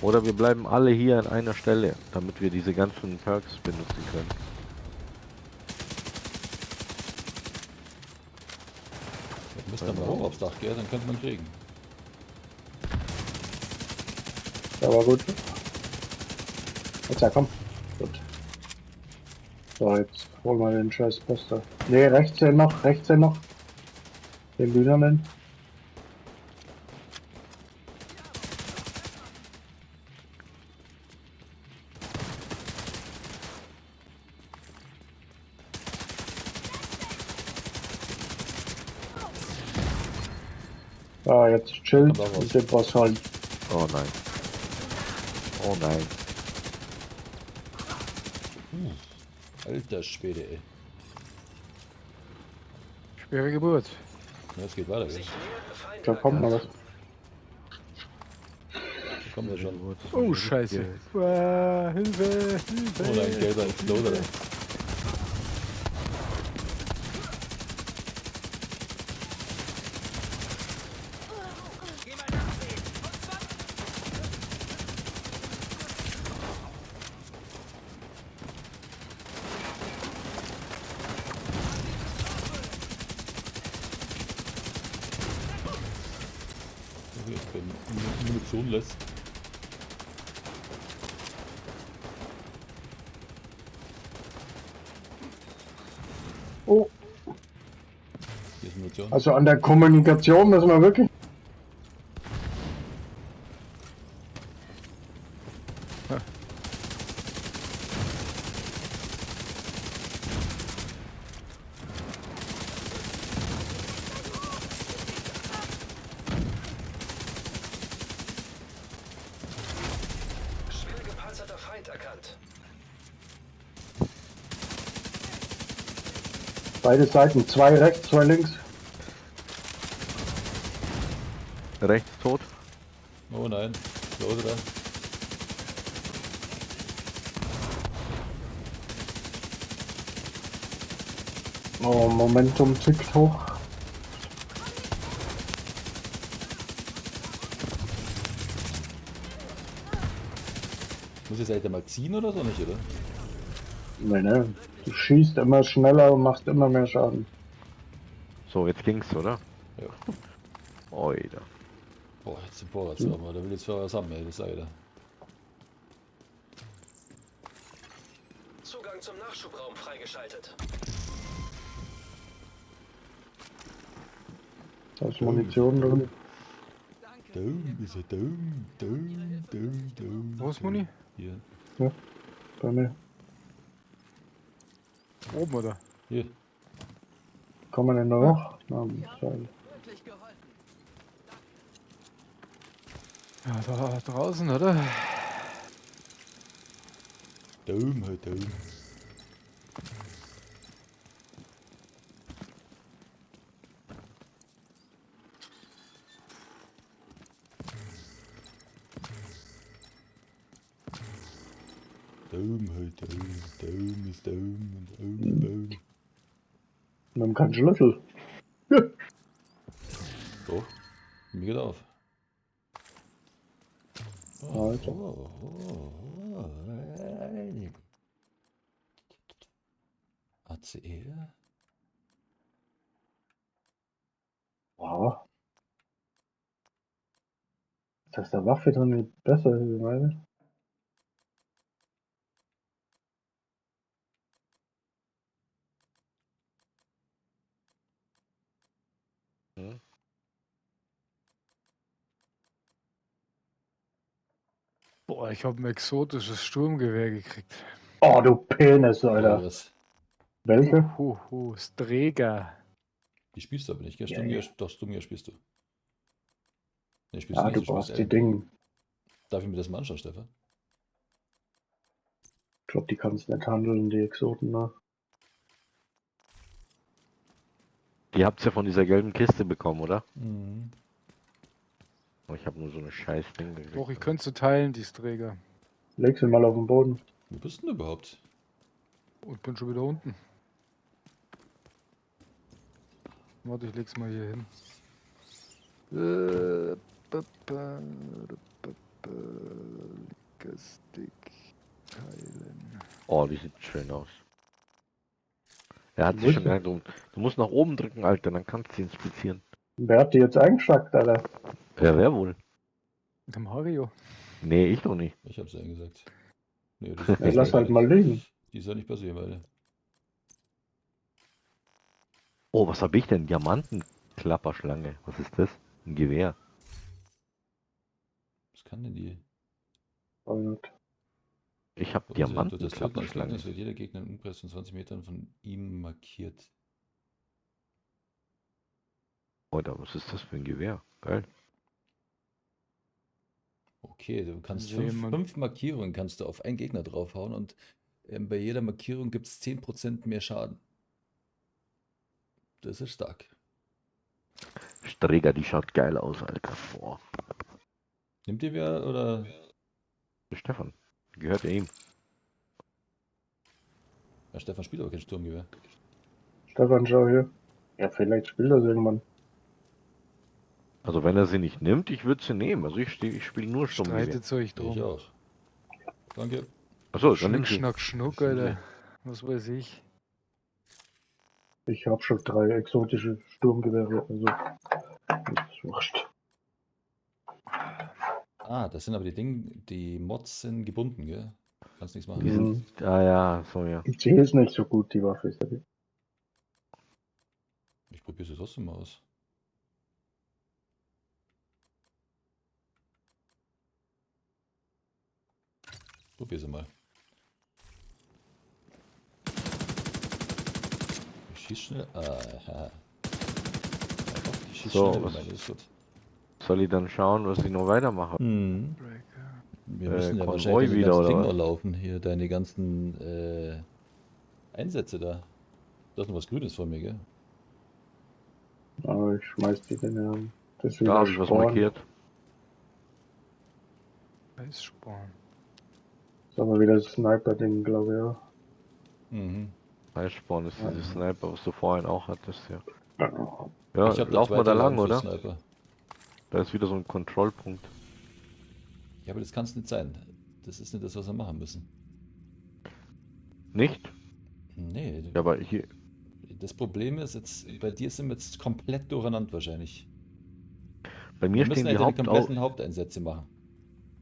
Speaker 12: Oder wir bleiben alle hier an einer Stelle, damit wir diese ganzen Perks benutzen können.
Speaker 1: Wir müssen da mal hoch aufs Dach, gell? Dann könnte man kriegen.
Speaker 10: Der war gut. Jetzt ja, komm. Gut. So, jetzt hol mal den scheiß Poster. Ne, rechts den noch, rechts den noch. Den Lünernen. Ah, jetzt chillt
Speaker 1: Kommt auch raus.
Speaker 10: und den Boss holen.
Speaker 12: Oh nein. Oh nein.
Speaker 1: Alter Schwede, ey.
Speaker 2: Schwere Geburt.
Speaker 1: Ja, es geht weiter, gell?
Speaker 10: Da kommt noch was.
Speaker 1: Da kommt er schon.
Speaker 2: Oh Scheiße. Uah, Hilfe, Hilfe.
Speaker 1: Oh nein, gelber Exploder. Okay, ich bin Munition lässt.
Speaker 10: Oh,
Speaker 1: Hier ist Munition.
Speaker 10: also an der Kommunikation müssen wir wirklich.
Speaker 9: Schwer gepanzerter Feind erkannt.
Speaker 10: Beide Seiten, zwei rechts, zwei links.
Speaker 12: Rechts tot.
Speaker 1: Oh nein, Exploder.
Speaker 10: Oh, Momentum tickt hoch.
Speaker 1: Muss ich jetzt eigentlich mal ziehen oder so nicht, oder?
Speaker 10: Nee, nee. Du schießt immer schneller und machst immer mehr Schaden.
Speaker 12: So, jetzt ging's, oder?
Speaker 1: Ja.
Speaker 12: Oida.
Speaker 1: Boah, jetzt den Vorratsraum, da will ich jetzt was haben, ey, das sag ich dir.
Speaker 9: Zugang zum Nachschubraum freigeschaltet.
Speaker 10: Da ist Munition drin.
Speaker 1: Down ist er, down, down, down, down.
Speaker 2: Wo ist Muni?
Speaker 1: Hier.
Speaker 10: Ja, bei mir.
Speaker 2: Oben, oder?
Speaker 1: Hier.
Speaker 10: Kommen wir denn da hoch? Na, scheiße.
Speaker 2: Ja, da draußen, oder?
Speaker 1: Down, halt, down. Down, halt, down, down ist down und down, down.
Speaker 10: Wir haben keinen Schlüssel.
Speaker 1: Doch, mir geht auf.
Speaker 10: Alter.
Speaker 1: Oh, oh, oh. ACR?
Speaker 10: Wow. Das ist der Waffe drin nicht besser, wie meine.
Speaker 12: Hm?
Speaker 2: Boah, ich habe ein exotisches Sturmgewehr gekriegt.
Speaker 10: Oh, du Penis, Alter.
Speaker 1: Was?
Speaker 10: Welche?
Speaker 2: Ho, ho, Strega.
Speaker 1: Die spielst du aber nicht, gell?
Speaker 10: Ja,
Speaker 1: Sturmgewehr,
Speaker 10: ja.
Speaker 1: doch, Sturmgewehr spielst du. Nee, spielst
Speaker 10: Ja,
Speaker 1: du nicht,
Speaker 10: du
Speaker 1: spielst
Speaker 10: brauchst die
Speaker 1: L.
Speaker 10: Dinge.
Speaker 1: Darf ich mir das mal anschauen, Stefan?
Speaker 10: Ich glaube, die kannst nicht handeln, die Exoten, ne?
Speaker 12: Die habt's ja von dieser gelben Kiste bekommen, oder?
Speaker 1: Mhm.
Speaker 12: Oh, ich habe nur so eine scheiß Ding gekriegt.
Speaker 2: Doch, ich könnte sie teilen, die Strega.
Speaker 10: Leg sie mal auf den Boden.
Speaker 1: Wo bist du denn überhaupt?
Speaker 2: Und bin schon wieder unten. Warte, ich leg's mal hier hin. Linker Stick teilen.
Speaker 12: Oh, die sieht schön aus. Er hat
Speaker 10: Wo
Speaker 12: sich
Speaker 10: ist
Speaker 12: schon
Speaker 10: sie?
Speaker 12: gar nicht um. Du musst nach oben drücken, Alter, dann kannst du ihn inspizieren.
Speaker 10: Wer hat die jetzt eingestackt, Alter?
Speaker 12: Ja, wer wohl?
Speaker 2: Der Mario.
Speaker 12: Nee, ich doch nicht.
Speaker 1: Ich hab's ja gesagt. Nee, das,
Speaker 10: Ja,
Speaker 1: das
Speaker 10: lass halt mal liegen.
Speaker 1: Die soll nicht passieren, weil.
Speaker 12: Oh, was habe ich denn? Diamantenklapperschlange. Was ist das? Ein Gewehr.
Speaker 1: Was kann denn die?
Speaker 10: Und
Speaker 12: Ich habe
Speaker 1: Wo ist sie? Durch das Töten eines
Speaker 12: Diamantenklapperschlange.
Speaker 1: Gegners wird jeder Gegner im Umkreis von 20 Metern von ihm markiert.
Speaker 12: Alter, was ist das für ein Gewehr? Geil.
Speaker 1: Okay, du kannst
Speaker 2: Also
Speaker 1: fünf,
Speaker 2: jemand-
Speaker 1: fünf Markierungen kannst du auf einen Gegner draufhauen und bei jeder Markierung gibt es 10% mehr Schaden. Das ist stark.
Speaker 12: Streger, die schaut geil aus, Alter. Boah.
Speaker 1: Nimmt ihr wer oder?
Speaker 12: Stefan. Gehört ja ihm.
Speaker 1: Ja, Stefan spielt aber kein Sturmgewehr.
Speaker 10: Stefan, schau hier. Ja, vielleicht spielt das irgendwann.
Speaker 12: Also wenn er sie nicht nimmt, ich würde sie nehmen. Also ich spiele nur Sturmgewehr.
Speaker 2: Streitet euch drum.
Speaker 1: Ich auch. Danke.
Speaker 12: Achso, dann nimm
Speaker 2: Schnick,
Speaker 12: sie.
Speaker 2: schnack, schnuck, Alter. Was weiß ich.
Speaker 10: Ich habe schon 3 exotische Sturmgewehre, also ist wurscht.
Speaker 1: Ah, das sind aber die Dinge, die Mods sind gebunden, gell? Kannst nichts machen.
Speaker 12: Die sind, ah ja, so ja.
Speaker 10: Die ist nicht so gut, die Waffe. Ist ja
Speaker 1: Ich probiere sie trotzdem mal aus. Probier sie mal. Ich schieß schnell. Aha. Ja, doch, die schießt
Speaker 12: So,
Speaker 1: schnell,
Speaker 12: was
Speaker 1: meine, ist gut.
Speaker 12: Soll ich dann schauen, was ich noch weitermache?
Speaker 1: Mhm. Wir müssen ja
Speaker 12: Konvoi
Speaker 1: wahrscheinlich deine
Speaker 12: wieder,
Speaker 1: ganzen
Speaker 12: oder
Speaker 1: Dinge
Speaker 12: was?
Speaker 1: noch laufen. Hier, deine ganzen Einsätze da. Da ist noch was Grünes vor mir, gell?
Speaker 10: Aber ich schmeiß die Dinge an. Das ist
Speaker 12: Da
Speaker 10: wieder
Speaker 12: habe ich was
Speaker 10: Sporn.
Speaker 12: markiert.
Speaker 2: Da ist Sporn.
Speaker 10: Das ist aber wieder das Sniper-Ding, glaube ich, ja.
Speaker 1: Mhm.
Speaker 12: Eissporn ist
Speaker 10: Ja.
Speaker 12: dieses Sniper, was du vorhin auch hattest, ja.
Speaker 10: Ja.
Speaker 12: Ja,
Speaker 1: Ich hab da
Speaker 12: lauf mal da
Speaker 1: zweite
Speaker 12: lang,
Speaker 1: Laden für
Speaker 12: oder?
Speaker 1: Sniper.
Speaker 12: Da ist wieder so ein Kontrollpunkt.
Speaker 1: Ja, aber das kann's nicht sein. Das ist nicht das, was wir machen müssen.
Speaker 12: Nicht?
Speaker 1: Nee.
Speaker 12: Ja, aber hier.
Speaker 1: Das Problem ist jetzt, bei dir sind wir jetzt komplett durcheinander wahrscheinlich.
Speaker 12: Bei mir
Speaker 1: Wir müssen
Speaker 12: stehen die
Speaker 1: ja die kompletten Haupteinsätze machen.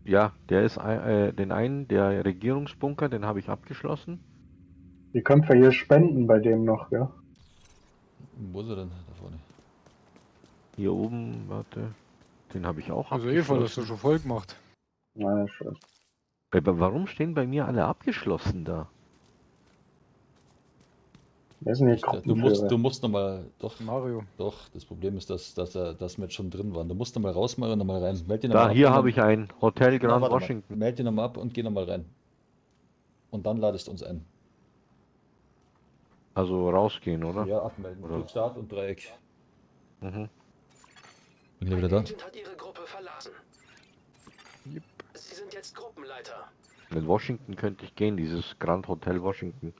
Speaker 12: Ja, der ist den einen, der Regierungsbunker, den habe ich abgeschlossen.
Speaker 10: Die können wir hier spenden bei dem noch, ja?
Speaker 1: Wo ist er denn? Da vorne.
Speaker 12: Hier oben, warte. Den habe ich auch
Speaker 2: Also Eva, das hast du
Speaker 12: abgeschlossen.
Speaker 2: schon voll gemacht.
Speaker 10: Naja, scheiße.
Speaker 12: Aber warum stehen bei mir alle abgeschlossen da?
Speaker 10: Wer ist denn hier
Speaker 1: Du musst,
Speaker 10: Gruppenführer?
Speaker 1: du musst nochmal. Doch.
Speaker 2: Mario.
Speaker 1: Doch, das Problem ist, dass wir jetzt schon drin waren. Du musst nochmal raus, Mario, und nochmal rein. Meld dich
Speaker 12: Da,
Speaker 1: nochmal ab
Speaker 12: hier
Speaker 1: und
Speaker 12: habe
Speaker 1: dann-
Speaker 12: ich ein Hotel
Speaker 1: Na,
Speaker 12: Grand
Speaker 1: warte mal.
Speaker 12: Washington.
Speaker 1: Meld dich nochmal ab und geh nochmal rein. Und dann ladest du uns ein.
Speaker 12: Also rausgehen, oder?
Speaker 1: Ja, abmelden.
Speaker 12: Oder?
Speaker 1: Drück Start und Dreieck.
Speaker 12: Mhm.
Speaker 1: Bin gleich wieder da.
Speaker 9: Agent hat Ihre Gruppe verlassen. Sie sind jetzt Gruppenleiter.
Speaker 12: In Washington könnte ich gehen, dieses Grand Hotel Washington.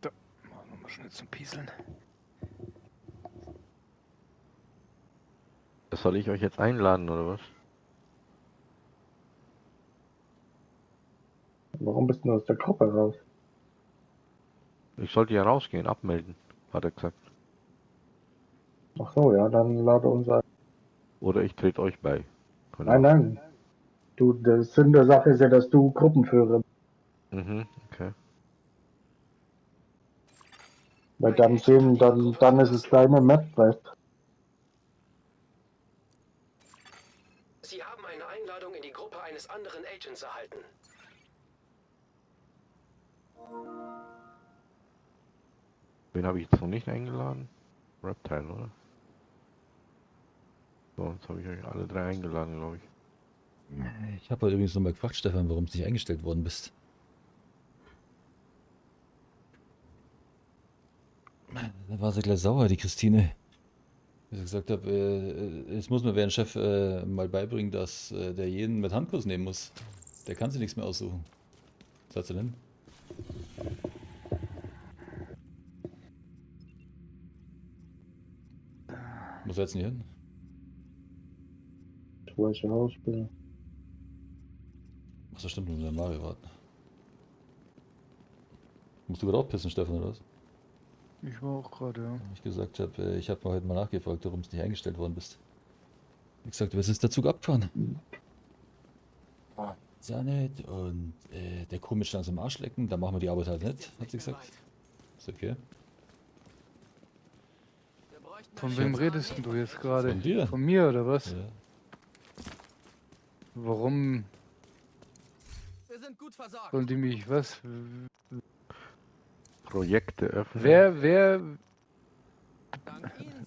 Speaker 2: Da, nochmal schnell zum Pieseln.
Speaker 12: Das soll ich euch jetzt einladen, oder was?
Speaker 10: Warum bist du aus der Gruppe raus?
Speaker 12: Ich sollte ja rausgehen, abmelden, hat er gesagt.
Speaker 10: Ach so, ja, dann lade uns ein.
Speaker 12: Oder ich trete euch bei. Keine
Speaker 10: Nein, nein. Du, der Sinn der Sache ist ja, dass du Gruppenführer bist.
Speaker 12: Mhm, okay.
Speaker 10: Weil dann sehen, dann ist es deine Map, weißt du?
Speaker 9: Sie haben eine Einladung in die Gruppe eines anderen Agents erhalten.
Speaker 12: Wen habe ich jetzt noch nicht eingeladen? Reptile, oder? So, jetzt habe ich euch alle drei eingeladen, glaube ich.
Speaker 1: Ich habe heute übrigens nochmal gefragt, Stefan, warum du nicht eingestellt worden bist. Da war sie gleich sauer, die Christine. Wie sie gesagt habe, jetzt muss mir wer ein Chef mal beibringen, dass der jeden mit Handkuss nehmen muss. Der kann sich nichts mehr aussuchen. Was hat sie denn? Muss er jetzt nicht hin?
Speaker 10: Das Weiße Haus, bitte.
Speaker 1: Achso, stimmt, muss der Mario warten. Musst du gerade auch pissen, Stefan, oder was?
Speaker 2: Ich war auch gerade, ja.
Speaker 1: Ich gesagt habe, ich habe heute mal nachgefragt, warum du nicht eingestellt worden bist. Ich gesagt, was ist der Zug abgefahren? Ist ja nicht. Und der komisch langsam Arsch lecken, da machen wir die Arbeit halt nicht, hat sie gesagt. Ist okay.
Speaker 2: Von wem redest denn du jetzt gerade?
Speaker 1: Von dir.
Speaker 2: Von mir oder was?
Speaker 1: Ja.
Speaker 2: Warum
Speaker 6: Wir sind gut versorgt.
Speaker 2: sollen die mich was?
Speaker 12: Projekte öffnen.
Speaker 2: Wer?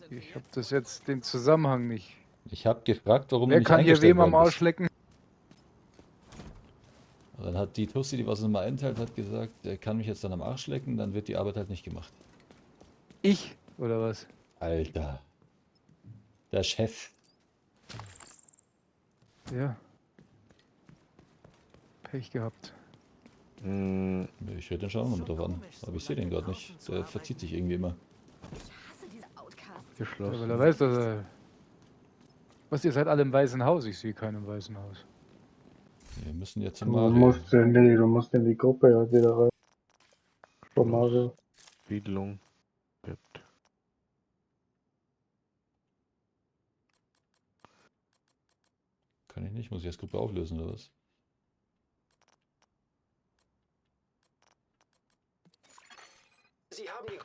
Speaker 2: Ich habe das jetzt den Zusammenhang nicht.
Speaker 1: Ich habe gefragt, warum du
Speaker 2: Wer
Speaker 1: nicht
Speaker 2: kann hier
Speaker 1: eingestellt
Speaker 2: wem am
Speaker 1: worden
Speaker 2: Arsch
Speaker 1: bist.
Speaker 2: lecken?
Speaker 1: Und dann hat die Tussi, die was uns immer einteilt, hat gesagt, der kann mich jetzt dann am Arsch lecken, dann wird die Arbeit halt nicht gemacht.
Speaker 2: Ich oder was?
Speaker 1: Alter. Der Chef.
Speaker 2: Ja. Pech gehabt.
Speaker 12: Hm,
Speaker 1: Ich höre den schon auch noch mit drauf an. Aber ich sehe den gerade nicht. Der verzieht sich irgendwie immer.
Speaker 3: Ich hasse diese Outcasts.
Speaker 2: Ja,
Speaker 12: geschlossen.
Speaker 2: weil er weiß, dass er. Was, ihr seid alle im Weißen Haus? Ich sehe keinen im Weißen Haus.
Speaker 1: Wir müssen jetzt zum
Speaker 10: Du
Speaker 1: Mario.
Speaker 10: musst in die, du musst in die Gruppe ja wieder rein. Von Mario.
Speaker 12: Siedlung. Gut.
Speaker 1: Kann ich nicht? Muss ich das Gruppe auflösen oder was?
Speaker 9: Sie haben die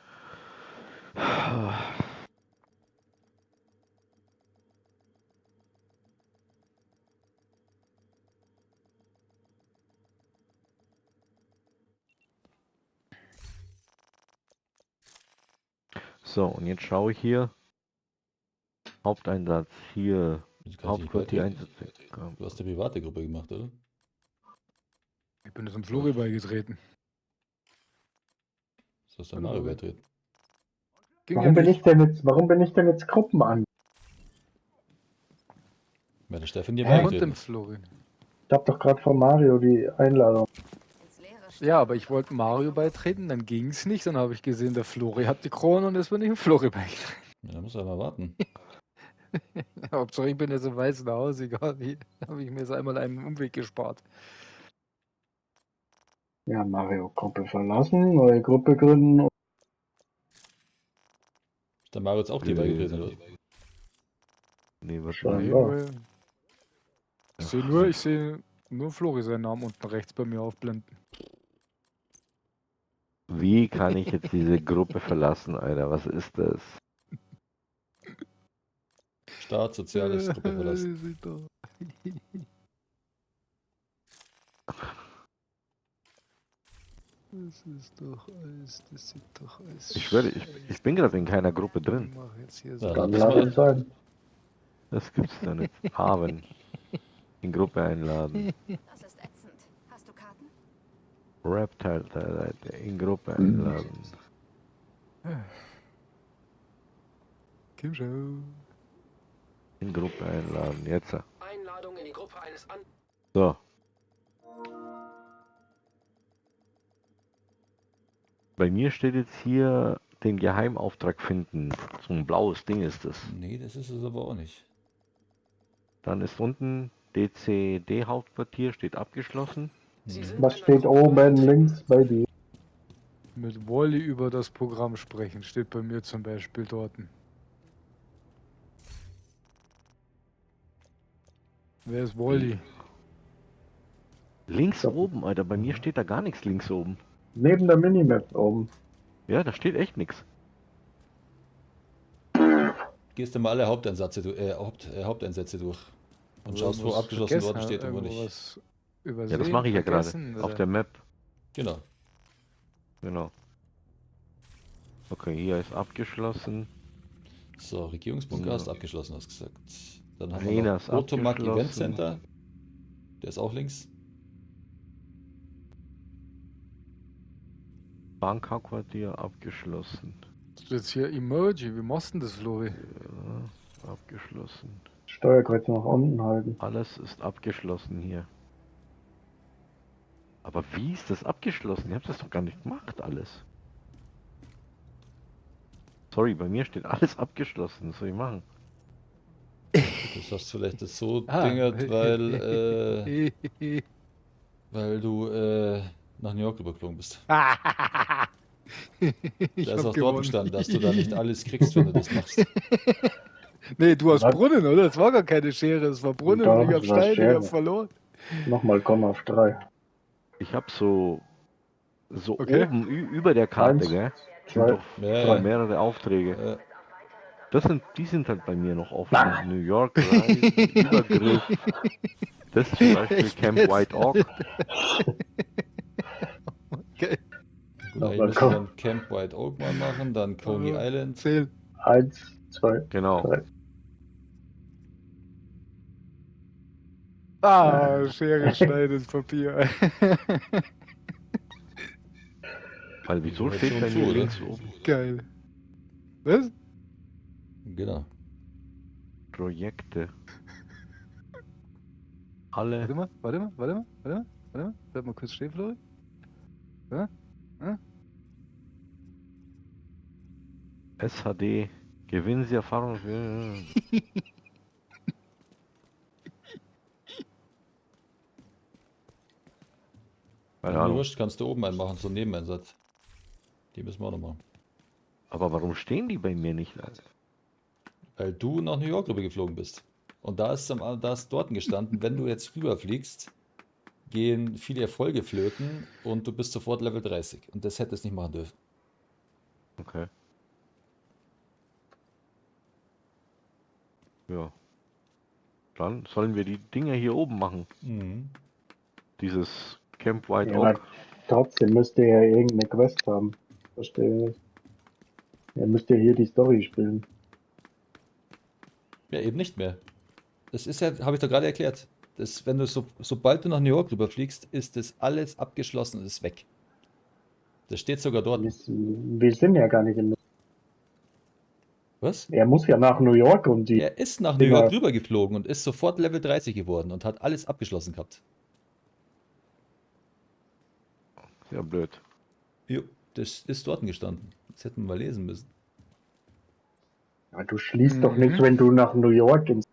Speaker 12: So, und jetzt schaue ich hier. Haupteinsatz hier.
Speaker 1: Wieso kannst du nicht
Speaker 12: Hauptquartier
Speaker 1: beitreten?
Speaker 12: Einsatz.
Speaker 1: Du hast eine private Gruppe gemacht, oder?
Speaker 2: Ich bin zum Flori beigetreten.
Speaker 1: Das hast du Mario beitreten.
Speaker 2: Ging
Speaker 10: Warum
Speaker 2: ja
Speaker 10: bin
Speaker 2: nicht.
Speaker 10: ich denn jetzt, warum bin ich denn jetzt Gruppen an?
Speaker 1: Weil der Stefan dir
Speaker 10: Hä?
Speaker 2: Und
Speaker 1: beigetreten
Speaker 2: dem
Speaker 1: ist.
Speaker 2: Florin.
Speaker 10: Ich hab doch gerade von Mario die Einladung.
Speaker 2: Ja, aber ich wollte Mario beitreten, dann ging's nicht. Dann habe ich gesehen, der Flori hat die Krone und jetzt bin ich dem Flori beigetreten.
Speaker 1: Ja, da muss er mal warten.
Speaker 2: Hauptsache ich bin jetzt im Weißen Haus, egal wie. Habe ich mir jetzt einmal einen Umweg gespart.
Speaker 10: Ja, Mario, Gruppe verlassen, neue Gruppe gründen.
Speaker 1: Ist der Mario jetzt auch dir beigetreten, oder?
Speaker 12: Nee, was
Speaker 2: Nee, weil- ich sehe nur Flori seinen Namen unten rechts bei mir aufblenden.
Speaker 12: Wie kann ich jetzt diese Gruppe verlassen, Alter? Was ist das?
Speaker 1: Staat, Soziales, Gruppe verlassen.
Speaker 2: Das ist doch alles, das sieht doch alles.
Speaker 12: Ich schwöre, ich bin gerade in keiner Gruppe drin.
Speaker 2: Ich mach jetzt hier so.
Speaker 1: Ja,
Speaker 10: Dann
Speaker 1: das
Speaker 10: lass
Speaker 1: mal-
Speaker 10: ihn sein.
Speaker 12: Das gibt's da nicht. Haben. In Gruppe einladen.
Speaker 3: Das ist ätzend. Hast du Karten?
Speaker 12: Reptile in Gruppe einladen.
Speaker 2: Kim Show.
Speaker 12: In Gruppe einladen. Jetzt.
Speaker 9: Einladung in die Gruppe eines an.
Speaker 12: So. Bei mir steht jetzt hier den Geheimauftrag finden. So ein blaues Ding ist das.
Speaker 1: Nee, das ist es aber auch nicht.
Speaker 12: Dann ist unten DCD Hauptquartier steht abgeschlossen.
Speaker 10: Was steht oben links bei dir?
Speaker 2: Mit Wally über das Programm sprechen, steht bei mir zum Beispiel dort. Wer ist Wally?
Speaker 12: Links oben, Alter. Bei mir steht da gar nichts links oben.
Speaker 10: Neben der Minimap oben.
Speaker 12: Ja, da steht echt nichts.
Speaker 1: Gehst du mal alle Haupteinsätze, Haupteinsätze durch und schaust, wo
Speaker 2: Irgendwas
Speaker 1: abgeschlossen
Speaker 2: vergessen,
Speaker 1: worden steht und wo
Speaker 2: irgendwo
Speaker 1: nicht.
Speaker 2: was
Speaker 12: Ja, das
Speaker 2: übersehen,
Speaker 12: mache ich ja gerade.
Speaker 2: vergessen,
Speaker 12: Auf
Speaker 2: oder?
Speaker 12: der Map.
Speaker 1: Genau.
Speaker 12: Genau. Okay, hier ist abgeschlossen.
Speaker 1: So, Regierungsbunker hast
Speaker 12: So.
Speaker 1: abgeschlossen, hast gesagt. Dann haben wir
Speaker 12: Arena
Speaker 1: noch
Speaker 12: ist
Speaker 1: Potomac Event
Speaker 12: abgeschlossen.
Speaker 1: Center. Der ist auch links.
Speaker 12: Bankhauptquartier abgeschlossen.
Speaker 2: Hast du jetzt hier Emoji? Wie machst du denn das, Flori?
Speaker 12: Ja, abgeschlossen.
Speaker 10: Steuerkreuz nach unten halten.
Speaker 12: Alles ist abgeschlossen hier. Aber wie ist das abgeschlossen? Ich hab das doch gar nicht gemacht, alles. Sorry, bei mir steht alles abgeschlossen. Was soll ich machen?
Speaker 1: Das hast du vielleicht das so
Speaker 2: Ah.
Speaker 1: dingert, weil, weil du nach New York rübergeflogen bist.
Speaker 2: Ich
Speaker 1: Da ist
Speaker 2: hab
Speaker 1: auch dort
Speaker 2: gewonnen.
Speaker 1: gestanden, dass du da nicht alles kriegst, wenn du das machst.
Speaker 2: Nee, du hast
Speaker 10: Was?
Speaker 2: Brunnen, oder? Es war gar keine Schere, es war Brunnen
Speaker 10: Doch,
Speaker 2: und ich hab
Speaker 10: es war
Speaker 2: Stein, ich
Speaker 10: Schere.
Speaker 2: hab verloren.
Speaker 10: Nochmal komm auf 3.
Speaker 12: Ich hab so
Speaker 2: Okay.
Speaker 12: oben über der Karte,
Speaker 10: Eins,
Speaker 12: gell? Sind
Speaker 10: zwei,
Speaker 12: doch
Speaker 1: Ja,
Speaker 12: zwei
Speaker 1: ja.
Speaker 12: mehrere Aufträge.
Speaker 1: Ja.
Speaker 12: Die sind halt bei mir noch offen. New York, Reisen, Übergriff. Das zum Beispiel
Speaker 2: Echt
Speaker 12: Camp
Speaker 2: jetzt?
Speaker 12: White Oak.
Speaker 2: Okay.
Speaker 1: Gut, eigentlich
Speaker 10: Nochmal
Speaker 1: müssen wir
Speaker 10: komm.
Speaker 1: dann Camp White Oak mal machen, dann Coney Island.
Speaker 2: Zähl.
Speaker 10: 1, 2,
Speaker 12: Genau.
Speaker 10: 3.
Speaker 2: Ah, Schere schneidet Papier.
Speaker 12: Weil wieso
Speaker 1: Gehört
Speaker 12: steht
Speaker 1: schon
Speaker 12: bei
Speaker 1: zu,
Speaker 12: mir
Speaker 1: oder?
Speaker 12: links oben
Speaker 2: Geil. Was?
Speaker 1: Genau.
Speaker 12: Projekte? Alle.
Speaker 2: Warte mal, warte mal, warte mal, warte mal, warte mal. Bleib mal kurz stehen, Flori. Ja? Ja?
Speaker 12: SHD. Gewinnen Sie Erfahrung. Keine
Speaker 1: Wenn du
Speaker 12: Ahnung.
Speaker 1: wurscht, kannst du oben einen machen, so einen Nebeneinsatz. Die müssen wir auch noch machen.
Speaker 12: Aber warum stehen die bei mir nicht? Alter?
Speaker 1: Weil du nach New York rüber geflogen bist. Und da ist dort gestanden, wenn du jetzt rüberfliegst, gehen viele Erfolge flöten und du bist sofort Level 30. Und das hättest du nicht machen dürfen.
Speaker 12: Okay. Ja. Dann sollen wir die Dinger hier oben machen.
Speaker 1: Mhm.
Speaker 12: Dieses Camp White
Speaker 10: Ja,
Speaker 12: Oak.
Speaker 10: aber trotzdem müsst ihr ja irgendeine Quest haben. Verstehe ich. Ihr müsst ja hier die Story spielen.
Speaker 1: Ja, eben nicht mehr. Das ist ja, habe ich doch gerade erklärt. Das, wenn du sobald du nach New York rüberfliegst, ist das alles abgeschlossen und ist weg. Das steht sogar dort.
Speaker 10: Wir sind ja gar nicht in.
Speaker 1: Was?
Speaker 10: Er muss ja nach New York und die.
Speaker 1: Er ist nach New
Speaker 10: Dinger-
Speaker 1: York rübergeflogen und ist sofort Level 30 geworden und hat alles abgeschlossen gehabt.
Speaker 12: Ja, blöd.
Speaker 1: Jo, das ist dort gestanden. Das hätten wir mal lesen müssen.
Speaker 10: Ja, du schließt doch nicht, wenn du nach New York ins.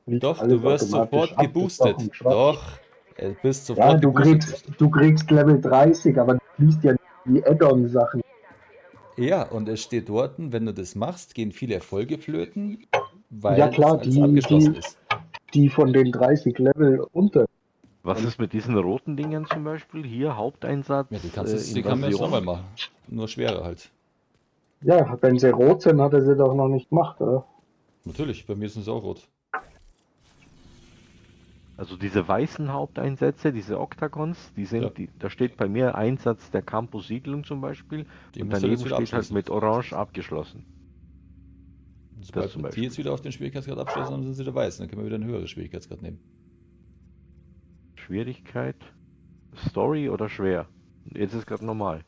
Speaker 10: Fliegt
Speaker 1: Doch,
Speaker 10: alles
Speaker 1: du wirst
Speaker 10: automatisch
Speaker 1: sofort
Speaker 10: ab, das ist doch
Speaker 1: geboostet.
Speaker 10: ein Quatsch.
Speaker 1: Doch, du bist sofort
Speaker 10: Ja, du
Speaker 1: geboostet.
Speaker 10: kriegst, du kriegst Level 30, aber du liest ja die Add-on-Sachen.
Speaker 1: Ja, und es steht dort, wenn du das machst, gehen viele Erfolge flöten, weil
Speaker 10: Ja klar,
Speaker 1: das alles abgeschlossen
Speaker 10: die,
Speaker 1: ist.
Speaker 10: die von den 30 Level unter.
Speaker 12: Was ist mit diesen roten Dingern zum Beispiel? Hier Haupteinsatz.
Speaker 1: Ja, die kannst du, die kann man jetzt
Speaker 12: Invasion.
Speaker 1: nochmal machen. Nur schwerer halt.
Speaker 10: Ja, wenn sie rot sind, hat er sie doch noch nicht gemacht, oder?
Speaker 1: Natürlich, bei mir sind sie auch rot.
Speaker 12: Also diese weißen Haupteinsätze, diese Oktagons, die sind,
Speaker 1: Ja.
Speaker 12: die, da steht bei mir Einsatz der Campus-Siedlung zum Beispiel
Speaker 1: Die
Speaker 12: und
Speaker 1: musst du
Speaker 12: daneben
Speaker 1: jetzt wieder
Speaker 12: steht halt
Speaker 1: abschließen.
Speaker 12: mit Orange abgeschlossen.
Speaker 1: Und Sobald
Speaker 12: zum
Speaker 1: wir die
Speaker 12: Beispiel.
Speaker 1: jetzt wieder auf den Schwierigkeitsgrad abschließen, dann sind sie wieder weiß. Dann können wir wieder einen höheren Schwierigkeitsgrad nehmen.
Speaker 12: Schwierigkeit, Story oder schwer? Jetzt ist gerade normal.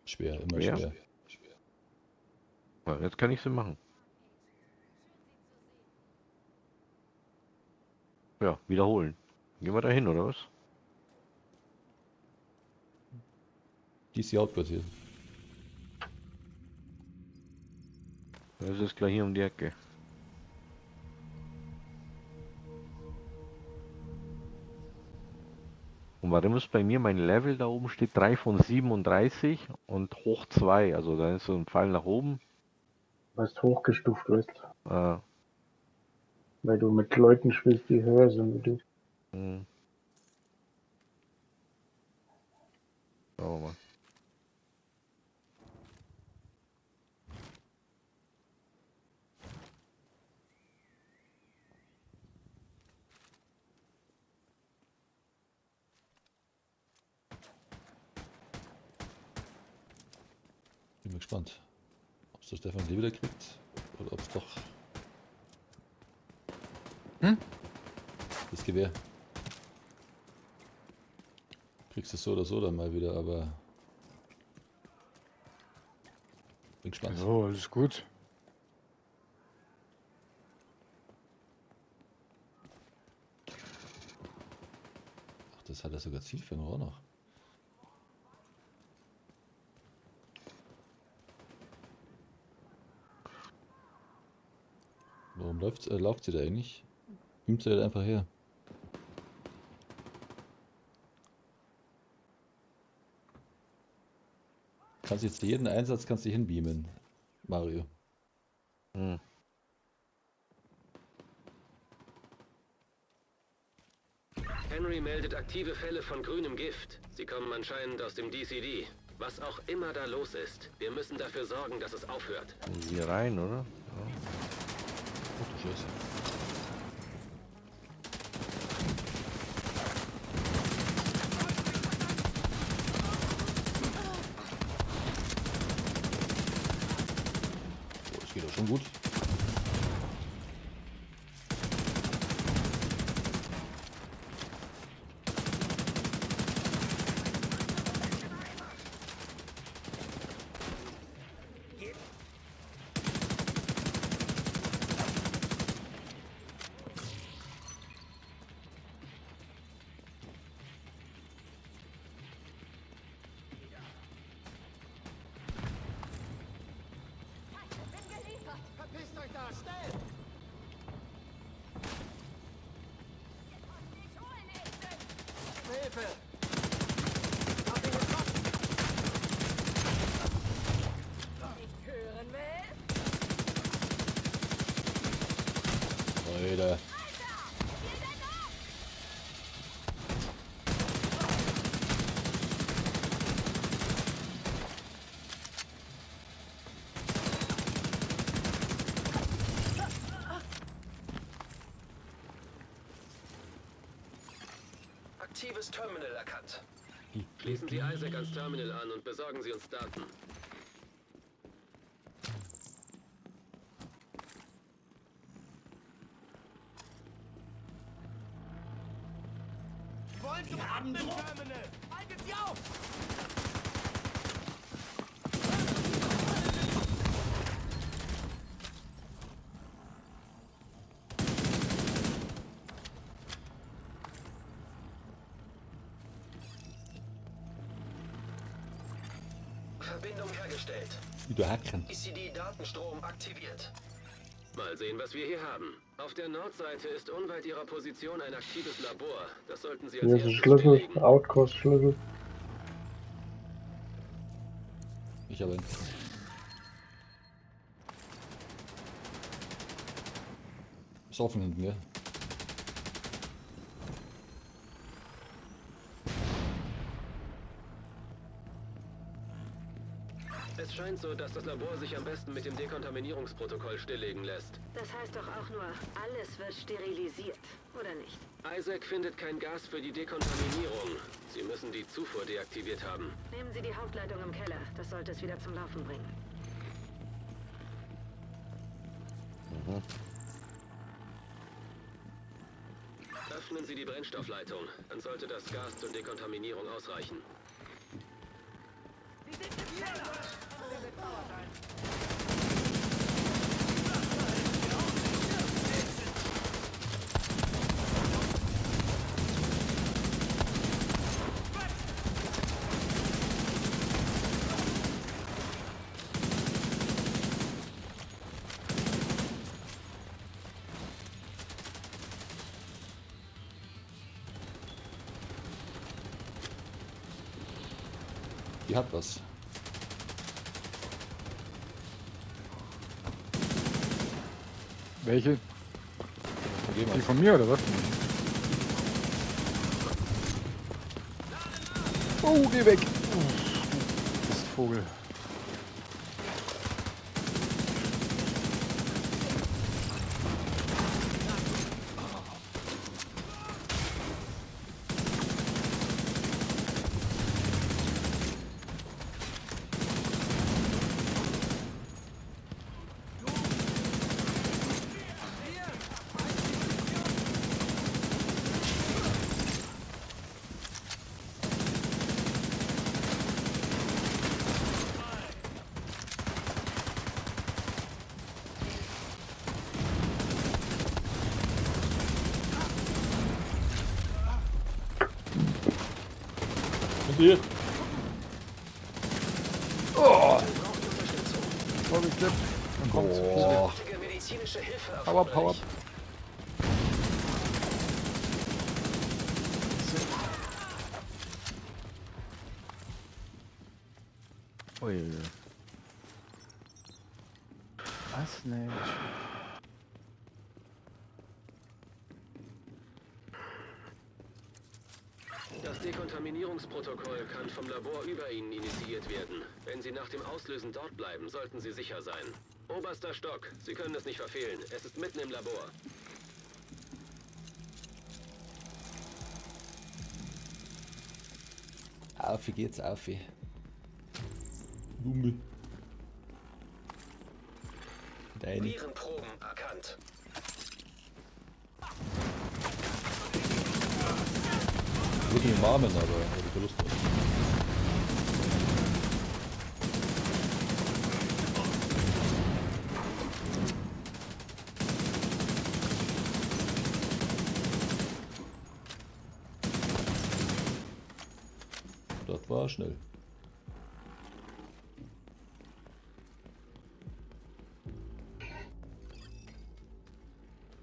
Speaker 1: Schwer, immer
Speaker 12: Schwer?
Speaker 1: schwer.
Speaker 12: Ja, jetzt kann ich sie machen. Ja, wiederholen. Gehen wir da hin, oder was?
Speaker 1: DC Hauptquartier.
Speaker 12: Das ist gleich hier um die Ecke. Und warum ist bei mir mein Level da oben steht 3 von 37 und hoch 2? Also da ist so ein Pfeil nach oben.
Speaker 10: Weil du hochgestuft wirst.
Speaker 12: Äh,
Speaker 10: Weil du mit Leuten spielst, die höher sind wie du.
Speaker 12: hm. Schauen wir mal.
Speaker 1: Bin mal gespannt, ob es der Stefan die wieder kriegt oder ob es doch
Speaker 2: Hm?
Speaker 1: das Gewehr. Kriegst du so oder so dann mal wieder, aber bin gespannt.
Speaker 2: So, alles gut.
Speaker 1: Ach, das hat er sogar Zielfernrohr auch noch. Warum läuft sie da eigentlich? Beamt sie halt einfach her. Kannst jetzt jeden Einsatz kannst du hinbeamen, Mario.
Speaker 12: Hm.
Speaker 5: Henry meldet aktive Fälle von grünem Gift. Sie kommen anscheinend aus dem DCD. Was auch immer da los ist, wir müssen dafür sorgen, dass es aufhört.
Speaker 12: Hier rein, oder? Ja.
Speaker 1: Oh, du Scheiße. Oh, das geht doch schon gut.
Speaker 6: Verpisst euch da, schnell! Hilfe! Hab ihn getroffen!
Speaker 4: Nicht hören will?
Speaker 1: Alter.
Speaker 9: Aktives Terminal erkannt.
Speaker 5: Schließen Sie Isaac ans Terminal an und besorgen Sie uns Daten.
Speaker 6: Wollen zum Admin-Terminal! Haltet sie auf!
Speaker 9: Verbindung hergestellt.
Speaker 1: Wie du hacken.
Speaker 9: ECD-Datenstrom aktiviert.
Speaker 5: Mal sehen, was wir hier haben. Auf der Nordseite ist unweit Ihrer Position ein aktives Labor. Das sollten Sie als
Speaker 10: Hier ist ein
Speaker 5: erstes
Speaker 10: Schlüssel,
Speaker 5: stilllegen.
Speaker 10: Outcast-Schlüssel.
Speaker 1: Ich habe ihn. Ist offen hinten, gell?
Speaker 5: Es scheint so, dass das Labor sich am besten mit dem Dekontaminierungsprotokoll stilllegen lässt.
Speaker 3: Das heißt doch auch nur, alles wird sterilisiert, oder nicht?
Speaker 5: Isaac findet kein Gas für die Dekontaminierung. Sie müssen die Zufuhr deaktiviert haben.
Speaker 3: Nehmen Sie die Hauptleitung im Keller. Das sollte es wieder zum Laufen bringen.
Speaker 1: Mhm.
Speaker 5: Öffnen Sie die Brennstoffleitung. Dann sollte das Gas zur Dekontaminierung ausreichen.
Speaker 1: Die hat was.
Speaker 2: Welche?
Speaker 1: Von dem
Speaker 2: Die
Speaker 1: aus.
Speaker 2: von mir oder was? Oh, geh weg! Uff, du bist Vogel.
Speaker 1: Und hier.
Speaker 2: Oh! Vorsicht, Clip. Dann kommt's.
Speaker 1: Boah.
Speaker 9: Sofortige medizinische Hilfe
Speaker 2: Power, Power.
Speaker 9: erforderlich.
Speaker 12: Ui.
Speaker 2: Was? Nee.
Speaker 5: Das Dekontaminierungsprotokoll kann vom Labor über Ihnen initiiert werden. Wenn Sie nach dem Auslösen dort bleiben, sollten Sie sicher sein. Oberster Stock, Sie können es nicht verfehlen. Es ist mitten im Labor.
Speaker 1: Auf geht's, auf. Blume. Deine.
Speaker 9: Virenproben erkannt.
Speaker 1: Ich würde mich umarmen, aber habe ich keine Lust drauf. Das war schnell.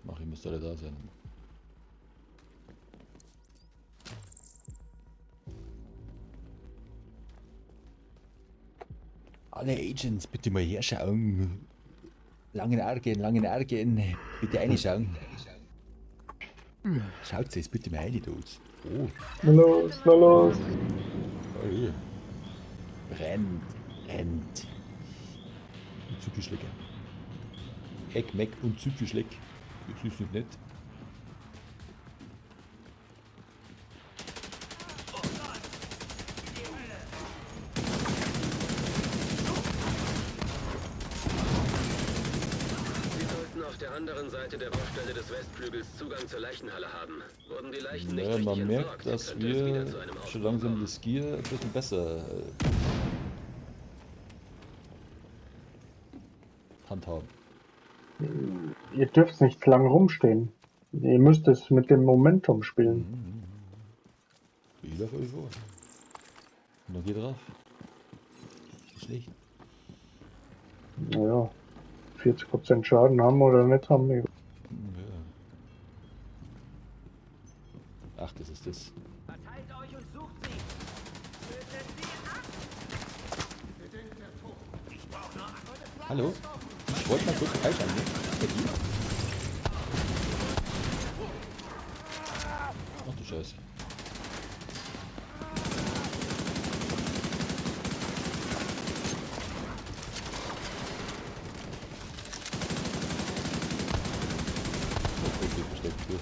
Speaker 1: Mach, ihr müsst alle da sein. Alle Agents, bitte mal herschauen. Langen Argen, langen Argen, bitte reinschauen. Schaut jetzt bitte mal rein, Dudes. Oh,
Speaker 10: Na los, na los.
Speaker 1: oh. Rennt, rennt. Und Züpfelschläge. Eck, Meck und Züpfelschläg. Das ist nicht nett.
Speaker 5: Sie sollten auf der anderen Seite der Baustelle des Westflügels Zugang zur Leichenhalle haben. Wurden die Leichen nicht
Speaker 1: Naja,
Speaker 5: richtig
Speaker 1: man merkt,
Speaker 5: entsorgt,
Speaker 1: dass
Speaker 5: könnte es wieder
Speaker 1: wir
Speaker 5: zu einem
Speaker 1: schon
Speaker 5: Ausbruch
Speaker 1: langsam
Speaker 5: kommen.
Speaker 1: das Gear ein bisschen besser handhaben.
Speaker 10: Ihr dürft nicht lang rumstehen. Ihr müsst es mit dem Momentum spielen.
Speaker 1: Ich laufe euch vor. Und dann geht drauf. schlecht.
Speaker 10: Naja, 40% Schaden haben oder nicht haben.
Speaker 1: Ja. Ach, das ist das. Hallo? Ich wollte mal kurz vorbeischauen, ne? Bei dir? Ach du Scheiße. Oh, okay, versteckt durch.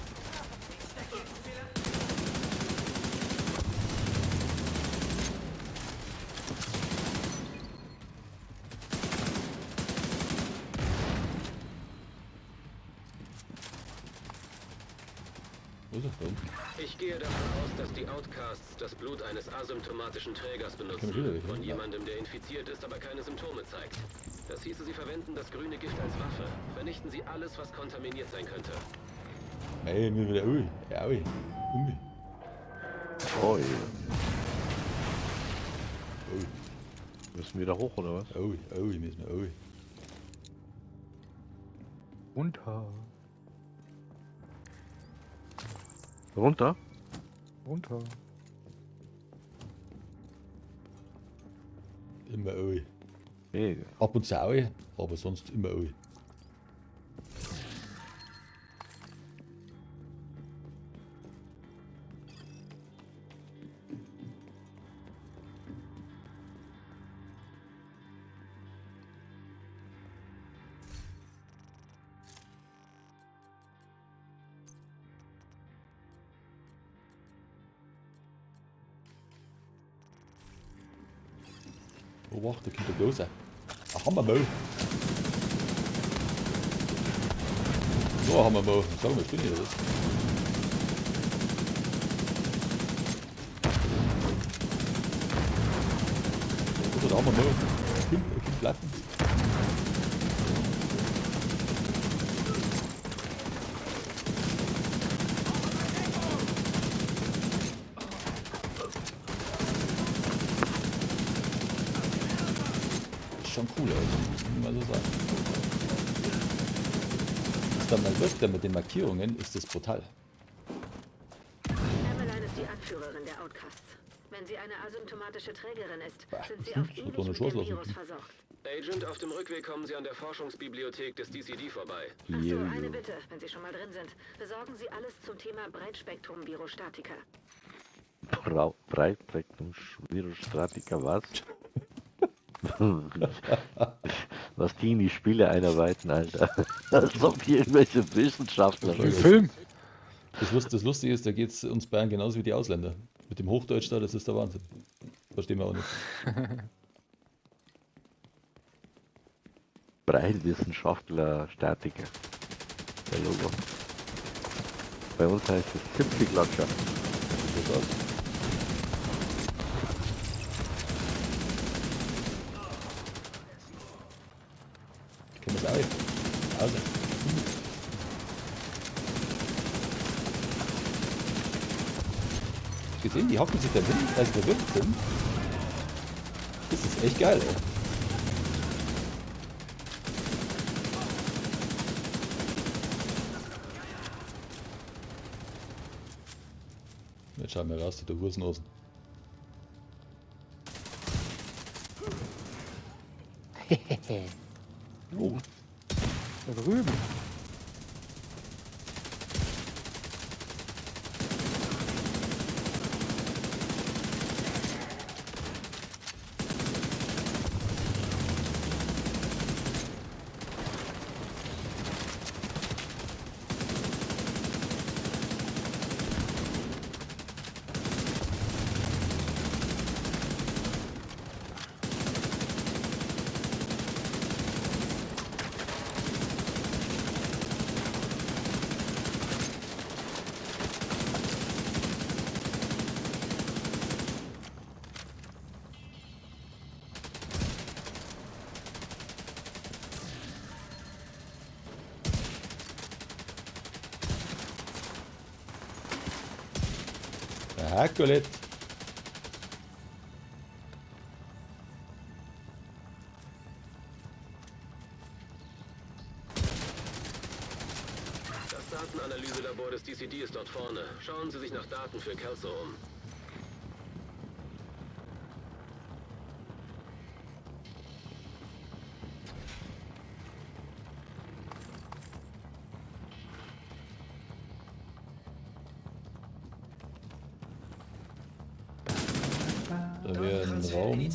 Speaker 1: Wo ist er? Da unten.
Speaker 5: Ich gehe davon aus, dass die Outcasts das Blut eines asymptomatischen Trägers
Speaker 1: Kann ich
Speaker 5: benutzen.
Speaker 1: wieder weg,
Speaker 5: Von
Speaker 1: ne?
Speaker 5: jemandem, der infiziert ist, aber keine Symptome zeigt. Das hieße, sie verwenden das grüne Gift als Waffe. Vernichten sie alles, was kontaminiert sein könnte.
Speaker 1: Ey, mir wieder. Ui, ja, ui. Ui.
Speaker 12: Oh, je.
Speaker 1: Ui.
Speaker 12: Müssen wir da hoch, oder was?
Speaker 1: Ui, ui, müssen wir, ui.
Speaker 2: Runter.
Speaker 12: Runter?
Speaker 2: Runter.
Speaker 1: Immer ui.
Speaker 12: Nee.
Speaker 1: Ab und zu ui, aber sonst immer ui. Oh, wach, da kommt der Große. Ein Hammermaul. So, ein Hammermaul. Sag mal, spinne ich oder was? Oder der Hammermaul. Er kommt Platten. Schon cool, also, muss ich mal so sagen. Was da mal wird, da mit den Markierungen, ist das brutal.
Speaker 3: Emmeline ist die Anführerin der Outcasts. Wenn sie eine asymptomatische Trägerin ist, sind sie auf
Speaker 1: ich
Speaker 3: ewig
Speaker 1: hab doch eine
Speaker 3: mit
Speaker 1: Chance
Speaker 3: dem
Speaker 1: lassen.
Speaker 3: Virus versorgt.
Speaker 5: Agent, auf dem Rückweg kommen Sie an der Forschungsbibliothek des DCD vorbei.
Speaker 3: Ach so, eine Bitte, wenn Sie schon mal drin sind. Besorgen Sie alles zum Thema Breitspektrum-Virostatika.
Speaker 12: Breitspektrum Virostatika, was? Was die in die Spiele einarbeiten, Alter. Als ob hier irgendwelche Wissenschaftler
Speaker 1: Das
Speaker 2: Film.
Speaker 1: Das Lustige ist, da geht es uns Bayern genauso wie die Ausländer. Mit dem Hochdeutsch da, das ist der Wahnsinn. Verstehen wir auch nicht.
Speaker 12: Breitwissenschaftler, Statiker. Der Logo. Bei uns heißt es Zipfelklatscher.
Speaker 1: Sieht aus. Können wir es auch. Also. Gesehen, die hocken sich da hin, weil sie verwirrt sind. Das ist echt geil, ey. Jetzt schauen wir raus, die der Hursenhosen.
Speaker 2: Oh. Da drüben.
Speaker 1: Der Herkules.
Speaker 5: Datenanalyselabor des DCD ist dort vorne. Schauen Sie sich nach Daten für Kelso um.
Speaker 1: Da wäre ein Raum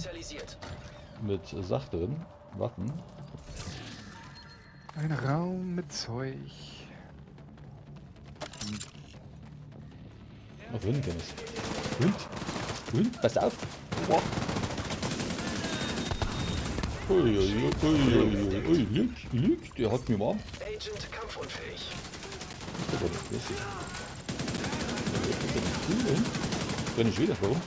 Speaker 1: mit Sach drin. Waffen.
Speaker 2: Ein Raum mit Zeug.
Speaker 1: Auf Hund, Dennis. Hund! Hund, pass auf! Boah. Ui, ui, ui, ui, ui, liegt, liegt, der hat mich warm.
Speaker 9: Agent kampfunfähig.
Speaker 1: Das ist aber nicht lustig. Renn ich wieder, warum?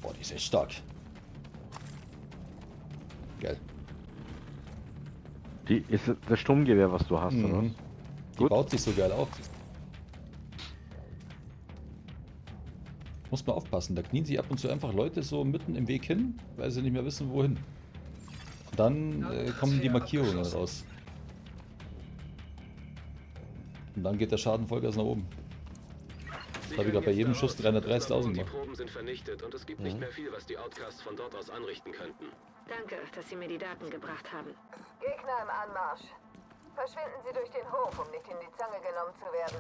Speaker 1: Boah, die ist echt stark. Geil.
Speaker 12: Die ist das Sturmgewehr, was du hast, oder?
Speaker 1: Mhm. Die baut sich so geil auf. Muss man aufpassen, da knien sich ab und zu einfach Leute so mitten im Weg hin, weil sie nicht mehr wissen, wohin. Und dann kommen die Markierungen raus. Und dann geht der Schaden Vollgas nach oben.
Speaker 5: Sie
Speaker 1: Da habe ich
Speaker 5: können
Speaker 1: gerade bei
Speaker 5: jetzt
Speaker 1: jedem
Speaker 5: da
Speaker 1: Schuss
Speaker 5: raus. Das Labor
Speaker 1: 330.000
Speaker 5: und Die
Speaker 1: gemacht.
Speaker 5: Proben sind vernichtet und es gibt nicht mehr viel, was die Outcasts von dort aus anrichten könnten.
Speaker 3: Danke, dass Sie mir die Daten gebracht haben.
Speaker 4: Gegner im Anmarsch. Verschwinden Sie durch den Hof, um nicht in die Zange genommen zu werden.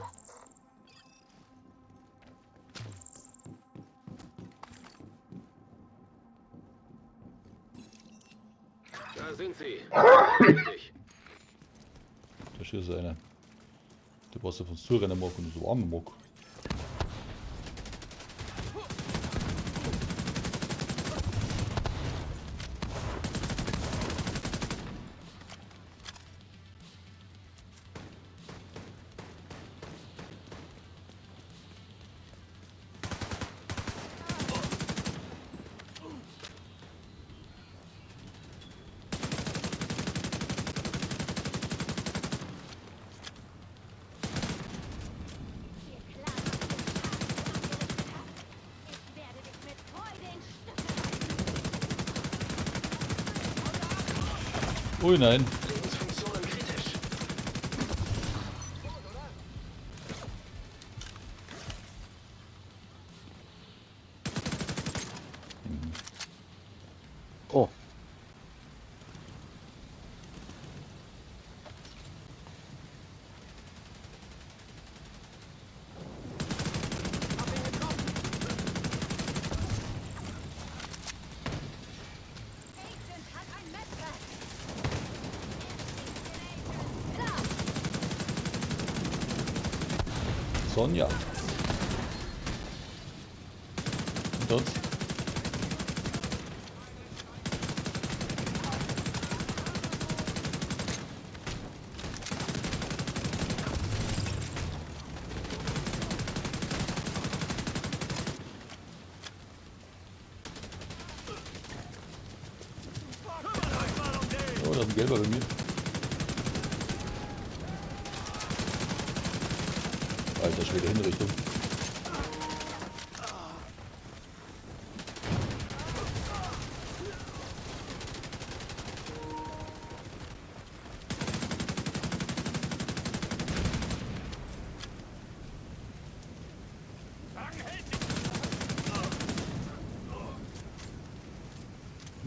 Speaker 5: Da sind sie. Richtig.
Speaker 1: Da schießt einer. Der was auf uns zurennen mag und so armen mag. Ui, nein.
Speaker 9: Lebensfunktionen kritisch.
Speaker 12: Oh.
Speaker 1: Sonja. Und uns? Oh, da ist ein gelber bei mir. Alter Schwede, Hinrichtung.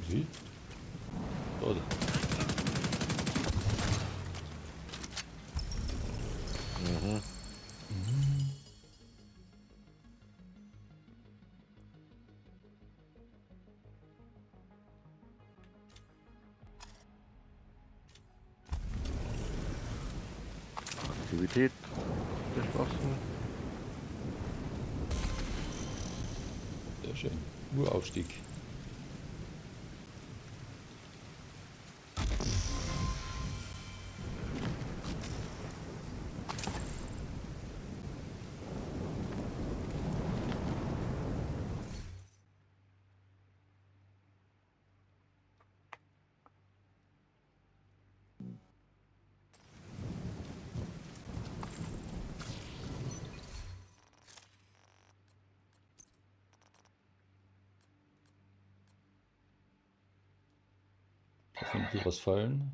Speaker 1: Sie? Dort.
Speaker 12: Mhm. Aktivität geschlossen.
Speaker 1: Sehr schön. Uraufstieg. Lass hier was fallen.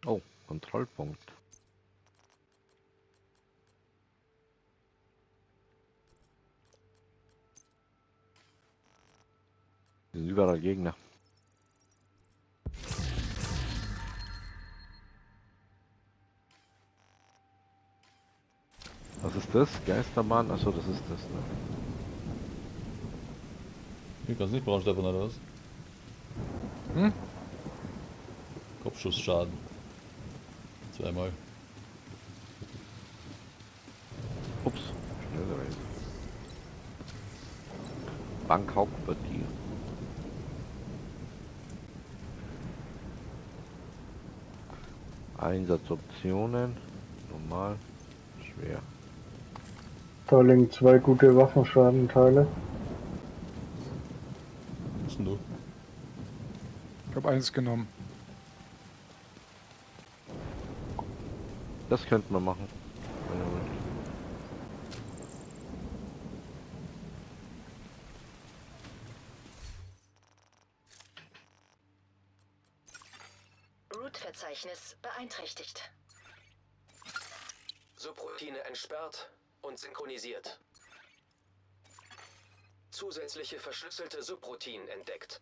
Speaker 12: Oh, Kontrollpunkt. Hier sind überall Gegner. Was ist das? Geisterbahn? Achso, das ist das, ne?
Speaker 1: Hier kannst du nicht brauchen, Stefan, oder was?
Speaker 2: Hm?
Speaker 1: Kopfschussschaden. Zweimal.
Speaker 12: Ups, Schnellreise. Bank Hauptquartier. Einsatzoptionen. Normal. Schwer.
Speaker 10: Da liegen zwei gute Waffenschadenteile.
Speaker 1: Was denn du?
Speaker 2: Ich habe eins genommen.
Speaker 12: Das könnten wir machen. Wenn ihr wollt.
Speaker 3: Root-Verzeichnis beeinträchtigt.
Speaker 9: Subroutine entsperrt und synchronisiert. Zusätzliche verschlüsselte Subroutinen entdeckt.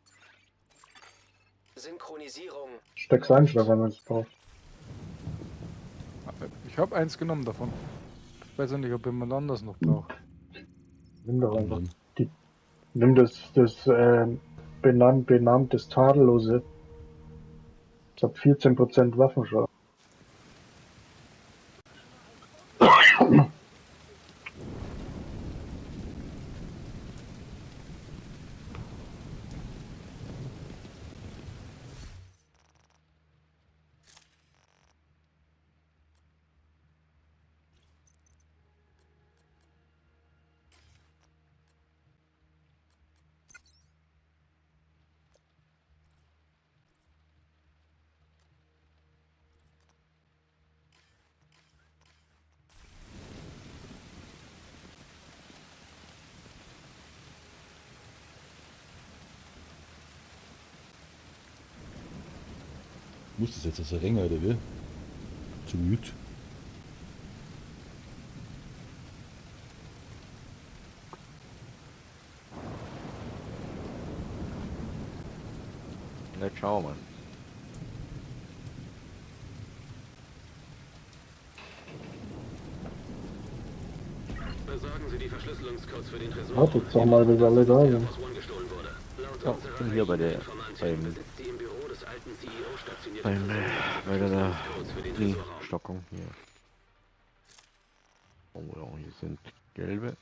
Speaker 9: Synchronisierung
Speaker 10: Steck's ein, Stefan, wenn es braucht.
Speaker 2: Ich habe eins genommen davon. Ich weiß ja nicht, ob jemand anders noch braucht.
Speaker 10: Nimm doch einfach. Nimm das benannt das Tadellose. Ich hab 14% Waffenschaden.
Speaker 1: Muss das jetzt also Ränger oder wie? Zu müde.
Speaker 12: Na, schauen wir mal.
Speaker 5: Besorgen Sie die Verschlüsselungscodes für den Tresor.
Speaker 10: Wartet doch mal, bis alle da sind.
Speaker 12: Ja, ich bin hier bei der bei der Stockung hier. Oh ja, hier sind gelbe.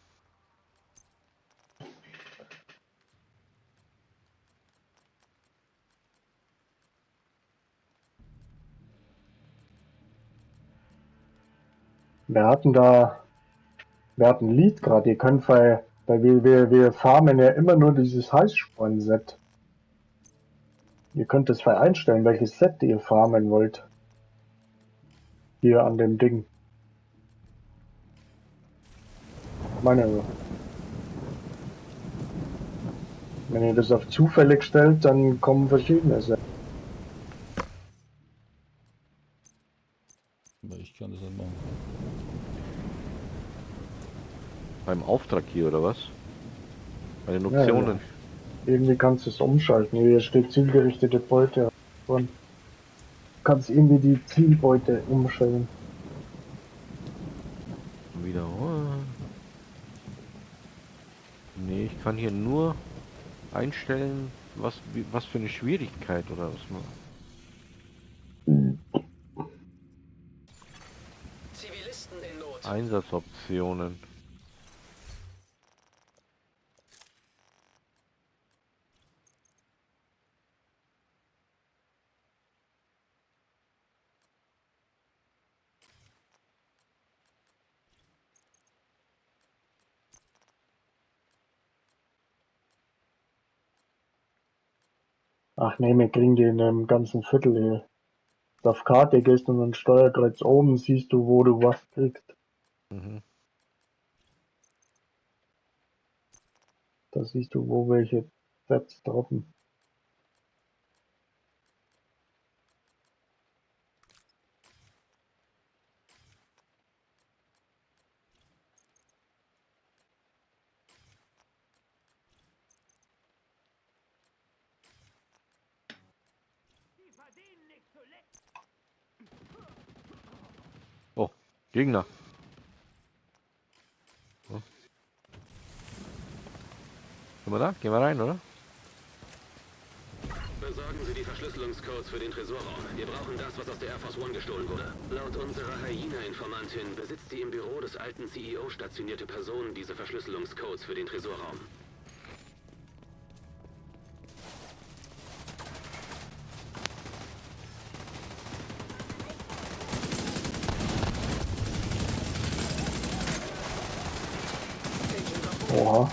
Speaker 10: Wir hatten da, wir hatten Lead gerade, ihr könnt weil wir farmen ja immer nur dieses Heißsporn-Set. Ihr könnt es frei einstellen, welches Set ihr farmen wollt. Hier an dem Ding. Meine, wenn ihr das auf zufällig stellt, dann kommen verschiedene Sets.
Speaker 1: Ich kann das nicht machen.
Speaker 12: Beim Auftrag hier oder was? Bei den Optionen.
Speaker 10: Ja, ja. Irgendwie kannst du es umschalten. Hier steht zielgerichtete Beute. Und kannst irgendwie die Zielbeute umstellen.
Speaker 12: Wieder. Nee, ich kann hier nur einstellen, was für eine Schwierigkeit oder was man.
Speaker 9: Zivilisten in Not.
Speaker 12: Einsatzoptionen.
Speaker 10: Ach nee, wir kriegen die in dem ganzen Viertel hier. Auf Karte gehst und dann Steuerkreuz oben siehst du, wo du was kriegst.
Speaker 12: Mhm.
Speaker 10: Da siehst du, wo welche Sets droppen.
Speaker 12: Oh, Gegner. Oh. Sind wir da? Gehen wir rein, oder?
Speaker 5: Besorgen Sie die Verschlüsselungscodes für den Tresorraum. Wir brauchen das, was aus der Air Force One gestohlen wurde. Laut unserer Hyena-Informantin besitzt die im Büro des alten CEO stationierte Person diese Verschlüsselungscodes für den Tresorraum.
Speaker 10: Oha.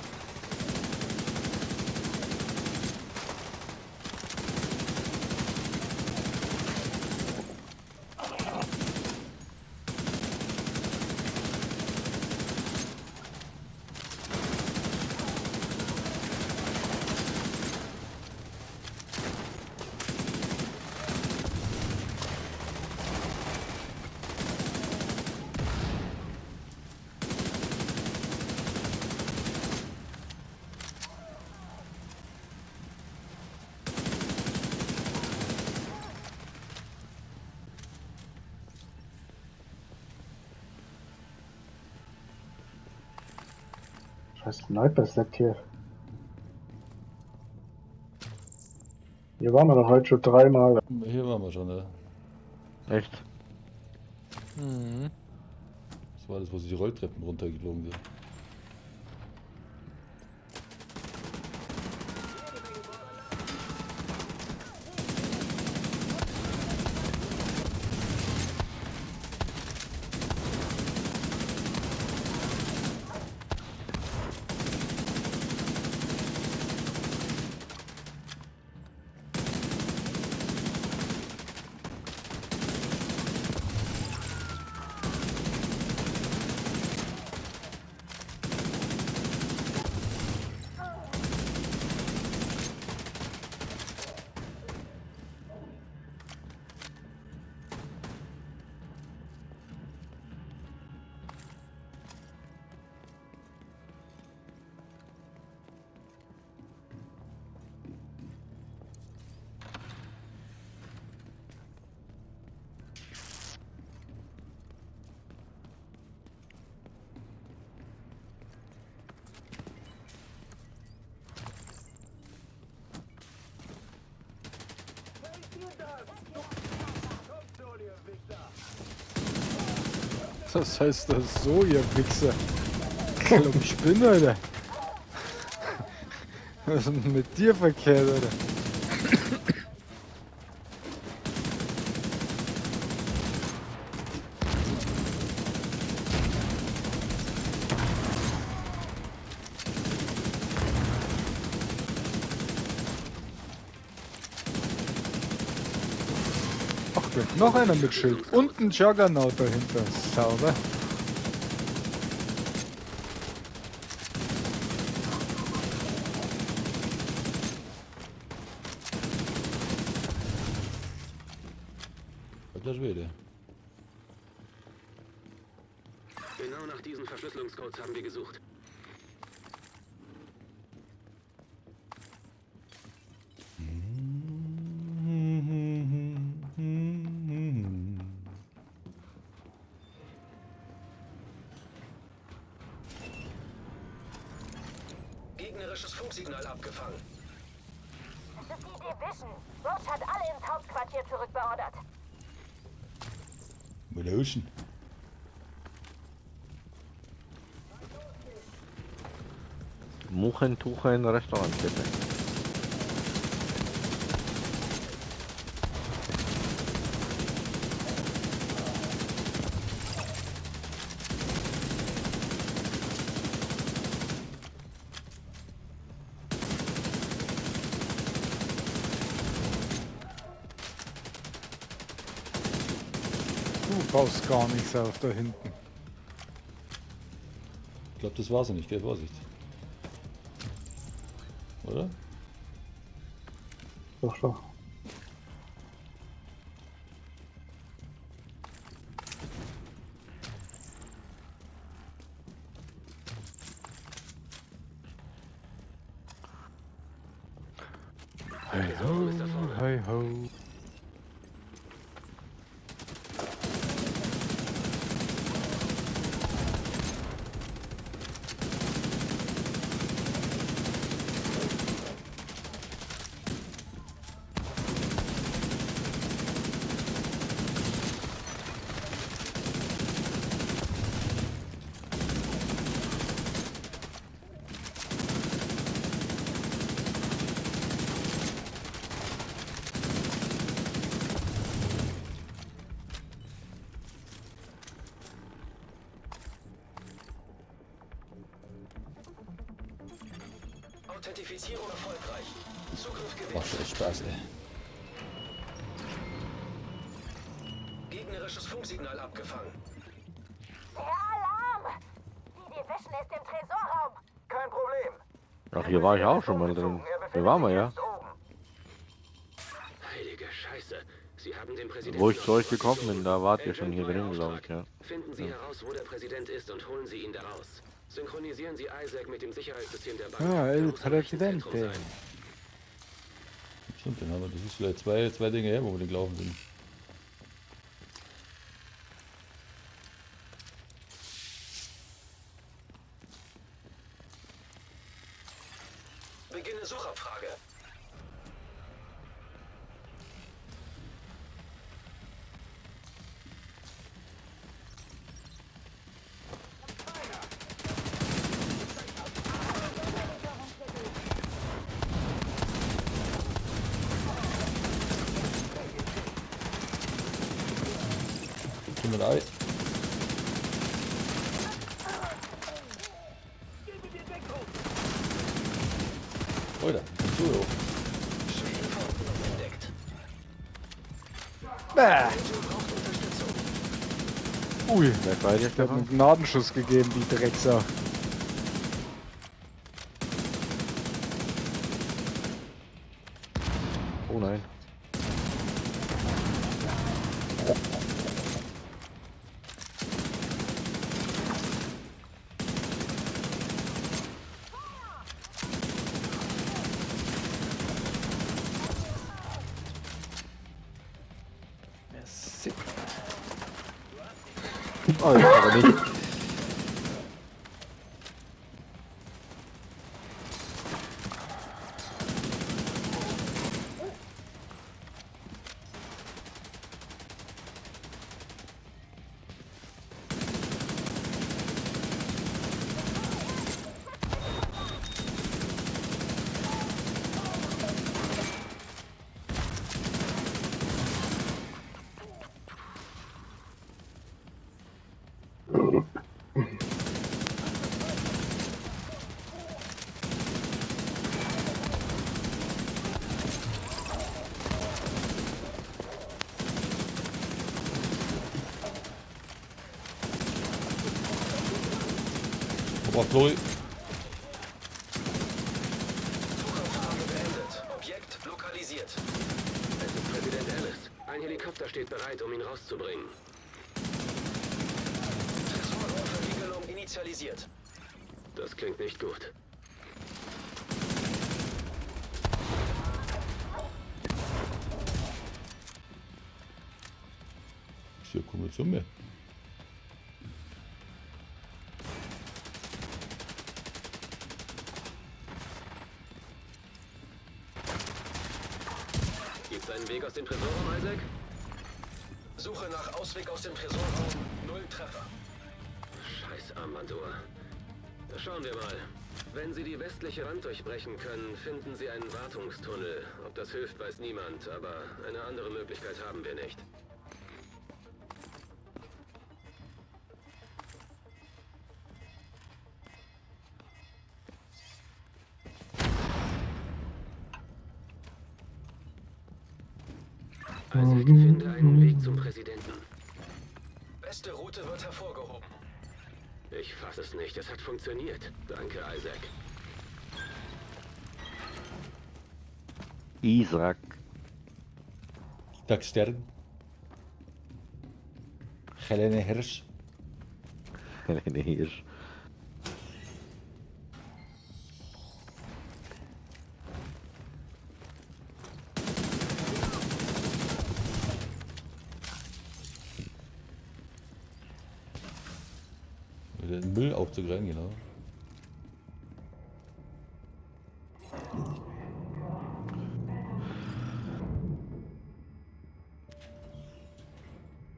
Speaker 10: Scheiß Sniper-Set hier. Hier waren wir doch heute schon dreimal.
Speaker 1: Hier waren wir schon, ja.
Speaker 12: Echt?
Speaker 2: Mhm.
Speaker 1: Das war das, wo sie die Rolltreppen runtergeflogen sind.
Speaker 2: Das heißt das so, ihr Wichser. Ich glaub, ich bin, Alter. Was ist denn mit dir verkehrt, Alter? Ach, gleich noch einer mit Schild und ein Juggernaut dahinter. Sauber.
Speaker 1: Alter Schwede.
Speaker 5: Genau nach diesen Verschlüsselungscodes haben wir gesucht.
Speaker 9: Gegnerisches Funksignal abgefangen.
Speaker 4: Das ist die Division. Roach hat alle ins Hauptquartier zurückbeordert.
Speaker 1: Mit
Speaker 12: Muchentuchen Restaurantkette.
Speaker 2: Du baust gar nichts auf da hinten.
Speaker 1: Ich glaube, das war's noch nicht, gell? Vorsicht. Oder?
Speaker 10: Doch schon.
Speaker 2: Hey ho, hey ho.
Speaker 9: Authentifizierung erfolgreich. Zugriff gewährt.
Speaker 1: Macht schon echt Spaß, ey.
Speaker 9: Gegnerisches Funksignal abgefangen.
Speaker 4: Der Alarm! Die Division ist im Tresorraum.
Speaker 6: Kein Problem.
Speaker 12: Ach, hier war ich auch schon mal drin. Hier waren wir ja.
Speaker 5: Heilige Scheiße. Sie haben den Präsidenten.
Speaker 12: Wo ich zu euch
Speaker 5: aus dem
Speaker 12: gekommen bin, da wart ihr schon hier
Speaker 5: Agent,
Speaker 12: drin,
Speaker 5: neuer
Speaker 12: glaube ich, ja.
Speaker 5: Finden Sie
Speaker 12: Ja.
Speaker 5: heraus, wo der Präsident ist und holen Sie ihn da raus. Synchronisieren Sie Isaac mit dem Sicherheitssystem der Bank.
Speaker 2: Ah,
Speaker 5: Da
Speaker 2: El
Speaker 5: muss ein Rechenzentrum
Speaker 2: Presidente.
Speaker 5: sein.
Speaker 1: Stimmt, den haben wir. Das ist vielleicht zwei Dinge her, wo wir den gelaufen sind.
Speaker 9: Beginne Suchabfrage.
Speaker 1: Tut mir leid. Alter, kommst du hoch?
Speaker 9: Entdeckt.
Speaker 2: Bäh. Ui,
Speaker 12: Wer bei dir,
Speaker 2: der hat
Speaker 12: Stefan?
Speaker 2: einen Gnadenschuss gegeben, die Drecksau.
Speaker 12: Oh nein.
Speaker 2: Sick.
Speaker 12: Oh, ich aber nicht.
Speaker 1: Obacht, Chloe.
Speaker 9: Suchabfrage beendet. Objekt lokalisiert.
Speaker 5: Es ist Präsident Ellis. Ein Helikopter steht bereit, um ihn rauszubringen.
Speaker 9: Tresorraumverriegelung initialisiert.
Speaker 5: Das klingt nicht gut.
Speaker 1: Ist ja komme zu mir.
Speaker 5: Gibt's einen Weg aus dem Tresorraum, Isaac?
Speaker 9: Suche nach Ausweg aus dem Tresorraum. Null Treffer.
Speaker 5: Scheiß Armbanduhr. Schauen wir mal. Wenn Sie die westliche Wand durchbrechen können, finden Sie einen Wartungstunnel. Ob das hilft, weiß niemand, aber eine andere Möglichkeit haben wir nicht. Isaac, finde einen Weg zum Präsidenten.
Speaker 9: Beste Route wird hervorgehoben.
Speaker 5: Ich fasse es nicht. Es hat funktioniert. Danke, Isaac.
Speaker 12: Isaac.
Speaker 1: Tag Stern. Helene Hirsch.
Speaker 12: Helene Hirsch.
Speaker 1: Wieder den Müll aufzugreifen, genau.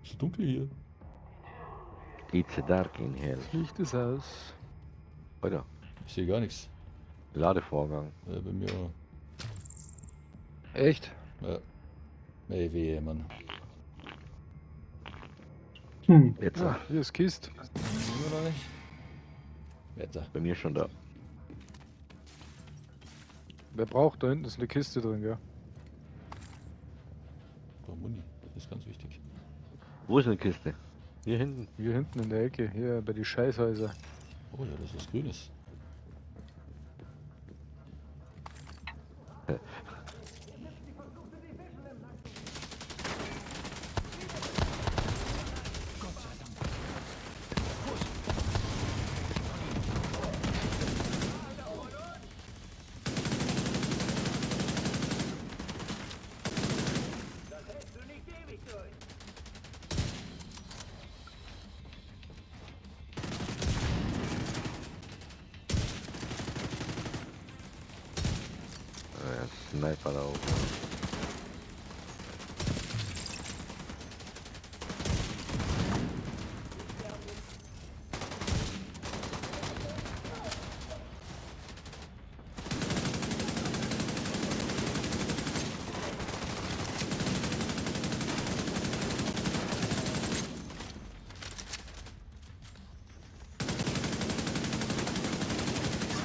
Speaker 1: Ist dunkel hier.
Speaker 12: It's dark in here.
Speaker 2: Das Licht ist aus.
Speaker 12: Oder?
Speaker 1: Ich sehe gar nichts.
Speaker 12: Ladevorgang.
Speaker 1: Ja, bei mir auch.
Speaker 2: Echt?
Speaker 1: Ja. Ey, wehe, Mann.
Speaker 10: Hm.
Speaker 12: Jetzt.
Speaker 2: Ja, hier ist Kiste.
Speaker 1: Immer noch nicht. Jetzt.
Speaker 12: Bei mir schon da.
Speaker 2: Wer braucht? Da hinten ist eine Kiste drin, gell?
Speaker 1: Oh, Muni, das ist ganz wichtig.
Speaker 12: Wo ist eine Kiste? Hier hinten.
Speaker 2: Hier hinten in der Ecke, hier bei die Scheißhäuser.
Speaker 1: Oh ja, das ist was Grünes.
Speaker 12: Sniper da oben.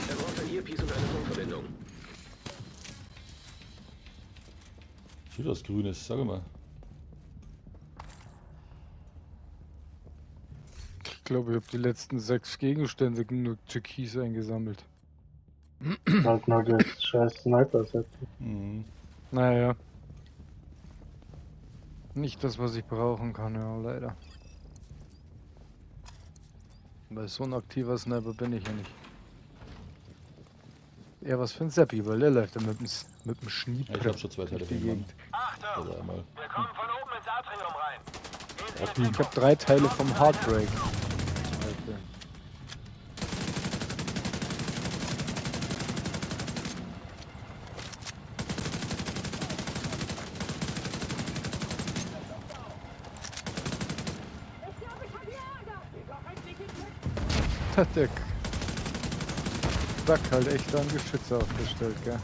Speaker 5: Er braucht ein Earpiece und eine Funkverbindung.
Speaker 1: Schon was Grünes, sag mal.
Speaker 2: Ich glaube, ich habe die letzten 6 Gegenstände nur Türkis eingesammelt.
Speaker 10: Halt nur das scheiß Sniper-Set.
Speaker 1: Mhm.
Speaker 2: Naja. Nicht das, was ich brauchen kann, ja, leider. Weil so ein aktiver Sniper bin ich ja nicht. Ja, was für ein Seppi, weil der läuft ja mit dem Schniepel.
Speaker 1: Ja, ich hab schon 2 Teile
Speaker 2: durch die
Speaker 1: von dem
Speaker 2: Gegend.
Speaker 1: Mann. Oder einmal.
Speaker 6: Wir kommen von oben ins Atrium rein. Gehen Sie
Speaker 2: Ich hab 3 Teile vom Heartbreak. Zum Beispiel. Hat der Duck halt echt an Geschütze aufgestellt, gell?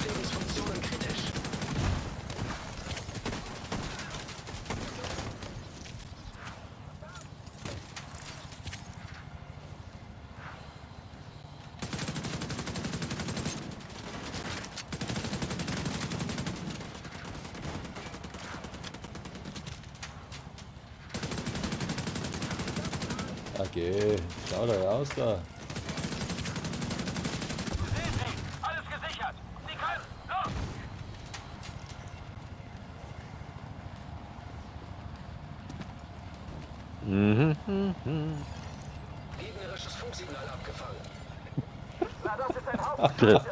Speaker 9: Lebensfunktionen kritisch.
Speaker 1: Okay, schau da raus da.
Speaker 6: Sehen Sie, alles gesichert. Sie können, los!
Speaker 12: Mhm.
Speaker 9: Gegnerisches Funksignal abgefangen.
Speaker 6: Na, das ist ein Haufen Scheiße.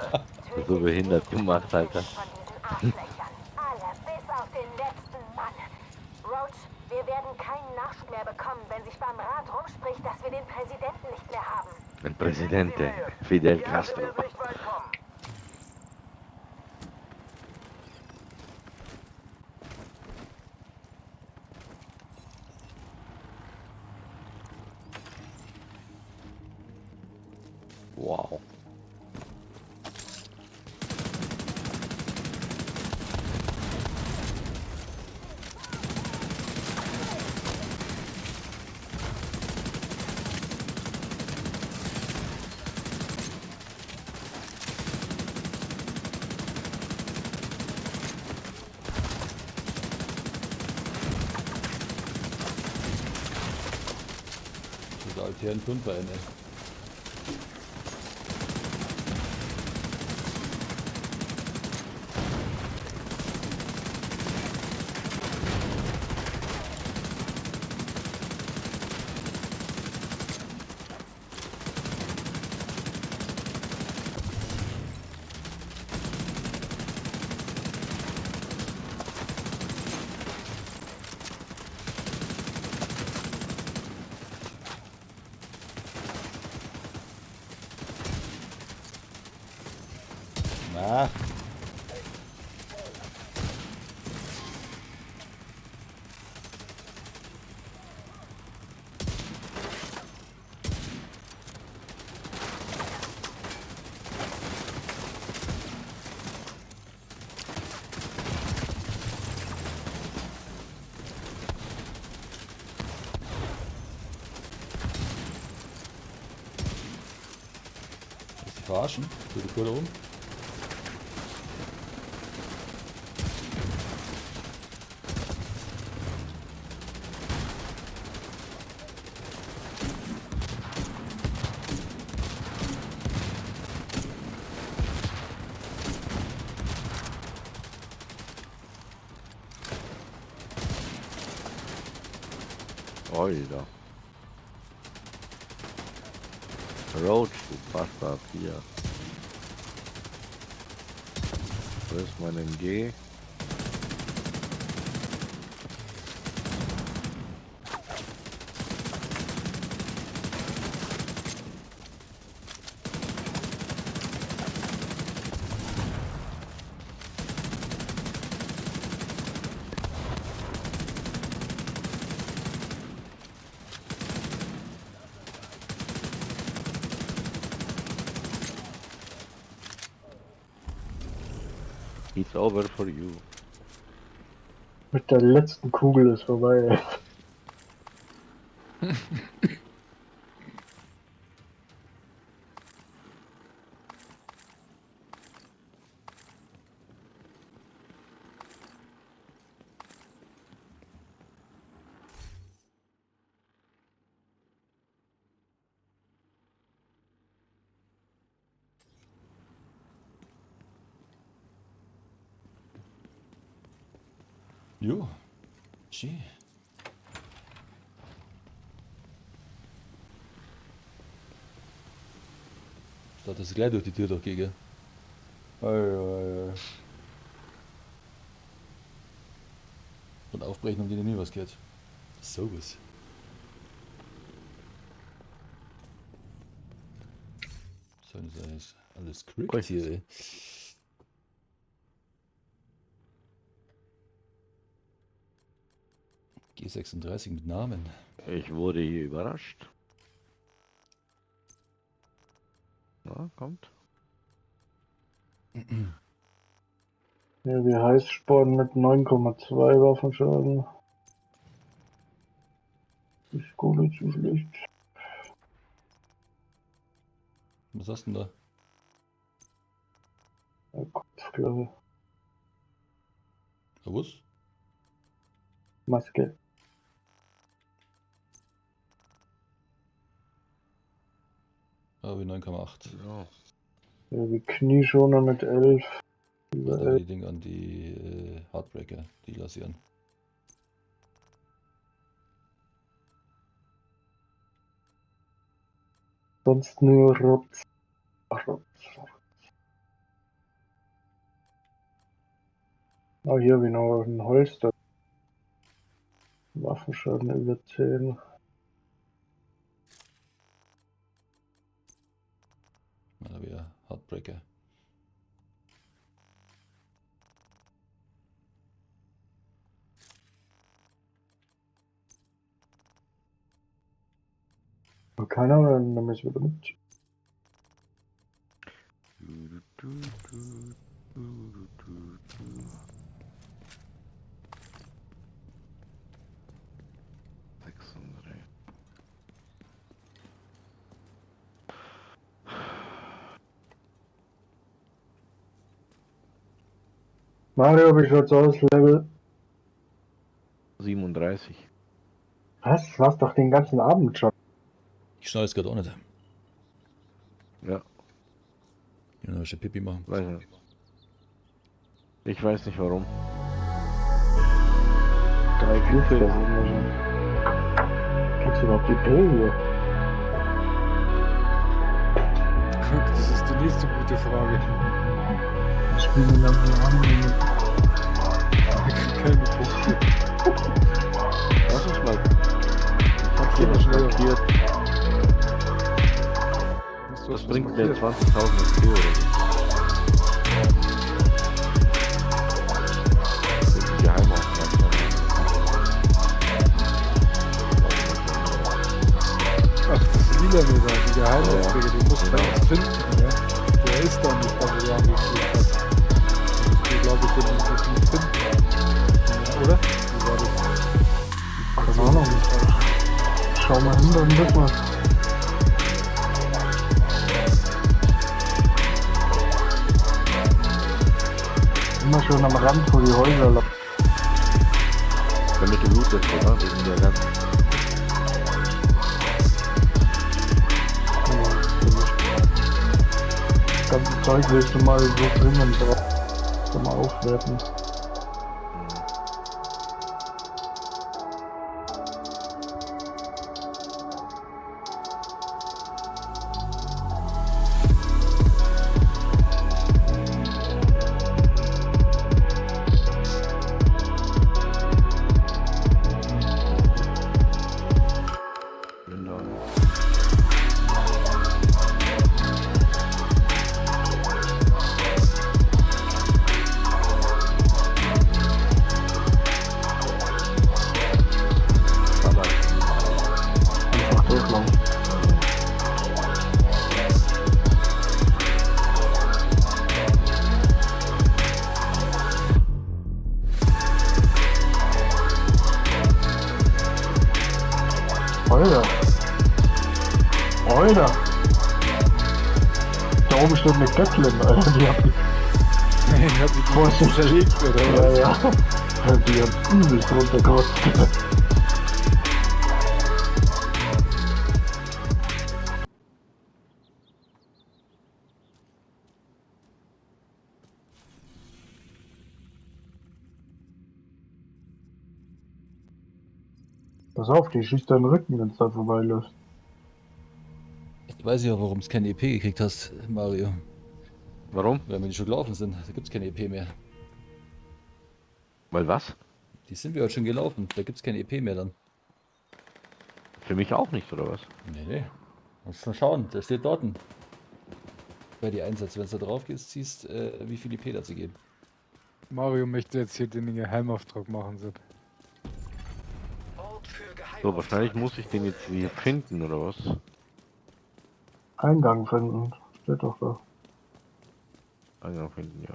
Speaker 12: So behindert gemacht, Alter.
Speaker 4: Von diesen Arschlöchern. Alle, bis auf den letzten Mann. Roach, wir werden keinen Nachschub mehr bekommen, wenn sich beim Rat rumspricht, dass wir den Präsidenten nicht mehr haben.
Speaker 12: El Presidente Fidel Castro. Wow.
Speaker 1: Das ist der Altherren 5er, ey. Na. Willst du verarschen? So die Kohle oben?
Speaker 12: Alter. Roach, du Bastard, hier. Das ist mein MG. It's over for you.
Speaker 10: Mit der letzten Kugel ist vorbei.
Speaker 1: Jo. Schön. Statt dass ich gleich durch die Tür durchgehe, gell?
Speaker 10: Ei, ei, ei.
Speaker 1: Und aufbrechen, um die nie was gehört. So was. So ist alles alles hier, ey. G36 mit Namen.
Speaker 12: Ich wurde hier überrascht. Na, kommt.
Speaker 10: Ja, wie Heißsporn mit 9,2 Waffenschaden. Ist gar nicht so schlecht.
Speaker 1: Was hast du denn da?
Speaker 10: Ja, Kopfklappe.
Speaker 1: Ja, was?
Speaker 10: Maske.
Speaker 1: Ah, wie 9,8.
Speaker 12: Ja.
Speaker 10: Ja, wie Knieschoner mit 11. Über
Speaker 1: Da
Speaker 10: 11.
Speaker 1: die Ding an die Heartbreaker, die lasieren.
Speaker 10: Sonst nur Rotz. Rotz. Ah, hier habe ich noch einen Holster. Waffenschaden über 10.
Speaker 1: Der Heartbreaker.
Speaker 10: Keiner, dann nehme ich wieder mit.
Speaker 12: Du, du, du, du. 36.
Speaker 10: Mario, wie schaut's aus? Level.
Speaker 12: 37.
Speaker 10: Was? War's doch den ganzen Abend schon.
Speaker 1: Ich schneide es gerade auch nicht.
Speaker 12: Ja.
Speaker 1: Ja, schon Pipi machen.
Speaker 12: Weiß nicht. Ich weiß nicht warum.
Speaker 10: 3, 4, 4 sind wir schon. Kriegst du überhaupt die P hier?
Speaker 2: Guck, das ist die nächste gute Frage.
Speaker 10: Ich spiele lange Arme mit.
Speaker 2: Keine Punkte.
Speaker 12: Lass uns mal. Ich hab hier
Speaker 2: Geh mal
Speaker 12: was
Speaker 2: schneller.
Speaker 12: markiert.
Speaker 2: Hast du
Speaker 12: Das
Speaker 2: was
Speaker 12: bringt mir
Speaker 2: markiert?
Speaker 12: 20.000 XP oder so. Das ist ein Geheimauftrag.
Speaker 2: Ach, das Lila da, die Geheimaufträge, die musst du
Speaker 12: Genau.
Speaker 2: erst finden, ja. Der ist da nicht, da wo du angeklickt hast. Da musst du, glaube ich, den irgendwie finden. Ja, oder? Wie war das?
Speaker 10: Keine Ahnung. Schau mal hin, dann wissen wir. Immer schön am Rand, wo die Häuser laufen.
Speaker 12: Damit du lootest, oder? Wir sind ja ganz.
Speaker 10: Das ganze Zeug willst du mal so dringend drauf. Kann man aufwerten.
Speaker 12: Genau. Aber
Speaker 10: Einfach durchlaufen. Alter. Alter. Da oben steht eine Gatling, Alter. Die hab ich.
Speaker 2: Ich hab die
Speaker 10: Boah,
Speaker 2: die zerlegt, oder
Speaker 10: Ja,
Speaker 2: was?
Speaker 10: ja. Die hat übelst runtergerotzt. Pass auf, die schießt deinen Rücken, wenn's da vorbeiläuft.
Speaker 1: Ich weiß ja, warum es keine EP gekriegt hast, Mario.
Speaker 12: Warum?
Speaker 1: Weil wir die schon gelaufen sind. Da gibt es keine EP mehr.
Speaker 12: Weil was?
Speaker 1: Die sind wir heute schon gelaufen. Da gibt es keine EP mehr dann.
Speaker 12: Für mich auch nicht, oder was?
Speaker 1: Nee, nee. Muss schon schauen. Der steht dort. Bei die Einsätze, wenn du da drauf gehst, siehst, wie viel EP dazu geben.
Speaker 2: Mario möchte jetzt hier den Geheimauftrag machen, Sepp.
Speaker 12: So, wahrscheinlich muss ich den jetzt hier finden, oder was?
Speaker 10: Eingang finden. Steht doch da.
Speaker 12: Eingang finden, ja.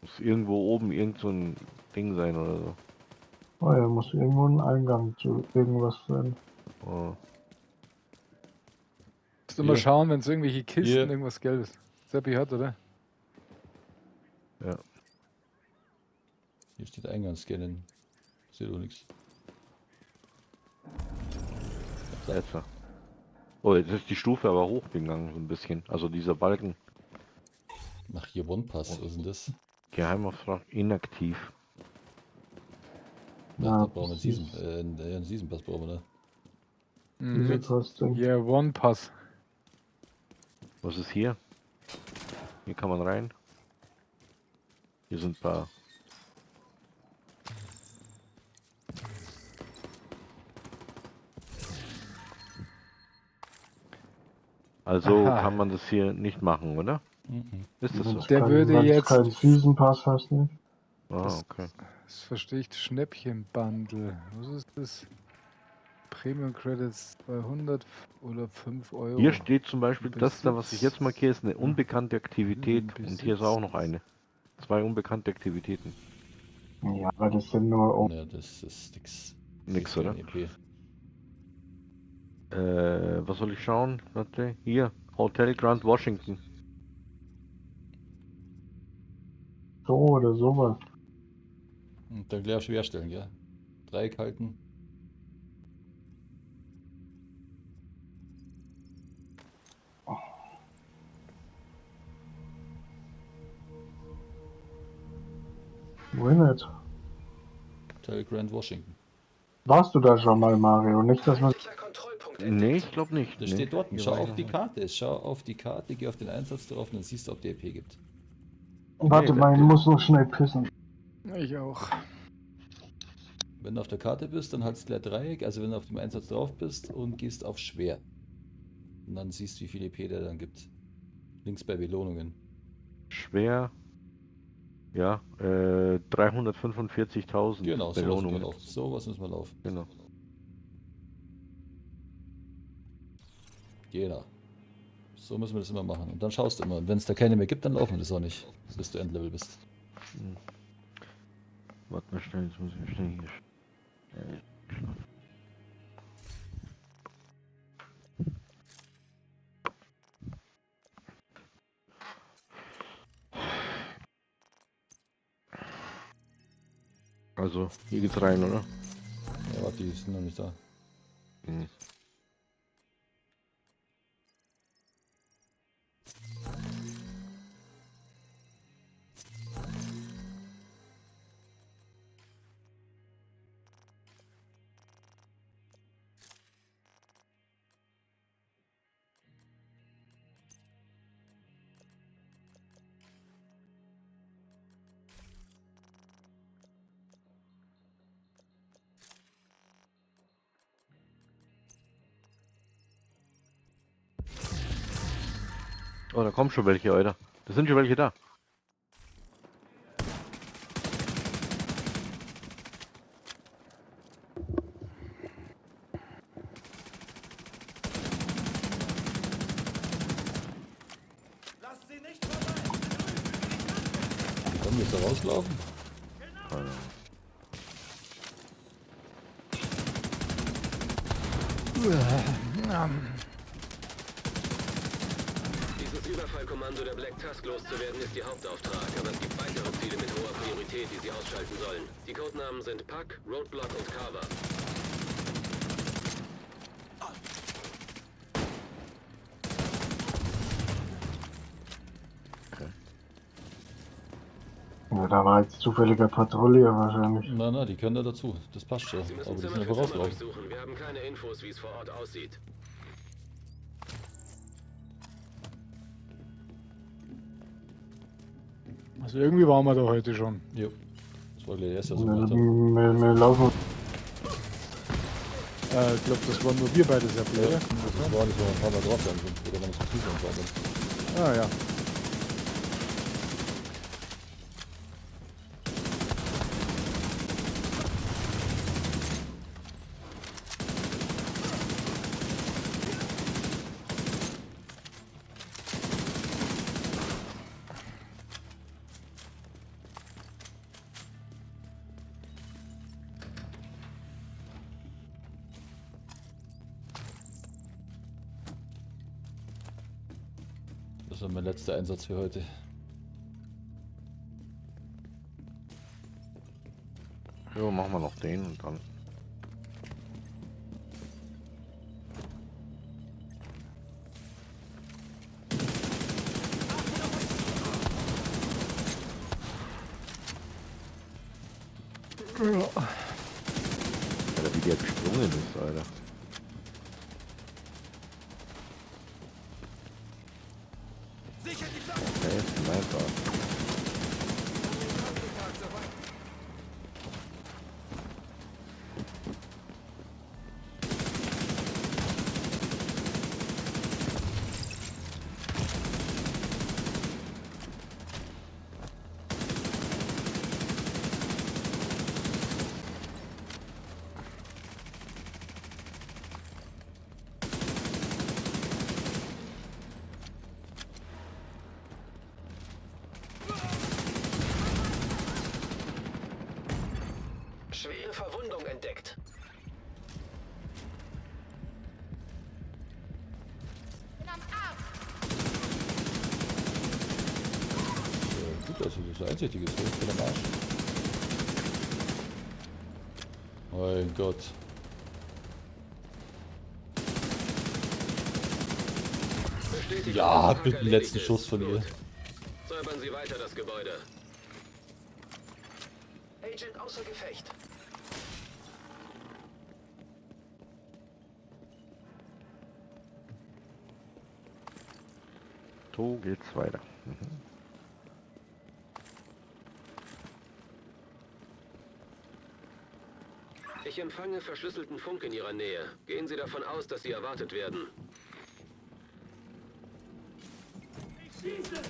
Speaker 12: Muss irgendwo oben irgend so ein Ding sein oder so.
Speaker 10: Oh ja, muss irgendwo ein Eingang zu irgendwas sein.
Speaker 12: Oh.
Speaker 2: Musst immer
Speaker 1: Hier.
Speaker 2: schauen, wenn es irgendwelche Kisten,
Speaker 1: Hier.
Speaker 2: irgendwas Gelbes. Seppi hat, oder?
Speaker 12: Ja.
Speaker 1: Hier steht Eingang scannen. Passiert doch nichts.
Speaker 12: Jetzt. Oh, jetzt ist die Stufe aber hochgegangen, so ein bisschen. Also dieser Balken.
Speaker 1: Ach, hier One Pass, was ist denn das?
Speaker 12: Geheimauftrag inaktiv.
Speaker 1: Ach,
Speaker 10: Ja,
Speaker 1: da brauchen wir einen
Speaker 10: das
Speaker 1: Season,
Speaker 10: ist-
Speaker 1: einen Season Pass brauchen wir da.
Speaker 10: Diese
Speaker 2: Mhm.
Speaker 10: Kosten.
Speaker 2: Yeah, One Pass.
Speaker 12: Was ist hier? Hier kann man rein. Hier sind ein paar. Also
Speaker 2: Aha.
Speaker 12: kann man das hier nicht machen, oder?
Speaker 1: Mhm.
Speaker 12: Ist das so?
Speaker 2: Der würde
Speaker 10: Wenn du
Speaker 2: jetzt-
Speaker 10: keinen Season Pass hast, ne?
Speaker 12: Ah,
Speaker 2: Das-
Speaker 12: okay.
Speaker 2: Das verstehe ich. Schnäppchen-Bundle. Was ist das? Premium Credits 200 oder 5 Euro.
Speaker 12: Hier steht zum Beispiel, das da, was ich jetzt
Speaker 2: Besitz.
Speaker 12: markiere, ist eine unbekannte Aktivität. Und hier ist auch noch
Speaker 2: Besitz.
Speaker 12: eine. Zwei unbekannte Aktivitäten.
Speaker 10: Ja, aber das sind nur.
Speaker 1: Ja, das ist nix.
Speaker 12: Nix, oder?
Speaker 1: EP.
Speaker 12: Was soll ich schauen? Warte, hier. Hotel Grand Washington.
Speaker 10: So oder sowas.
Speaker 1: Und dann gleich auf schwer stellen, gell? Dreieck halten.
Speaker 10: Wohin jetzt?
Speaker 1: Hotel Grand Washington.
Speaker 10: Warst du da schon mal, Mario? Nicht, dass man.
Speaker 12: Nee, ich glaube nicht.
Speaker 1: Das
Speaker 12: nee.
Speaker 1: steht dort.
Speaker 12: Hier
Speaker 1: Schau
Speaker 12: war ich
Speaker 1: auf
Speaker 12: noch
Speaker 1: die
Speaker 12: nicht.
Speaker 1: Karte. Schau auf die Karte, geh auf den Einsatz drauf und dann siehst du, ob die EP gibt.
Speaker 10: Warte
Speaker 12: Nee,
Speaker 10: mal, ich
Speaker 12: das-
Speaker 10: muss noch schnell pissen.
Speaker 2: Ich auch.
Speaker 1: Wenn du auf der Karte bist, dann haltst du gleich Dreieck, also wenn du auf dem Einsatz drauf bist und gehst auf schwer. Und dann siehst du, wie viel EP der dann gibt. Links bei Belohnungen.
Speaker 12: Schwer. Ja, 345.000
Speaker 1: Genau, sowas müssen wir
Speaker 12: Belohnungen.
Speaker 1: laufen. Sowas müssen wir laufen.
Speaker 12: Genau.
Speaker 1: Genau. So müssen wir das immer machen. Und dann schaust du immer. Und wenn es da keine mehr gibt, dann laufen wir das auch nicht, bis du Endlevel bist.
Speaker 12: Hm. Warte mal schnell, jetzt muss ich schnell hier. Also, hier geht's rein, oder?
Speaker 1: Ja, warte, die sind noch nicht da.
Speaker 12: Hm. Oh, da kommen schon welche, Alter. Da sind schon welche da.
Speaker 1: Wie kommen wir jetzt da rauslaufen?
Speaker 12: Keine Ahnung.
Speaker 5: Dieses Überfallkommando der Black Tusk loszuwerden ist ihr Hauptauftrag, aber es gibt weitere Ziele mit hoher Priorität, die sie ausschalten sollen. Die Codenamen sind Puck, Roadblock und Carver.
Speaker 10: Ja, da war jetzt zufälliger Patrouille wahrscheinlich.
Speaker 1: Na, na, die können da dazu. Das passt schon.
Speaker 5: Sie müssen
Speaker 1: Aber die sind
Speaker 5: Zimmer
Speaker 1: einfach
Speaker 5: für Zimmer
Speaker 1: rauslaufen.
Speaker 5: durchsuchen. Wir haben keine Infos, wie es vor Ort aussieht.
Speaker 2: Also irgendwie waren wir da heute schon.
Speaker 1: Jo. Das war gleich der erste, was wir
Speaker 10: Wir,
Speaker 1: gemacht haben.
Speaker 10: wir laufen.
Speaker 2: Ich glaube, das waren nur wir beide sehr blöd,
Speaker 1: Ja,
Speaker 2: oder? Kann das
Speaker 1: das
Speaker 2: sein?
Speaker 1: war nicht, wo wir ein paar Mal drauf gegangen sind. Oder wenn wir zu Fuß gefahren sind.
Speaker 2: Ah ja.
Speaker 1: Das war mein letzter Einsatz für heute.
Speaker 12: Jo, machen wir noch den und dann. Alter, wie der gesprungen ist, Alter. Okay, Sniper.
Speaker 9: entdeckt.
Speaker 1: Ja, gut, dass das so einsichtig ist. Ich bin am Arsch. Mein Gott. Ja, mit dem letzten Schuss von ihr.
Speaker 5: Säubern Sie weiter das Gebäude.
Speaker 9: Agent außer Gefecht.
Speaker 12: So geht's weiter. Mhm.
Speaker 5: Ich empfange verschlüsselten Funk in Ihrer Nähe. Gehen Sie davon aus, dass Sie erwartet werden.
Speaker 13: Ich schieße!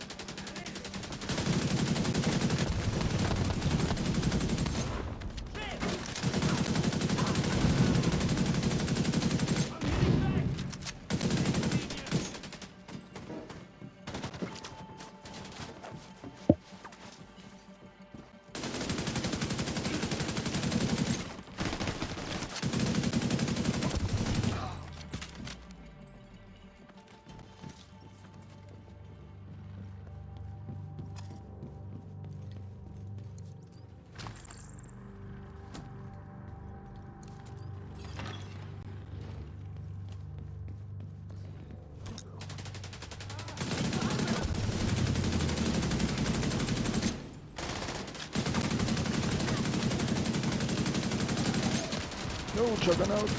Speaker 2: No, Juggernaut.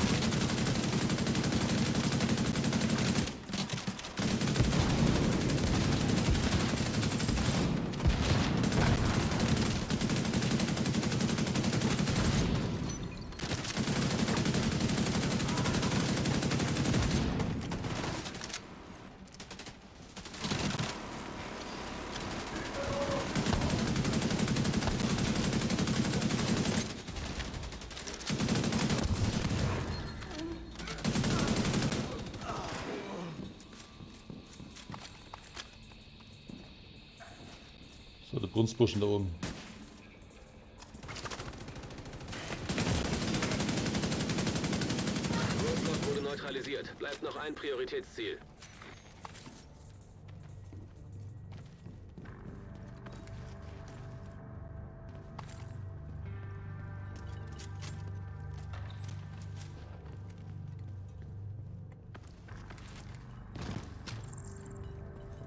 Speaker 1: So, der Brunstbuschen da oben.
Speaker 5: Roadblock wurde neutralisiert. Bleibt noch ein Prioritätsziel.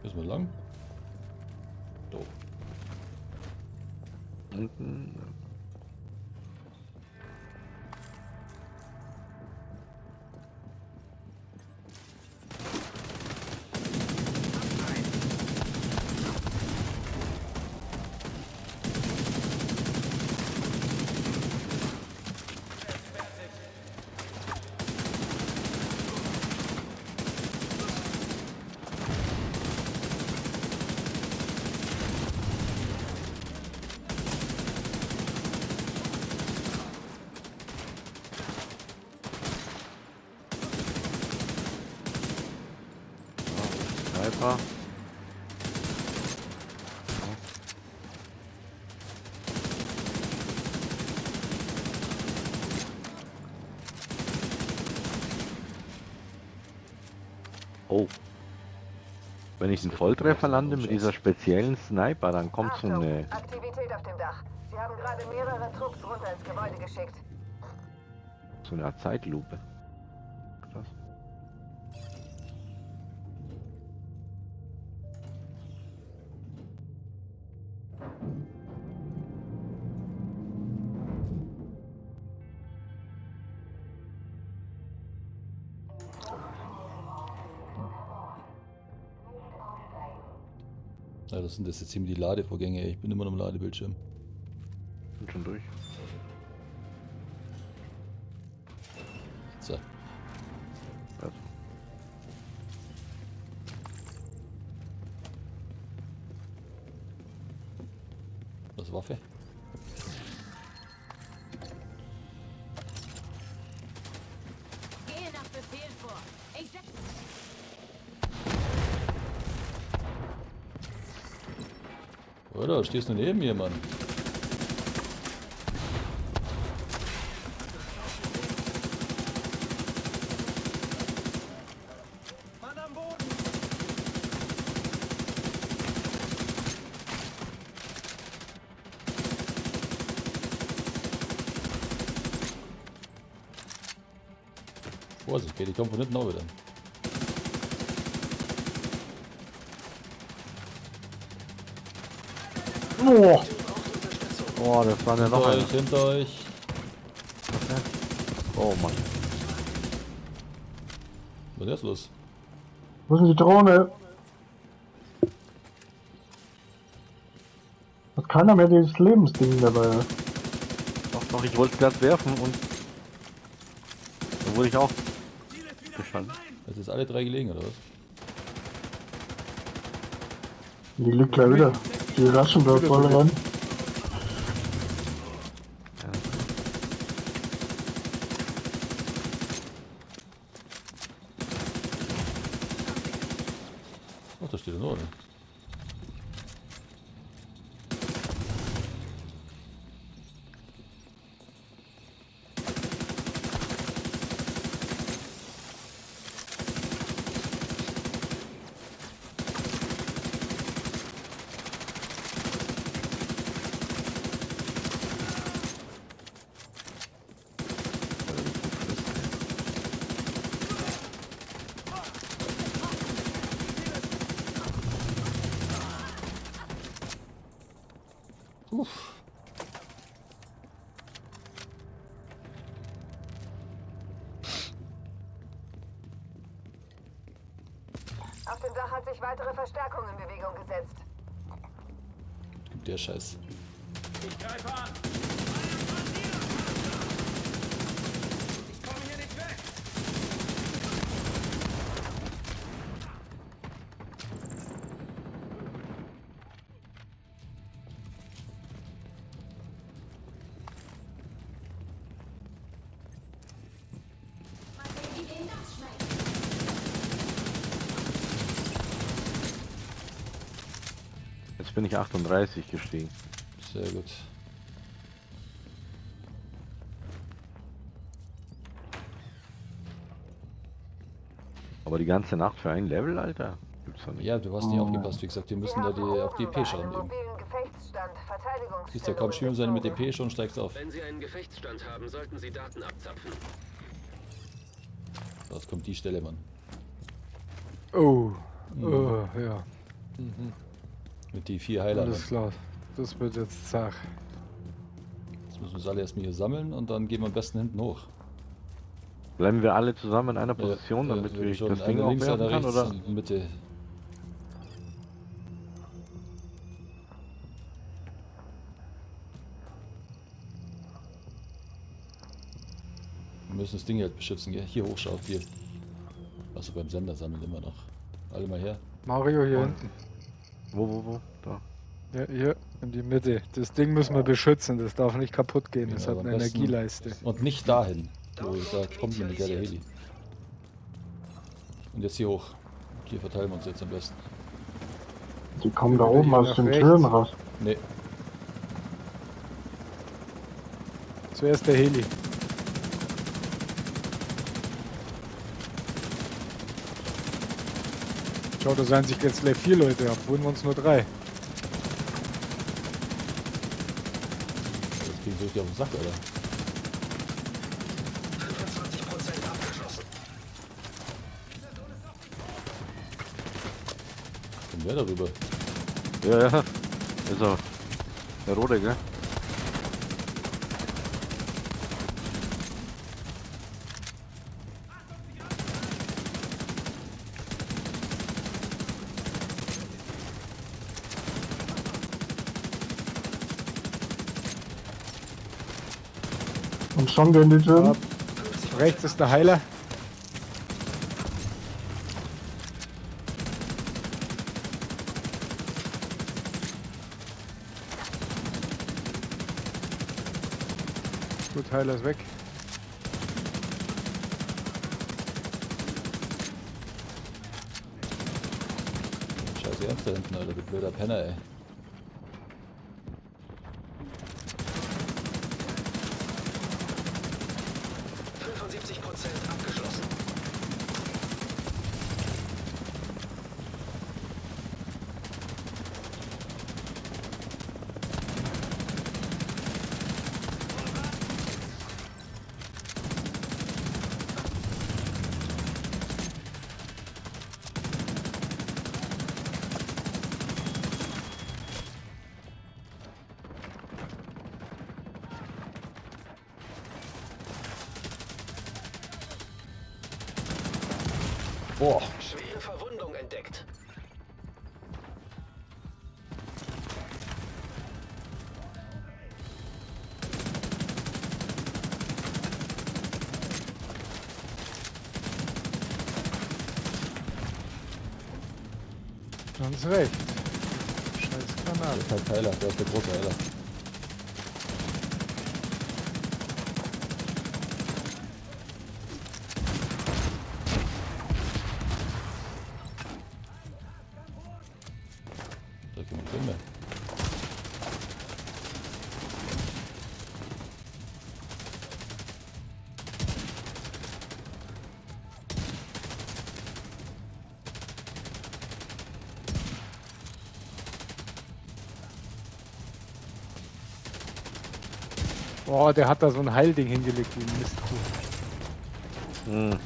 Speaker 1: Müssen wir lang? Doch.
Speaker 12: Unten. Sniper. Oh. Wenn ich einen Volltreffer lande mit dieser speziellen Sniper, dann kommt so eine
Speaker 4: Aktivität auf dem Dach. Sie haben gerade mehrere Trupps runter ins Gebäude geschickt.
Speaker 12: so eine Art Zeitlupe. Krass.
Speaker 1: Ja, das sind das jetzt hier mit die Ladevorgänge. Ich bin immer noch am Ladebildschirm.
Speaker 12: Bin schon durch.
Speaker 1: So.
Speaker 12: Was?
Speaker 1: Das Waffe.
Speaker 4: Gehe nach Befehl vor. Ich
Speaker 1: Oder? Stehst du neben mir, Mann?
Speaker 13: Mann am Boden!
Speaker 1: Vorsicht, okay, die kommen von hinten auch wieder.
Speaker 10: Oh.
Speaker 12: Oh, das waren ja noch
Speaker 1: Hinter
Speaker 12: einer.
Speaker 1: euch, hinter euch.
Speaker 12: Okay. Oh Mann.
Speaker 1: Was ist jetzt los?
Speaker 10: Wo ist denn die Drohne? Hat keiner mehr dieses Lebensding dabei.
Speaker 12: Doch, doch, ich wollte es gerade werfen und da wurde ich auch geschaltet.
Speaker 1: Das ist alle drei gelegen, oder was?
Speaker 10: Die liegt gleich wieder. Die raschen da voll ran.
Speaker 1: Ach, da steht er nur, ne? Uff.
Speaker 4: Auf dem Dach hat sich weitere Verstärkung in Bewegung gesetzt.
Speaker 1: Gibt der Scheiß.
Speaker 13: Ich greife an! Ich komme hier nicht weg!
Speaker 12: Jetzt bin ich 38 gestiegen.
Speaker 1: Sehr gut.
Speaker 12: Aber die ganze Nacht für ein Level, Alter? Gibt's doch nicht.
Speaker 1: Ja, du hast nicht aufgepasst, wie gesagt, wir müssen da die, auf die EP schauen eben. Siehst du, kaum spielen seine mit EP schon, steigst auf.
Speaker 5: Wenn Sie einen Gefechtsstand haben, sollten Sie Daten abzapfen.
Speaker 1: Das kommt die Stelle, Mann.
Speaker 2: Oh.
Speaker 1: Mhm.
Speaker 2: Oh, ja. Mhm.
Speaker 1: Mit die 4 Heiler.
Speaker 2: Alles klar. Das wird jetzt zach.
Speaker 1: Jetzt müssen wir uns alle erstmal hier sammeln und dann gehen wir am besten hinten hoch.
Speaker 12: Bleiben wir alle zusammen in einer Position,
Speaker 1: Ja,
Speaker 12: damit
Speaker 1: ja,
Speaker 12: ich
Speaker 1: schon.
Speaker 12: das Ding
Speaker 1: Einer
Speaker 12: auch
Speaker 1: links,
Speaker 12: werfen
Speaker 1: einer
Speaker 12: kann,
Speaker 1: rechts
Speaker 12: oder?
Speaker 1: und Mitte. Wir müssen das Ding halt beschützen, gell? Hier hochschaut, hier. Also beim Sender sammeln immer noch. Alle mal her.
Speaker 2: Mario hier hinten.
Speaker 12: Wo? Da.
Speaker 2: Ja, hier in die Mitte. Das Ding müssen wir beschützen, das darf nicht kaputt gehen. Das
Speaker 1: Genau,
Speaker 2: hat
Speaker 1: am
Speaker 2: eine
Speaker 1: besten-
Speaker 2: Energieleiste.
Speaker 1: Und nicht dahin. Wo, da kommt nämlich der Heli. Und jetzt hier hoch. Hier verteilen wir uns jetzt am besten.
Speaker 10: Die kommen da oben aus
Speaker 2: Nach
Speaker 10: den
Speaker 2: rechts.
Speaker 10: Türen raus.
Speaker 1: Nee.
Speaker 2: Zuerst der Heli. Schau, da seien sich jetzt gleich 4 Leute ab. Holen wir uns nur 3.
Speaker 1: Das ging richtig auf den Sack, Alter.
Speaker 9: 25% abgeschlossen.
Speaker 1: Kommt wer darüber?
Speaker 12: Ja, ja. Ist er. Der Rote, gell?
Speaker 10: Und schon gehen die Türen.
Speaker 2: Rechts ist der Heiler. Gut, Heiler ist weg.
Speaker 1: Scheiße, ernst da hinten, Alter, du blöder Penner, ey.
Speaker 9: Abgeschlossen.
Speaker 1: Boah.
Speaker 9: Schwere Verwundung entdeckt.
Speaker 2: Ganz recht. Scheiß Granate.
Speaker 1: Der ist halt Heiler, der ist der große Heiler. Da kommt die mehr.
Speaker 2: Boah, der hat da so ein Heilding hingelegt, wie ein Mistkuh.
Speaker 12: Hm.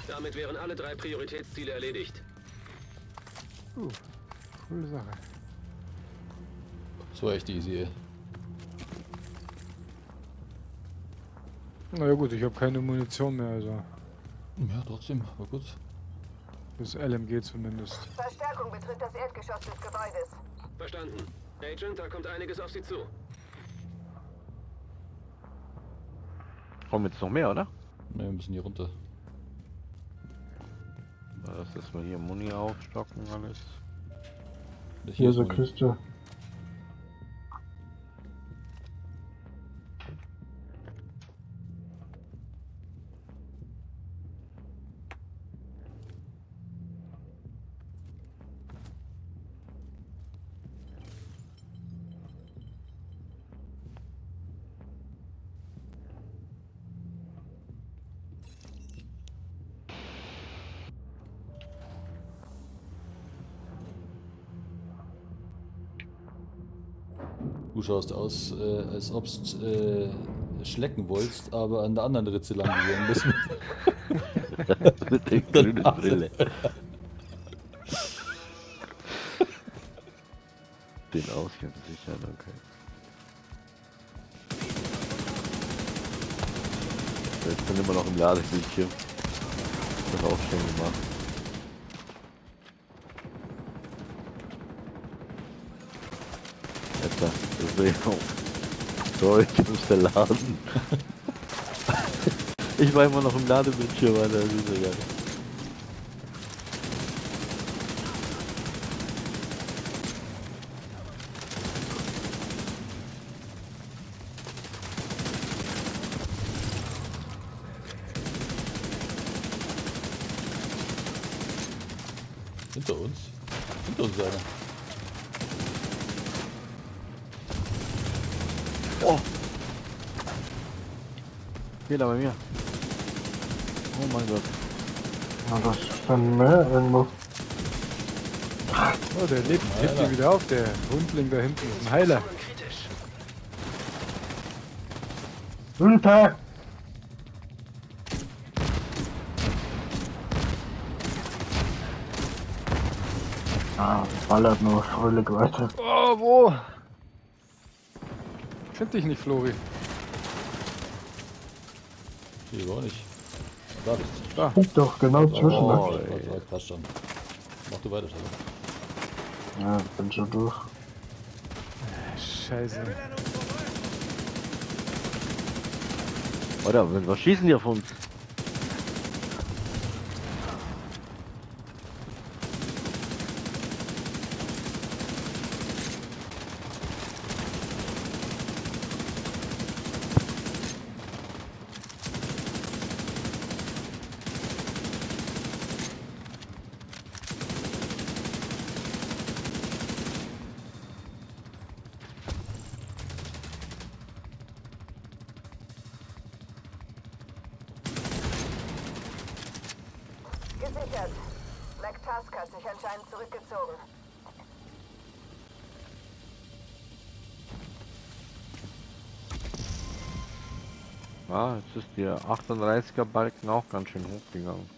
Speaker 5: Damit wären alle drei Prioritätsziele erledigt.
Speaker 2: Coole Sache.
Speaker 1: Das war echt easy, ey.
Speaker 2: Na ja gut, ich habe keine Munition mehr, also.
Speaker 1: Ja, trotzdem, war gut.
Speaker 2: Das LMG zumindest.
Speaker 4: Verstärkung betritt das Erdgeschoss des Gebäudes.
Speaker 5: Verstanden. Agent, da kommt einiges auf Sie zu.
Speaker 12: Kommen jetzt noch mehr, oder?
Speaker 1: Ne, wir müssen hier runter.
Speaker 12: Das ist mal hier Muni aufstocken alles.
Speaker 10: Hier ist eine Kiste.
Speaker 1: Du schaust aus, als ob du schlecken wolltest, aber an der anderen Ritze lang gegangen bist.
Speaker 12: Mit der grünen Brille. Den Ausgang sichern, okay. Ich bin immer noch im Ladebildschirm. Das auch schon gemacht. Alter, das will ich auch. Sorry, ich musste laden. Ich war immer noch im Ladebildschirm, Alter, das ist ja geil.
Speaker 1: Hinter uns? Hinter uns ist einer.
Speaker 12: Oh! Fehler bei mir. Oh mein Gott.
Speaker 10: Na, das ist dann mehr irgendwo.
Speaker 2: Oh, der lebt, hebt die wieder auf, der Hundling da hinten ist ein Heiler.
Speaker 10: Hilfe! Ah, ballert nur fröhlich weiter.
Speaker 2: Oh, wo? Find dich nicht, Flori.
Speaker 1: Hier auch nicht. Da bist du.
Speaker 2: Da.
Speaker 10: Guck doch genau zwischen.
Speaker 1: Oh,
Speaker 10: ne?
Speaker 1: ey. Passt schon. Mach du weiter, Stefan.
Speaker 10: Ja, bin schon durch.
Speaker 2: Scheiße.
Speaker 12: Oder was schießen die auf uns?
Speaker 4: Gesichert. Black Tusk hat sich anscheinend zurückgezogen.
Speaker 12: Ah, jetzt ist der 38er Balken auch ganz schön hochgegangen.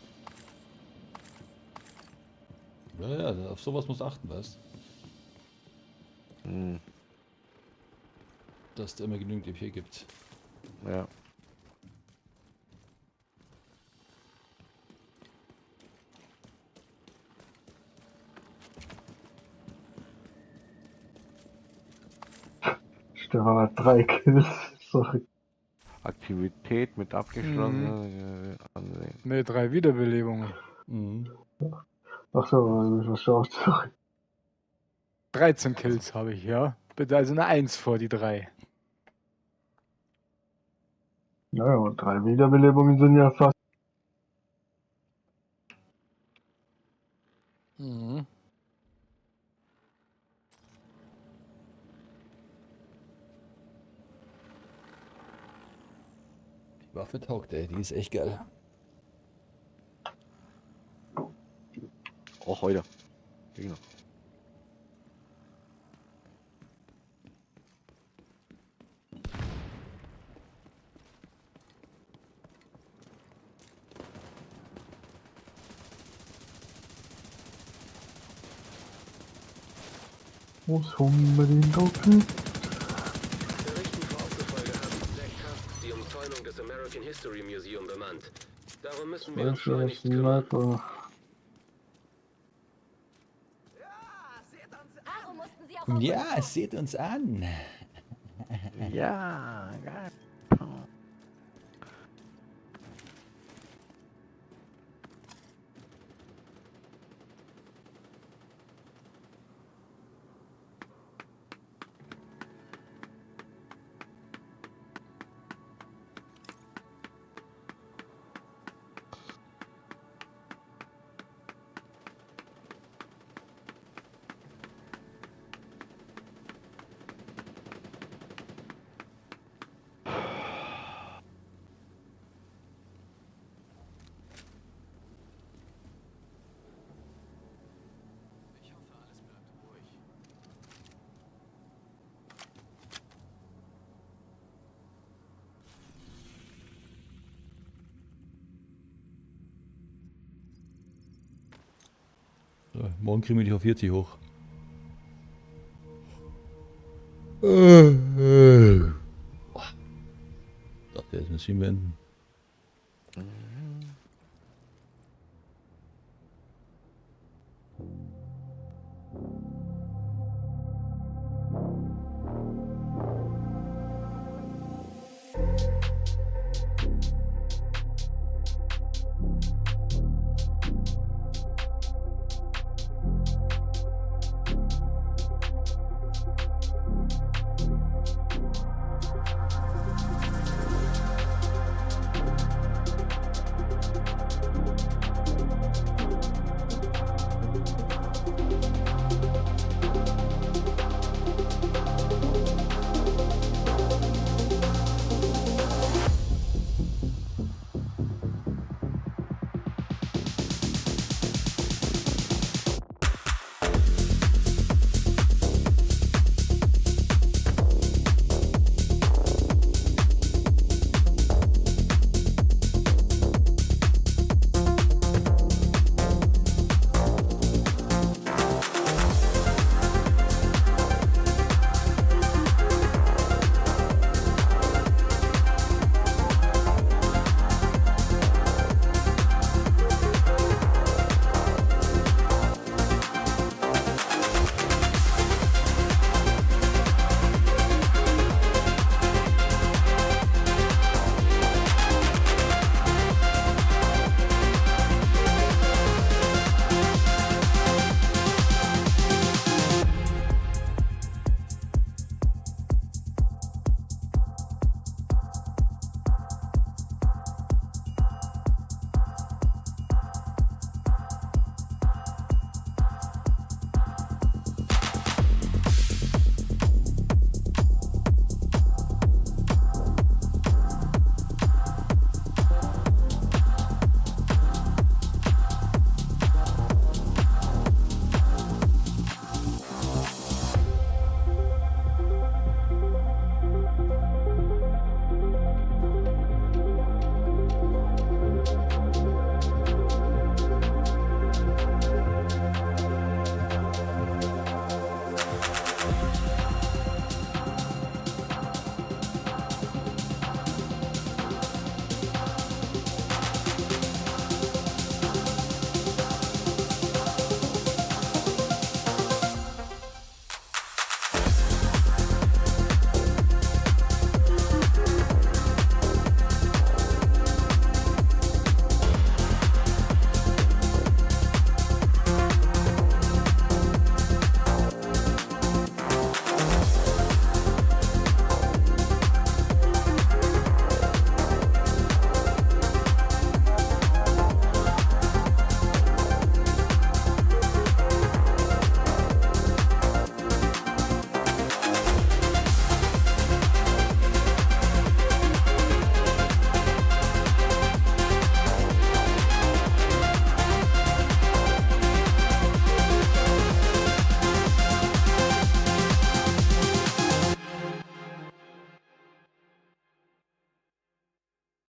Speaker 1: Ja, ja, auf sowas muss achten, weißt
Speaker 12: Hm,
Speaker 1: Dass der immer genügend EP gibt.
Speaker 12: ja.
Speaker 10: Stefan hat 3 Kills. Sorry.
Speaker 12: Aktivität mit abgeschlossen. Ansehen.
Speaker 2: Ne, 3 Wiederbelebungen.
Speaker 1: Mhm.
Speaker 10: Ach so, ich verschaut. Sorry.
Speaker 2: 13 Kills habe ich, ja. Bitte also eine 1 vor die 3.
Speaker 10: Naja, und 3 Wiederbelebungen sind ja fast.
Speaker 2: Mhm.
Speaker 1: Die Waffe taugt, ey, die ist echt geil.
Speaker 12: Och, heute. Gegner.
Speaker 10: Muss unbedingt offen.
Speaker 5: Berichten vorab zufolge haben die Black Tusks die Umzäunung des American History Museum bemannt. Darum müssen wir uns schleunigst kümmern.
Speaker 10: Sniper.
Speaker 1: Ja, seht uns an.
Speaker 12: Ja, geil.
Speaker 9: Ich hoffe, alles bleibt ruhig.
Speaker 1: So, morgen kriegen wir dich auf 40 hoch. Dachte, jetzt müssen wir beenden.